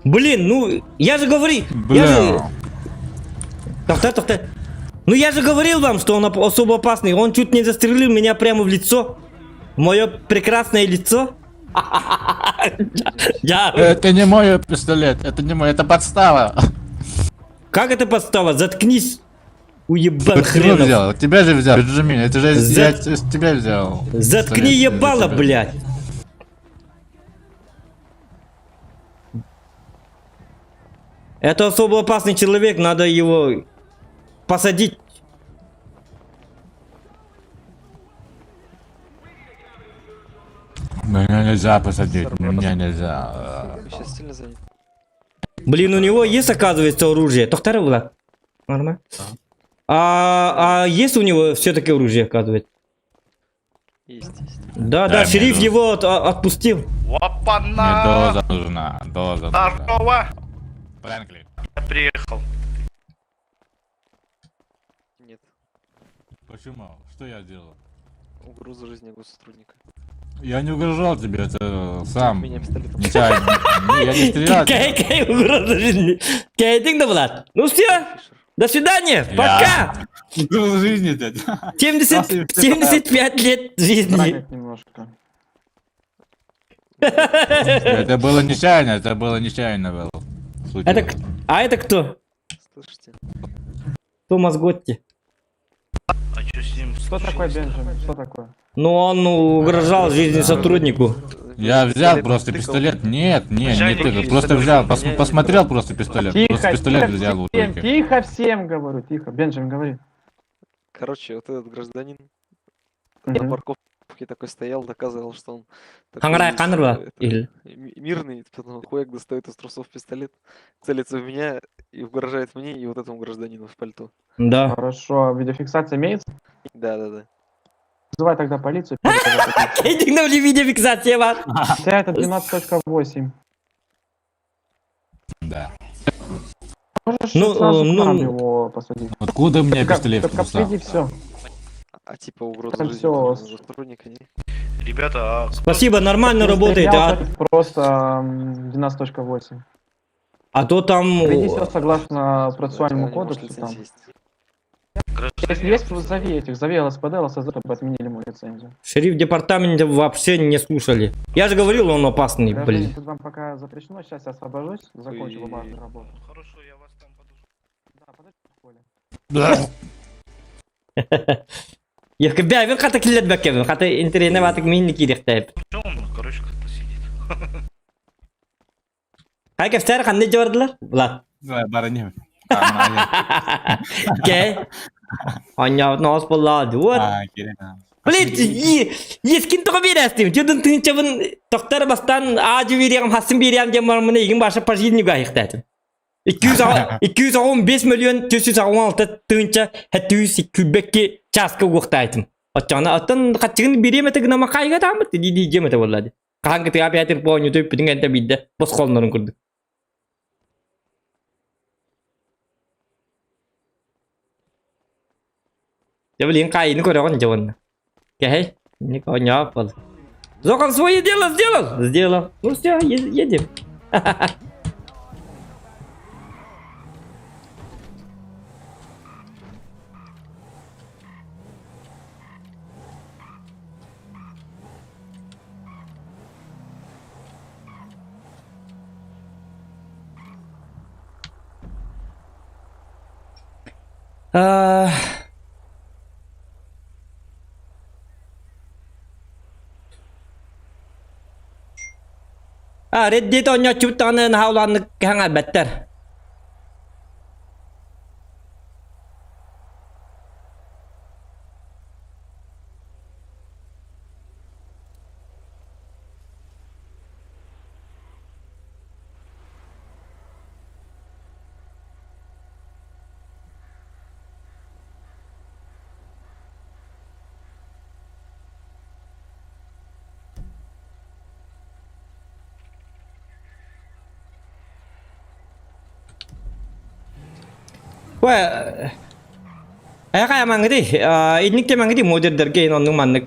Блин, ну, я же говорил... Я же... Тохта, тохта. Ну я же говорил вам, что он особо опасный. Он чуть не застрелил меня прямо в лицо. Мое прекрасное лицо. Это не мой пистолет, это не мой, это подстава. Как это подстава? Заткнись, уебан хренов. взял? Тебя же взял, Бенджамин, это же я с тебя взял. Заткни ебало, блядь. Это особо опасный человек, надо его посадить. Меня нельзя посадить, меня нельзя. Сейчас сильно занят. Блин, у него есть, оказывается, оружие. Тохтар Влад? Нормально. А есть у него все-таки оружие, оказывается? Есть, есть. Да, да, Да, шериф мне его отпустил. Мне Опа-на! доза нужна, доза нужна. Здорово! Фрэнклин. Я приехал. Нет. Почему? Что я делал? Угроза жизни госсотрудника. Я не угрожал тебе, это сам. Меня пистолетом. Нечаянно. Не, я не стрелял. Какая угроза жизни? Кейтинг да, Влад? Ну все. Фишер. До свидания, пока! Был жизни, дядя. 70, 75 лет жизни. немножко. Это было нечаянно, это было нечаянно было. Это, к- а это кто? Слышите? Томас Готти. А что с ним Что такое Бенджамин? Что такое? Ну, он угрожал жизни сотруднику. Я взял просто пистолет. Нет, не, не тыкал. Просто взял, пос- посмотрел просто пистолет. Просто пистолет взял в всем, руки. тихо всем говорю, тихо. Бенджамин, говори. Короче, вот этот гражданин на парковке такой стоял, доказывал, что он такой Хаңарай весь, Канрва. э, это, Или- мирный, потом хуяк достает из трусов пистолет, целится в меня и угрожает мне и вот этому гражданину в пальто. Да. Хорошо, видеофиксация имеется? Да-да-да. Вызывай тогда полицию. передавай полицию. Кейдиңден видеофиксация бар. Хотя это 12.8. Да. Можешь Ну, сразу э, к нам ну, его посадить. Откуда мне Только- пистолет Только в трусах? приди все. А типа угроза Там жизни всё. сотрудника, не? Ребята, а Спасибо, нормально работает, а, Просто м, 12.8. а то там... Веди все согласно процессуальному У него, может, кодексу. Там. лицензия есть. Если есть, зови этих, зови ЛСПД, ЛСЗ, чтобы отменили мою лицензию. Шериф департамента вообще не слушали. Я же говорил, он опасный, Гражданин, блин. тут вам пока запрещено, сейчас я освобожусь, закончу бумажную работу. Хорошо, я вас там подожду. Да, подожди в поле. Я бәбин хата киллет бәккәбин, хата интернет батык мин киректәп. Че он, короче, как-то сидит? Хай кәфтәр кандай жабардылар? Булар. Бара не. Окей. Аня нос булады. Вот. А, керек. Блин, ескин тоғы берәстим. Жудun тынчабын токтар бастан ажы берем, хасын берем дем бар мына егин башы по жизни гайыктатым. 215 миллион 416 тынча 702 часка уктайтым. Очана аттан качыгын берем эте гына кайга тамыт диди жемете боллады. Каңгы тыга пятыр поñу төп бүтүн энте бидде бос колнорун курду. Я блин кайны көрөгөн жабын. Кей, никого не опал. Зокон свое дело сделал? Сделал. Ну все, едем. А, А, Red Dead оонньооччубут даҕаны наһаа улааннык хаҥарбаттар. Уэ, Эҕэ маҥҥыты, инник те маҥҥыты модердерге ин оннук маннык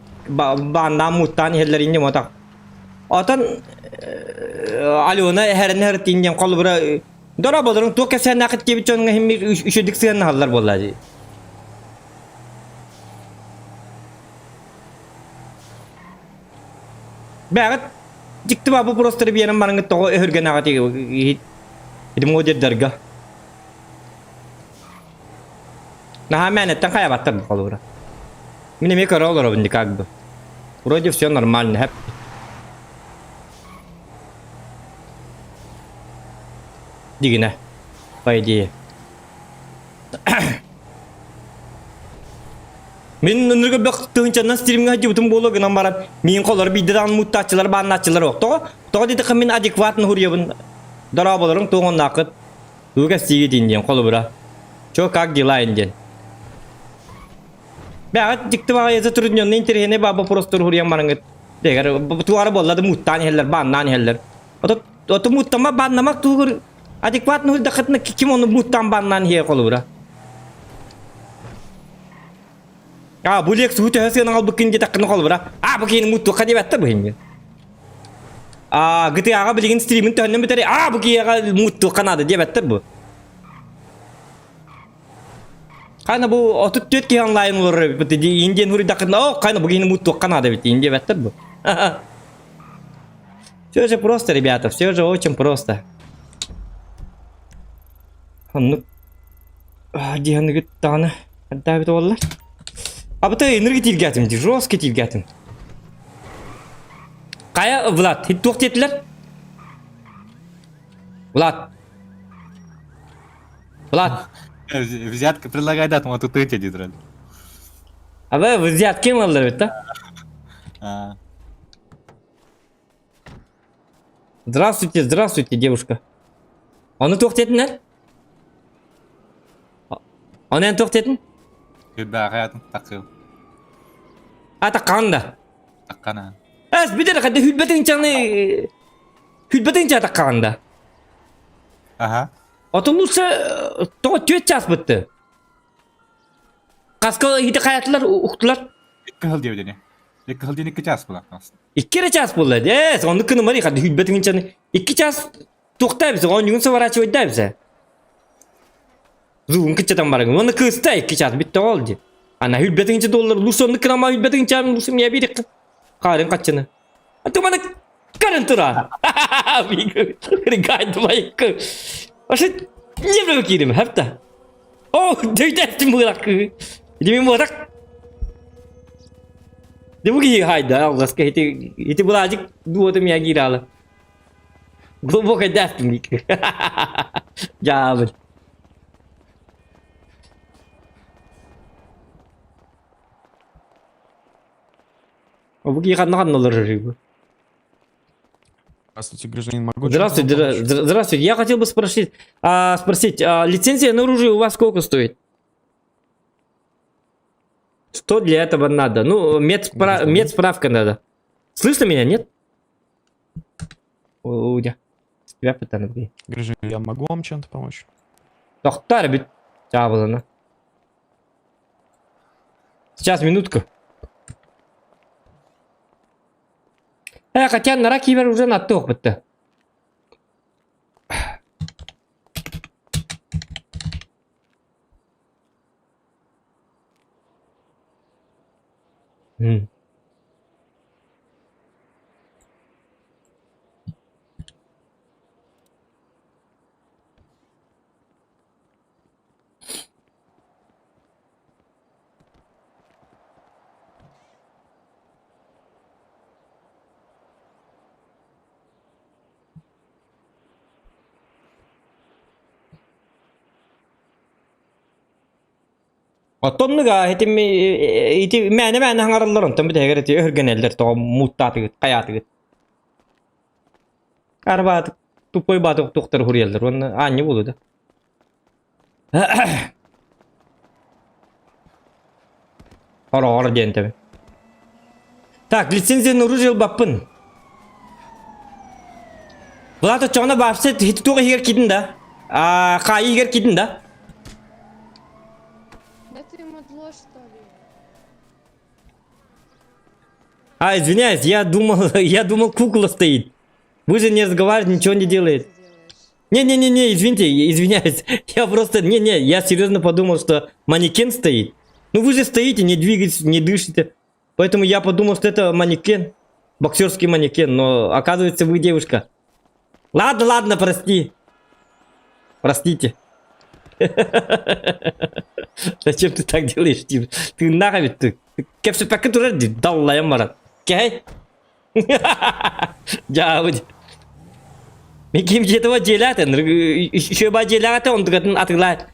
бааннаан муттаан иһэллэр инньэ мотах. Отон Алена эһэрин эһэртиин диэн холобура дорооболорун туох кэпсээннээххит диэбит дьоҥҥо иһиммир үчүгдүк сыһыаннаһаллар буолла дии. Бэҕэт дьикти баа бу просто биэрэн бараҥҥыт тоҕо өһүргэнэҕит ити модердерга. Наһаа мээнэттэн хайабаттар холобура. Мин эмиэ көрө олоробун как бы. Вроде все нормально, хэп. Дигинэ, по идее. Мин ынырга бөх тыһынчаннан стримҥа сылдьыбытым буолуо гынан баран, миин холор биирдэ даҕаны мууттааччылар бааннааччылар суох. Тоҕо? Тоҕо диэтэххэ мин адекватно суруйабын. Дорооболоруҥ туоҥуннааххыт. Тугу кэпсиигит диэн холобура. Чё, как дела диэн. Бэҕэт дьикти баҕайы затрудненный интэриэһинэй баа боппуруостар уһуруйан бараҥҥыт. Дэгэр туара буолла да мууттаан иһэллэр, бааннаан иһэллэр. Ото ото мууттама бааннамак туһугар адекватно уһуйдаххытына ким ону мууттаан бааннаан иһиэ холобура. А, бу Лекс уу төһө сыанаҕа ылбыккын диэтэххинэ холобура. А, бу киһини мууттуохха диэбэттэр бу иһин. А, GTA-ҕа билигин стримин төһөннөн бүтэрий? А, бу киһиэхэ мууттуохха наада диэбэттэр бу. Хайна бу 34 киһи онлайн олорор эбит дии индиан хуруйдаххытына о хайна бу киһини муттуохха наада эбит индия бэттэр бу. Все же просто, ребята, все же очень просто. Оннук диһаныгыт даҕаны ардаабыт буоллар. Абыта энерги тииргээтим дии, жесткий тииргээтим. Хайа, Влад, туох диэтилэр? Влад. Влад. Взятка предлагай дать, мы тут эти дедра. А вы взятки ылаллар эбит да? Здравствуйте, здравствуйте, девушка. Ону туох диэтинэр? Ону эн туох диэтин? Күрбээҕэ такыл. А таккаҕын да? Таккана. Эс бүтэр хадда хүлбэтин чаны хүлбэтин ча таккаҕын да? Ага. Отон лучше тоҕо түөт час бытты. Хаска ити хайатылар уктулар. Икки хыл диэбитини. Икки хыл диэн икки час була. Икки эрэ час буолла. Эс, оннук кынымари хадда хүлбэтин чаны. Икки час туохтаа бise, оонньугун соворачивайдаа бise. Зугун кыччатан барыгын. Уонна кыыста икки час бүтте ол ди. Ана хүлбэтин доллар лучше оннук кынама хүлбэтин чан лучше мне бирик. Карын каччыны. А ты маны Карен тура. Гайд Ошо не киирим хапта. О, дөйдәттим бырак. Дими морак. Дебуги хайда алгаска ити ити буладик дуотым я гирала. Глубоко дәстим Жабыр. Бу ханна ханна олорор Здравствуйте, гражданин, могу Здравствуйте, здравствуйте. Я хотел бы спросить, спросить, лицензия на оружие у вас сколько стоит? Что для этого надо? Ну, медсправка надо. Слышно меня, нет? Удя. Тебя пытаны. Гражданин, я могу вам чем-то помочь? Доктор, бит. Чабылына. Сейчас, минутку. Хотя нара кибер уже на тох бітті. М. Оттоннуга ити ити мээнэ мээнэ хаҥараллар онтон бүтэһигэр ити өһүргэнэллэр тоҕо мууттаатыгыт хайаатыгыт арбаатык тупой баатык туохтар хуруйаллар уонна аанньа буолуо да Хороҕор диэн тэбэ. Так, лицензияны оружие ылбаппын. Влад оччоҕуна вообще туох иһигэр киирдин да? А, хаайы иһигэр киирдин да? Да ты мудло, что ли? А, извиняюсь, я думал, кукла стоит. Вы же не разговариваете, ничего не делает. Не-не-не-не, извините, извиняюсь. Я просто, не-не, я серьезно подумал, что манекен стоит. Ну вы же стоите, не двигаетесь, не дышите. Поэтому я подумал, что это манекен. Боксерский манекен, но оказывается вы девушка. Ладно, ладно, прости. Простите. Зачем ты так делаешь, Тим? Ты нахуй ты. Кэпсэппэккэ турар дии, даллайан баран. Кэй? Дьаабыт. Мен ким дьиэтэ дьиэлээтин, үчүгэй дьиэлээтэ, онтукатын атыылаат.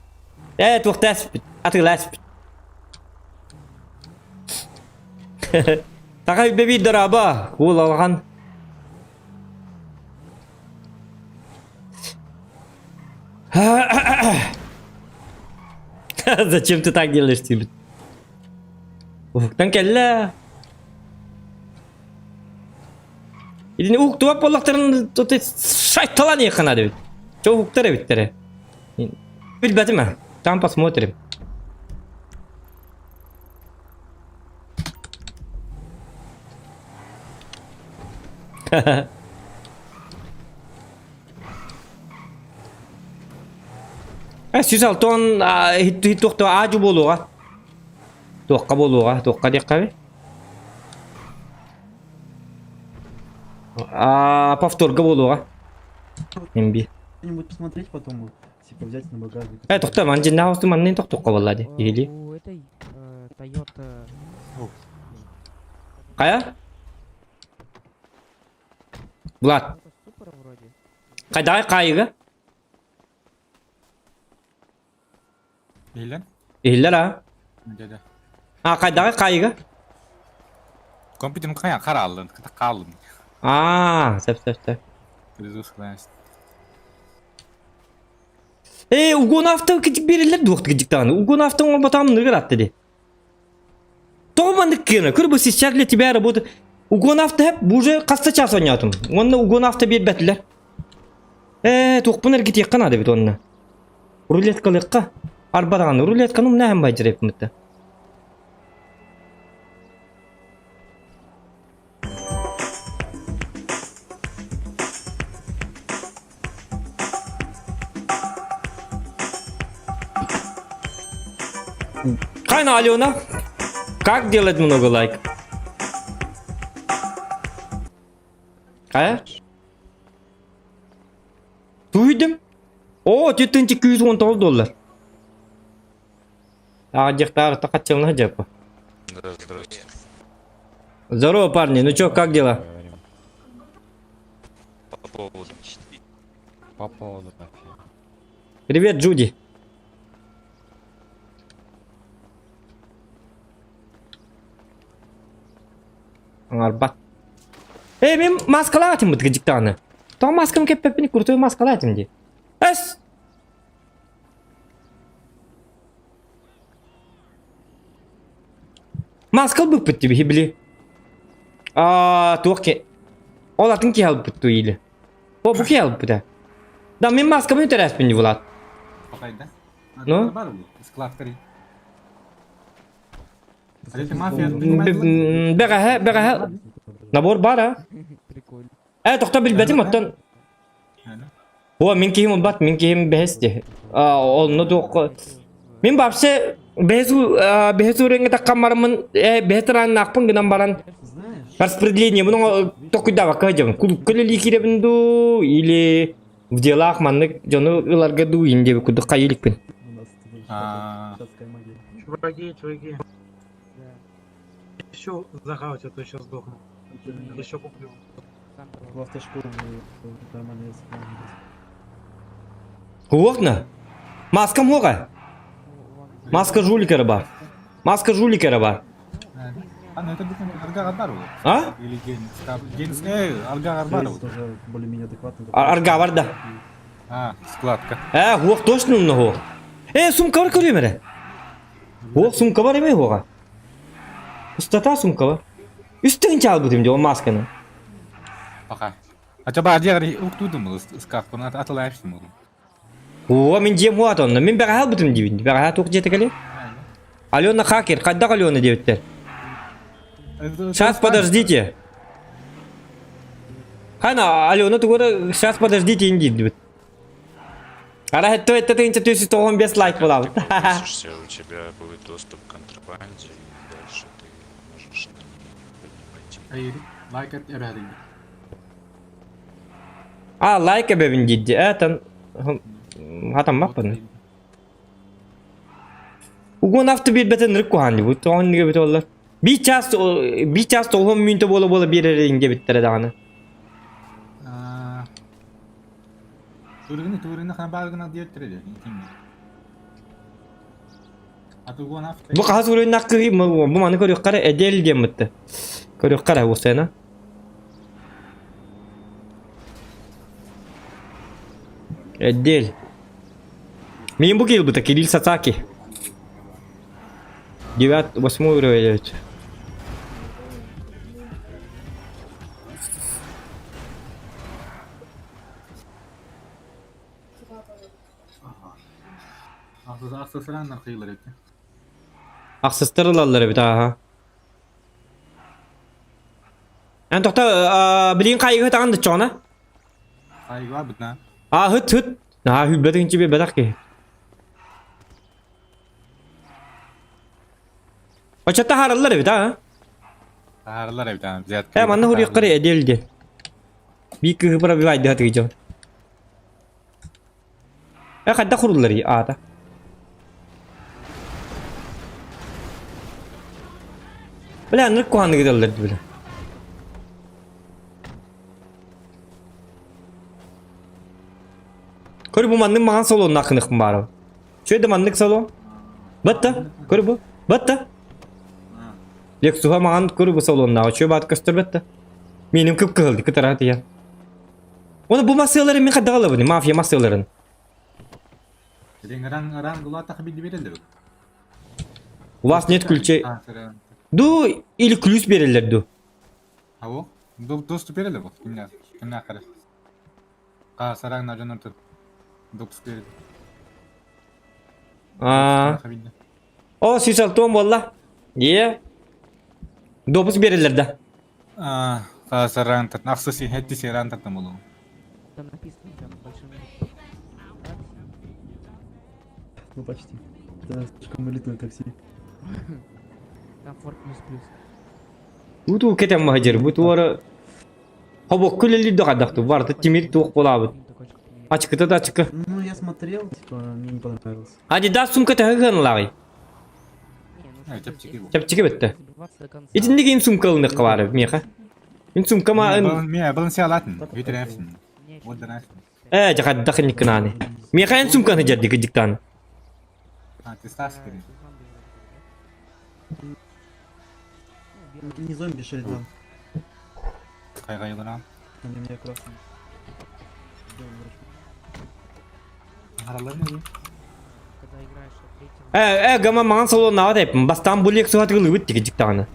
Ээ, туохтаас атыылааспыт. Таҕай бэбиир дорообо, уол алҕан. Зачем ты так делаешь, Тимит? Уһуктан кэллэ. Итини уһуктубат буоллахтарын шайталан иэххэ эбит. Чо уһуктар эбиттэрэ. Билбэтим а. Там посмотрим. Ха-ха. Э, 106 хит туохта аажу буолуоҕа. Туохха буолуоҕа, туохха диэххэ А повторга буолуоҕа. Имби. Что-нибудь посмотреть потом, вот, типа взять на багажник. Э, тохто, ман дьиннээх усту маннын тохтуохха буолла ди. Или. У этой Toyota Хайа? Влад. Хайдаҕай хаайыга? Иһиллэр? Иһиллэр а? Дьэ-дьэ. А хайдаҕай хаайыга? Компьютерым хайа харааллын, хааллын. Аа, сөп сөп сөп. Перезагрузка Э, угон авто кичик берилер дуохт кичик даҕаны. Угон авто оҥорботаҕым ныргар атты ди. Тоҕо маннык кыана? Көр бу сейчас для тебя работа. Угон авто хэп бу уже хаста час оонньоотум. Уонна угон авто биэрбэтилэр. Ээ, туохпун эргитиэххэ наада эбит уонна. Рулеткалыахха. Арба даҕаны рулетканы умнаһан байдырыппын Хайна, Алена? Как делать много лайк? А? Туйдым. О, 4219 доллар. А, дехтар, так хотел дьепа. Да, здравствуйте. Здорово, парни. Ну чё, как дела? По поводу. По поводу Привет, Джуди. Арбат. Э, мен маскалаах этим бытыгы Тоҕо маскам кэппэппин крутой маскалаах этим дии. Эс! Маска ылбыппыт дии били. Аа, туох ки... Ол атын киһи албыт дуу или? О, бу киһи албыта. Да, мин маскабын үтэрээспин дии Влад. Пахайда. Ну? Склад кори. Бэҕэһэ, бэҕэһэ набор баар а? Э, тохто билбэтим оттон. О, мин киһим ылбат, мин киһим бэһэс дии. Онно туохха... Мин вообще бэһэс бэһэс уровеньҥа таххан бараммын, э, бэһэс раннаахпын гынан баран распределение буну токуйдаабакка сылдьабын. Кулукка үлэлии киирэбин дуу, или в делах маннык дьону ыларга дуу, ин диэбит курдук хайыы иликпин. Чуваки, чуваки. Еще захавать, а то сейчас сдохну. Еще куплю. В автошколу нормально язык Уохна? Маска муха? Маска жулика рыба. Маска жулика рыба. А, ну это Арга Арбарова. А? Или Ген... Ген... Э, Арга Арбарова. тоже более-менее адекватный. Арга бар да. А, складка. Э, уох точно умного. Э, сумка бар көрүөм эрэ. Уох сумка бар эмэ уоҕа. Пустота сумка бар. Үстүн чалбытым дии ол масканы. Пока. А тебя одежда уктудум, скаф, аталаешься могу. Оо, мин дьиэм уот онно. Мин бэҕэһээ ылбытым диибин. Бэҕэһээ туох дьиэтэ кэлиэ? Алена Хакер, хайдах Алена диэбиттэр. Сейчас подождите. Хана, Алена тугура сейчас подождите индиир Ара это это тынча төсү тоҕон без лайк булабыт. Подпишешься, у тебя будет доступ к контрабанде, и дальше ты можешь на ней пойти. Лайк эбэһэрин. А, лайк эбэбин диирди. Этан хатаммаппын. Угон авто биэрбэтин ырык куһаан дии. Тоҕон дигэ бит оллар. Биир час биир час тоҕуһун мүнтэ буола-буола биэрэр диэбиттэрэ даҕаны. Турганы турганы хабаргына диэттэрэ Бу хаһыс уруйнаах кыһый бу маны көрүөххэ эдел диэн бытты. Көрүөххэ эрэ уосайна. Эдел. Мин бу киһи Кирилл Сацаки. Девят, восьмой уровень. Ахсыстар ылаллар эбит ааха. Эн тохто билигин хайыгы таҕан дыччоҕуна? Хайыга бытна. А хыт хыт. Аа хүлбэтин чиби бэтэх киһи. Оччо таһаараллар эбит а? Таһаараллар эбит а. Взятка. Э, манна хуруйаххар эдел диэн. Биир кыыһы пробивайдыһа тыгыдьон. Э, хайдах хуруллар аата? Бля, аннык куһааннык ыдаллар бля. Көр бу маннык маҥан салонна акыныхпын баарым. Чүөдэ маннык салон. Батта, көр бу. Батта. Лексуха маҥан көр бу салоннааҕы чүө баат көстөр батта. Миним кып-кыһыл кытара тыйан. Оны бу массыаларын мин хайдах ылабын, мафия массыаларын. У вас нет ключей. Ду или ключ берелер ду. Ау, доступ берелер бу. Кимнә? Кимнә караш. Ка сараңна жонор тур. Допуск берелер. Аа. О, сүүс буолла. Е. Допуск берелер да. Аа, ка сараң тат. Ахсы си хетти сиран таттым болу. Там написано прям большими Ну почти. Это слишком элитное такси. Там Ford плюс плюс. Бу кетен махажыр, бу туара Хобок күлели дохадахту бар, тимир туох болабыт. Ачкыта да ачкы. Ну я смотрел, типа, мне не понравилось. Адидас сумка тахыган лагай. Чапчики бетте. Итинник ин сумка ылнык бары меха. Ин сумка ма ин Ме, балансиалатын. Витрефсин. Вот драфсин. Э, жахаддах никкананы. Меха ин сумканы жадды кыдиктан. А, ты стаскери. Не зомби шельдан. Кайгайларам. Они у меня красные. Аралар не? Когда играешь от третьего. Э, э, гама маған салон ава деп. Бастан булек суат гылы бит кыдиктаны.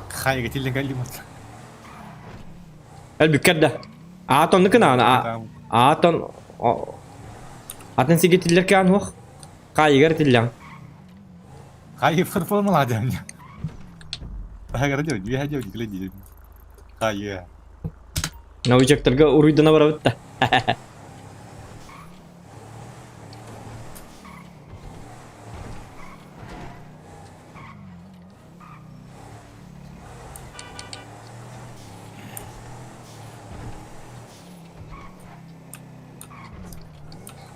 Хайга тилен галимат. Эл бүккерде. Аатон ныкына аатон атын сигетиллер кан хух. Кайгар тиллән. Хай формула дям. Хайга дел, две дел, гляди. Хай. Новичокторга уруйдана барабыт да.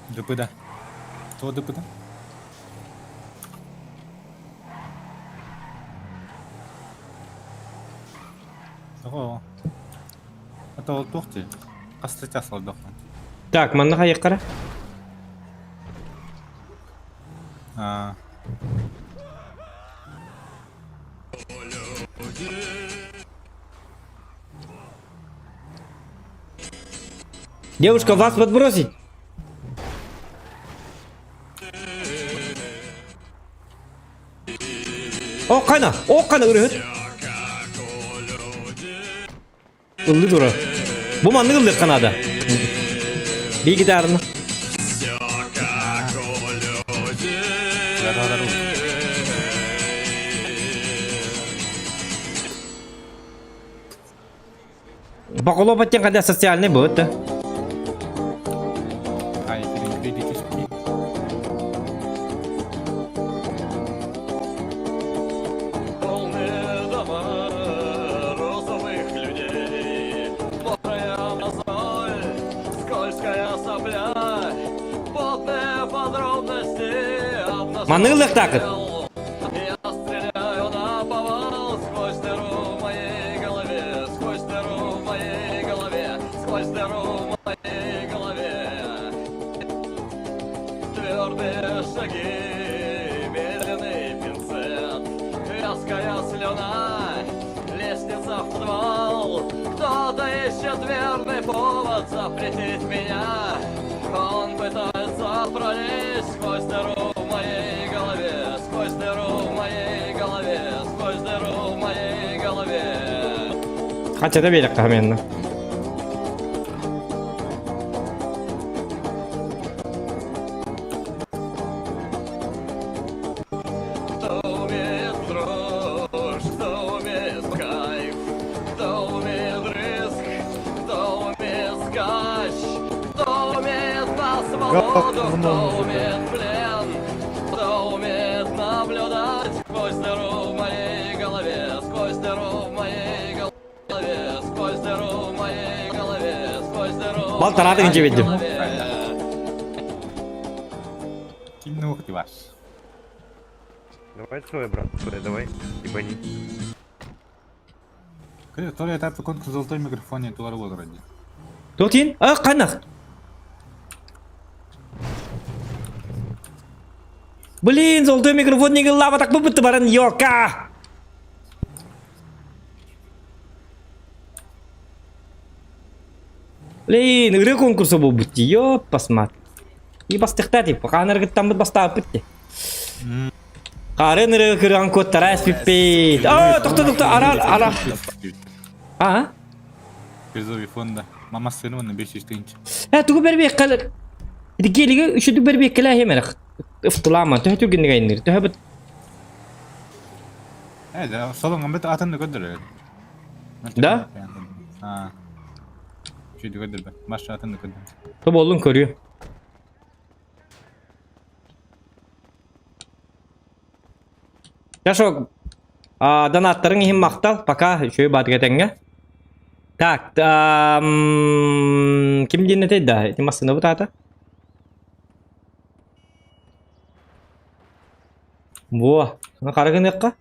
ДПД. Кто ДПД? Ого. Это вот тухти. Кастатя салдохна. Так, манна хайыккара. А. Девушка, вас подбросить? О, кана! О, кана үрүһүт! Ыллы тура. Бу маннык ыллык канада. Би гитарны. Баколо баттен када социальный будет, да? Ай, кредит. Полные дома розовых людей, мокрая мозоль, скользкая сопля, потные подробности. Манылык такыт. Я стреляю на повал сквозь дыру в моей голове, сквозь дыру в моей голове, сквозь дыру в моей голове. Твердые шаги, медленный пинцет, вязкая слюна, лестница в подвал. Кто-то ищет верный повод запретить меня. Он пытается пролезть сквозь дыру в моей голове, сквозь дыру в моей голове, сквозь дыру в моей голове. Хотя да белек каменно. Кто умеет дрожь, кто умеет кайф, кто умеет риск, кто умеет скач, кто умеет на свободу, кто умеет плен, кто умеет на дыру в моей голове, сквозь дыру в Балтараа моей тыгынча билдим. голове. Кимни уктиваш? Давай свой, брат, свой, давай, ебани. Толя этап конкурс золотой микрофон тулар болор ди. Тотин? А, қанақ. Блин, золотой микрофон неге лава так бітті баран йока. Блин, ыры конкурсы бұл бітті, ёп, басмат. И бастықта деп, қанырғыттан бұт бастап бітті. Қарын ыры кырған коттара әспіппейд. А, тоқта, тоқта, ара, ара. А? Призовый фонда. Мама сыны на 500 тысяч. Ә, тугу бербек қал. Гелиге үшіді бербек кілә хемер. Ыфтылама, төһө түргенниг айныр. Төһө бит. Э, да, солон бит атынды көддөр. Да? А. Шүйді көддөр бе. Баш атынды көддөр. Тоболун көрү. Жашок, донаттарың иһин махтал, пока үчүгэй баатыга тэҥҥэ. Так, ким диэн этэй да, ити массыына бутаата. Во, хара гыныахха.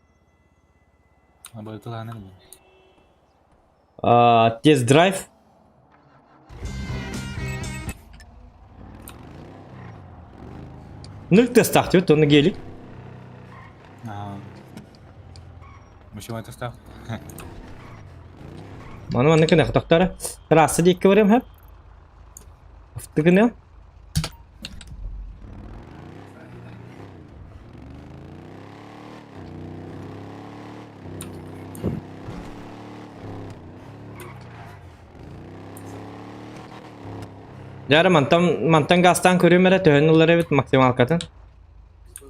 Тест-драйв. Нөл тестах диэбит, онно гелик. Мучевой тестах. Маны манны кынах тохтара. Трасса диэкки барыам хэп. Автыгыныам. Дьэ мантан мантан газтаан көрүөм эрэ төһөн ылар эбит максималкатын.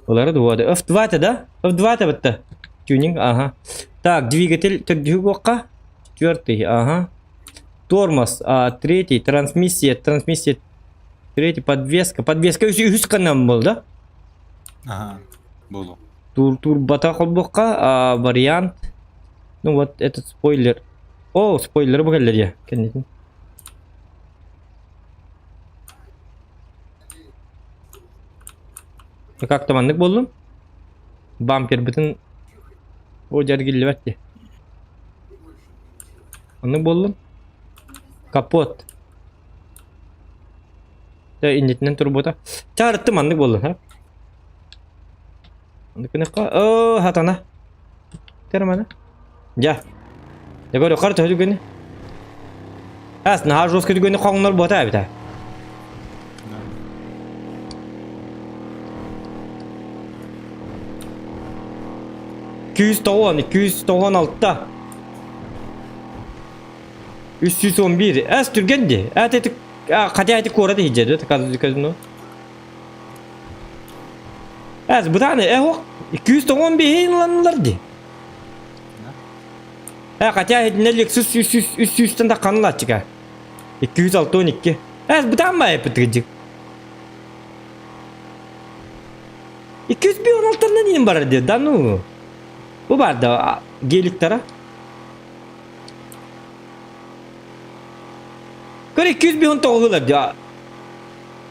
Ылары дуо F2 это да? F2 это бытта. Тюнинг, ага. Так, двигатель төрдүһү Четвертый, ага. Тормоз, а, третий, трансмиссия, трансмиссия, третий, подвеска. Подвеска үс канам был, да? Ага, было. Тур турбата холбукка, а, вариант. Ну вот этот спойлер. О, спойлер бу кэллэр Кэннитин. Как там маннык боллум? Бампер бүтүн о дьэргиллибэт дии. Оннук буоллум. Капот. Дэ иннитинэн турбута. Чаарытты маннык буоллун, ха? Оннук гыныахха. Оо, хатана. Термана. Дьэ. Я говорю, хар төһө түгэни. Ас, наһаа жестко түгэни хоҥнор буота эбитэ. 290, 296. 311. Эс түргэн дии. Эт эти хотя эти куорат иһдьэ казино. Эс бытааны э 295 ыланнылар дии. Э хотя итиннэ Lexus 300 300-тэн тахханылааччыка. 262. Эс бытаан баайы эппит 201 иин барар дии. Да ну. Бу бар да геликтара. Көр 219 ылар дии.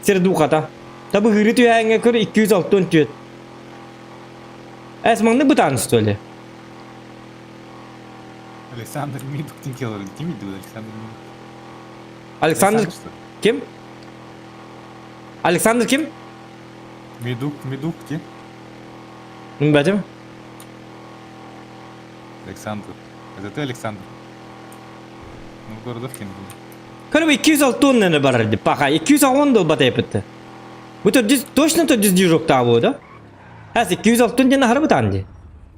Сердухата. Табы гыры түһээҥҥэ көр 264. Эс маҥны бытаан что ли? Александр Мидук Тинкелер. Ким Александр Мидук? Александр ким? Александр ким? Мидук, Мидук, ким? Бэтим. Александр. Это ты, Александр? Ну, городов ким был? Короче, 206 барар дии. Паха, 210 дол бата эппитте. Бу төрдүс, точно төрдүс движок таабы да? Әс 206 диэн аһары бытаан дии.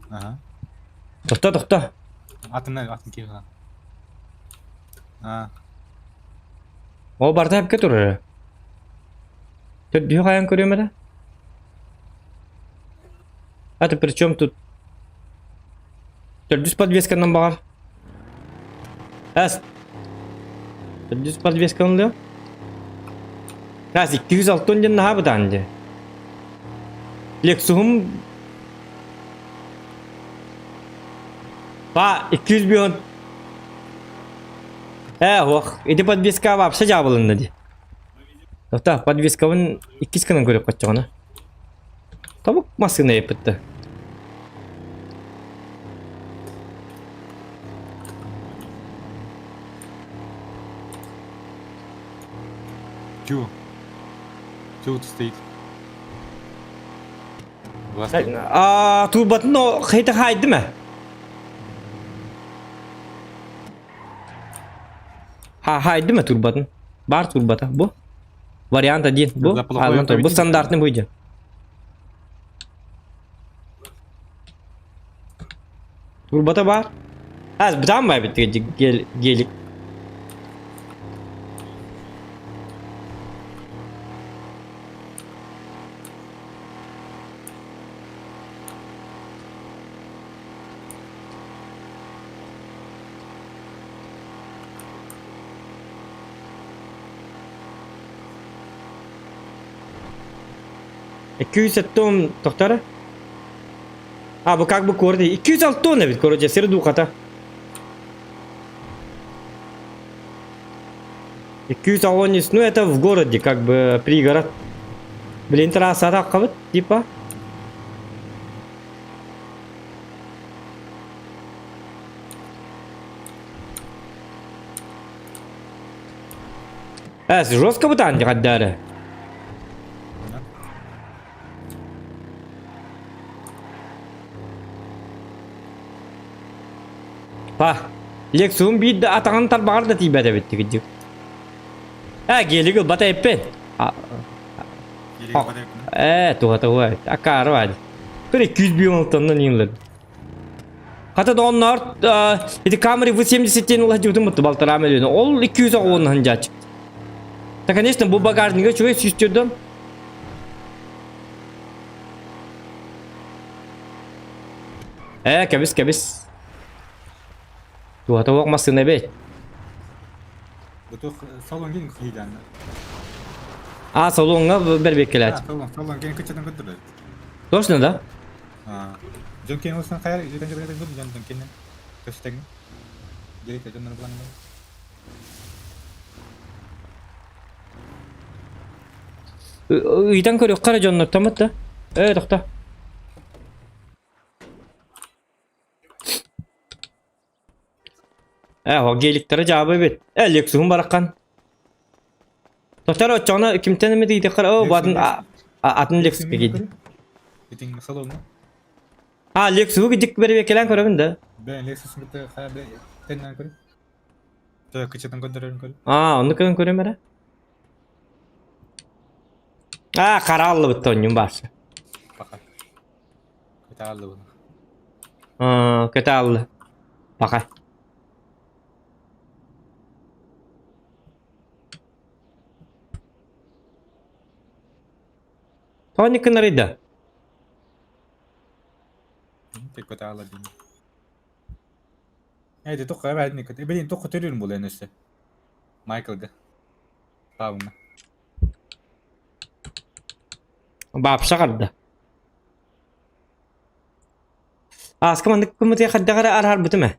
Ага. Тохто, тохто. Атын, атын ким? А. Ол барда эпке турар. Төрдүһү хайан көрүөм эрэ? А ты при чем тут? Төрдүс подвесканан баҕар. Әс. Төрдүс подвесканан да? Әс 206 диэн наһаа бытаан дии. Lexus'ум Ба 201. Э, ох, ити подвеска вообще дьаабылынна дии. Тота, подвескабын иккис гынан көрүөх хоччоҕуна. Тобук массыына еппитте. Чу. Чу стоит. Аа, турбатын о хайта хайды ма? Ха хайды ма турбатын? Бар турбата бу. Вариант один бу. Бу стандартный будет. Турбата бар. А, бытаан бай бит гелик. 270 тохтара. А, бу как бы корды. 206 тонна ведь, короче, сир духата. 210, ну это в городе, как бы пригород. Блин, трасса так типа. Э, жестко бытаан дьаҕардары. Па, Лексуһум биир да атаҕын тарбаҕар да тиийбэт эбит тигиддик. Ээ, гелик ылбата эппин. Ээ, туһата уа, акаары баadi. Көр 200 миллион иҥлэр. Хата да онноор ити Camry V70 диэн улаһдьыбытым бутtu балтараа мөлүөнэ. Ол 210 ханжааччы. Да, конечно, бу багажнига үчүгэй сүүстүрдüm. Ээ, кэбис, кэбис. Туһата уох массыына эбит. Бутух салон кин кыйданна. А, салоҥҥа бэрбиэккэлээт. Салон, салон кин кыччатан көттүрдө. Точно, да? Дьон кин олсан хайар, дьон кин дьон кин көстөҥ. Дьон дьон булан. Ыйтан көрүөххэ эрэ дьоннортоммут да. Ээ, тохто. Ээ, ол геликтэрэ дьаабы эбит. Ээ, Лексуһун бараххан. Тохтор оччоҕуна кимтэн эмит ыйытыаххар, оо, бу атын атын Лексуска киирдим. Итин салонна. А, Лексуһу кидик бэрэбиэккэлээн көрөбүн да. Бэ, Лексус кытта хайа бэ тэннэн көрү. Тö кычытын көрдөрөрүн көрү. Аа, онну көрөн көрөм эрэ. Аа, харааллыбыт тонньум баарса. Паха. Көтө Аа, көтө аллы. Паха. Тони кынарыйда. Көтө алла дин. Эйди тоққа бәдін көт. Эбелин тоққа төрүн бол энесе. Майклга. Павна. Баапша карда. Ааска маннык кымытыа хайдах эрэ араарбытым ээ.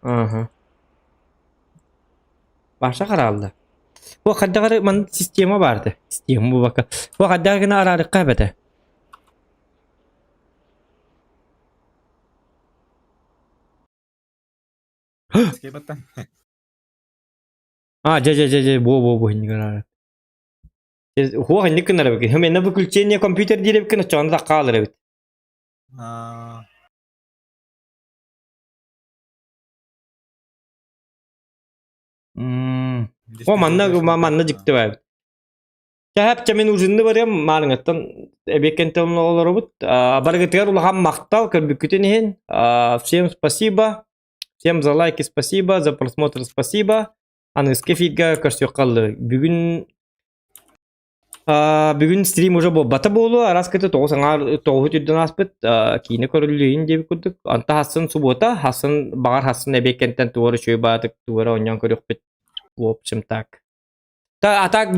Аха. Баша хараалла. Бу хайдах эрэ маннык система баар Система бу Бу хайдах гына араарыкка эбэтэ. А, дьэ дьэ дьэ дьэ бу бу бу инник араарар. Хуох инник гынар эбит. Хэмэнэ выключение компьютер диир эбиккин оччоҕуна да хаалар эбит. О, манна манна дьикти баар. Чэһэп чэ мин ужинны барыам маарыҥаттан эбиэккэнтэн олоробут. Барыгытыгар улахан махтал көрбүккүтүн иһин. Всем спасибо. Всем за лайки спасибо, за просмотр спасибо. Аныгыскы эфиргэ көрсүөххэ Бүгүн бүгүн стрим уже буолбата буолуо, араас кытта тоҕус аҥаар тоҕуһу түрдэн ааспыт киинэ көрүллүөйүн диэбит курдук. Онто хассын субуота, хассын баҕар хассын эбиэккэнтэн туора үчүгэй баатык туора оонньоон көрүөхпүт. В общем так. Та, а так.